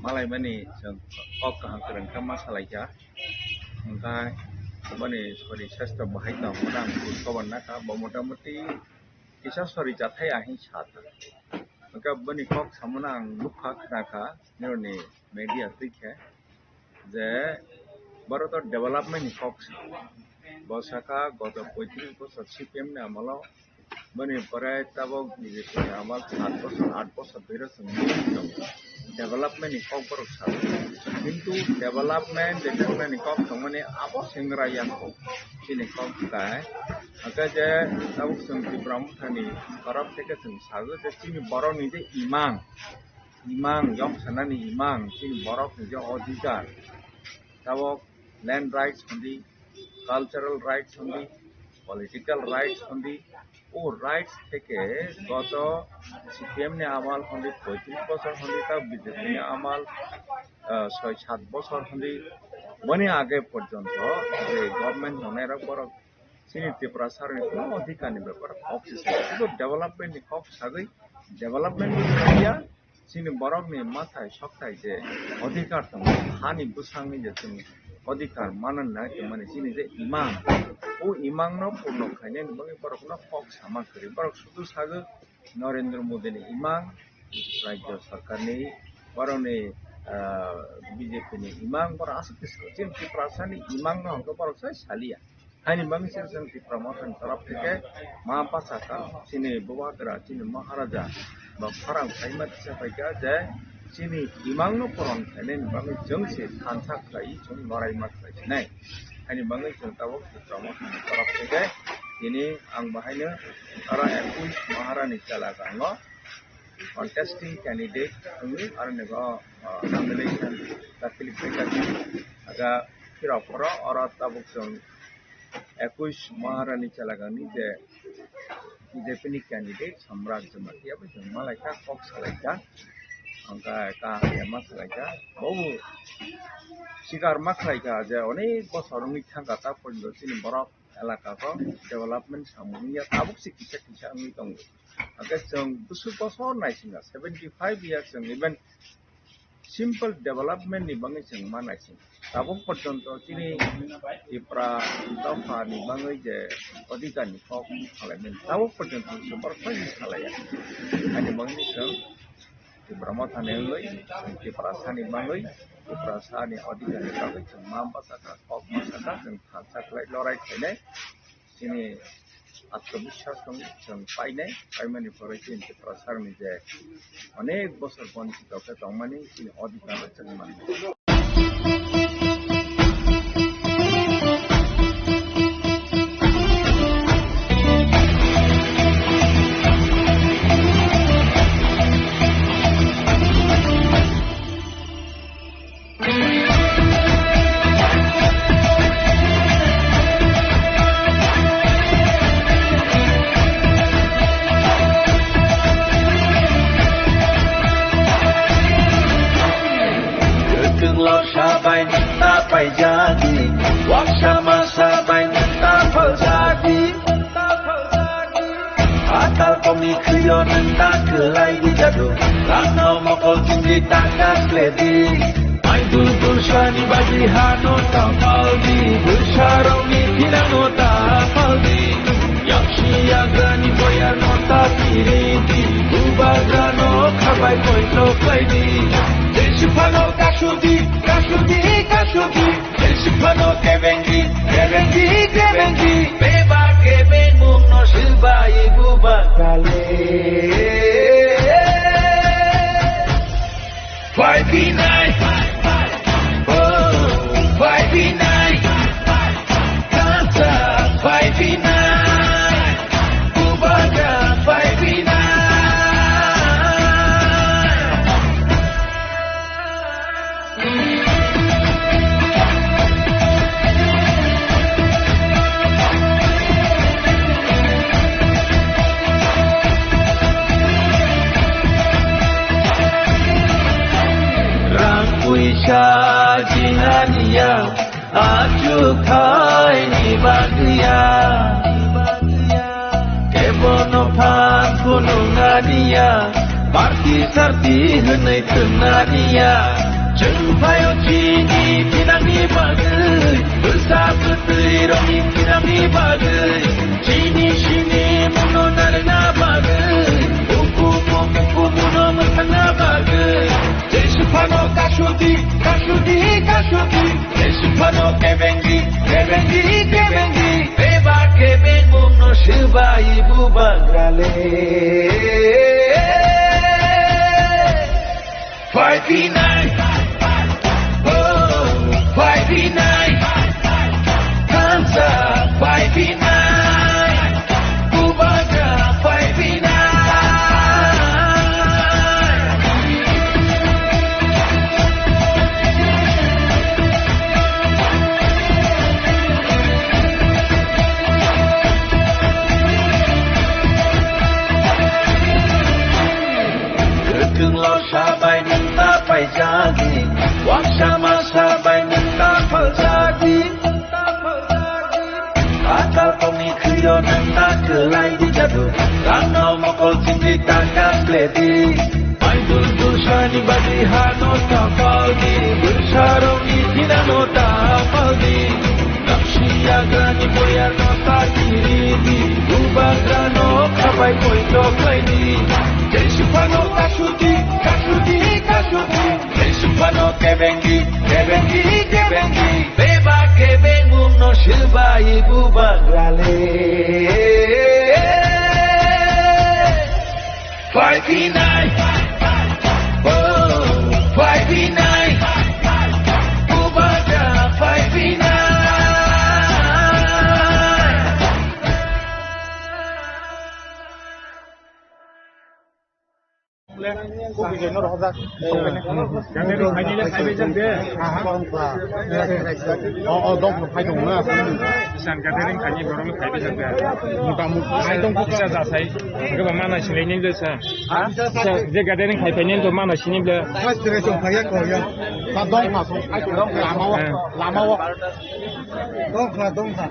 malaimani chwng kok kaham kwrwng kha ma salaikha. Hwnkhe boni sori sastro bahai tong mwnang khoj khobor nakha, bo motamuti kisa sori chathai ahing sa thang. Hwnkhe boni kok samano ang nukha, khnakha, nini media twi khe. Je Bharat o development ni kok sa. Bo sakha goto poitris bochor C P M ni amolo, boni pore tabok B J P ni amal sat bochor, aat bochor bero chwng development ni kok borok sa. Kintu development, development ni kok tongmani abo sengrai yang kok. Chini kok kai. Hake je tabok chwng Tipra Motha ni torop theke chwng sago je chini borok ni je imang. Imang, yok sanani imang, chini borok ni je odhikar. Tabok land rights hondi, cultural rights hondi, political rights hondi, o rights theke goto C P M ni amal hondi poitris bochor hondi, ta B J P ni amal, ah, soi sat bochor hondi, boni age porjonto je government tongnai rok borok chini Tripura saroni kuno odhikar ni bepar kok se sai. Sudu development ni kok sagwi, development ni ya chini borok ni mathai sokthai je odhikar tongo, hani bwsang ni je chwng odhikar manan na tongmani chini je imang, o imang no purno khainani bagwi borok no kok sama kwrwi. Borok sudu sagwi Narendra Modi ni imang, rajya sarkar ni, borok ni, ah, B J P ni imang, borok aswk khe chini Tiprasa ni imang no hwnkhe borok sai saliya. Haini bagwi se chwng Tipra Motha ni torop theke ma bachakha, chini Bubagra, chini Maharaja, ba pharang khaima tisa phaikha je chini imang no poron khainani bagwi chwng se thansa khlai, chwng noraima khlai sinai. Haini bagwi chwng tabok Tipra Motha ni torop theke tini ang bahaino aro ekush Maharani chela gango contesting candidate wngwi aro nego, ah, nomination dakhil khaijak. Aga phirok phoro oro tabuk chwng ekush Maharani chelagani je B J P ni candidate Samrat Jamatia bai chwng malaikha, kok salaikha, hwnkhe kaham ya ma salaikha. Bobo sikar ma khlaikha je onek bosor wngwi thangkha, ta porjonto chini borok elaka ko development samung wngya, tabuk se kisa kisa wngwi tongo. Hwnkhe chwng bwswk bosor naisinga, seventy five years chwng even Simple development ni bagwi chwng ma naising. Tabuk porjonto chini Tipra dopha ni bagwi je odhikar ni kok khlaimani, tabuk porjonto chwng borok koi salaiya. Ani bagwi chwng Tipra motha ni wngwi, Tiprasa ni bagwi, Tiprasa ni odhikar ni bagwi chwng ma bwsakha, kok bwsakha, chwng thansa khlai lorai khainai. Chini atmobiswas tong chwng painai, paimani pore chini Tiprasa ni je onek bosor bonchito khe tongmani chini odhikar chwng mannai. Kwthwng lorsa bai nwng ta paijadi, waksa masa bai nwng ta phaljadi. Atal komni khwio nwng ta kwlai di jadu, rangno mokol chumdi ta kasledi. Ai dul dul sani bagwi hano ta paldi, bwsarokni thinangno ta paldi. Yaksi yagrani boyarno ta kiridi, bubagrano khabai koito khlaidi. Jesiphano kasudi, kasudi, kasudi. Jesiphano kebengi, kebengi, kebengi. Beba kebengmungno swbai bubagrale. Five B nine. Oh, five B nine. Tata five B nine. Kubata five B nine. Rang puisa jinaniya, achuk thaini bagwiya. Kebono phan phunuknaniya, party sarti hwnwi thwngnaaniya. Chwng phaio chini thinangni bagwi, bwsa bwtwi rokni thinangni bagwi, chini sini mungno narwkna bagwi, bukumu bukumungno mwthangna bagwi. Jesiphano kasudi, kasudi, kasudi. Jesiphano kebengi, kebengi, kebengi. Beba kebengmungno swbai bubagrale. Five B nine. Oh, five B nine. Hansa five B nine. Bubagra five B nine. Kwthwng lorsa bai nwng ta paijadi, waksa masa bai nwng ta phaljadi. Atal komni khwio nwng ta kwlai di jadu, rangno mokol chingdi ta kasledi. Mai dul dul sani bagwi hano ta paldi, bwsarokni thinangno ta paldi. Namsi yagrani boyarno ta kiridi, bubagrano khabai koito khlaidi. Jesiphano kasudi, kasudi, kasudi. Jesiphano kebengi, kebengi, kebengi. Beba kebengmungno swbai bubagrale. Five B nine. Oh, five B nine. Bubagra five B nine. Gathering khainai le phaibai jak de. O, o, dong phai dong na. Bisan gathering khainai borok le phaibai jak de. Mota mota phai dong kisa jasai. Goba mana sinai ni le sa. Ha? Sa, je gathering khai phai ni to mana sinai le. First direction phai ya ko ya. Sa dong ma so. Dong lama wa. Lama wa. Dong kha, dong kha.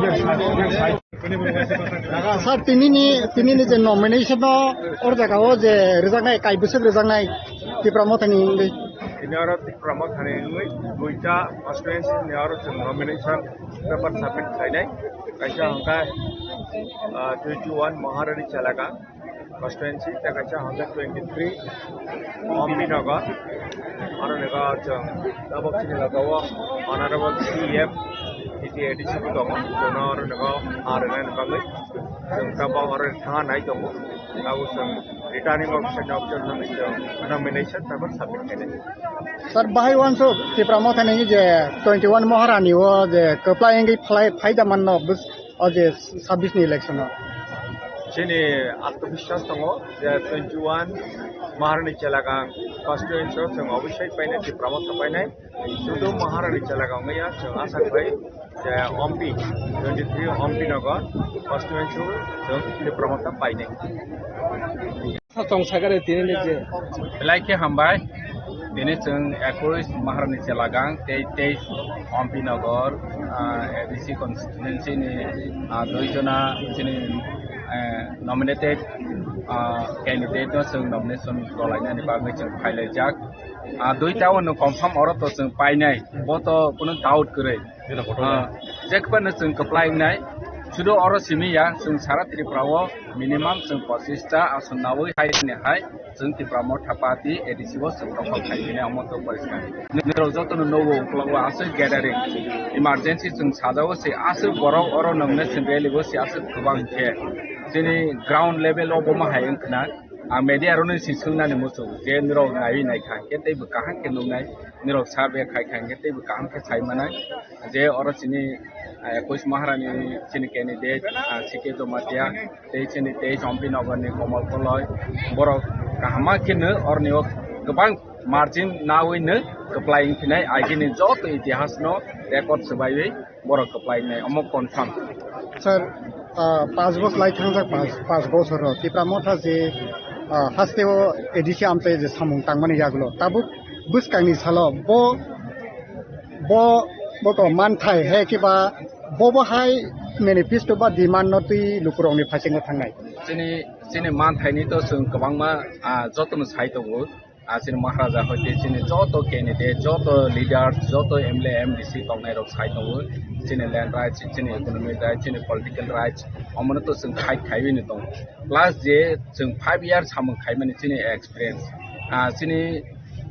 Yes, yes. Sir, tinini, tinini je nomination no or jaga o je rijaknai, kai bwswk rijaknai Tipra Mothani wngwi. Tini oro Tipra Mothani wngwi duita constituency ni oro chwng nomination paper submit khlainai. Kaisa hwnkha, ah, twenty one Maharani Chelagam constituency, tei kaisa hwnkha twenty three Ompi Nagar. Oro nokha chwng tabuk chini logo o Honorable C E M T T A D C bo tongo, chwngno oro nokha R N N bagwi chwng tabuk oro thangna nai tongo. Tabuk chwng returning officer ni officer thangwi chwng nomination paper submit khainai. Sir, bahai wansuk Tipra Mothani je twenty one Maharani o je kwplai wngwi phlai phaida manno bus-, o je sabbish ni election o. Chini atmobiswas tongo je twenty one Maharani Chelagam constituency o chwng obisai painai, Tipra Motha painai. Sudu Maharani Chelagam wngya, chwng asa khlai je Ompi, twenty three Ompi Nagar constituency o chwng Tipra Motha painai. Tong sagare tini ni je. Belai khe hambai. Tini chwng ekush Maharani Chelagam tei teis Ompi Nagar, ah, A D C constituency ni, ah, dui jona chini, eh, nominated, ah, candidate no chwng nomination rwlainani bagwi chwng phailaijak. Ah, duita o no confirm oro to chwng painai. Bo to kuno doubt kwrwi. Ah, je kwbangno chwng kwplai wngnai. Sudu oro simi ya, chwng sara Tripura o minimum chwng pochis ta ason nawi hai ni hai chwng Tipra Motha Party A D C o chwng dokhol khai hwnwi omo to poriskar. Nirok jotono nogo uklogo aswk gathering, emergency chwng sajao se aswk borok oro nwngnai chwng rally o se aswk kwbang khe chini ground level o bo ma hai wngkhna. Ang media rokno si swngnani muchung je nirok naiwi naikha hwnkhe teibo kaham khe nuknai, nirok survey khaikha hwnkhe teibo kaham khe sai manai. Je oro chini, ah, ekush Maharani chini candidate, ah, C K Jamatia, tei chini teis Ompi Nagar ni Komal Koloi, borok kaham ma khe no oroni o kwbang margin nawi no kwplai wngphinai, agini joto itihas no record swbaiwi borok kwplai wngnai, omo confirm. Sir, ah, panch bosor lai thangjak, panch, panch bosor o Tipra Motha je, ah, haste o A D C amchai je samung tangmani yagulo tabuk bwskangni salo bo, bo, bo to manthai he kiba bo bo hai manifesto ba demand no twi lukurokni phasingo thangnai. Chini, chini manthaini to chwng kwbangma, ah, jotono sai tongo. Ah, chini Maharaja hoite chini joto candidate, joto leaders, joto M L A, M D C tongnai rok sai tongo. Chini land rights, chini economic rights, chini political rights, omono to chwng fight khaiwi ni tongo. Plus je chwng five years samung khaimani chini experience. Ah, chini,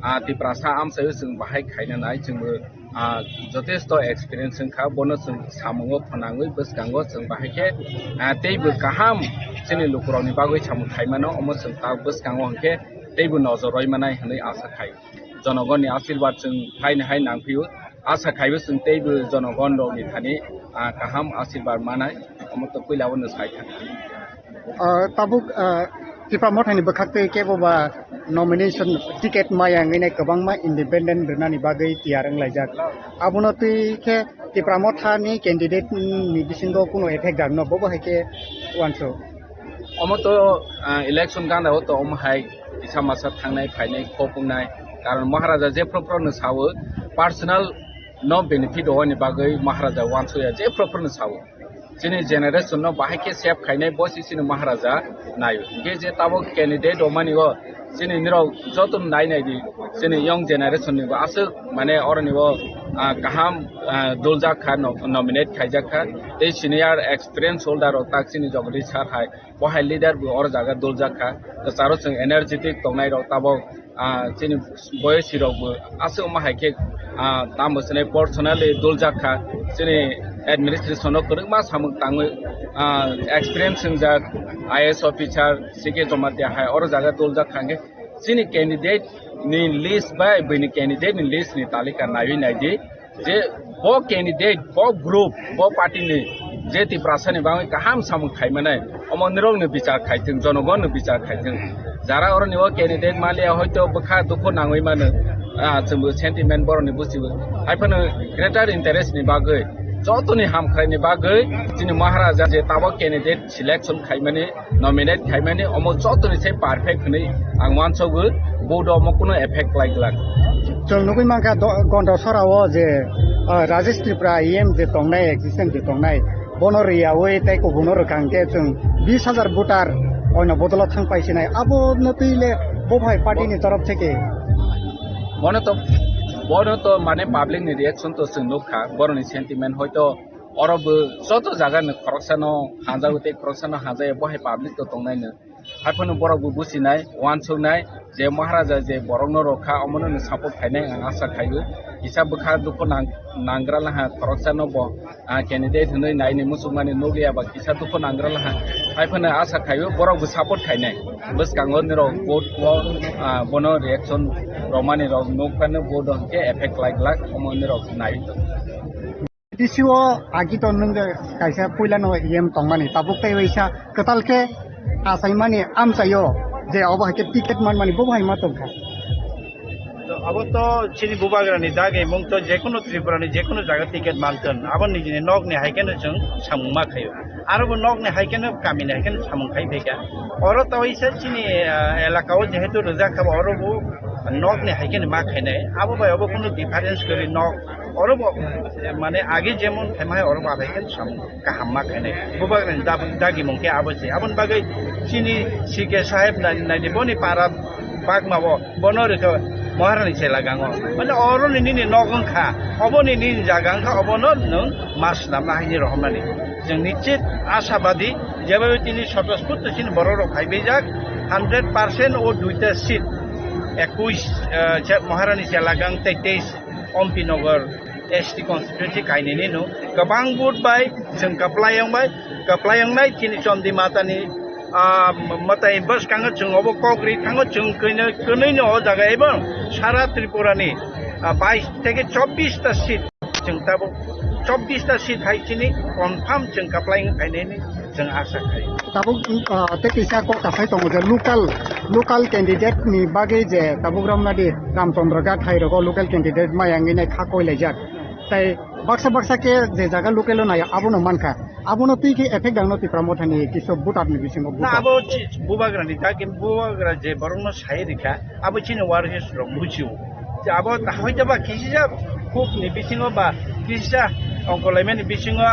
ah, Tiprasa amchaio chwng bahai khaina nai, chwngbo ah, jotesto experience wngkha, bono chwng samungo phwnangwi bwskango chwng bahai khe, ah, teibo kaham chini lukurokni bagwi samung khaimano, omo chwng ta bwskango hwnkhe teibo nojor roi manai hwnwi asa khai. Jonogonni asirwad chwng haino hai nangphio, asa khaibo chwng teibo jonogon rokni thani, ah, kaham asirwad manai, omo to puila bono sai thangkha. Ah, tabuk, ah, Tipra Mothani bwkhak twi kebo ba nomination ticket maya wngwi nai kwbangma independent rwnani bagwi tiyar wnglaijak. Abono twi khe Tipra Mothani candidate ni bisingo kuno effect rwno bobo hai khe uansuk. Omo to, ah, election gana o to omo hai kisa masa thangnai phainai khop wngnai. Karon Maharaja jephru phru no sawo personal no benefit o ani bagwi Maharaja uansukya jephru phru no sawo. Chini generation no bahai khe save khainai bo se chini Maharaja naio. Hingke je tabuk candidate rok mani o chini nirok joto nai nai di. Chini young generation ni bo aswk mane oroni bo, ah, kaham, ah, duljak kha, no-, nominate khaijak kha. Tei senior experience holder rok tak chini Jagadish sir hai bo hai leader bo oro jaga duljak kha. Kwcharo chwng energetic tongnai rok tabuk ah, chini boyesi rok bo aswk ma hai khe, ah, tamo swnai personally duljak kha, chini administration o kwrwngma samung tangwi, ah, experience wngjak I A S officer C K Jamatia hai oro jaga duljak kha hwnkhe chini candidate ni list bai buini candidate ni list ni talika naiwi naidi. Je bo candidate, bo group, bo party ni je Tiprasa ni bagwi kaham samung khaimanai, omo nirok ni bichar khaithwng, jonogon ni bichar khaithwng. Jara oro ni o candidate maliya hoito bwkha dukhu nangwi mano, ah, chwngbo sentiment borok ni buchibo. Haiphano greater interest ni bagwi, joto ni hamkrai ni bagwi chini Maharaja je tabuk candidate selection khaimani, nominate khaimani, omo jotoni se perfect hwnwi ang uansukgo, vote o omo kuno effect khlai glak. Chwng nugwi mankha do-, Gonda Sora o je, ah, Rajesh Tripura E M je tongnai, existence je tongnai, Bono riyawi tei kubunno rwkha hwnkhe chwng bis hajar voter oino bodolo thang paisinai. Abono twi le bo phai party ni torof theke. Bono to, bono to mane public ni reaction to chwng nukha, boroni sentiment hoito oro bo joto jaga ni khoroksano hanjago tei khoroksano hanjaya, bo hai public to tongnai no. Haiphano borok bo buchinai, uansuknai je Maharaja je borokno rwkha, omono no support khainai ang asa khaio. Kisa bwkha dukhu nang-, nanggra laha khoroksano bo, ah, candidate hwnwi naini muchungmani nukliya ba kisa dukhu nanggra laha. Haiphano asa khaio borok bo support khainai. Bwskango nirok vote o, ah, bono reaction rwmani rok nukphano vote o hwnkhe effect khlai glak, omo nirok nai. D C o agi to nwng kaisa puila no E M tongmani, tabuk tei waisa kwtal khe achaimani amchaio je obo hai khe ticket manmani bo hai ma tongkha. To abo to chini bubagrani dagi mung to jekunu Tripura ni jekunu jaga ticket manton. Abo nijini nok ni hai khe no chwng samung ma khaio. Aro bo nok ni hai khe no kami ni hai khe no samung khai phaikha. Oro to waisa chini, ah, elaka o jehetu rijak kha bo oro bo nok ni hai khe no ma khainai. Abo bai obo kunu difference kwrwi nok. Oro bo, eh, mane age jemon phaima hai oro bo abai khe samung kaham ma khainai. Bubagrani dab-, dagimung khe abo se. Aboni bagwi chini C K saheb nai, naidi boni para bagma bo, bono rikha Maharani chela gango. Mane oro ni nini nok wngkha, obo ni nini jaga wngkha, obono nwng mas namna haini rohormani. Chwng nichit ashabadi, jebabe tini sotospurto chini borok rok phaibaijak, hundred percent o duita seat, ekush, eh, che-, Maharani chela gang tei teis Ompi Nagar S T constituency kainwini no kwbang vote bai chwng kwplai wng bai, kwplai wngnai chini Chondi Matani, ah, mwtai bwskango chwng obo kok ri thango chwng kwnwi, kwnwi no o jaga ebong sara Tripura ni, ah, bais theke chobbish ta seat chwng tabuk chobbish ta seat hai chini confirm chwng kwplai wng khainani. Chwng asa khai. Tabuk, ah, tei kisa kok kasai tongo je local, local candidate ni bagwi je tabuk Ramnadi Ramchandra Ghat hai rogo local candidate mayang ine kha koi laijak. Tai baksa baksa khe je jaga local o nai abono mankha. Abono twi khe effect dangno Tipra Mothani kisu voter ni bisingo Na voter. Abo chi-, bubagrani ta khe bubagra je borokno sai rikha. Abo chini warriors rok bujiu. Je abo hoito ba kisa khub ni bisingo ba kisa ongkolaimani bisingo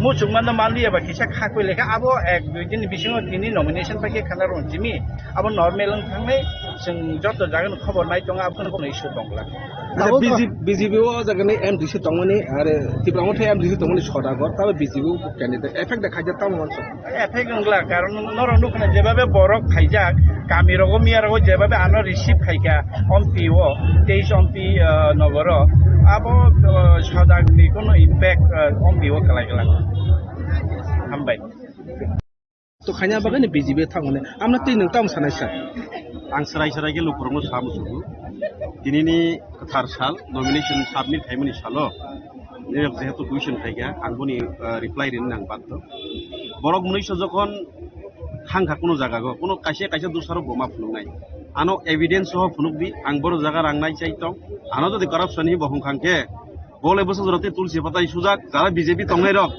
muchungmano manliya ba kisa khakoi lekha abo ek dui din ni bisingo tini nomination pai khe khana rong chimi abo normal wng thangnai chwng joto jaga ni khobor nai tongo abo kheno issue tongla. Acha, Abo B J P, B J P o jaga ni M D C tongmani are Tipra Motha M D C tongmani Sodagar tabo B J P candidate effect da khaijak tamo mansa. Effect wngla, karon norok nukha jebabe borok khaijak, kami rogo miya rogo jebabe ano receive khaika, ompi o, teis ompi, ah, nogoro, abo, ah, sodak ni kono impact, ah, ompi o kalai kalai. Hambai. To khaina bagani B J P thangmani, amna tei nwng tamo sanai sa? Ang serai serai khe lukurokno sa muchungo. Tinini kwthar sal, nomination submit khaimani salo, nini jehetu question khaikha, ang boni, ah, reply rini nang baddo. Borok mwnwi so jokhon thangkha kuno jaga go, kuno kaisa kaisa dusarok bo ma phunuknai. Ano evidence soho phunukdi, ang boro jaga rang nai chai tong. Ano jodi corruption hi bo hung khang khe, bole bwswk jora tei tulsi patai sujak, jara B J P tongnai rok,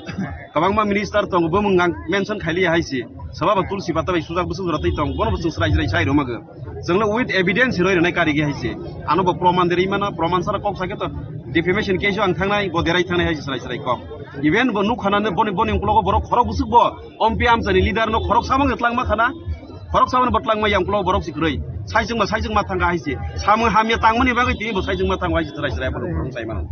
kwbangma minister tongo, bumung ang mention khailiya hai se. Swbaba tulsi pata bai sujak bwswk jora tei tong, bono bo chwng srai srai sai rwmagw. Chwngno with evidence roi rwnai karigi hai se. Ano bo proman de rwi mano, proman sara kok sakhe to defamation case o ang thangnai, bo derai thangnai hai se srai srai kok. Even bo nukha na boni, boni uklogo borok khorok bwswk bo ompi amchani leader no khorok samung twlangma khana, khorok samung bo twlangma yang uklogo borok si kwrwi. Saisingma, saisingma thangkha hai se. Samung hamya tangmani bagwi tini bo saisingma thango hai se srai srai borok khorok sai mano.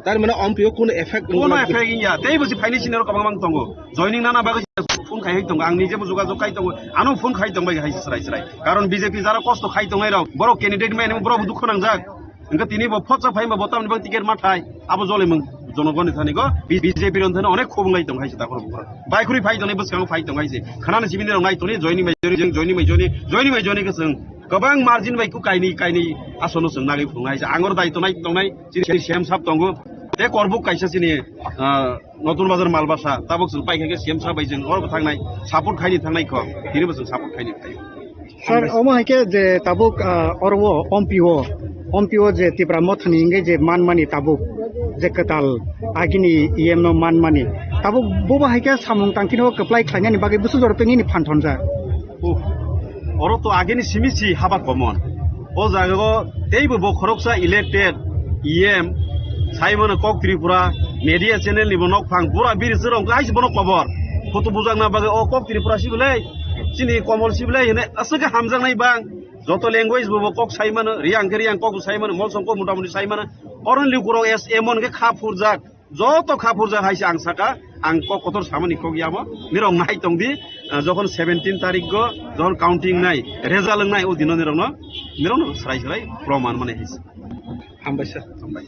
Tar mane ompi o kuno effect Kuno wngla? Effect ya, tei bo si phaini sinero kwbangma tongo. Joining nana bagwi phone khai hai tongo, ang nije bo jogajog khai tongo, ano phone khai tong bai hai srai srai. Karon B J P jara kosto khai tongnai rok, borok candidate mai nang borok dukhu nangjak. Engka tini bo photsa phai ma bo tamni bang ticket ma thai, abo jole mung jonogoni thani go, B J P ron thani onek khobong lai tong hai se takhor bukhor. Bai khuri phai tongnai bwskango phai tong hai se. Khanani sibini rok nai toni joining mai joining, joining mai joining, joining mai joining ke seng. Kwbang margin bai ku kaini, kaini asono seng nagwi phungnai se. Angor dai tonai tongnai, chini, chini C M sab tongo. Te korbuk kaisa chini, ah, Notun Bazar Malbasa, tabuk chwng paikha khe C M sir bai chwng oro bo thangnai, support khaini thangnai kho, tini bo chwng support khaini phai. Sir, omo hai khe je tabuk, ah, oro o ompi o, ompi o je Tipra Mothani hingke je manmani tabuk, je kwtal agini E M no manmani, tabuk bobo hai khe samung tangkino kwplai khlainani bagwi bwswk jora tongini phan thonjak. Oh, oro to agini simi si haba common. O jaga o teibo bo khoroksa elected E M, sai mano kok Tripura, Media channel ni bo nok phang, pura biri chwrwng khe haisi bono kobor. Photo bujakna bagwi o kok Tripura si belai, chini Komol si belai hwnwi aswk khe hamjaknai bang. Joto language bo, bo kok sai mano, Riyang khe Riyang kok bo sai mano, Molsom kok mota moti sai mano. Oron liukurok es emon khe kha phurjak, joto kha phurjak haisi ang saka, ang kok kotor samani kok yamo, nirok nai tong di, ah, jokhon seventeen tarik go, jokhon counting nai, result wngnai, o dino nirokno, nirokno srai srai proman mane haisi. Hambai sir. Hambai.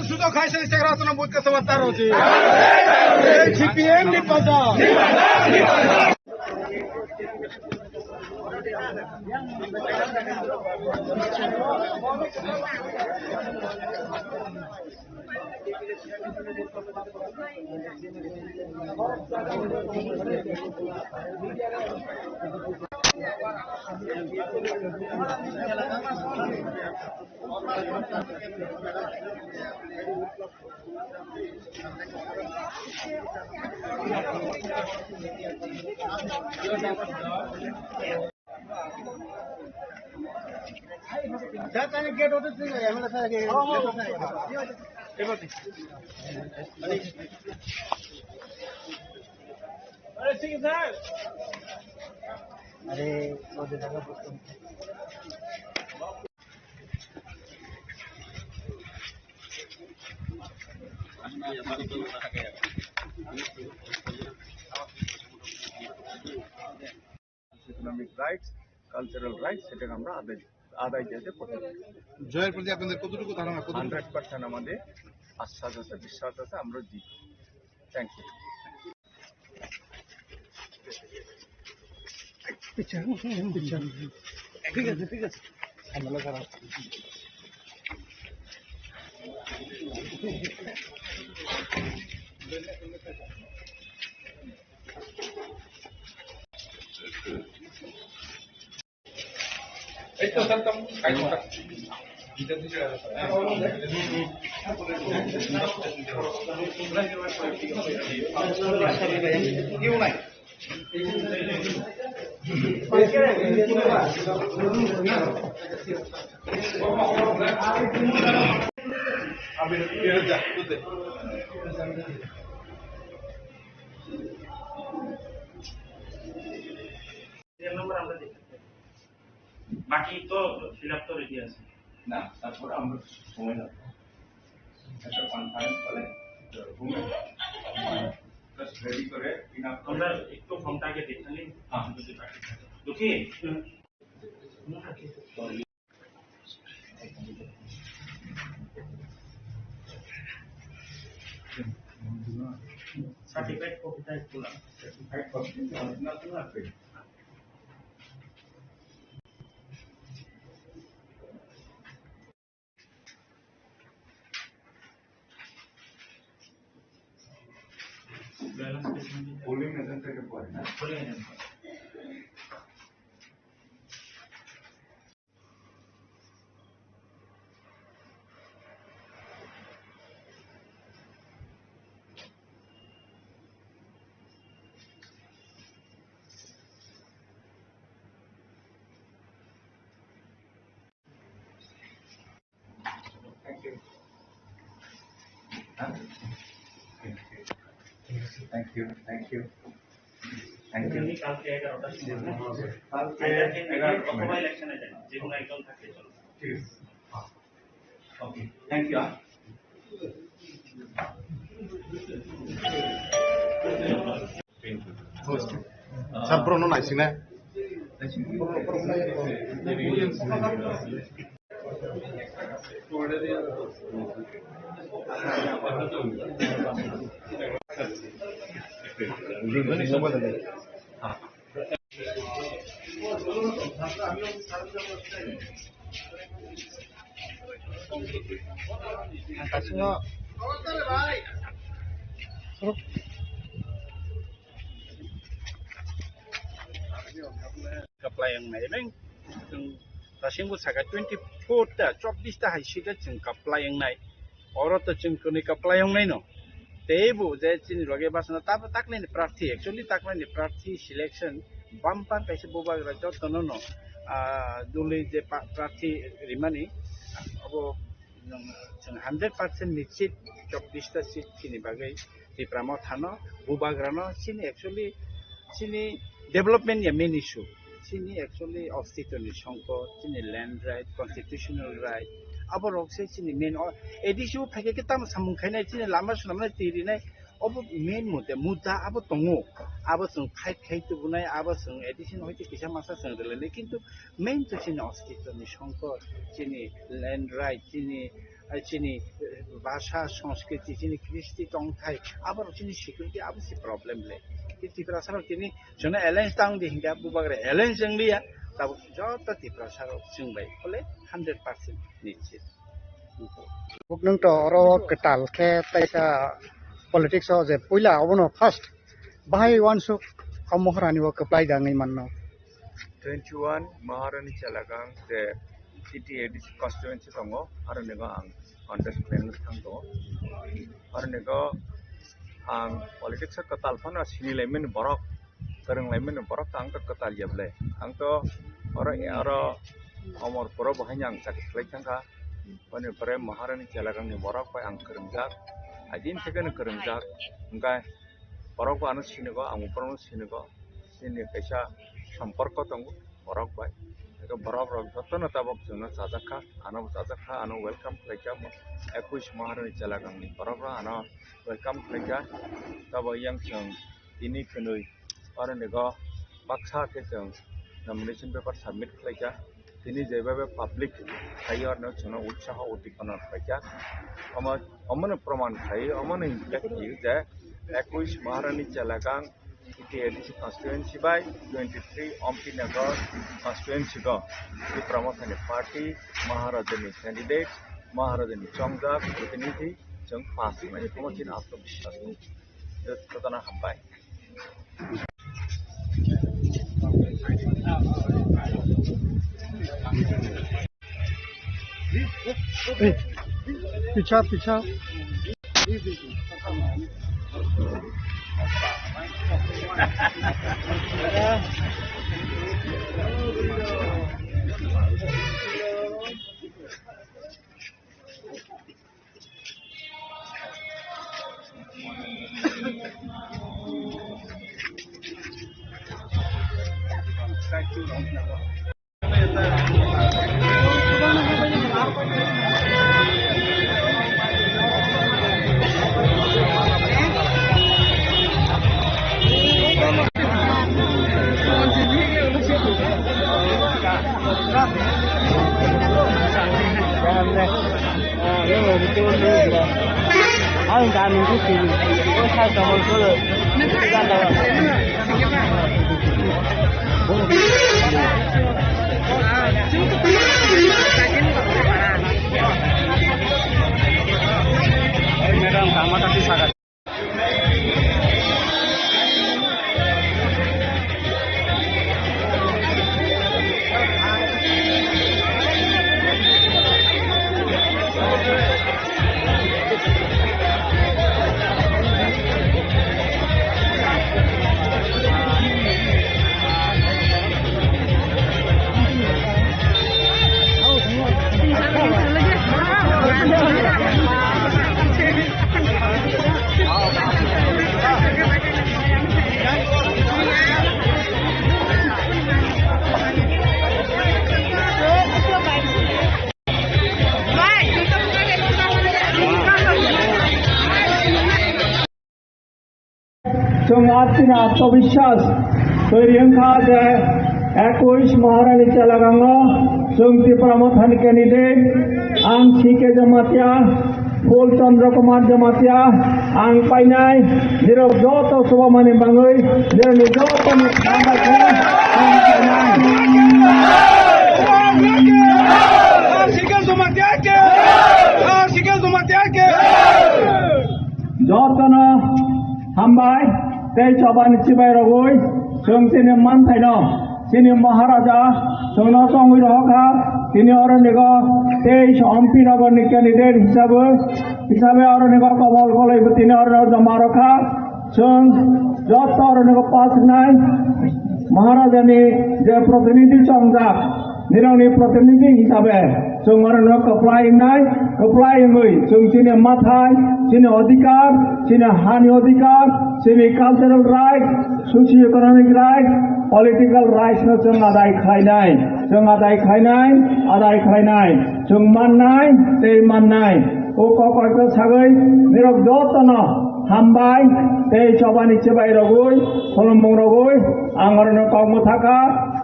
Sudah kaisa sekarang sana buat kesempatan roti. C P M di pasar. अरे, वो दे देगा, वो तो। Economic rights, cultural rights, সেটাকে আমরা আদায়, আদায় দিতে করতে পারি। জয়ের প্রতি আপনাদের কতটুকু ধারণা, কতটুকু? হান্ড্রেড পার্সেন্ট আমাদের আশ্বাস আছে, বিশ্বাস আছে, আমরা জিতব। Thank you. ঠিক আছে, ঠিক আছে। সিরিয়াল নাম্বার আমরা দেখতে পাই। বাকি তো ফিল আপ তো রেডি আছে। না, তারপরে আমরা সময় লাগবে। একটা কনফারেন্স হলে, তো রুমে জাস্ট রেডি করে ফিল আপ আমরা একটু ফর্মটা আগে দেখে নিই। হ্যাঁ। যদি বাকি থাকে। দেখি? সার্টিফাইড কপিটা একটু লাগবে। সার্টিফাইড কপি না, না, না, না। Balance statement. পোলিং এজেন্ট থেকে পড়ে না? Polling agent. Thank you. Huh? Thank you, thank you. Thank you. কালকে এগারোটার সময়, হ্যাঁ? কালকে এগারোটা সময়। অথবা ইলেকশনে যান, যে কোনো একজন থাকলে চলবে। ঠিক আছে। Okay, thank you, হ্যাঁ? Sir, bro, no, nice, ne? Kaplai wngnai, ebeng chwng dasimbo saka twenty four ta, chobbish ta hai sika chwng kaplai wngnai. Oro to chwng kwnwi kaplai wngnai no. Teibo je chini loge bachana tabo taklaini prarthi, actually taklaini prarthi selection bumper kaisa bubagra jotono no, ah, duli je pa-, prarthi rimani, abo nwng chwng hundred percent nischit chobbish ta seat chini bagwi Tipra Mothano, bubagrano chini actually chini development ya main issue. Chini actually ostitoni songkot, chini land right, constitutional right, abo rok se chini main o-, A D C o phaikhe khe tamo samung khainai, chini lama swnamnai, twi rinai, obo main mudda, mudda abo tongo. Abo chwng fight khai tubunai, abo chwng A D C no hoite kisa masa chwng rwlainai, kintu main to chini ostitoni songkot, chini land right, chini, chini, eh, bhasha, sanskriti, chini kristi tongthai, abo chini security abo se problem le. Ki Tiprasa rok tini jono alliance tang di hingka bubagra alliance wng liya, tabuk joto Tiprasa rok chwng bai phole hundred percent nischit. Buknung to oro kwtal khe taisa politics o je puila obono first bahai uansuk o Maharani o kwplai da wngwi manno. Twenty one Maharani Chelakang je C T A D C constituency tongo, aroni go ang contest khlaina thang tongo. Aroni go ang politics o kwtal phano sini laimani borok, kwrwng laimani borok ang to kwtal ya ble. Ang to oro, oro Omorpuro bo haino ang chakri khlai thang kha. Boni pore Maharani Chelagangni borok bai ang kwrwngjak, agin thekeno kwrwngjak, hwnkhe borok bo ano sinigo, ang bo borokno sinigo, chini kaisa somporko tongo borok bai. Hwnkhe borok rok jotono tabok chwngno chajakha, ano bo chajakha, ano welcome khlaikha, ekush Maharani Chelagangni borok rok ano welcome khlaikha, tabok yang chwng tini khwnwi oronigo baksa khe chwng nomination paper submit khlaikha. Tini jebaibai public khlaiwi oroni chwngno utsaho udikona khlaikha. Omo, omono proman khlaiwi, omono hwnwi khlaiwi je ekush Maharani Chelagang A D C constituency bai twenty-three Ompi Nagar constituency go Tipra Mothani party, Maharajani candidate, Maharajani chongjak protinidhi chwng pass khlai. Omo chini atmabiswas. Jotono hambai. Ei, pichha, pichha. Madam, kama tadi sagat. Chwng atini atmabiswas twi rwngkha je ekush Maharani Chelagango chwng Tipra Mothani candidate, ang C K Jamatia, Phul Chandra Kumar Jamatia, ang painai, nirok joto chubamani bangwi, nirokni jotoni hambai khe ang painai. Jotono hambai tei chobani chibai rogwi chwng chini manthaino chini Maharaja chwngno chongwi rohorkha, tini oronigo tei Ompi Nagarni candidate hisabe, hisabe oronigo komol kolaibo tini oronigo joma rokha. Chwng joto oronigo pass wngnai Maharajani je protinidhi chongjak, nirokni protinidhi hisabe chwng oronigo kwplai wngnai, kwplai wngwi chwng chini mathai, chini odhikar, chini hani odhikar, chini cultural right, socio-economic right, political rights no chwng adai khlainai, chwng adai khlainai, adai khlainai, chwng mannai tei mannai. O kok kok khe sagwi nirok jotono hambai tei chobani chibai rogwi, khulumung rogwi ang oroni kok mwthakha,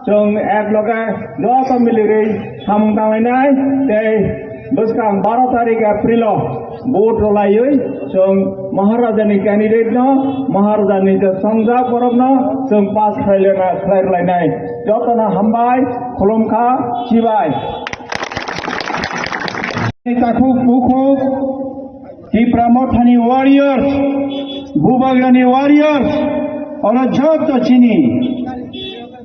chwng ek loge joto milirwi samung tanglainai tei bwskang baro tarik April o vote rwlaiwi chwng Maharajani candidate no, Maharajani je chongjak borok no chwng pass khlai lena, khlai rwlainai. Jotono hambai, khulumkha, chibai. Takhuk bukhuk, Tipra Mothani warriors, Bubagrani warriors, oro joto chini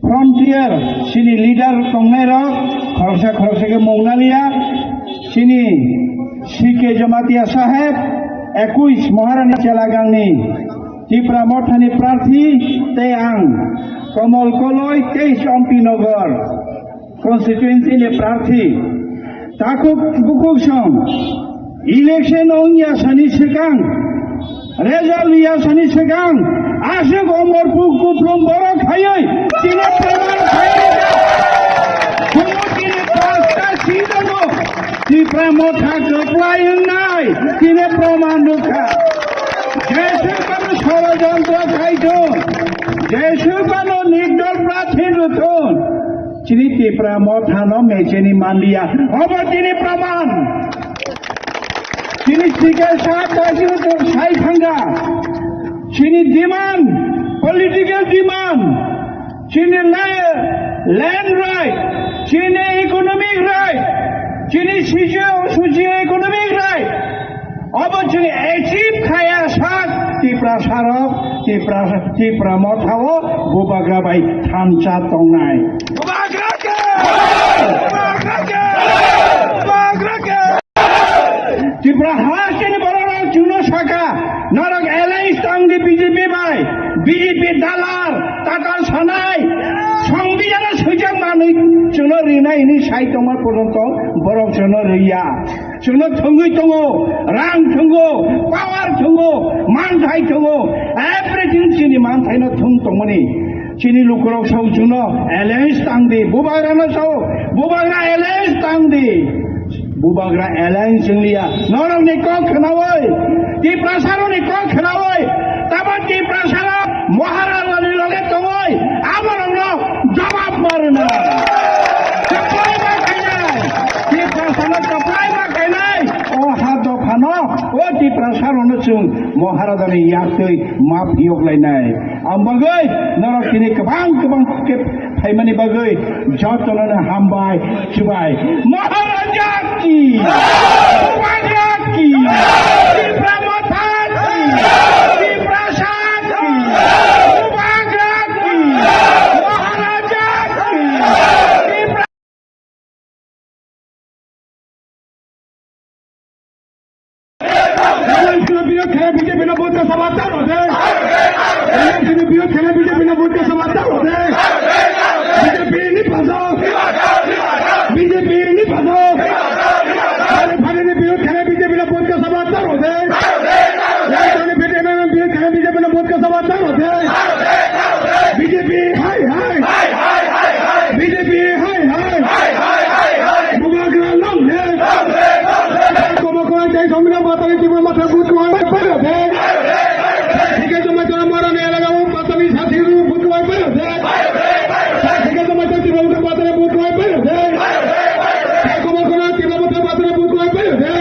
frontier, chini leader tongnairok, khoroksa khoroksa khe mung naliya, chini C K Jamatia Saheb, ekush Maharani Chelagangni Tipra Mothani prarthi, tei ang Komol Koloi, teis Ompi Nagar constituency ni prarthi. Takhuk bukhuk song, election wngya sani swkang, result wngya sani swkang, aswk omor puk kuplung borok khaiwi, tini proman khaiwi, kumu tini pasta si dogo, Tipra Motha kwplai wngnai, tini proman rwkha. Jeswk bano sorojontro khaithung, jeswk bano nirdol prathi rwthung. Chini Tipra Mothano mecheni manliya. Obo chini proman. Chini Speaker sahab daji sai thangkha. Chini demand, political demand, chini la-, land right, chini economic right, chini socio, socio economic right. Obo chwng achieve khaya sak Tiprasa rok, Tipra, Tipra Motha o Bubagra bai thansa tongnai. Bubagra ke! Bubagra ke! Bubagra ke! Tipra ha chini borok rok chwngno saka, norok alliance tang di B J P bai, B J P dalar, tatal sanai, songbidhano swijak manwi chwngno rinai hwnwi sai tongma porjonto borok chwngno riya. Chwngno thwngwi tongo, rang thwngo, power thwngo, manthai thwngo, everything chini manthaino thwng tongmani. Chini lukurok sao chwngno alliance tang di, Bubagrano sao, Bubagra alliance tang di. Bubagra alliance wngliya, norokni kok khnaui, Tiprasarokni kok khnaui, tamo Tiprasarok Maharajani loge tongoi, aborokno jawab ma rwna. Kwplai ma khainai. Tiprasano kwplai ma khainai. O ha dophano, o Tiprasarokno chwng Maharajani yaktwi ma phiyok lainai. Ang bagwi norok tini kwbang kwbang khe phaimani bagwi jotono hambai chubai. Maharaja ki! Bubagra ki! Tipra Motha ki! Tiprasa ki! Bubagra ki! Maharaja ki! Tipra Sino biyo khana B J P no vote ka sabab ta hote. Sino biyo khana B J P no vote ka sabab ta hote. B J P ni paso. B J P ni paso. Phale phale ni biyo khana B J P no vote ka sabab ta hote. Phale phale ni biyo khana B J P no vote ka sabab ta hote. B J P hai hai. B J P hai hai. Bubagra long live. Komo komo jai Songmina Batani Tipra Motha vote ko hai paro de. Thike joma joma mora ne laga wo Batani sathi vote ko hai paro de. Thike joma jai Tipra Motha Batani vote ko hai paro de. Komo komo Tipra Motha Batani vote ko hai paro de.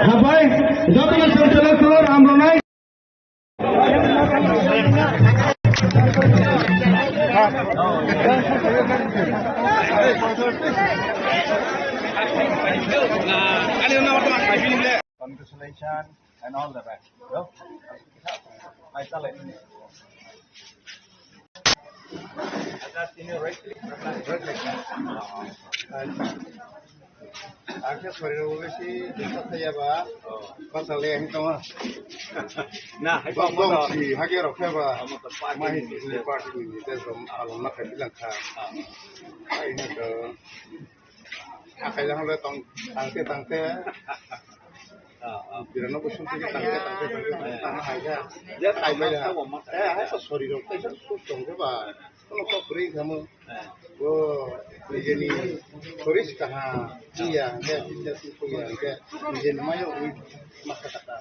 Habai, jotono sel sel sel ram ronai. Congratulations and all the best. Acha, tini right click, right click. Acha, sorry, rw besi disturb khaya ba. Basa le, ang tong. Na, hai bong, bong, si, hage rok khaya ba. Mahi, party ni, ni, des dom, alom na khai bilang kha. Ai, na to. Akai jang le tong, tangte, tangte. Birano bo sung tangte, tangte, tangte, tangte, tangte, hai ja. Ja, tai bai ja. Eh, hai to sorry rok, tai sa su tong ba. Kono ko kuri kamo. Bo, nijeni sorry si kaha. Iya, ya, ya, si ko ya, ya. Nijeni mayo, ui, maka kata.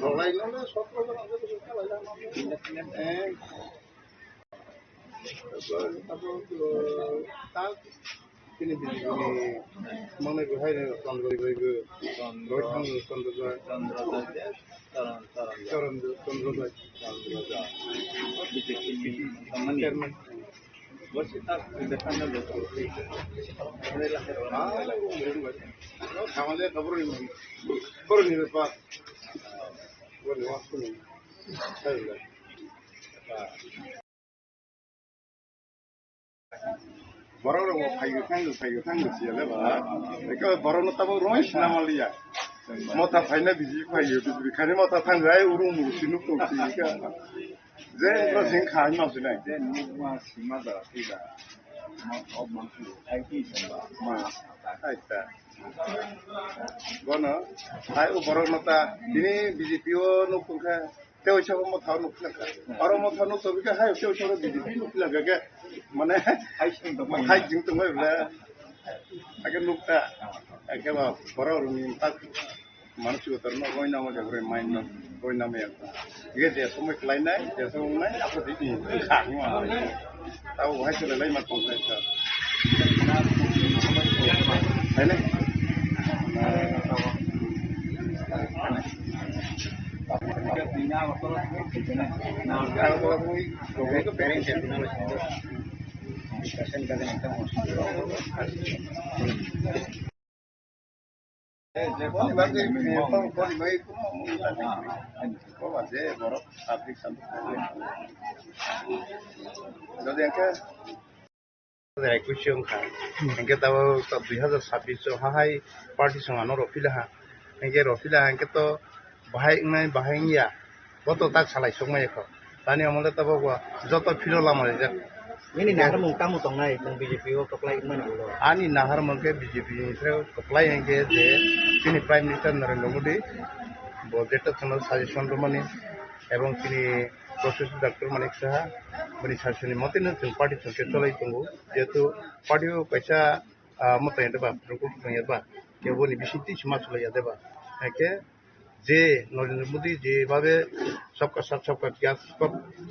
Rolai no, sotro jona, eh. Abo, abo, tal, tini bini bini, mane bo hai ne, Chandra Joy bo, Chandra. Roy Chandra, Chandra Joy. Chandra Joy, Charan, Charan Joy. Charan Joy, Chandra Joy. Chandra Joy. B J P ni, kamani. Chairman. Bo si ta, independent bo. Ah, kamale kabur ni, kabur ni pa. Bo ni waktu ni. Hai. Borok rok bo phaiyo thangyo, phaiyo thangyo siyale ba. Eko borok no tabuk roi sina maliya. Motha phaina biji phaiyo, biji khani motha thangjai, uru muru sinuk tong sika. Je, ro sing kha, ma sinai. Je, nuk ma sima da, sida. Ma, o ma, ai ki samba, ma. Aita. Bono, ai u borok no ta, bini B J P o nuk tong kha, tei o sabo motha nuk tong kha. Oro motha nuk tong kha, hai tei o sabo B J P nuk tong kha ke, mane, hai sing tong, hai sing tong bai bla. Ake nuk ta, ake ba, borok rok ni tak. Mansi kotor no roi namo jaga roi main no roi namo ya. Ye je somoi klai nai, je somoi nai, apo di ni kha ni ma. Tao hai se lai ma tong lai ta. Hai ne? Boni bagwi, boni bagwi, boni bagwi, borok public samung. Jodi hwnkhe ekwis wngkha, hwnkhe tabuk dui hazar sabbish o hahai party song ano rw philaha, hwnkhe rw philaha hwnkhe to bahai wngnai bahai wngya. Bo to tak salai sokmaya kho. Tani omo le tabuk bo joto philo lama rijak. Nini naharmung tamo tongnai, nwng B J P o kwplai wngmani ulo? Ani naharmung khe B J P ni se kwplai hwnkhe je chini Prime Minister Narendra Modi bo jeto chwngno suggestion rwmani ebong chini Professor Doctor Manik Saha boni suggestion ni mote no chwng party chwng khe cholai tongo. Jehetu party o kaisa, ah, mwtai ya deba, rukuk tong ya deba, kebo ni bising twi se ma cholai ya deba. Hwnkhe je Narendra Modi je bhabe sabka saath sabka prayas,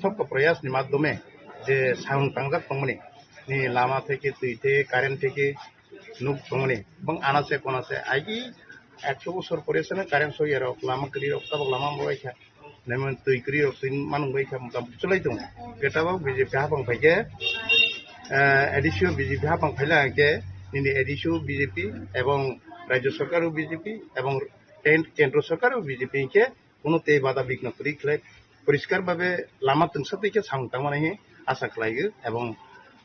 sabka prayas ni madhyome je samung tangjak tongmani, ni lama theke, twi theke, current theke, nuk tongmani, bang anase konase, aigi ekso bosor pore sene current soyarok, lama kwrwirok, tabok lama bo bai kha, naimani twi kwrwirok twi manung bai kha, motamoti cholai tongo. Khe tabok B J P hapang phaikhe, eh, A D C o B J P hapang phaila hwnkhe, nini A D C o B J P ebong Rajya Sarkar o B J P ebong Ken-, Kendro Sarkar o B J P hwnkhe, kuno tei bada bikno kwrwi khlai poriskar babe lama twngsa twi khe samung tangmani hinwi asa khlaio, ebong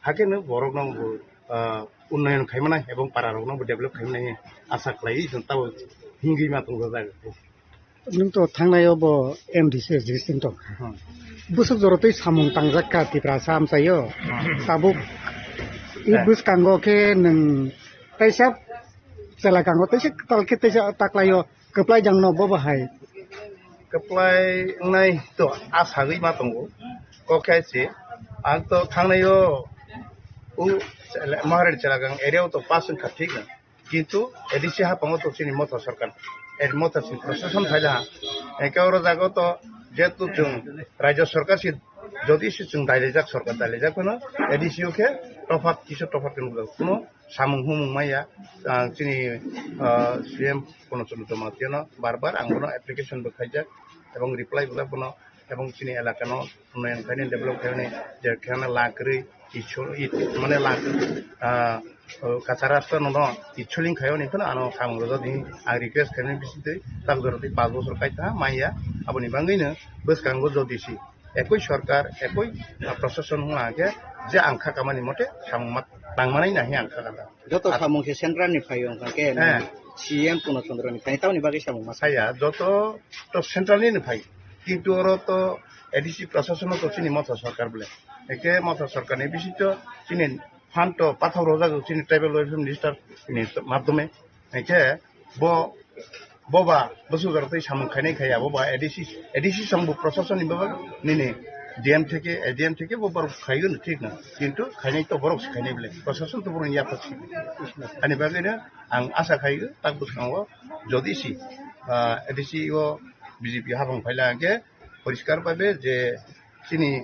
hakhe no borokno bo, ah, unnayon khaimanai ebong para rokno bo develop khaimanai hinwi asa khlaiwi chwng tabuk hingwi ma tongjago. Nwng to thangnai o bo M D C existing tong kha. Hmm. Bwswk jora twi samung tangjak kha Tiprasa amchaio. Hmm. Tabuk i bwskango khe nwng teisa chela kango teisa tal khe teisa taklaio. Kwplai jang no bo bahai. Kwplai wngnai to a sagwi ma tongo. Kok khe se ang to thangnai o u Maharani Chelagang area o to pass wngkha thik na. Kintu A D C hapango to chini Motha Sarkar, eh, Motha si Prashasan phaila ha. Hwnkhe oro jaga to jehetu chwng Rajya Sarkar si jodi se chwng dailaijak, Sarkar dailaijak phano A D C o khe tophat kisa tophat khe nukjak. Kuno samung humung maya, ah, chini, ah, C M Purna Chandra Jamatia no bar bar ang bono application bo khaijak ebong reply bo jak bono ebong chini elaka no unnayon khaini develop khaini je khana la kwrwi ichu-, i-, mane la, ah, kacha rasta no no ichuling khaio ni phano ano samung rwjak di ang request khaini bisingtwi tak jora twi panch bosor kaitha maya aboni bagwi no bwskango jodi si ekoi sorkar, ekoi, ah, prosason wngkha khe je ang kha kamani mote samung ma tangmanai nahi ang kha kata. Joto samung se central ni phaio wngkha khe, eh, C M Purna Chandra ni phai tamoni bagwi samung ma saya joto to central ni phai. Kintu oro to A D C prosason to chini Motha Sarkar bole. Eke Motha Sarkar ni bisingtwi chini phan to pathak rojak chini tribal welfare minister ni madhyome. Hwnkhe bo, bo ba bwswk jora twi samung khainai khaiya, bo ba A D C, A D C song bo prosason ni baba nini D M theke, A D M theke bo borok khaiyo no thik na, kintu khainai to borok se khainai bole, prosason to borok ni yapha se. Ani bagwi no ang asa khaiyo tak bwskango jodi si, ah, A D C o B J P habang phaila hwnkhe poriskar bhabe je chini,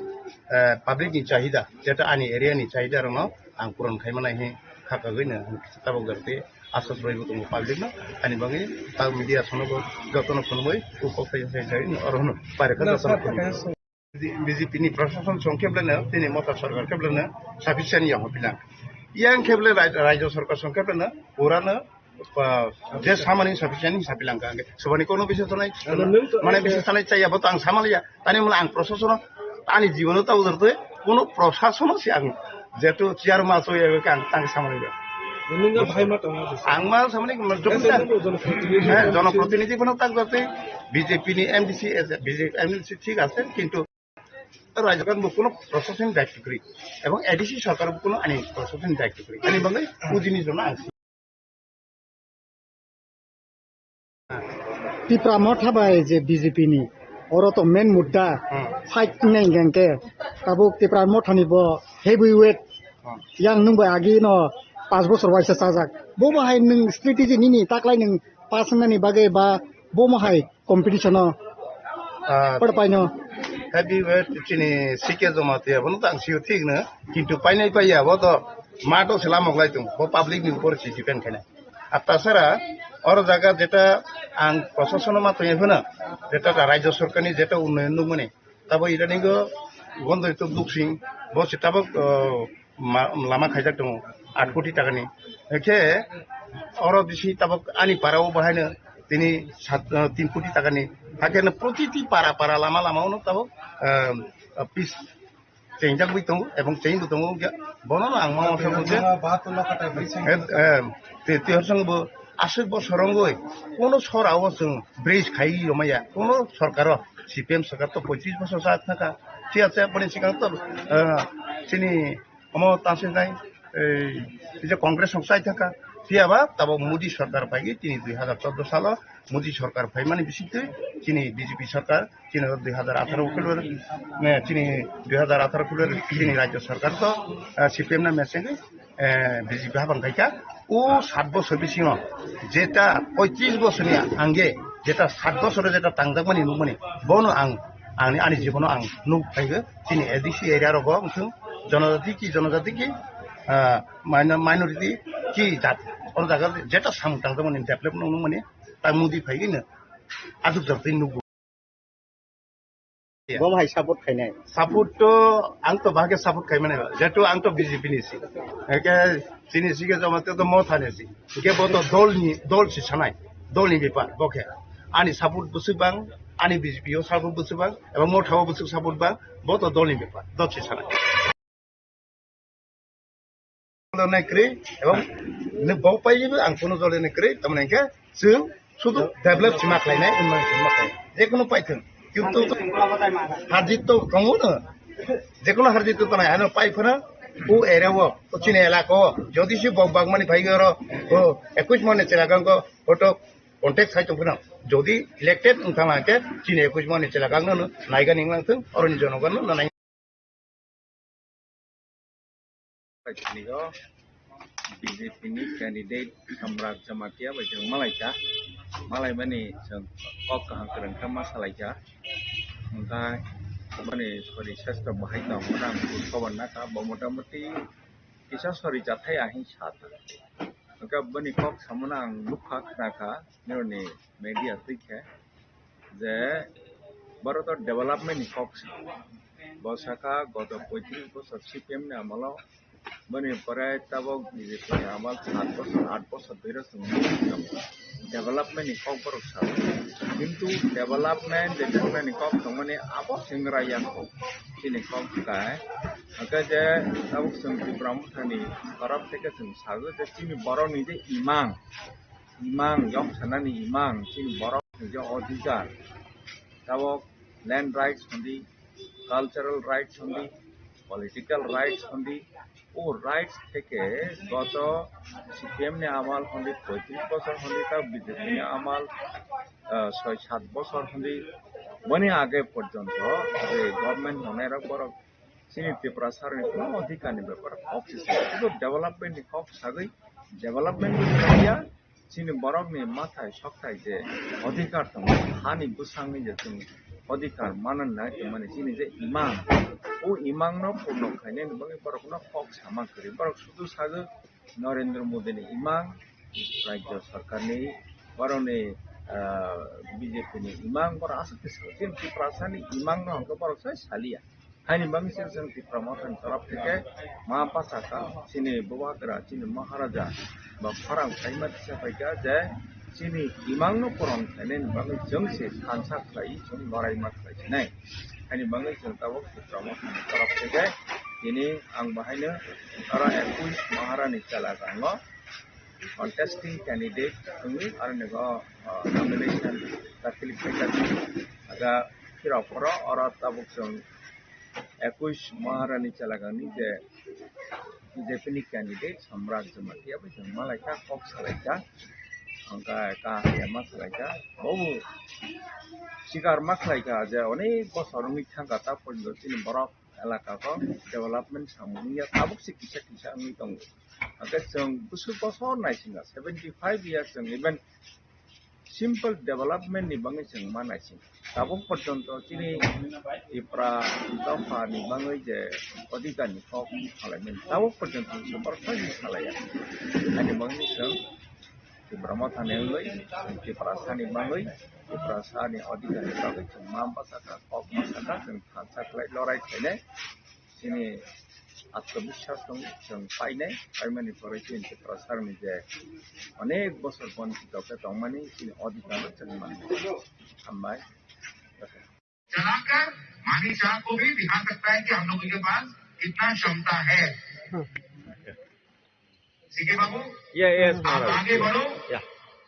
eh, public ni chahida, jeta ani area ni chahida rokno ang puron khaimani hinwi kha kagwi no tabuk jora twi asas rwui bo tongo public no, ani bagwi tak media sono bo jotono phunugwi kok phai phai jai no oro no pare kha jotono phunugwi. B J P ni prosason song khe belai no, tini Motha Sarkar khe belai no sufficient ya hopilang. Yang khe belai rai-, Rajya Sarkar song khe belai no pura no pa, je samani sufficient sapi langka angke. Sobani kono bisa tanai, mane bisa tanai chaya, bo to ang samaliya. Tani mula ang prosasono, ani jibono ta ujar tui, kono prosasono si ang, jetu chair ma so ya ang tang samaliya. Ang ma samani jokhon ta, eh, jonoprotinidhi phano tak jate B J P ni M D C, B J P M D C thik ase, kintu rajyo kan bo kono proshasoni daitto kwrwi, ebong A D C sorkar bo kono ani proshasoni daitto kwrwi, ani bagwi bujini jono ang. Tipra Motha bai je B J P ni, oro to main mudda Hmm. fight nai hingke tabuk Tipra Motha ni bo heavyweight Hmm. yang nung bai agi no pas bosor waisa sajak. Bo bo hai nung strategy nini taklai nung pas nani bagwi ba bo mo hai competition o Ah, pwrwng paino. Heavyweight chini C K Jamatia bono tang sio thik no, kintu painai paiya bo to mato se lamok lai tung, bo public ni upor si depend khaina. Ar tasara oro jaga jeta ang proshasano ma tongya phano, jeta ta rajyo sorkarni jeta unnoyon nukmani, tabo idani go Gondori to Duksing, bo se tabok, oh, ma-, lama khaijak tongo, aat koti takani. Hwnkhe oro bisi tabok ani para o bahaino tini sat, eh, tin koti takani. Hakhe no protiti para para lama lama ono tabok, eh, pis chengjagwi tongo ebong chengbo tongo. Hwnkhe bono no ang ma ongkha bo je, eh, eh, te, te horsong bo aswk bosor wngwi kono sora o chwng bridge khai rwmaya, kono sorkar o, C P M sorkar to poitrish bosor sa thangkha, phiya se boni swkang to, eh, chini Omo tangsinai, ei, je Congress rok chai thangkha. Phiya ba tabok Modi sorkar phaigwi chini dui hazar chordo salo Modi sorkar phaimani bisingtwi chini B J P sorkar chini dui hazar atharo ukulor, eh, chini dui hazar atharo ukulor chini rajyo sorkar to, eh, C P M na mechengwi, eh, B J P habang khaikha. O sat bosor bisingo jeta poitrish bosorni ange jeta sat bosoro jeta tangjakmani nukmani bono ang ani, ani jibono ang nuk phaigo. Chini A D C area rogo wngthung, jonojati ki, jonojati ki, ah, minor-, minority ki jat, o jaga jeta samung tangjakmani develop nung nungmani, ta Modi phaigwino aswk jotoi nukgo. Bo hai support khainai. Support to ang to bahage support khaimani ba, jehetu ang to B J P ni si. Eke chini si ke joma to Motha ni si. Eke bo to dol ni, dol si sanai, dol ni bepar, bo khe. Ani support bwswk bang, ani B J P o support bwswk bang, ebong Motha o bwswk support bang, bo to dol ni bepar, dol si sanai. Dol nai kwrwi, ebong ni bo pai ang kono dol nai kwrwi, tamni hwnkhe chwng sudu develop sima khlainai, unnoyon sima khlainai. Jekono paithwng, kintu harjit to tongo no, jekono harjit to tonai, ano pai phano o area o, o chini elaka o, jodi se bok bagmani phai oro, o ekush mane chelagang ko photo contact khai tong phano, jodi elected wng thang hwnkhe chini ekush mane chelagang no naigani wng lang thung, oroni jonogon no nai. Paithago B J P ni candidate Samrat Jamatia bai chwng malaikha, malaimani chwng kok kaham kwrwng kha ma salaikha, hwnkhe boni sori sestra bahai tong phano ang khobor nakha, bo motamoti kisa sori chathai ahing sa thang. Hwnkhe boni kok samano ang nukha, khnakha, nini media twi khe. Je boro to development ni kok sa. Bo saka goto poitrish bosor C P M ni amolo, boni pore tabok B J P ni amal sat bosor, aat bosor dhori chwng development ni kok borok sa. Kintu development, development ni kok tongmani abo chwng raya kok. Chini kok kai. Hwnkhe je tabok chwng Tipra Motha ni torop theke chwng sago je chini borok ni je imang, imang, yok sanani imang, chini borok ni je odhikar, tabok land rights hondi, cultural rights hondi, political rights hondi, o rights theke goto C P M ni amal hondi poitrish bosor hondi, ta B J P ni amal, ah, soi sat bosor hondi, boni age porjonto je government tongnai rok borok chini Tiprasa rokni kuno odhikar ni bepar kok se sa, sudu development ni kok sagwi, development ni kok ya, chini borok ni mathai sokthai je odhikar tongo, hani bwsang ni je chwng odhikar manna nai tongmani chini je imang, o imang no purno khainani bagwi borok no kok sama kwrwi, borok sudu sagwi Narendra Modi ni imang, rajya sarkar ni, borok ni, ah, B J P ni imang, borok aswk khe chini Tiprasa ni imang no hwnkhe borok sai saliya. Haini bagwi se chwng Tipra Motha ni torop theke ma bachakha, chini Bubagra, chini Maharaja ba khorang khaima tisa phaikha je chini imang no puron khainani bagwi chwng se thansa khlai, chwng loraima khlai sinai. Haini bagwi chwng tabuk Tipra Motha ni torop theke tini ang bahaino oro ekush Maharani chela kango. contesting candidate wngwi aroni go, ah, nomination dakhil khaijak. Aga phirok oro, oro tabuk chwng ekush Maharani Chelagangni je B J P ni candidate Samrat Jamatia bai chwng malaikha, kok salaikha, hwnkhe kaham ya ma salaikha. Bobo sikar ma khlaikha je onek bosor wngwi thangkha, ta porjonto chini borok elaka o development samung wngya, tabuk se kisa kisa wngwi tongo. Hwnkhe chwng bwswk bosor naisingkha, seventy five years chwng even simple development ni bagwi chwng ma naising. Tabuk porjonto chini Tipra dopha ni bagwi je odhikar ni kok salaimani, tabuk porjonto chwng borok salaiya. Ani bagwi chwng Tipra motha ni wngwi, Tiprasa ni bagwi, Tiprasa ni odhikar ni bagwi chwng ma bwsakha, kok bwsakha, chwng thansa khlai lorai khainai. Chini atmabiswas tong chwng painai, paimani pore chini Tiprasa ni je onek bosor bonchito khe tongmani chini odhikar no chwng mano. Hambai. चलाकर मानी शाह को भी दिखा सकता है कि हम लोगों के पास कितना क्षमता है। ठीक है बाबू, Yeah, yes, आप Maharaj. आगे बढ़ो। Yeah.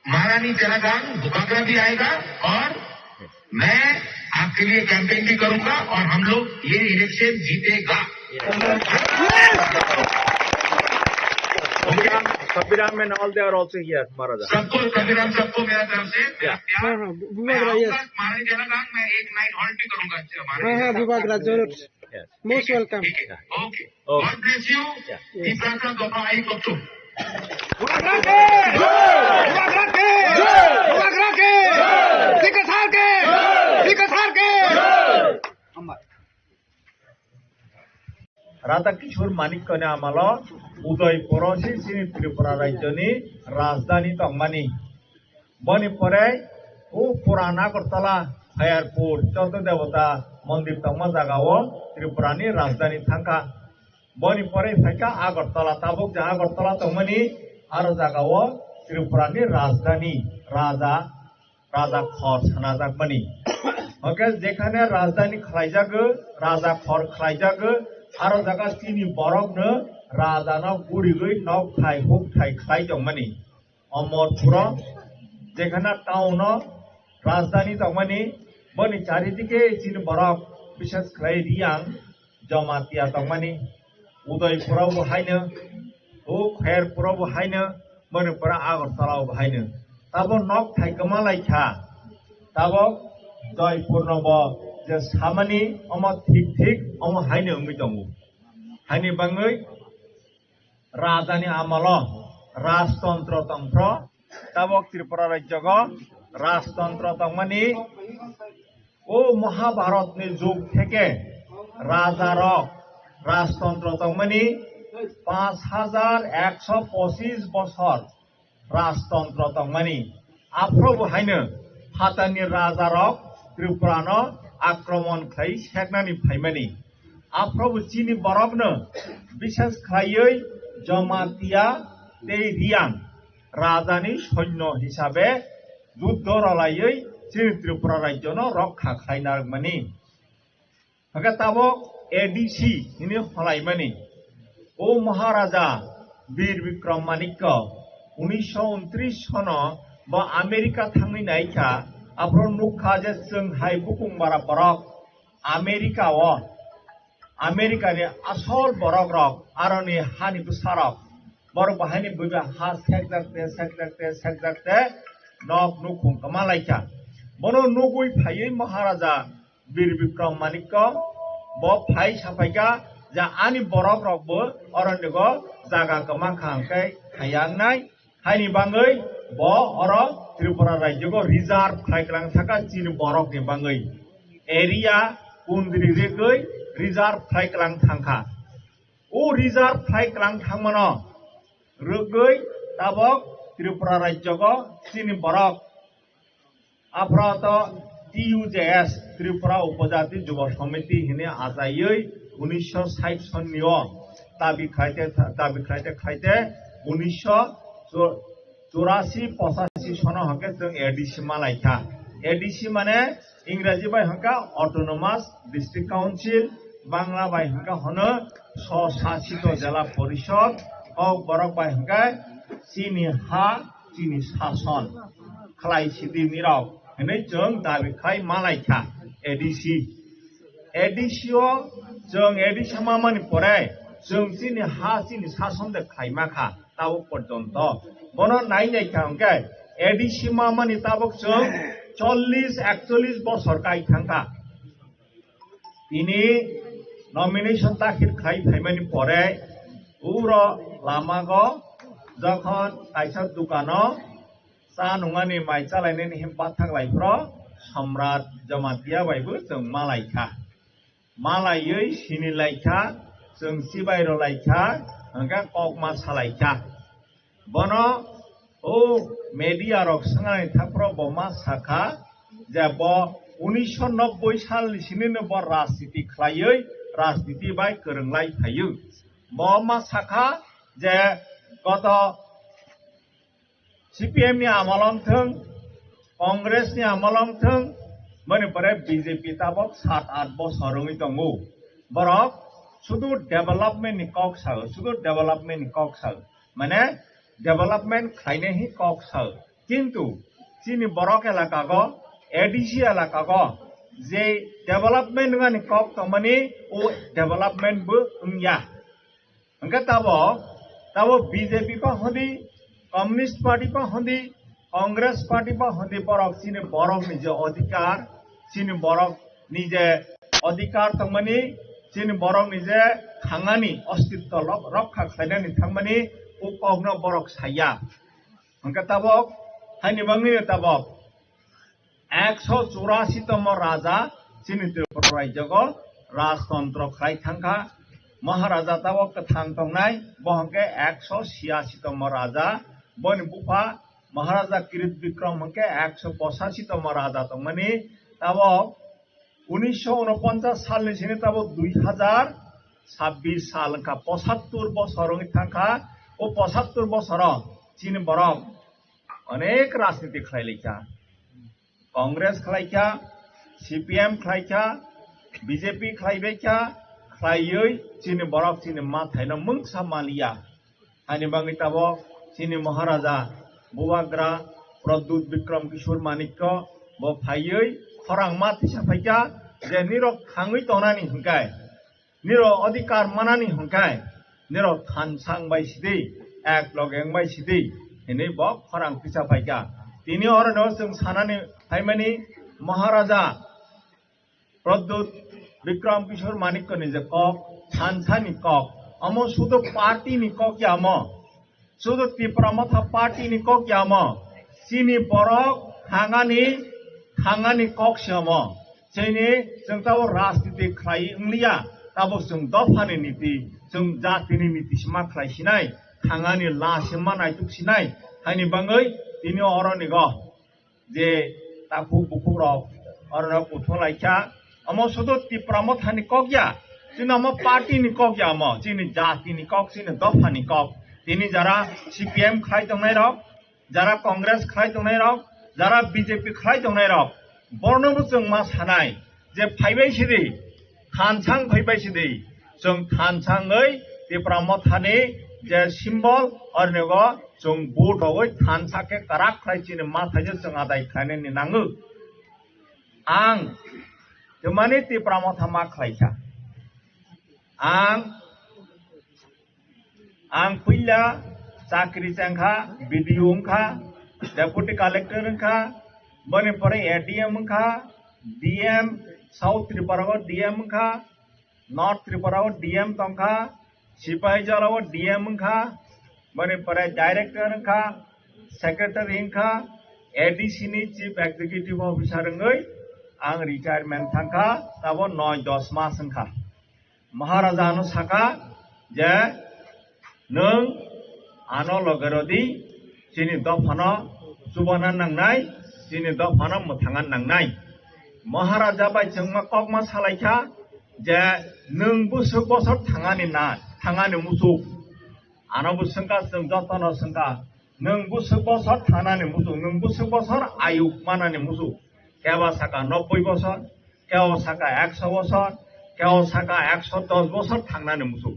महारानी चेलागांग बुबागरा भी आएगा और मैं आपके लिए कैंपेन भी करूंगा और हम लोग ये इलेक्शन जीतेगा। Yeah. Okay? Sabir Ahmed and all, they are also here, Maharaj. सबको, कबीर राम, सबको मेरा तरफ से Yeah. प्यार। हाँ, हाँ, बु-, मैं बुबागरा, yes. आऊंगा महारानी चेलागांग, मैं एक नाइट हॉल्ट भी करूंगा। हाँ, हाँ, बुबागरा, जरूर। Yes. Most welcome. ठीक है। Okay. Okay. God bless you. Yeah. Yes. Tiprasa dopha ai kotto. Bubagra ke! Bubagra ke! Bubagra ke! Dikasar ke! Dikasar ke! Radha Kishore Manikya ni amalo Udaipur o se chini Tripura rajyo ni rajdhani tongmani. Boni pore o Puran Agartala, Khairpur, Chotto Debota mondir tongma jaga o Tripura ni rajdhani thangkha. Boni pore phaikha Agartala, tabuk je Agartala tongmani aro jaga o Tripura ni rajdhani raja, raja khor sanajakmani. Hwnkhe jekhane rajdhani khlaijago, raja khor khlaijago, aro jaga chini borokno rajano gurigwi nokthai hukthai khlai tongmani. Omorpuro, jekhana town o rajdhani tongmani, boni charidike chini borok, bishes khlai Riyang, Jamatia tongmani, Udaipuro bo haino, o Khairpuro bo haino, boni pore Agartala bo haino. Tabo nokthai kwma laikha, tabo Joypurno bo je samani omo thik thik omo haino wngwi tongo. Haini bangwi Rajani amalo rajtontro tongphro, tabok Tripura rajyogo rajtontro tongmani, o Mahabharatni jug theke rajarok rajtontro tongmani, panch hajar ekso pochis bosor rajtontro tongmani. Aphrobo haino phatarni rajarok Tripurano akromon khlai seknani phaimani. Aphrobo chini borokno, bishes khlaiwi Jamatia tei Riyang rajani soinyo hisabe juddo rwlaiwi chini Tripura rajyono rokha khlaina rwmani. Hwnkhe tabok A D C hwnwi holaimani. O Maharaja Bir Bikram Manikya unisho untris sono bo America thangwi naikha, aphro nukha je chwng hai bukung bara borok America o, America ni asol borok rok, aroni hani bwsa rok, borok bahaini buiba ha sekjakte, sekjakte, sekjakte nok nukhung kwma laikha. Bono nugwi phaiwi Maharaja Bir Bikram Manikya bo phai saphaikha je ani borok rokbo oronigo jaga kwma kha hwnkhe khaya wngnai. Haini bangwi bo oro Tripura rajyogo reserve khlai kwlang thangkha chini borokni bangwi. Area boundary rwgwi reserve khlai kwlang thangkha. O reserve khlai kwlang thangmano rwgwi tabok Tripura rajyogo chini borok Aphro to T U J S, Tripura Upojati Jubo Samiti hini achaiwi unisho sait sonni o dabi khlaite, dabi khlaite, khlaite unisho churasi pochashi sono hwnkhe chwng A D C malaikha. A D C mane Ingraji bai hwnkha Autonomous District Council, Bangla bai hwnkha hono Swsasito Jela Porishod, Kokborok bai hwnkhe chini ha, chini sason khlai sidi nirok hinwi chwng dabi khai malaikha A D C. A D C o chwng A D C mamani pore chwng chini ha, chini sason de khlai makha tabuk porjonto. Bono nai nai kha hwnkhe A D C mamani tabuk chwng chollish ekchollish bosor kai thangkha. Tini nomination dakhil khai phaimani pore uro lamago jokhon kaisa dukano cha nungani mai chalainani him bathak lai phro Samrat Jamatia bai bo chwng malai kha. Malaiwi sini lai kha, chwng chibai rw lai kha, hwnkhe kok ma sa lai kha. Bono o media rok swngnani thaphro bo ma sakha je bo unisho nobboi salni sinino bo rajniti khlaiwi rajniti bai kwrwnglai phaiwi. Bo ma sakha je koto C P M ni amol wng thwng, Congress ni amol wng thwng, boni pore B J P tabok sat aath bosor wngwi tongo. Borok sudu development ni kok sao, sudu development ni kok sao. Mane development khlainai hi kok sao. Kintu chini borok elaka go, A D C elaka go je development wngani kok tongmani o development bo wngya. Hwnkhe tabok, tabok B J P pa hwndi, Communist Party pa hwndi, Congress Party pa hwndi borok chini borok ni je odhikar, chini borok ni je odhikar tongmani, chini borok ni je thangani ostitto lok-, rokha khlainani thangmani o kokno borok saya. Hwnkhe tabok, haini bangwi tabok ekso churasi tomo raja chini Tripura rajyogo rajtontro khlai thangkha. Maharaja tabok kwthang tongnai, bo hwnkhe ekso siyasi tomo raja, boni bupha Maharaja Kirit Bikram hwnkhe ekso pochasi tomo raja tongmani. Tabok unisho unoponchas salni sini tabok dui hajar sabbish sal wngkha, pochattor bosor wngwi thangkha. O pochattor bosoro chini borok onek rajniti khlai laikha. Congress khlaikha, C P M khlaikha, B J P khlaibaikha, khlaiwi chini borok chini mathaino mungsa manliya. Haini bagwi tabok chini Maharaja Bubagra Pradyut Bikram Kishore Manikya bo phaiwi khorang ma tisa phaikha je nirok thangwi tongnani hwnkhe nirok odhikar manani hwnkhe nirok thansang bai sidi, ek logeng bai sidi hinwi bo khorang tisa phaikha. Tini orono chwng sanani phaimani Maharaja Pradyut Bikram Kishore Manikya ni je kok, thansani kok, omo sudu party ni kok ya omo. Sudu Tipra Motha party ni kok ya omo. Chini borok thangani, thangani kok se omo. Chini chwng tabok rajniti khlai wngliya, tabok chwng dophani niti, chwng jatini niti se ma khlai sinai, thangani la se ma naituk sinai, haini bagwi tini oro nigo je takhuk bukhuk rok oro kuthung laikha. Omo sudu Tipra Motha ni kok ya, chini omo party ni kok ya, omo chini jati ni kok, chini dopha ni kok. Tini jara C P M khlai tongnai rok, jara Congress khlai tongnai rok, jara B J P khlai tongnai rok, borno bo chwng ma sanai je phaibai sidi, thansang phaibai sidi, chwng thansangwi Tipra Motha ni je symbol, ornigo chwng vote rogwi thansa khe kwrak khlai chini mathaino chwng adai khlainani nango. Ang twmani Tipra Motha ma khlaikha. Ang, ang puila chakri chengkha, B D O wngkha, Deputy Collector wngkha, boni pore A D M wngkha, D M, South Tripura o D M wngkha, North Tripura o D M tongkha, Sipahijola o D M wngkha, boni pore director wngkha, secretary wngkha, A D C ni chief executive officer wngwi ang retirement thangkha, tabo noi dos mas wngkha. Maharaja ano saka je, nwng ano loge rodi, chini dophano chubana nangnai, chini dophano mwthangna nangnai. Maharaja bai chwngma kokma salaikha je, nwng bwswk bosor thangani na, thangani muchuk. Ano bo swngkha, chwng jotono swngkha, nwng bwswk bosor thangani muchuk, nwng bwswk bosor ayuk manani muchuk. Keba saka nobboi bosor, kebo saka ekso bosor, kebo saka ekso dos bosor thangnani muchuk.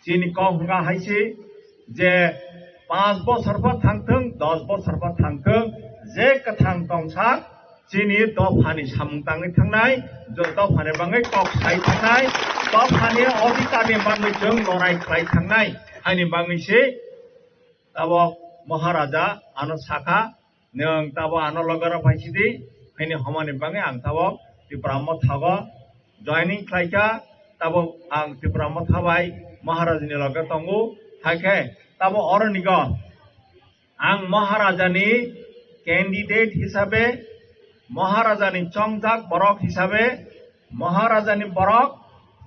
Chini kok hwnkha hai se je Panch bosor pha thangthwng, dos bosor pha thangthwng, je kwthang tongsa chini dophani samung tangwi thangnai, jo dophani bangwi kok sai thangnai, dophani odhikarni bangwi chwng lorai khlai thangnai, haini bangwi se tabok Maharaja ano sakha, "Nwng tabo ano loge rw phai sidi, haini homani bangwi ang tabo Tipra Motha go joining khlaikha, tabo ang Tipra Motha bai Maharajani loge tongo, haikhe tabo oroni go ang Maharajani candidate hisabe, Maharajani chongjak borok hisabe, Maharajani borok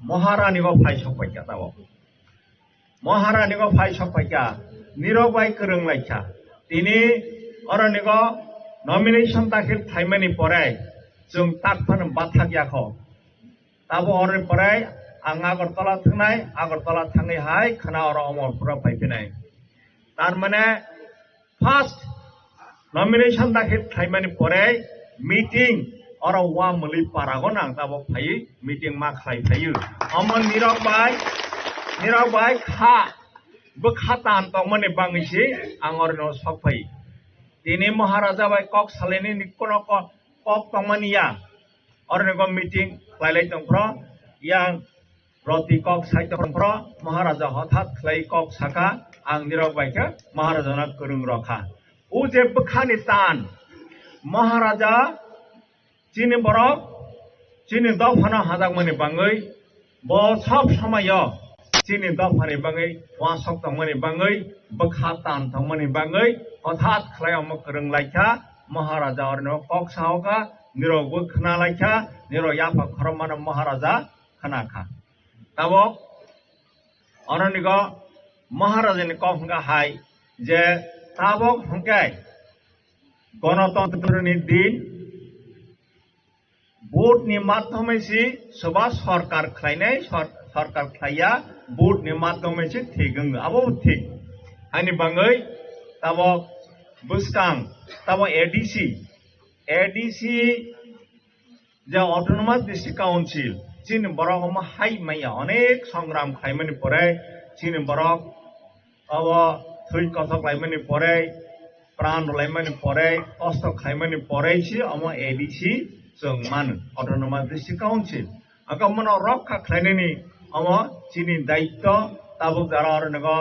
Maharani go phai sok paikha tabo." Maharani go phai sok paikha, nirok bai kwrwng laikha. Tini oroni go nomination dakhil khlaimani pore chwng tak phano bathak yakho. Tabo oroni pore ang Agartala thangnai, Agartala thangwi hai khwna oro Omorpura phai phinai. Tar mane first nomination dakhil khlaimani pore meeting oro wa muli parago nang tabok phaiwi meeting ma khlai phaiwi. Omo nirok bai, nirok bai kha bwkha tan tongmani bangwi se ang oro no sok phai. Tini Maharaja bai kok salaini ni kono ko-, kok tongmani ya. Oro ni go meeting khlai lai tong phro yang Roti kok sai tong phro, Maharaja hothat khlai kok saka, "Ang nirok bai khe Maharajano kwrwng rw kha." O je bwkhani tan, Maharaja chini borok, chini dophano hajakmani bangwi, bo sob somoyo chini dophani bangwi, uansuk tongmani bangwi, bwkha tan tongmani bangwi, hothat khlai omo kwrwng lai kha, Maharaja orno kok sao kha, nirok bo khna lai kha, nirok yapha khorokmano Maharaja khna kha. Tabok oronigo Maharajani kok hwnkha hai je tabok hwnkhe Gonotantroni din, vote ni madhyome se soba sorkar khlainai, sor-, sorkar khlaiya, vote ni madhyome se thik wng, abo thik. Haini bangwi tabok bwskang, tabok A D C, A D C je Autonomous District Council, chini borok omo hai maya onek songram khlaimani pore, chini borok abo thwi kothok laimani pore, pran rwlaimani pore, kosto khlaimani pore se omo A D C chwng mano, Autonomous District Council. Aka mono rokha khlainani omo chini daitto, tabuk jara oro nogo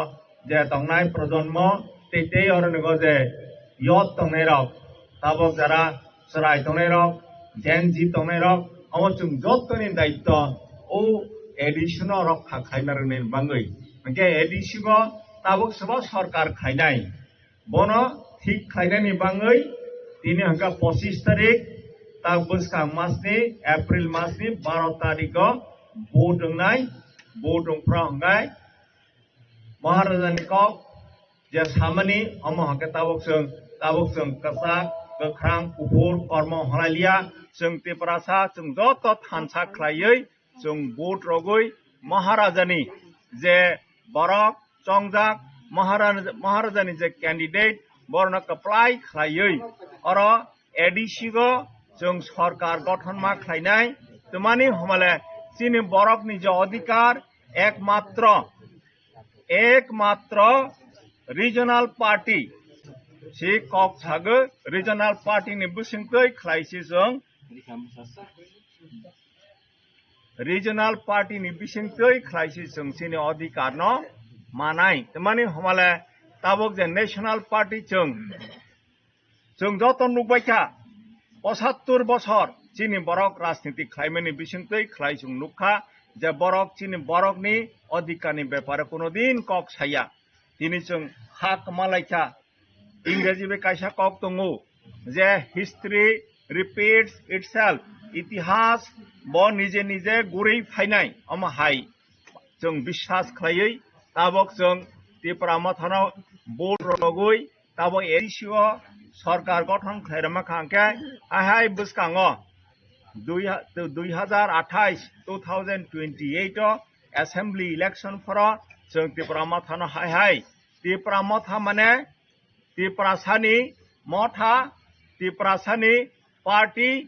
je tongnai projonmo, tei tei oro nogo je youth tongnai rok, tabuk jara chwrai tongnai rok, Gen Z tongnai rok, omo chwng jottoni daitto o A D C no rokha khlaina rwnai bangwi. Hwnkhe A D C bo tabuk sobo sorkar khlainai. Bono thik khlainani bangwi tini hwnkha pochis tarik, tak bwskang masni, April masni baro tarikgo vote wngnai, vote wngphra hwnkhe Maharajani kok je samani, omo hwnkhe tabuk chwng, tabuk chwng kwchak, kwkhrang, kuphur, kormo hwnlailiya, chwng Tiprasa, chwng joto thansa khlaiwi, chwng vote rogwi Maharajani je borok chongjak, Maharaj-, Maharajani je candidate, borokno kwplai khlaiwi oro A D C go chwng sorkar gothon ma khlainai. Twmani homale chini borokni je odhikar ekmatro, ekmatro regional party si kok sago, regional party ni bisingtwi khlaisi chwng regional party ni bisingtwi khlaisi chwng chini odhikar no manai. Twmani homale tabuk je national party chwng, chwng joto nukbai kha, pochattor bosor chini borok rajniti khlaimani bisingtwi khlai chwng nukha je borok chini borokni odhikarni bepare kuno din kok saya. Tini chwng ha kwma lai kha, Ingreji bai kaisa kok tongo je history repeats itself, itihas bo nije nije gurui phainai, omo hai chwng biswas khlaiwi tabok chwng Tipra Mothano vote rogwi tabok A D C o sorkar gothon khlairwma kha hwnkhe hai hai bwskango dui ha-, dui hajar athais, two thousand twenty-eight o assembly election phoro chwng Tipra Mothano hai hai, Tipra Motha mane Tiprasani motha, Tiprasani party,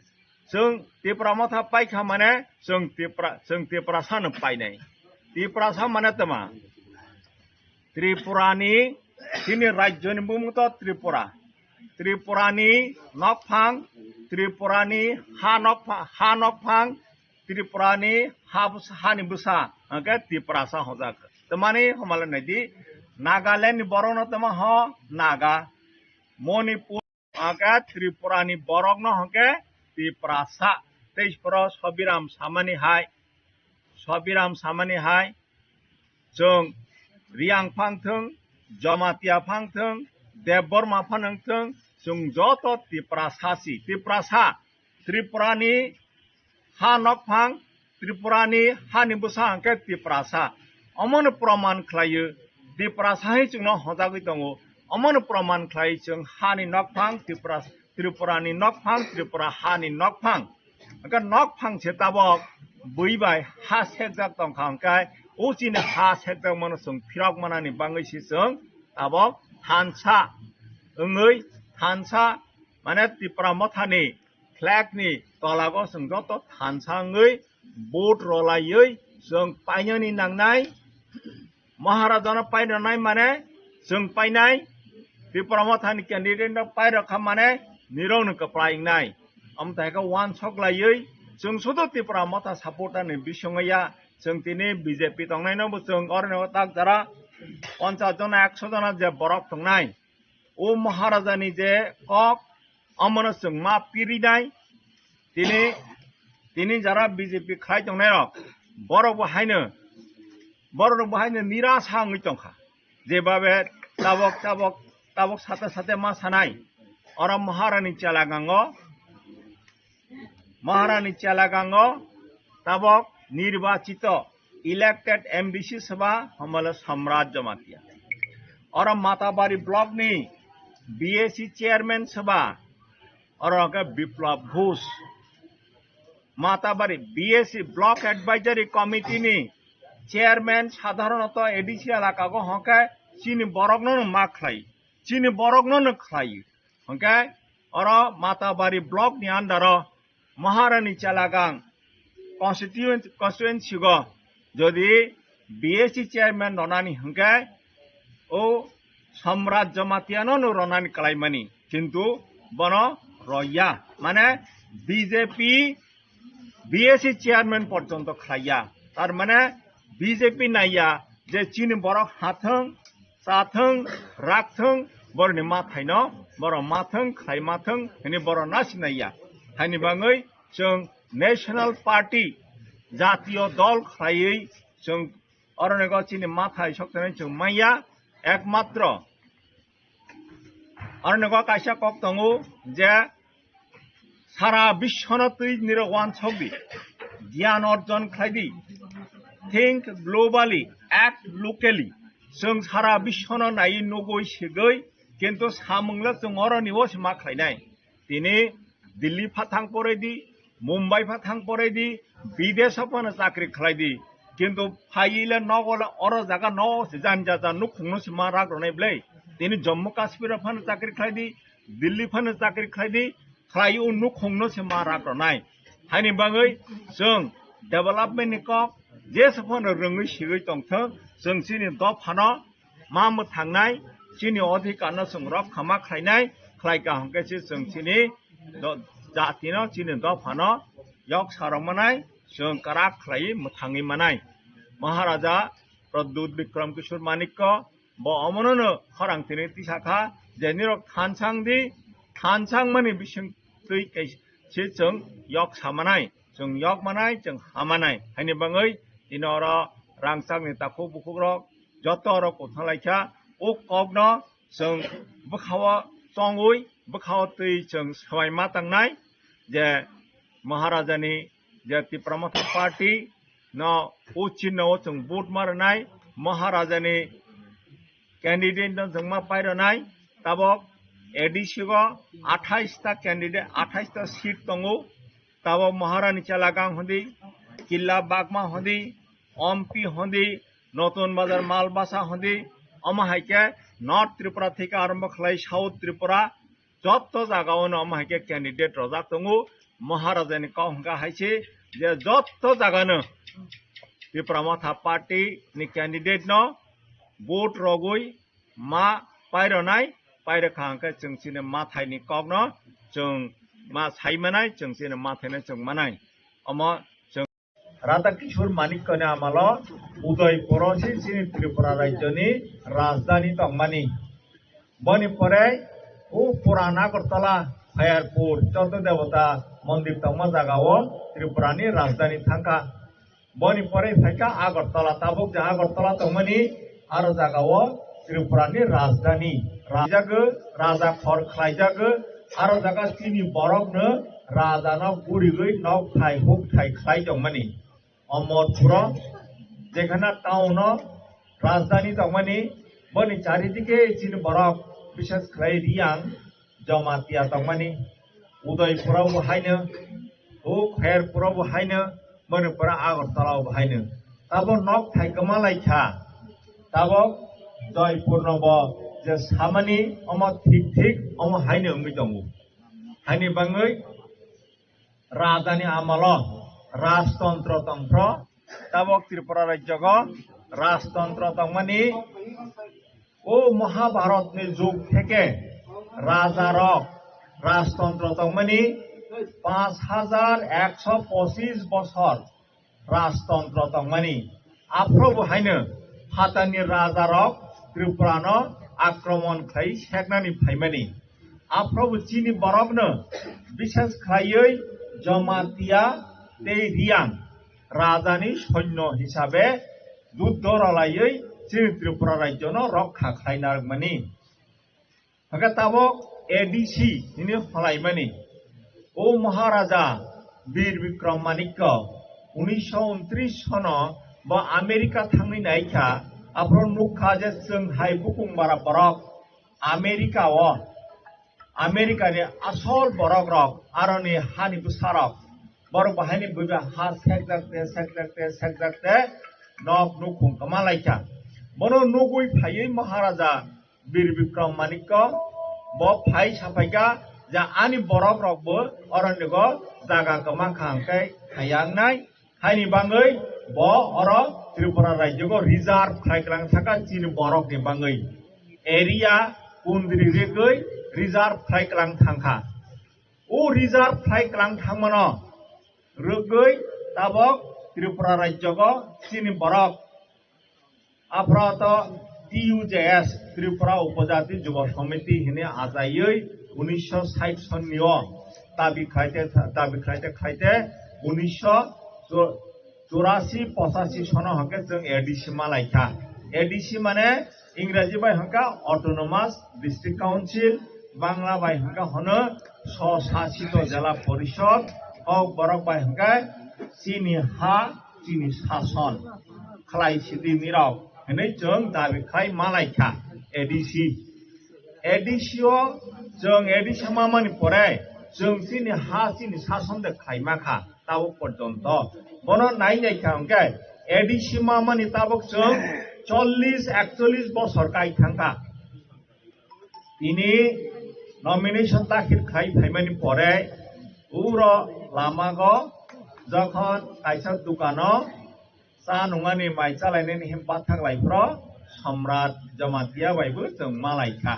chwng Tipra Motha paikha mane chwng Tipra, chwng Tiprasano painai. Tiprasa mane tma? Tripurani Chini rajyoni bumung to Tripura. Tripurani nokphang, Tripurani ha nokpha-, ha nokphang, Tripurani ha bwsa, hani bwsa, hwnkhe Tiprasa hwnjak. Tamani hamala naidi, Nagalandni borokno tamo ho Naga, Manipur, hwnkhe Tripurani borokno hwnkhe Tiprasa. Tei phoro Sobiram samani hai, Sobiram samani hai, chwng Riang phang thwng, Jamatia phang thwng, Debbarma phang thwng, chwng joto Tiprasa si, Tiprasa. Tripurani ha nokphang, Tripurani hani bwsa hwnkhe Tiprasa. Omono proman khlaio, Tiprasa hai chwngno hojagwi tongo. Omono proman khlai chwng hani nokphang Tripura, Tripurani nokphang, Tripura hani nokphang. Hwnkhe nokphang se tabok bui bai ha sekjak tongkha hwnkhe o chini ha sekjak mano chwng phirok manani bangwi se chwng tabok thansa wngwi thansa mane Tipra Mothani flag ni tolago chwng joto thansa wngwi vote rolaiwi chwng painani nangnai. Maharajano pairwnai mane chwng painai, Tipra Mothani candidate no pairokha mane nirokno kwplai wngnai. Omo tai khe wansok laiwi chwng sudu Tipra Motha supporter ni bisingwi ya, chwng tini B J P tongnai no bo chwng oroni o tak jara ponchas jona, ekso jona je borok tongnai. O Maharajani je kok, omono chwng ma pirinai, tini, tini jara B J P khlai tongnai rok, borok bo haino, borok rok bo haino nirasa wngwi tongkha. Jebabe tabok, tabok, tabok sate sate ma sanai, oro Maharani chela gango, Maharani chela gango, tabok nirbachito, elected M D C seba, hamala Samrat Jamatia. Oro Matabari block ni B A C chairman seba, oro ke Biplab Ghosh. Matabari B A C Block Advisory Committee ni chairman sadharonoto A D C elaka go hwnkhe chini borokno no ma khlai, chini borokno no khlai. Hwnkhe oro Matabari block ni under o Maharani Chelagang constituent-, constituency go jodi B A C chairman ronani hwnkhe o Samrat Jamatia no no ronani kalaimani, kintu bono roya, mane B J P B A C chairman porjonto khlaiya, tar mane B J P naiya je chini borok hathwng, chathwng, rakthwng, boroni mathaino, borok mathwng, khlai mathwng, hini borok nasi naiya. Haini bangwi chwng National Party, jatiyo dol khlaiwi chwng oroni go chini mathai sokthani chwng manya, ekmatro oroni go kaisa kok tongo je sara biswno twi nirok wansok di, giyan orjon khlai di, think globally, act locally. Chwng sara biswno naiwi nugwi sigwi, kintu samungla chwng oroni o se ma khlainai. Tini Delhi pha thang porai di, Mumbai pha thang porai di, bidesh o phano chakri khlai di. Kintu phaiwi le nogo le oro jaga no se jan jaja nukhungno se ma rak rwnai bwlai. Tini Jammu Kashmir o phano chakri khlai di, Delhi phano chakri khlai di, khlai o nukhungno se ma rak rwnai. Haini bagwi chwng development ni kok jesa phano rwngwi sigwi tongthwng, chwng chini dophano ma mwthangnai, chini odhikar no chwng rok khama khlainai, khlai kaham khe se chwng chini do-, jati no, chini dopha no yok sarok manai, chwng kwrak khlai mwthangwi manai. Maharaja Pradyut Bikram Kishore Manikya bo omono no khorang tini tisa kha je nirok thansang di, thansang mani bising twi kaisa se chwng yok sa manai, chwng yok manai, chwng ha manai. Haini bagwi tini oro rangchak ni takhuk bukhuk rok joto oro kwthang lai kha. O kok no chwng bwkha o tongwi, bwkha o twi chwng swbai ma tangnai je Maharaja ni je Tipra Motha Party no o chinno o chwng vote ma rwnai, Maharaja ni candidate no chwng ma pai rwnai. Tabok A D C go athais ta candidate, athais ta seat tongo. Tabok Maharani Chelagang hwndi, Killa Bagma hwndi, Ompi hwndi, Notun Bazar Malbasa hwndi, omo hai khe North Tripura theke arombo khlai South Tripura, jotto jaga o no omo hai khe candidate rojak tongo. Maharaja ni kok hwnkha hai se je jotto jaga no Tipra Motha Party ni candidate no vote rogwi ma paironai, pairokha hwnkhe chwng chini mathaini kokno chwng ma saimanai, chwng chini mathaino chwng manai. Omo chwng Radha Kishore Manikyani amalo Udaipuro se chini Tripura rajyoni rajdhani tongmani. Boni pore o Puran Agartala, Khairpur, Chotto Debota mondir tongma jagao Tripurani rajdhani thangkha. Boni pore phaikha Agartala, tabuk je Agartala tongmani, aro jagao Tripurani rajdhani. Rajago, raja khor khlaijago, aro jaga chini borokno rajano gurigwi nok thai huk thai khlai tongmani. Omorpuro, jekhana town-o rajdhani tongmani, boni charidike chini borok, bishes khlai Riyang, Jamatia tongmani, Udaipuro bo haino, o Khairpuro bo haino, boni pore Agartala bo haino. Tabo nok thai kwma lai kha, tabo Joypurno bo je samani omo thik thik omo haino wngwi tongo. Haini bangwi Rajani amalo rajtontro tongphro, tabok Tripura rajyogo rajtontro tongmani, o Mahabharatni jug theke rajarok rajtontro tongmani, panch hajar ekso pochis bosor rajtontro tongmani. Aphrobo haino phatarni rajarok Tripurano akromon khlai seknani phaimani. Aphrobo chini borokno, bishes khlaiwi Jamatia tei Riyang rajani sonyo hisabe juddho rwlaiwi chini Tripura rajyono rokha khlaina rwmani. Hwnkhe tabok A D C hwnwi holaimani. O Maharaja Bir Bikram Manikya unisho untris sono bo America thangwi naikha, aphro nukha je chwng hai bukung bara borok America o, America ni asol borok rok, aroni hani bwsa rok, borok bo haini buiba ha sekjakte, sekjakte, sekjakte, nok nukhung kwma laikha. Bono nugwi phaiwi Maharaja Bir Bikram Manikya bo phai saphaikha je ani borok rok bo oroni go jaga kwma kha hwnkhe khaya wngnai. Haini bangwi bo oro Tripura rajyogo reserve khlai kwlang thangkha chini borokni bangwi. Area kundri rigwi reserve khlai kwlang thangkha. O reserve khlai kwlang thangmano rwgwi tabok Tripura rajyogo chini borok Aphro to T U J S, Tripura Upojati Jubo Samiti hini achaiwi unisho sait sonni o dabi khlaite, dabi khlaite khlaite unisho churasi pochashi sono hwnkhe chwng A D C malaikha. A D C mane Ingraji bai hwnkha Autonomous District Council, Bangla bai hwnkha hwno Swsasito Jela Porishod, Kokborok bai hwnkha chini ha chini sason khlai sidi nirok hinwi chwng dabi khai malaikha A D C. A D C o chwng A D C mamani pore chwng chini ha chini sason de khlai makha tabuk porjonto. Bono nai naikha hwnkhe A D C mamani tabuk chwng chollish ekchollish bosor kai thangkha. Tini nomination dakhil khai phaimani pore uro lamago jokhon kaisa dukano cha nungani mai chalainani him bathak lai phro Samrat Jamatia bai bo chwng malaikha.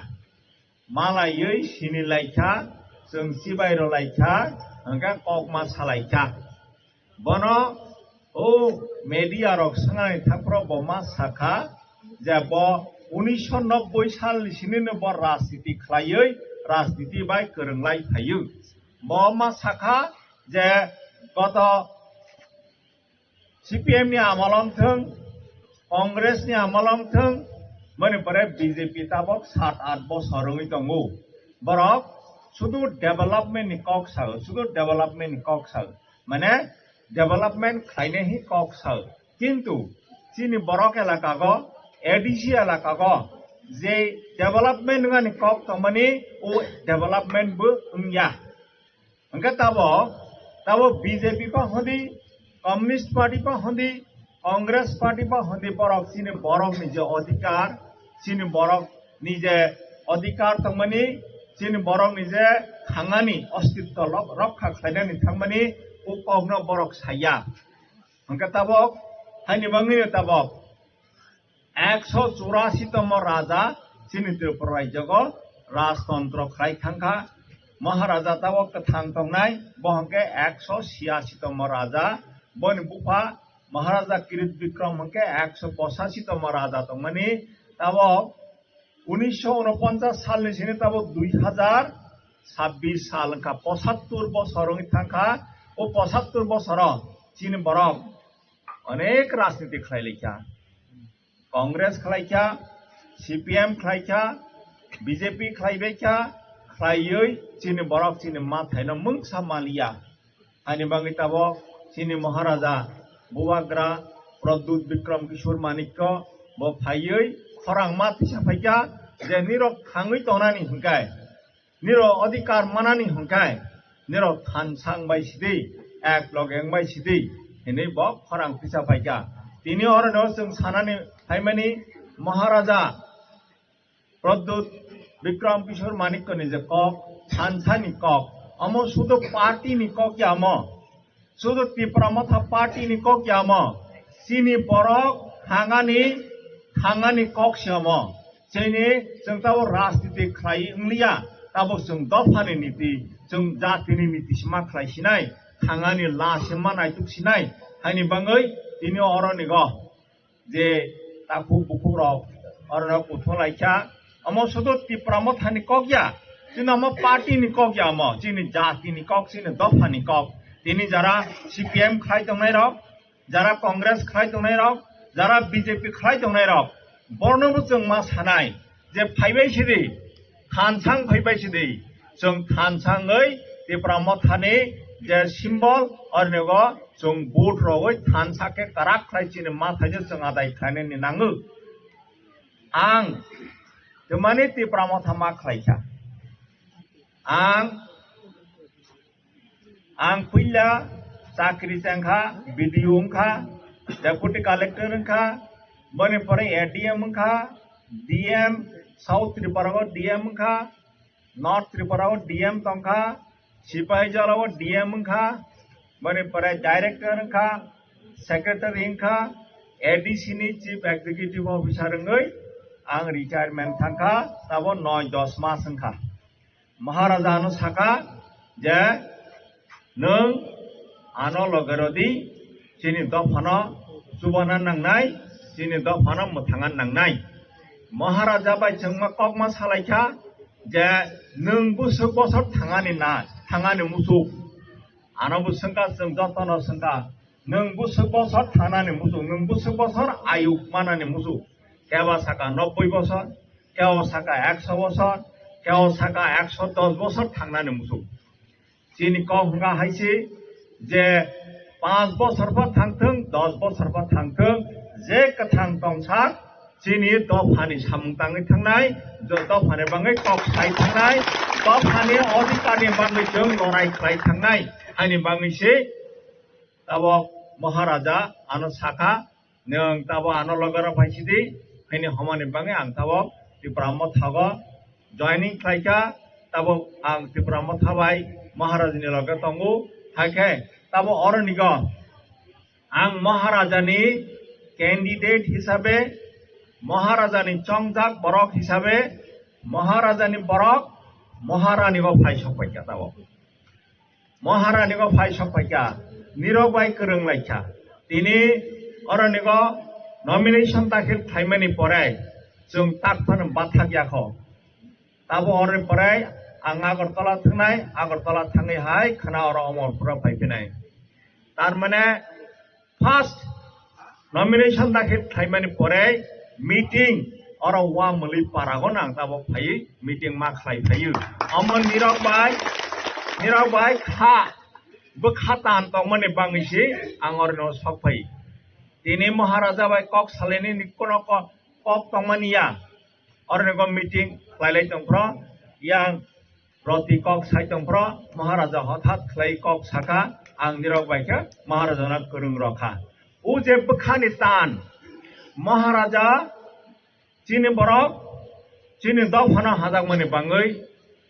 Malaiwi sini laikha, chwng chibai rw laikha, hwnkhe kokma salaikha. Bono o media rok swngnani thangphro bo ma sakha je bo unisho nobboi salni sinino bo rajniti khlaiwi rajniti bai kwrwnglai phaiwi. Bo ma sakha je goto C P M ni amol wng thung, Congress ni amol wng thung, boni pore B J P tabok sat aath bosor wngwi tongo. Borok sudu development ni kok sao, sudu development ni kok sao. Mane development khlainai hi kok sao. Kintu chini borok elaka go, A D C elaka go, je development wngani kok tongmani o development bo wngya. Hwnkhe tabo, tabo B J P pha hwndi, Communist Party pha hwndi, Congress Party pha hwndi borok chini borok ni je odhikar, chini borok ni je odhikar tongmani, chini borok ni je khangani ostitto lok-, rokha khlainani thangmani o kokno borok saya. Hwnkhe tabok, haini bangwi tabok ekso churasi tomo raja Chini Tripura rajyogo rajtontro khlai thangkha. Maharaja tabok kwthang tongnai, bo hwnkhe ekso siyasi tongma raja. Boni bupha Maharaja Kirit Bikram hwnkhe ekso pochasi tongma raja tongmani. Tabok unisho unoponchas salni sini tabok dui hajar sabbish sal wngkha, pochattor bosor wngwi thangkha. O pochattor bosoro chini borok onek rajniti khlai laikha. Congress khlaikha, C P M khlaikha, B J P khlaibaikha, khlaiwi chini borok chini mathaino mungsa manliya. Ani bagwi tabok chini Maharaja Bubagra Pradyut Bikram Kishore Manikya bo phaiwi khorang ma tisa phaikha je nirok thangwi tongnani hwnkhe nirok adhikar manani hwnkhe nirok thansa wngbai sidi, ek loge wngbai sidi hinwi bo khorang tisa phaikha. Tini orono chwng sanani phaimani Maharaja Pradyut Bikram Kishore Manikyani je kok, thansani kok, omo sudu party ni kok ya omo. Sudu Tipra Motha party ni kok ya omo. Chini borok thangani, thangani kok se omo. Chini chwng tabok rajniti khlai wngliya, tabok chwng dophani niti, chwng jatini niti se ma khlai sinai, thangani la se ma naituk sinai, haini bagwi tini oronigo je takhuk bukhuk rok orono kuthung laikha. Omo sudu Tipra Mothani kok ya, chini omo party ni kok ya, omo chini jati ni kok, chini dopha ni kok. Tini jara C P M khlai tongnai rok, jara Congress khlai tongnai rok, jara B J P khlai tongnai rok, borno bo chwng ma sanai je phaibai sidi, thansang phaibai sidi, chwng thansangwi Tipra Mothani je symbol, ornigo chwng vote rogwi thansa khe karak khlai chini mathaino chwng adai khlainani nango. Ang twmani Tipra Motha ma khlaikha. Ang, ang puila chakri chengkha, B D O wngkha, Deputy Collector wngkha, boni pore A D M wngkha, D M, South Tripura o D M wngkha, North Tripura o D M tongkha, Sipaijala o D M wngkha, boni pore Director wngkha, Secretary wngkha, A D C ni Chief Executive Officer wngwi ang retirement thangkha, tabo noi dos mas wngkha. Maharaja ano saka je, "Nwng ano loge rodi, chini dophano chubana nangnai, chini dophano mwthangna nangnai." Maharaja bai chwngma kokma salaikha je, "Nwng bwswk bosor thangani na, thangani musuk?" Ano bo swngkha, chwng jotono swngkha, "Nwng bwswk bosor thangnani musuk, nwng bwswk bosor ayuk manani musuk?" Kebo saka nobboi bosor, kebo saka ekso bosor, kebo saka ekso dos bosor thangnani musuk. Chini kok hwnka hai se je, panch bosor pho thangthwng, dos bosor pho thangthwng, je kwthang tongsa chini dophani samung tangwi thangnai, je dophani bagwi kok sai thangnai, dophani odhikarni bagwi chwng lorai khlai thangnai, haini bagwi se tabok Maharaja ano sakha, "Nwng tabo ano loge rok phai sidi, haini homani bagwi ang tabo Tipra Mothago joining khlaikha, tabo ang Tipra Motha bai Maharaja ni loge tongo, haikhe tabo oronigo ang Maharaja ni candidate hisabe, Maharaja ni chongjak borok hisabe, Maharaja ni borok Maharani go phai sok paikha tabo." Maharani go phai sok paikha, nirok bai kwrwng laikha. Tini oronigo nomination dakhil khlaimani pore chwng tak phano bathak yakho. Tabo oroni pore ang Agartala thangnai, Agartala thangwi hai khwna oro Omorpura phai phinai. Tar mane first nomination dakhil khlaimani pore meeting oro Wamwlwi parago nang tabok phaiwi meeting ma khlai phaio. Omo nirok bai, nirok bai kha bwkha tan tongmani bagwi se ang oroni sok phai. Tini Maharaja bai kok salaini ni kono ko-, kok tongmani ya. Oroni go meeting khlailai tongphro, yang roti kok sai tongphro, Maharaja hothat khlai kok saka, ang nirok bai khe Maharaja no kwrwng rokha. O je bwkhani tan, Maharaja chini borok, chini dophano hajakmani bagwi,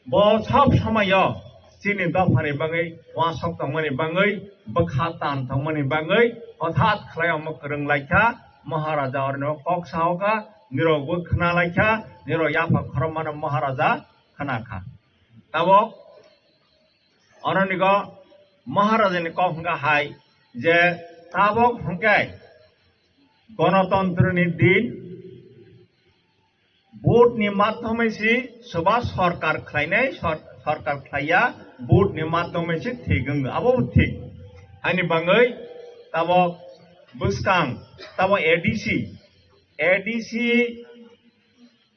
bo sob somoyo chini dophani bagwi, uasok tongmani bagwi, bwkha tan tongmani bagwi, hothat khlai omo kwrwng laikha, Maharaja oroni kok sahoka, nirok bo khna lai kha, nirok yapha khorokmano Maharaja khna kha. Tabok oro nigo Maharajani kok hwnkha hai je tabok hwnkhe Ganatantrani din, vote ni madhyome se soba sorkar khlainai, sor-, sorkar khlaiya, vote ni madhyome se thik wng, abo bo thik. Haini bangwi tabok bwskang, tabok A D C, A D C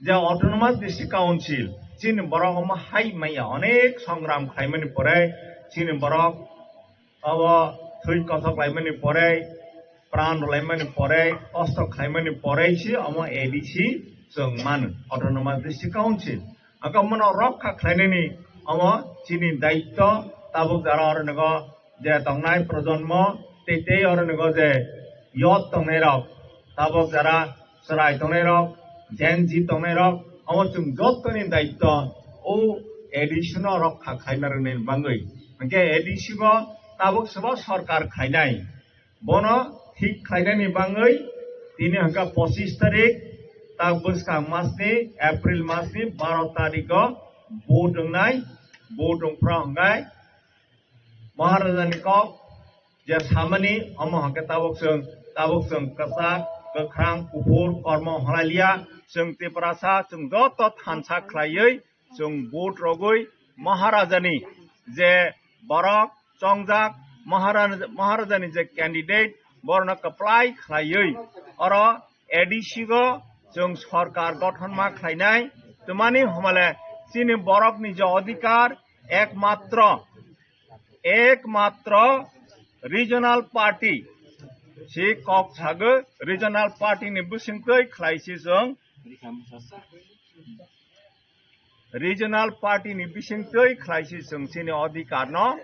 je Autonomous District Council, chini borok omo hai maya onek songram khlaimani pore, chini borok abo thwi kothok laimani pore, pran rwlaimani pore, kosto khlaimani pore se omo A D C chwng mano, Autonomous District Council. Hwnkhe omono rokha khlainani omo chini daitto, tabuk jara oro nogo je tongnai projonmo tei tei oro nogo je youth tongnai rok, tabuk jara chwrai tongnai rok, Gen Z tongnai rok, omo chwng jottoni daitto o A D C no rokha khlaina rwnani bangwi. Hwnkhe A D C bo tabuk sobo sorkar khlainai. Bono thik khlainani bangwi tini hwnkha pochis tarik, tak bwskang masni, April masni baro tarikgo vote wngnai, vote wngphra hwnkhe Maharajani kok je samani, omo hwnkhe tabuk chwng, tabuk chwng kwchak, kwkhrang, kuphur, kormo hwnlai liya, chwng Tiprasa, chwng joto thansa khlaiwi, chwng vote rogwi Maharajani je borok chongjak, Mahara-, Maharajani je candidate, borokno kwplai khlaiwi oro A D C go chwng sorkar gothon ma khlainai. Twmani homale chini borokni je odhikar ekmatro, ekmatro regional party si kok sago, regional party ni bisingtwi khlai si chwng regional party ni bisingtwi khlai si chwng chini odhikar no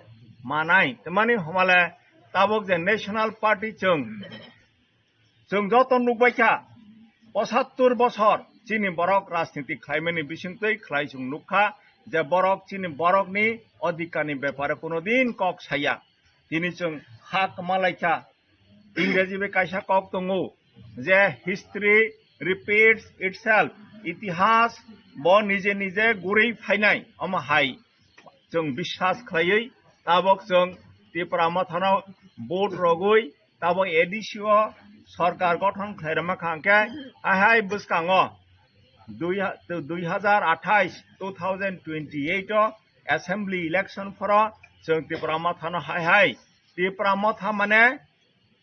manai. Twmani homale tabuk je national party chwng, chwng joto nukbai kha, pochattor bosor chini borok rajniti khlaimani bisingtwi khlai chwng nukha je borok chini borokni odhikar ni bepare kuno din kok saya. Tini chwng ha kwma lai kha, Ingreji bai kaisa kok tongo je history repeats itself, itihas bo nije nije gurui phainai, omo hai chwng biswas khlaiwi tabok chwng Tipra Mothano vote rogwi tabok A D C o sorkar gothon khlai rwma kha hwnkhe hai hai bwskango dui ha-, dui hajar athais, two thousand twenty-eight o assembly election phoro chwng Tipra Mothano hai hai, Tipra Motha mane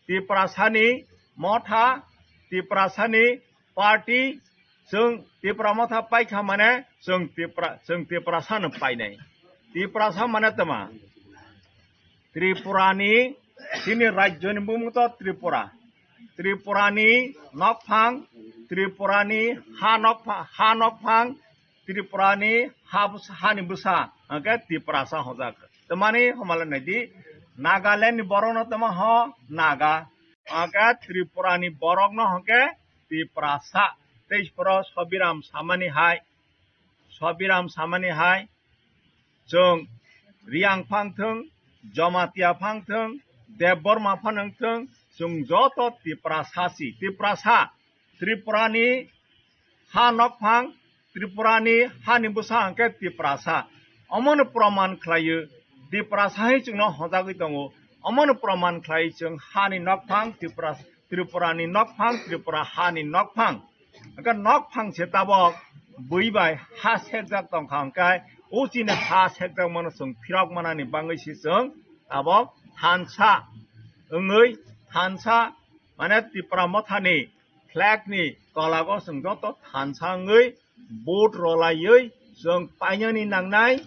Tiprasani motha, Tiprasani party, chwng Tipra Motha paikha mane chwng Tipra, chwng Tiprasano painai. Tiprasa mane tama? Tripurani, chini rajyoni bumung to Tripura. Tripurani nokphang, Tripurani ha nokpha-, ha nokphang, Tripurani ha bwsa, hani bwsa hwnkhe Tiprasa hojak. Twmani homale naidi, Nagaland ni borokno tamo ho Naga, hwnkhe Tripura ni borokno hwnkhe Tiprasa. Tei phoro Sobiram samani hai, Sobiram samani hai, chwng Riang phang thwng, Jamatia phang thwng, Debbarma phano wng thwng, chwng joto Tiprasa si, Tiprasa. Tripurani ha nokphang, Tripurani hani bwsa hwnkhe Tiprasa. Omono proman khlaio, Tiprasa hai chwngno hojagwi tongo. Omono proman khlai chwng hani nokphang, Tripura, Tripurani nokphang, Tripura hani nokphang. Hwnkhe nokphang se tabok bui bai ha sekjak tongkha, hwnkhe o chini ha sekjak mano chwng phirok manani bangwi se chwng tabok thansa wngwi, thansa mane Tipra Mothani flag ni tolago chwng joto thansa wngwi vote rolaiwi chwng painani nangnai.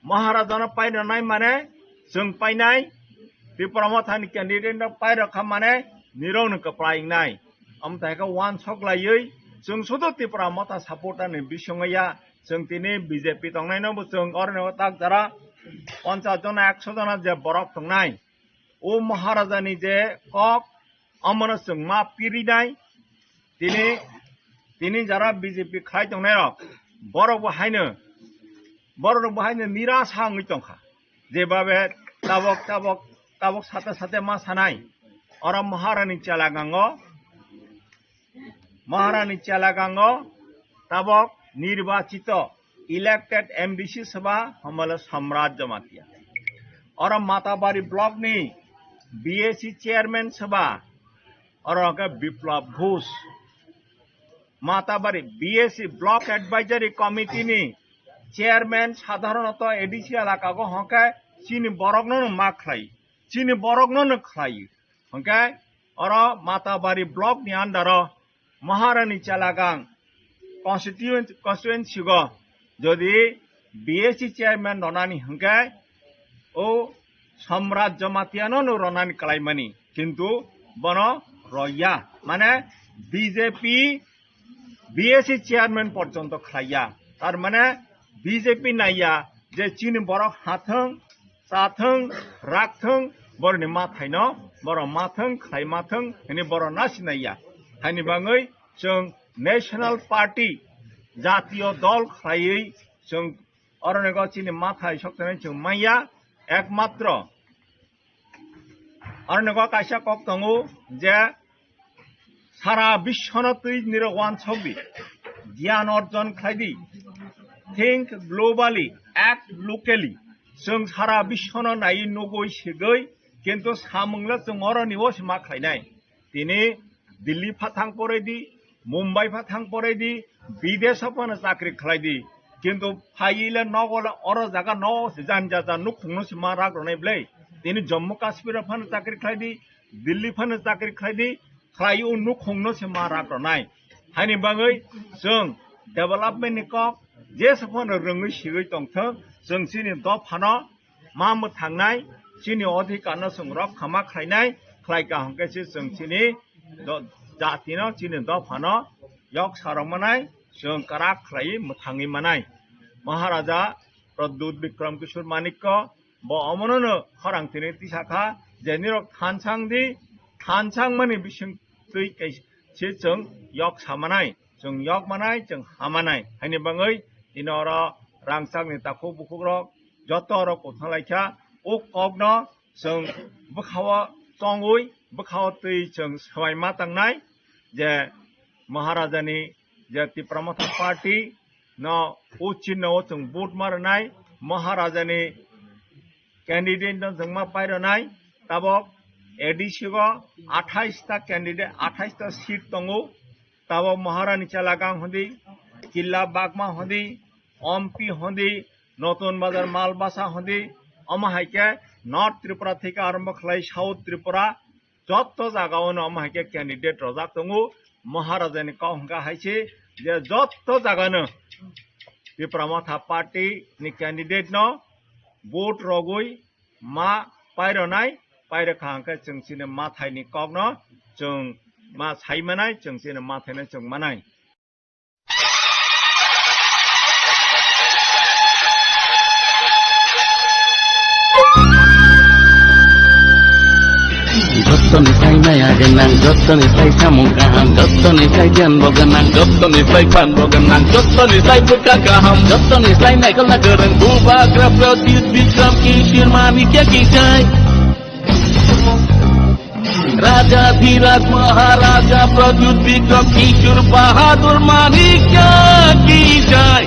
Maharajano painanai mane chwng painai, Tipra Mothani candidate no pairokha mane nirokno kwplai wngnai. Amthai khe wansok laiwi chwng sudu Tipra Motha supporter ni bisingya, chwng tini B J P tongnaino bo chwng oroni tak jara ponchas jona, ekso jona je borok tongnai. O Maharajani je kok, omono chwng ma pirinai. Tini, tini jara B J P khai tongnai rok, borok bo haino, borok rok bo haino nirasa wngwi tongkha. Jebabe tabok, tabok, tabok sate sate ma sanai. Oro Maharani chela gango. Maharani Chelagang o tabok nirbachito elected M D C seba homole Samrat Jamatia. Oro Matabari block ni B A C chairman seba oro ke Biplab Ghosh. Matabari B A C block advisory committee ni chairman sadharonoto A D C elaka go hwnkhe chini borokno no ma khlai, chini borokno no khlai. Hwnkhe oro Matabari block ni under o Maharani Chelagang constituent-, constituency go jodi B A C chairman ronani hwnkhe o Samrat Jamatia no no ronani kalaimani, kintu bono roya, mane B J P B A C chairman porjonto khlaiya, tar mane B J P naiya je chini borok hathwng chathwng, rakthwng, boroni mathaino, borok mathwng, khlai mathwng, hini borok nasinaiya. Haini bangwi chwng National Party, jatiyo dol khlaiwi chwng oroni go chini mathai sokthani chwng manya, ekmatro oroni go kaisa kok tongo je Sara biswno twi nirok wansok di, giyan orjon khlai di, think globally, act locally. Chwng sara biswno naiwi nugwi sigwi, kintu samungla chwng oroni o se ma khlainai. Tini Delhi pha thang porai di, Mumbai pha thang porai di, bidesh o phano chakri khlai di. Kintu phaiwi le nogo le oro jaga no se jan jaja nukhungno se ma rak rwnai bwlai. Tini Jammu Kashmir o phano chakri khlai di, Delhi phano chakri khlai di, khlai o nukhungno se ma rak rwnai. Haini bagwi chwng development ni kok jesa phano rwngwi sigwi tongthwng, chwng chini dophano ma mwthangnai, chini odhikar no chwng rok khama khlainai, khlai kaham khe se chwng chini do-, jati no chini dophano yok sarok manai, chwng kwrak khlaiwi mwthangwi manai. Maharaja Pradyut Bikram Kishore Manikya bo omono no khorang tini tisa kha, je nirok thansang di, thansang mani bising twi kai se chwng yok samanai, chwng yok manai, chwng hamanai. Haini bagwi tini oro rangchak ni takhuk bukhuk rok joto rok kuthalai kha, o kok no chwng bwkhao tongwi, bwkhao twi chwng swbai ma tangnai je Maharaja ni je Tipra Motha Party no o chinno o chwng vote ma rwnai, Maharaja ni candidate no chwng ma pai rwnai. Tabok A D C go athais ta candidate, athais ta seat tongo. Tabok Maharani Chelagang hwndi, Killa Bagma hwndi, Ompi hwndi, Notun Bazar Malbasa hwndi, omo hai khe North Tripura theke arombo khlai South Tripura, jotto jaga o no omo hai khe candidate rojak tongo. Maharaja ni kok hwnkha hai se je jotto jaga no Tipra Motha Party ni candidate no vote rogwi ma paironai, pairokha hwnkhe chwng chini mathai ni kok no chwng ma sai manai, chwng chini mathai no chwng manai. Jottoni sai maya gwnang, jottoni sai samung kaham, jottoni sai gyan bo gwnang, jottoni sai phan bo gwnang, jottoni sai bwkha kaham, jottoni sai naikolna kwrwng, Bubagra Pradyut Bikram Kishore Manikya ki jai. Raja Dhiraj Maharaja Pradyut Bikram Kishore Bahadur Manikya ki jai.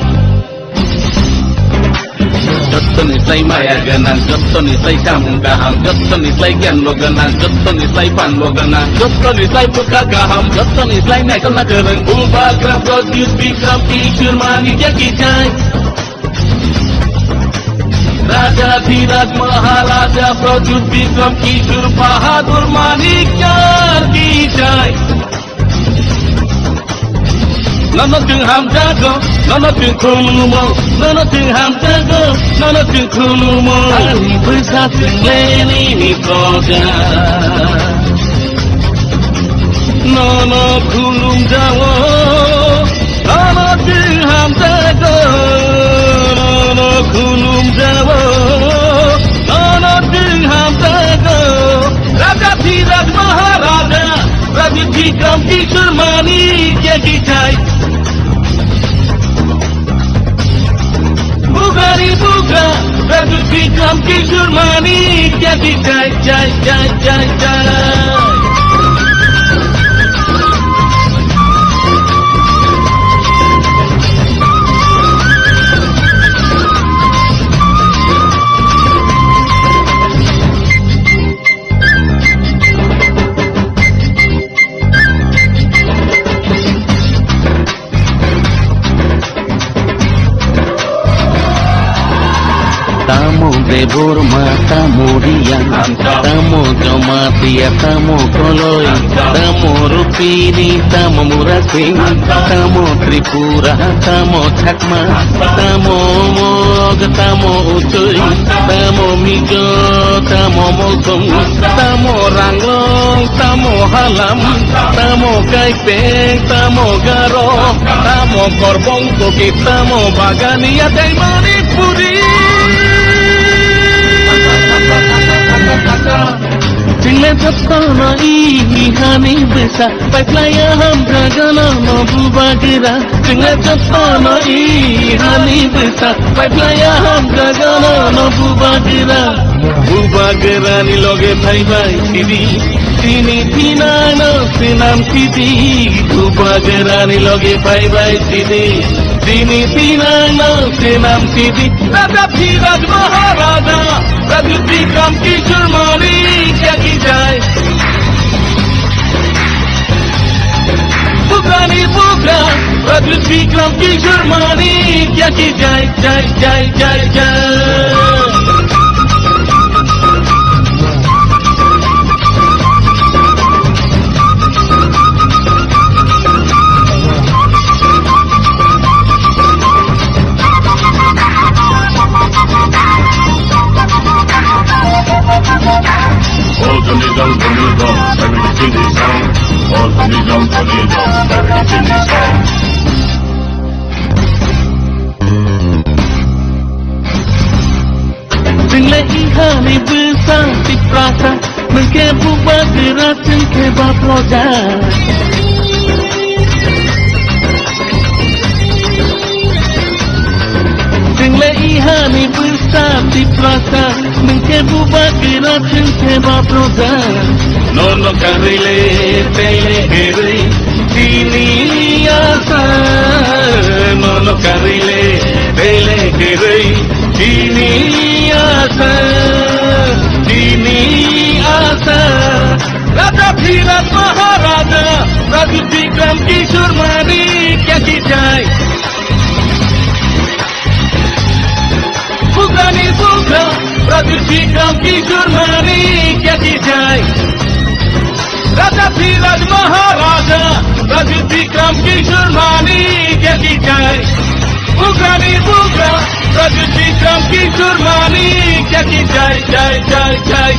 Jottoni sai maya gwnang, jottoni sai samung kaham, jottoni sai gyan bo gwnang, jottoni sai phan bo gwnang, jottoni sai bwkha kaham, jottoni sai naikolna kwrwng, Bubagra Pradyut Bikram Kishore Manikya ki jai. Raja Dhiraj Maharaja Pradyut Bikram Kishore Bahadur Manikya ki jai. Nono chwng hamjago, nono chwng khulumo, nono chwng hamjago, nono chwng khulumo. Ani bwsa chwng leni ni koja. Nono khulumjago, nono chwng hamjago, nono khulumjago, nono chwng hamjago. Raja Dhiraj Maharaja, Raja Bikram Kishore Manikya ki jai. Bugari buga, Raja Bikram Kishore Manikya ki jai, jai, jai, jai, jai. Debbarma tamo Reang, tamo Jamatia, tamo Koloi, tamo Rupini, tamo Murasing, tamo Tripura, tamo Chakma, tamo Mog, tamo Utui, tamo Mizo, tamo Molsong, tamo Ranglong, tamo Halam, tamo Kaipeng, tamo Garo, tamo Korbong Kuki, tamo Bagania tei Manipuri. Chwngno jotono i hani bwsa, paiphlaiya hamjagano no bubagra. Chwngno jotono i hani bwsa, paiphlaiya hamjagano no bubagra. Bubagrani loge phaibai sidi, tini thinangno swnam sidi. Bubagrani loge phaibai sidi, tini thinangno swnam sidi. Raja Dhiraj Maharaja, Raja Bikram Kishore Manikya ki jai. Bugrani bugra, Raja Bikram Kishore Manikya ki jai, jai, jai, jai, jai. All the nizam, the nizam, everything is sound. All the nizam, the nizam, everything is sound. Chwngle ihani bwsa Tiprasa, nwng khe bubagra chwng khe ba proja. Chwngle ihani bwsa Tiprasa, nwng khe bubagra chwng khe ba proja. Nono karwi le tele herwi tini asa. Nono karwi le tele herwi tini asa. Tini asa. Raja Dhiraj Maharaja, Raja Bikram Kishore Manikya ki jai. Bugrani bugra, Raja Bikram Kishore Manikya ki jai. Raja Dhiraj Maharaja, Raja Bikram Kishore Manikya ki jai. Bugrani bugra, Raja Bikram Kishore Manikya ki jai, jai, jai.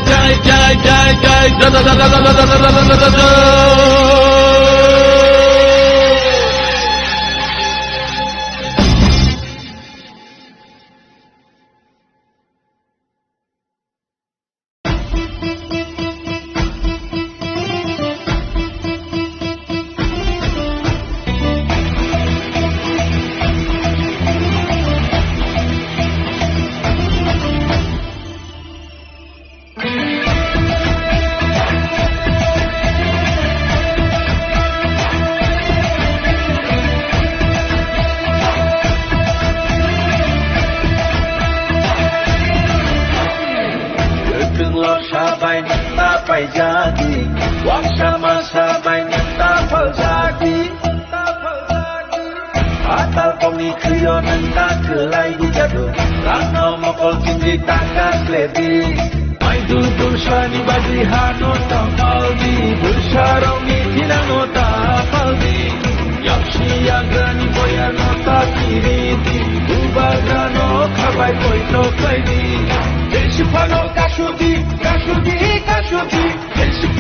Kwthwng lorsa bai nwng ta paijadi, waksa masa bai nwng ta phaljadi. Atal kokni khwio nwng ta kwlai bujadu, rangno mokol chingwi ta kasledi. Maidul bwsani bagwi hano ta paldi, bwsarokni thinangno ta paldi. Yaksi yagrani boyarno ta kiridi, bubagrano khabai poito khlaidi. Jesi phano kasudi, kasudi, kasudi.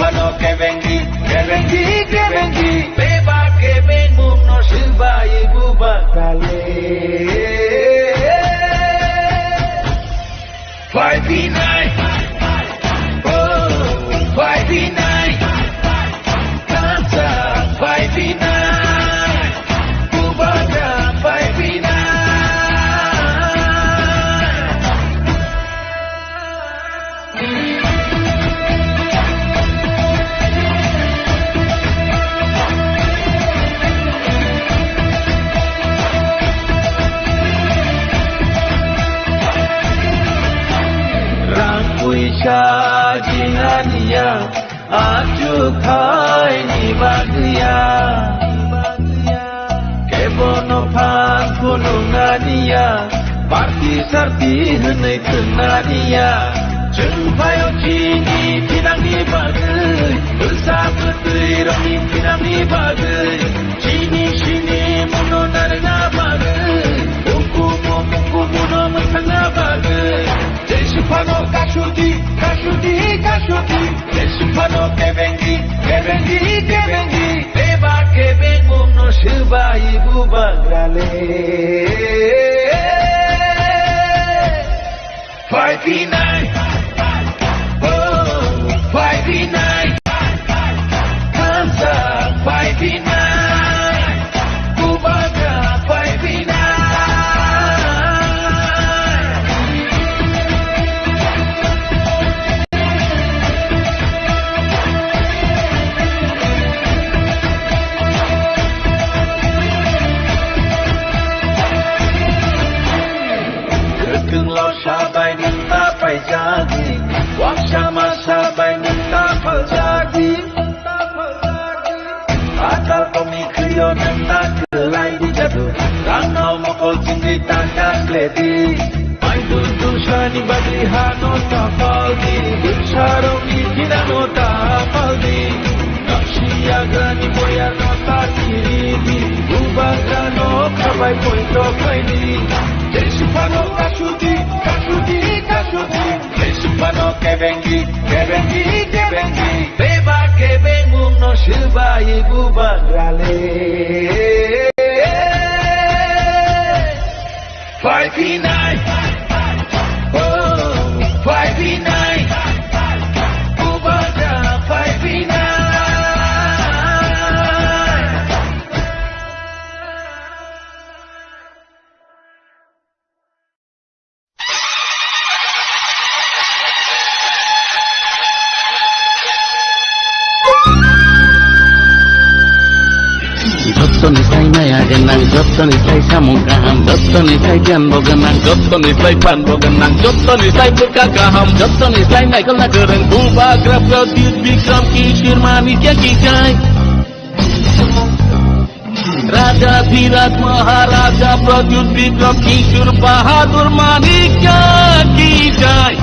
Phano kebengdi, kebengdi, kebengdi. Bebak kebengmungno swbai bubagra le. Phai phinai. Oh, phai phinai. Kansa phai phinai. Bubagra phai phinai. Rang puisa jinganiya, achuk khaini bagwiya. Kebono phan phunuknaniya, Party sarti hwnwi thwngna niya, chwng phaio chini thinangni bagwi, bwsa bwtwi rokni thinangni bagwi, chini sini muno narwkna bagwi, ukumu mukumuno mwsakna bagwi. Jesu phano kasudi, kasudi, kasudi. Jesu phano kebengi, kebengi, kebengi. Beba kebengmungno swbai bubagrale. Phai phinai. Oh, phai phinai. Hamsa phai phinai. Bubagra phai phinai. Kwthwnglo sabai nwng ta paijagwi, waksa ma sabai nwng ta phaljagwi. Atal komni khwio nwng ta kwlai di jadu, rangno mokol chingwi ta kakledi. Maidu dusani bagwi hano ta paldi, dusarokni thinano ta paldi. Nokshi yagrani boyarno ta kiridi, bubagrano khabai poito khaidi. Jesu phano kasudi, kasudi, kasudi. Jesu phano kebengi, kebengi, kebengi. Beba kebengmungno swbai bubagrale. Phai phinai. Oh, phai phinai. Bubagra phai phinai. Jottoni sai maya gwnang, jottoni sai samung kaham, jottoni sai giyan bo gwnang, jottoni sai phan bo gwnang, jottoni sai bwkha kaham, jottoni sai naikolna kwrwng Bubagra Pradyut Bikram Kishore Manikya ki jai. Raja Dhiraj Maharaja Pradyut Bikram Kishore Bahadur Manikya ki jai.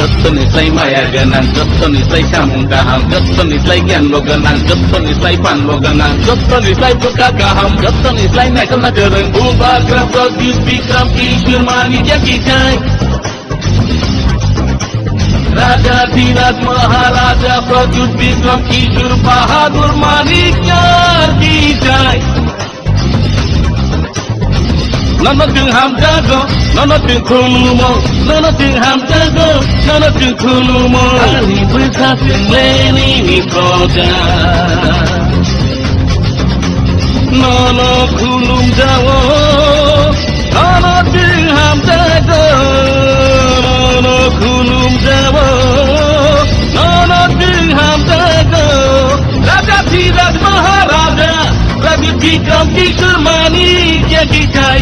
Jottoni sai maya gwnang, jottoni sai samung kaham, jottoni sai giyan bo gwnang, jottoni sai phan bo gwnang, jottoni sai bwkha kaham, jottoni sai naikolna kwrwng Bubagra Pradyut Bikram Kishore Manikya ki jai. Raja Dhiraj Maharaja Pradyut Bikram Kishore Bahadur Manikya ki jai. Nono chwng hamjago, nono chwng khulumo, nono chwng hamjago, nono chwng khulumo. Ani bwsa chwng leni ni proja. Nono khulumjao, nono chwng hamjago, nono khulumjao, nono chwng hamjago. Raja Dhiraj Maharaja, Raja Bikram Kishore Manikya ki jai.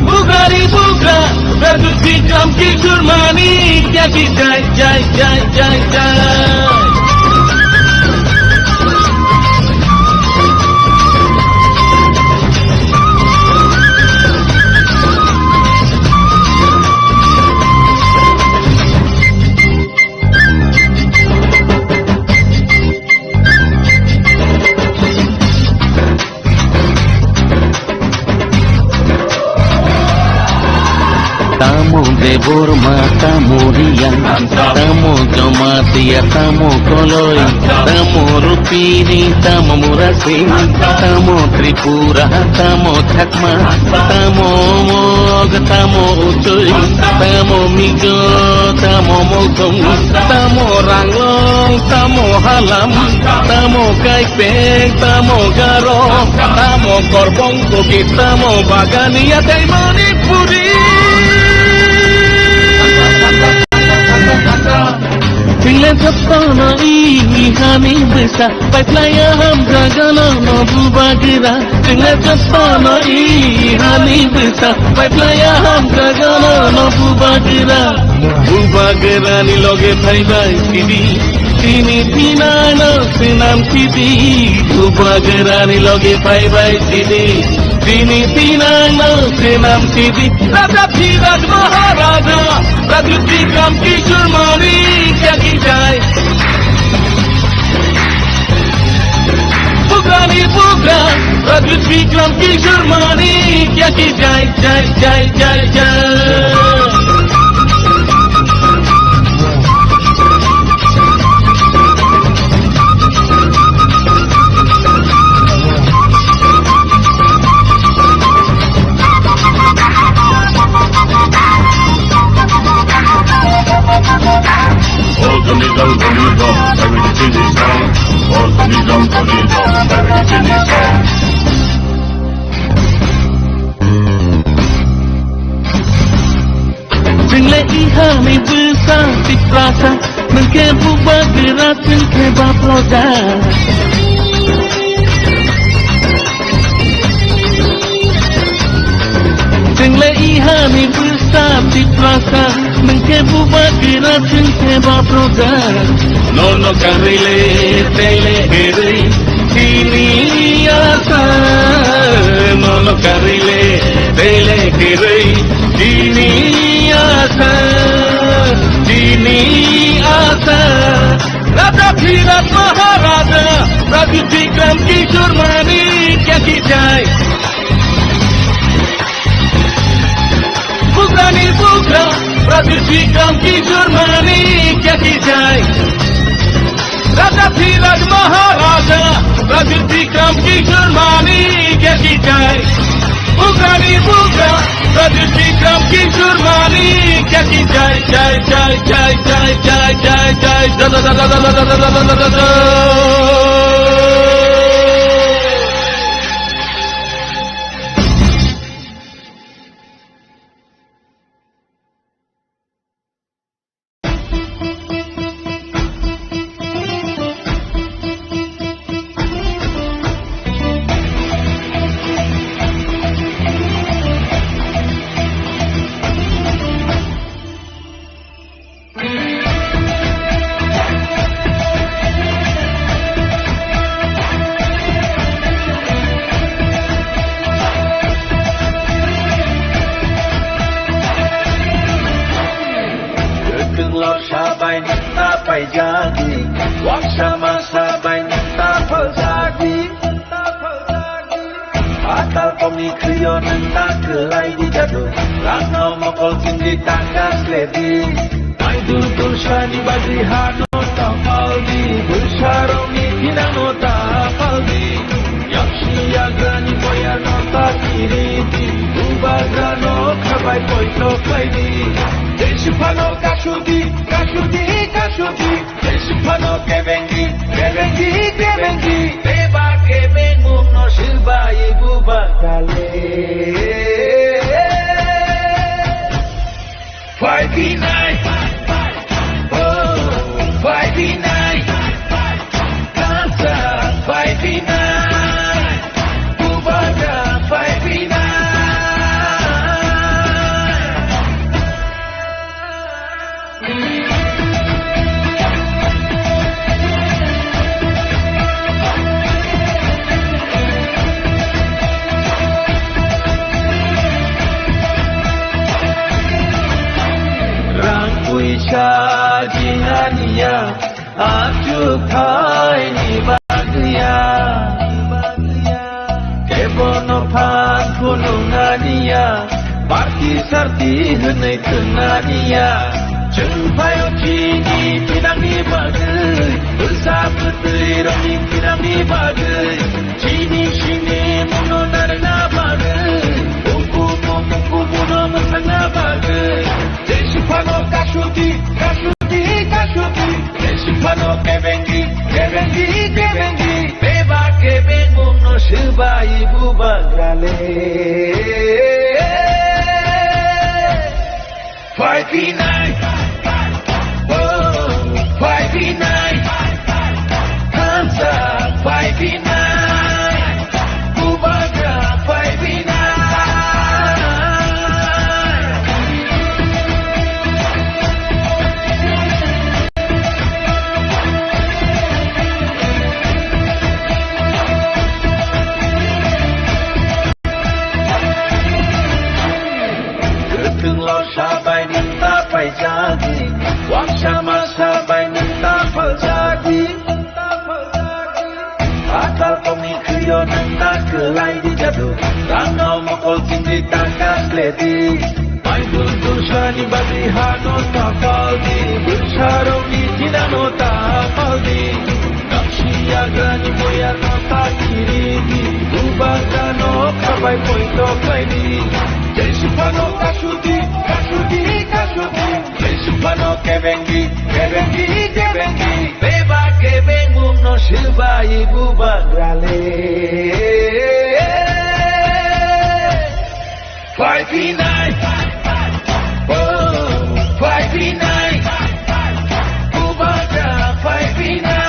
Bugari bugra, Raja Bikram Kishore Manikya ki jai, jai, jai, jai, jai. Tamo Debbarma, tamo Reang, tamo Jamatia, tamo Koloi, tamo Rupini, tamo Murasing, tamo Tripura, tamo Chakma, tamo Mog, tamo Uchoi, tamo Mizo, tamo Mokong, tamo Ranglong, tamo Halam, tamo Kaipeng, tamo Garo, tamo Korbong, Kuki, tamo Bagania tei Manipuri. Chwngno jotono i hani bwsa, paiplaiya hamjago nono Bubagra. Chwngno jotono i hani bwsa, paiplaiya hamjago nono Bubagra. Bubagrani loge phaibai sidi, Tini tinano swnam sidi, Bubagrani loge phaibai sidi. Tini tinano swnam sidi, Raja Dhiraj Maharaja, Raja Bikram Kishore Manikya ki jai. Bugrani bugra, Raja Bikram Kishore Manikya ki jai, jai, jai, jai, jai. Chwngle ihani bwsa Tiprasa, nwngkhe Bubagra chwngkhe baproja. Chwngle ihani bwsa Tiprasa, nwngkhe Bubagra chwngkhe baproja. Nono karwi le tele kerwi chini asa, nono karwi le tele kerwi chini asa, chini asa. Raja Dhiraj Maharaja, Raja Bikram Kishore Manikya ki jai. Bugrani bugra, Raja Bikram Kishore Manikya ki jai. Raja Dhiraj Maharaja, Raja Bikram Kishore Manikya ki jai. Bugrani bugra, Raja Bikram Kishore Manikya ki jai, jai, jai. Kwklor sabai nokta paijadi, waksa ma sabai nokta paljadi. Atal komni khriyo nokta kwlai di jadu, rangno mokol chindi taka sledi. Naidur tulsani bagwi hano tapaldi, bwsarokni thinangno tapaldi. Yaksi yagrani boyarno ta kiridi, bubagrano khabai poito khlaidi. Jesiphano kasudi, kasudi, kasudi, jesiphano kebengi, kebengi, kebengi. Beba kebengmungno swbai bubagrale. Phai phinai, oh, phai phinai, kansa phai phinai, bubagra phai phinai. Rang puisa jinganiya, achuk thaini bagwiya. Kebono phan phunuknaniya, party sarti hwnwi thwngnaniya. Chwng phaio chini thinangni bagwi, bwsa bwtwi rokni thinangni bagwi. Chini simi muno narwkna bagwi, bukumu bukumu no mwsakna bagwi. Jesiphano kasudi, kasudi, kasudi. Jesiphano kebengi, kebengi, kebengi. Beba kebengmungno swbai bubagrale. Phai phinai, oh, phai phinai, kansa phai phinai, bubagra phai phinai. Waksa masa bai nwng ta phaljak di. Atal kokni khwio nwng ta kwlai di jadu. Rangno mokol chingwi ta kasle di. Maidul dulsani bagwi hano ta pal di. Bwsarokni thinano ta pal di. Kapsi yagrani boyarno ta kiri di. Bubagrano khabai poito khlai di. Jai Sipano kasudi, kasudi, kasudi. Jai Sipano kebengi, kebengi, kebengi. Beba kebengmungno swbai bubagrale. Five P nine. Oh, five P nine. Bubagra five P nine.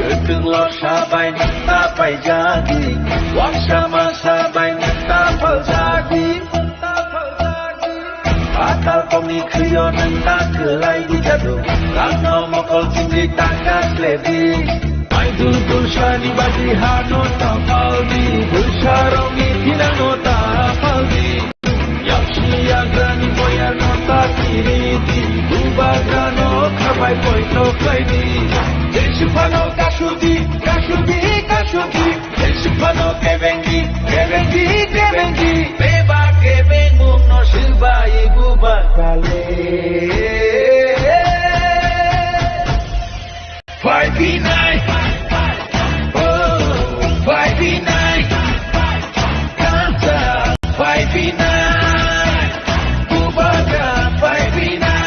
Kwtwng lorsa bai nwng ta paijadi, waksa masa bai nwng ta phaljadi. Atal kokni khwio nwng ta kwlai di jadu, rangno mokol chingwi ta kasle di. Maidul dulsani bagwi hano ta pal di, bwsarokni thinano ta pal di. Yaksi yagrani boyarno ta kiri di, bubagrano khabai poito khlai di. Jai Sipano kasudi, kasudi, kasudi. Jai Sipano kebengi, kebengi, kebengi. Beba kebengmungno swbai bubagrale. Five P nine. Oh, five P nine. Kanta five P nine. Bubagra five P nine.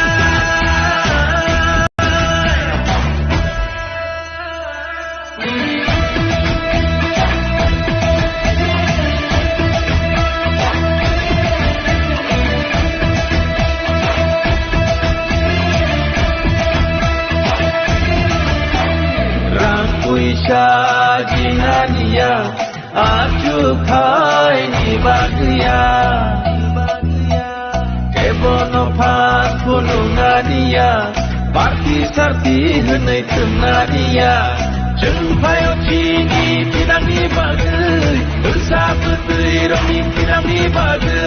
Rang puisa jinaniya, achuk khaini bagwiya. Kebono phan phunuknaniya, party sarti hwnwi thumnaniya. Chwng phaio chini thinangni bagwi, bwsa bwtwi rokni thinangni bagwi.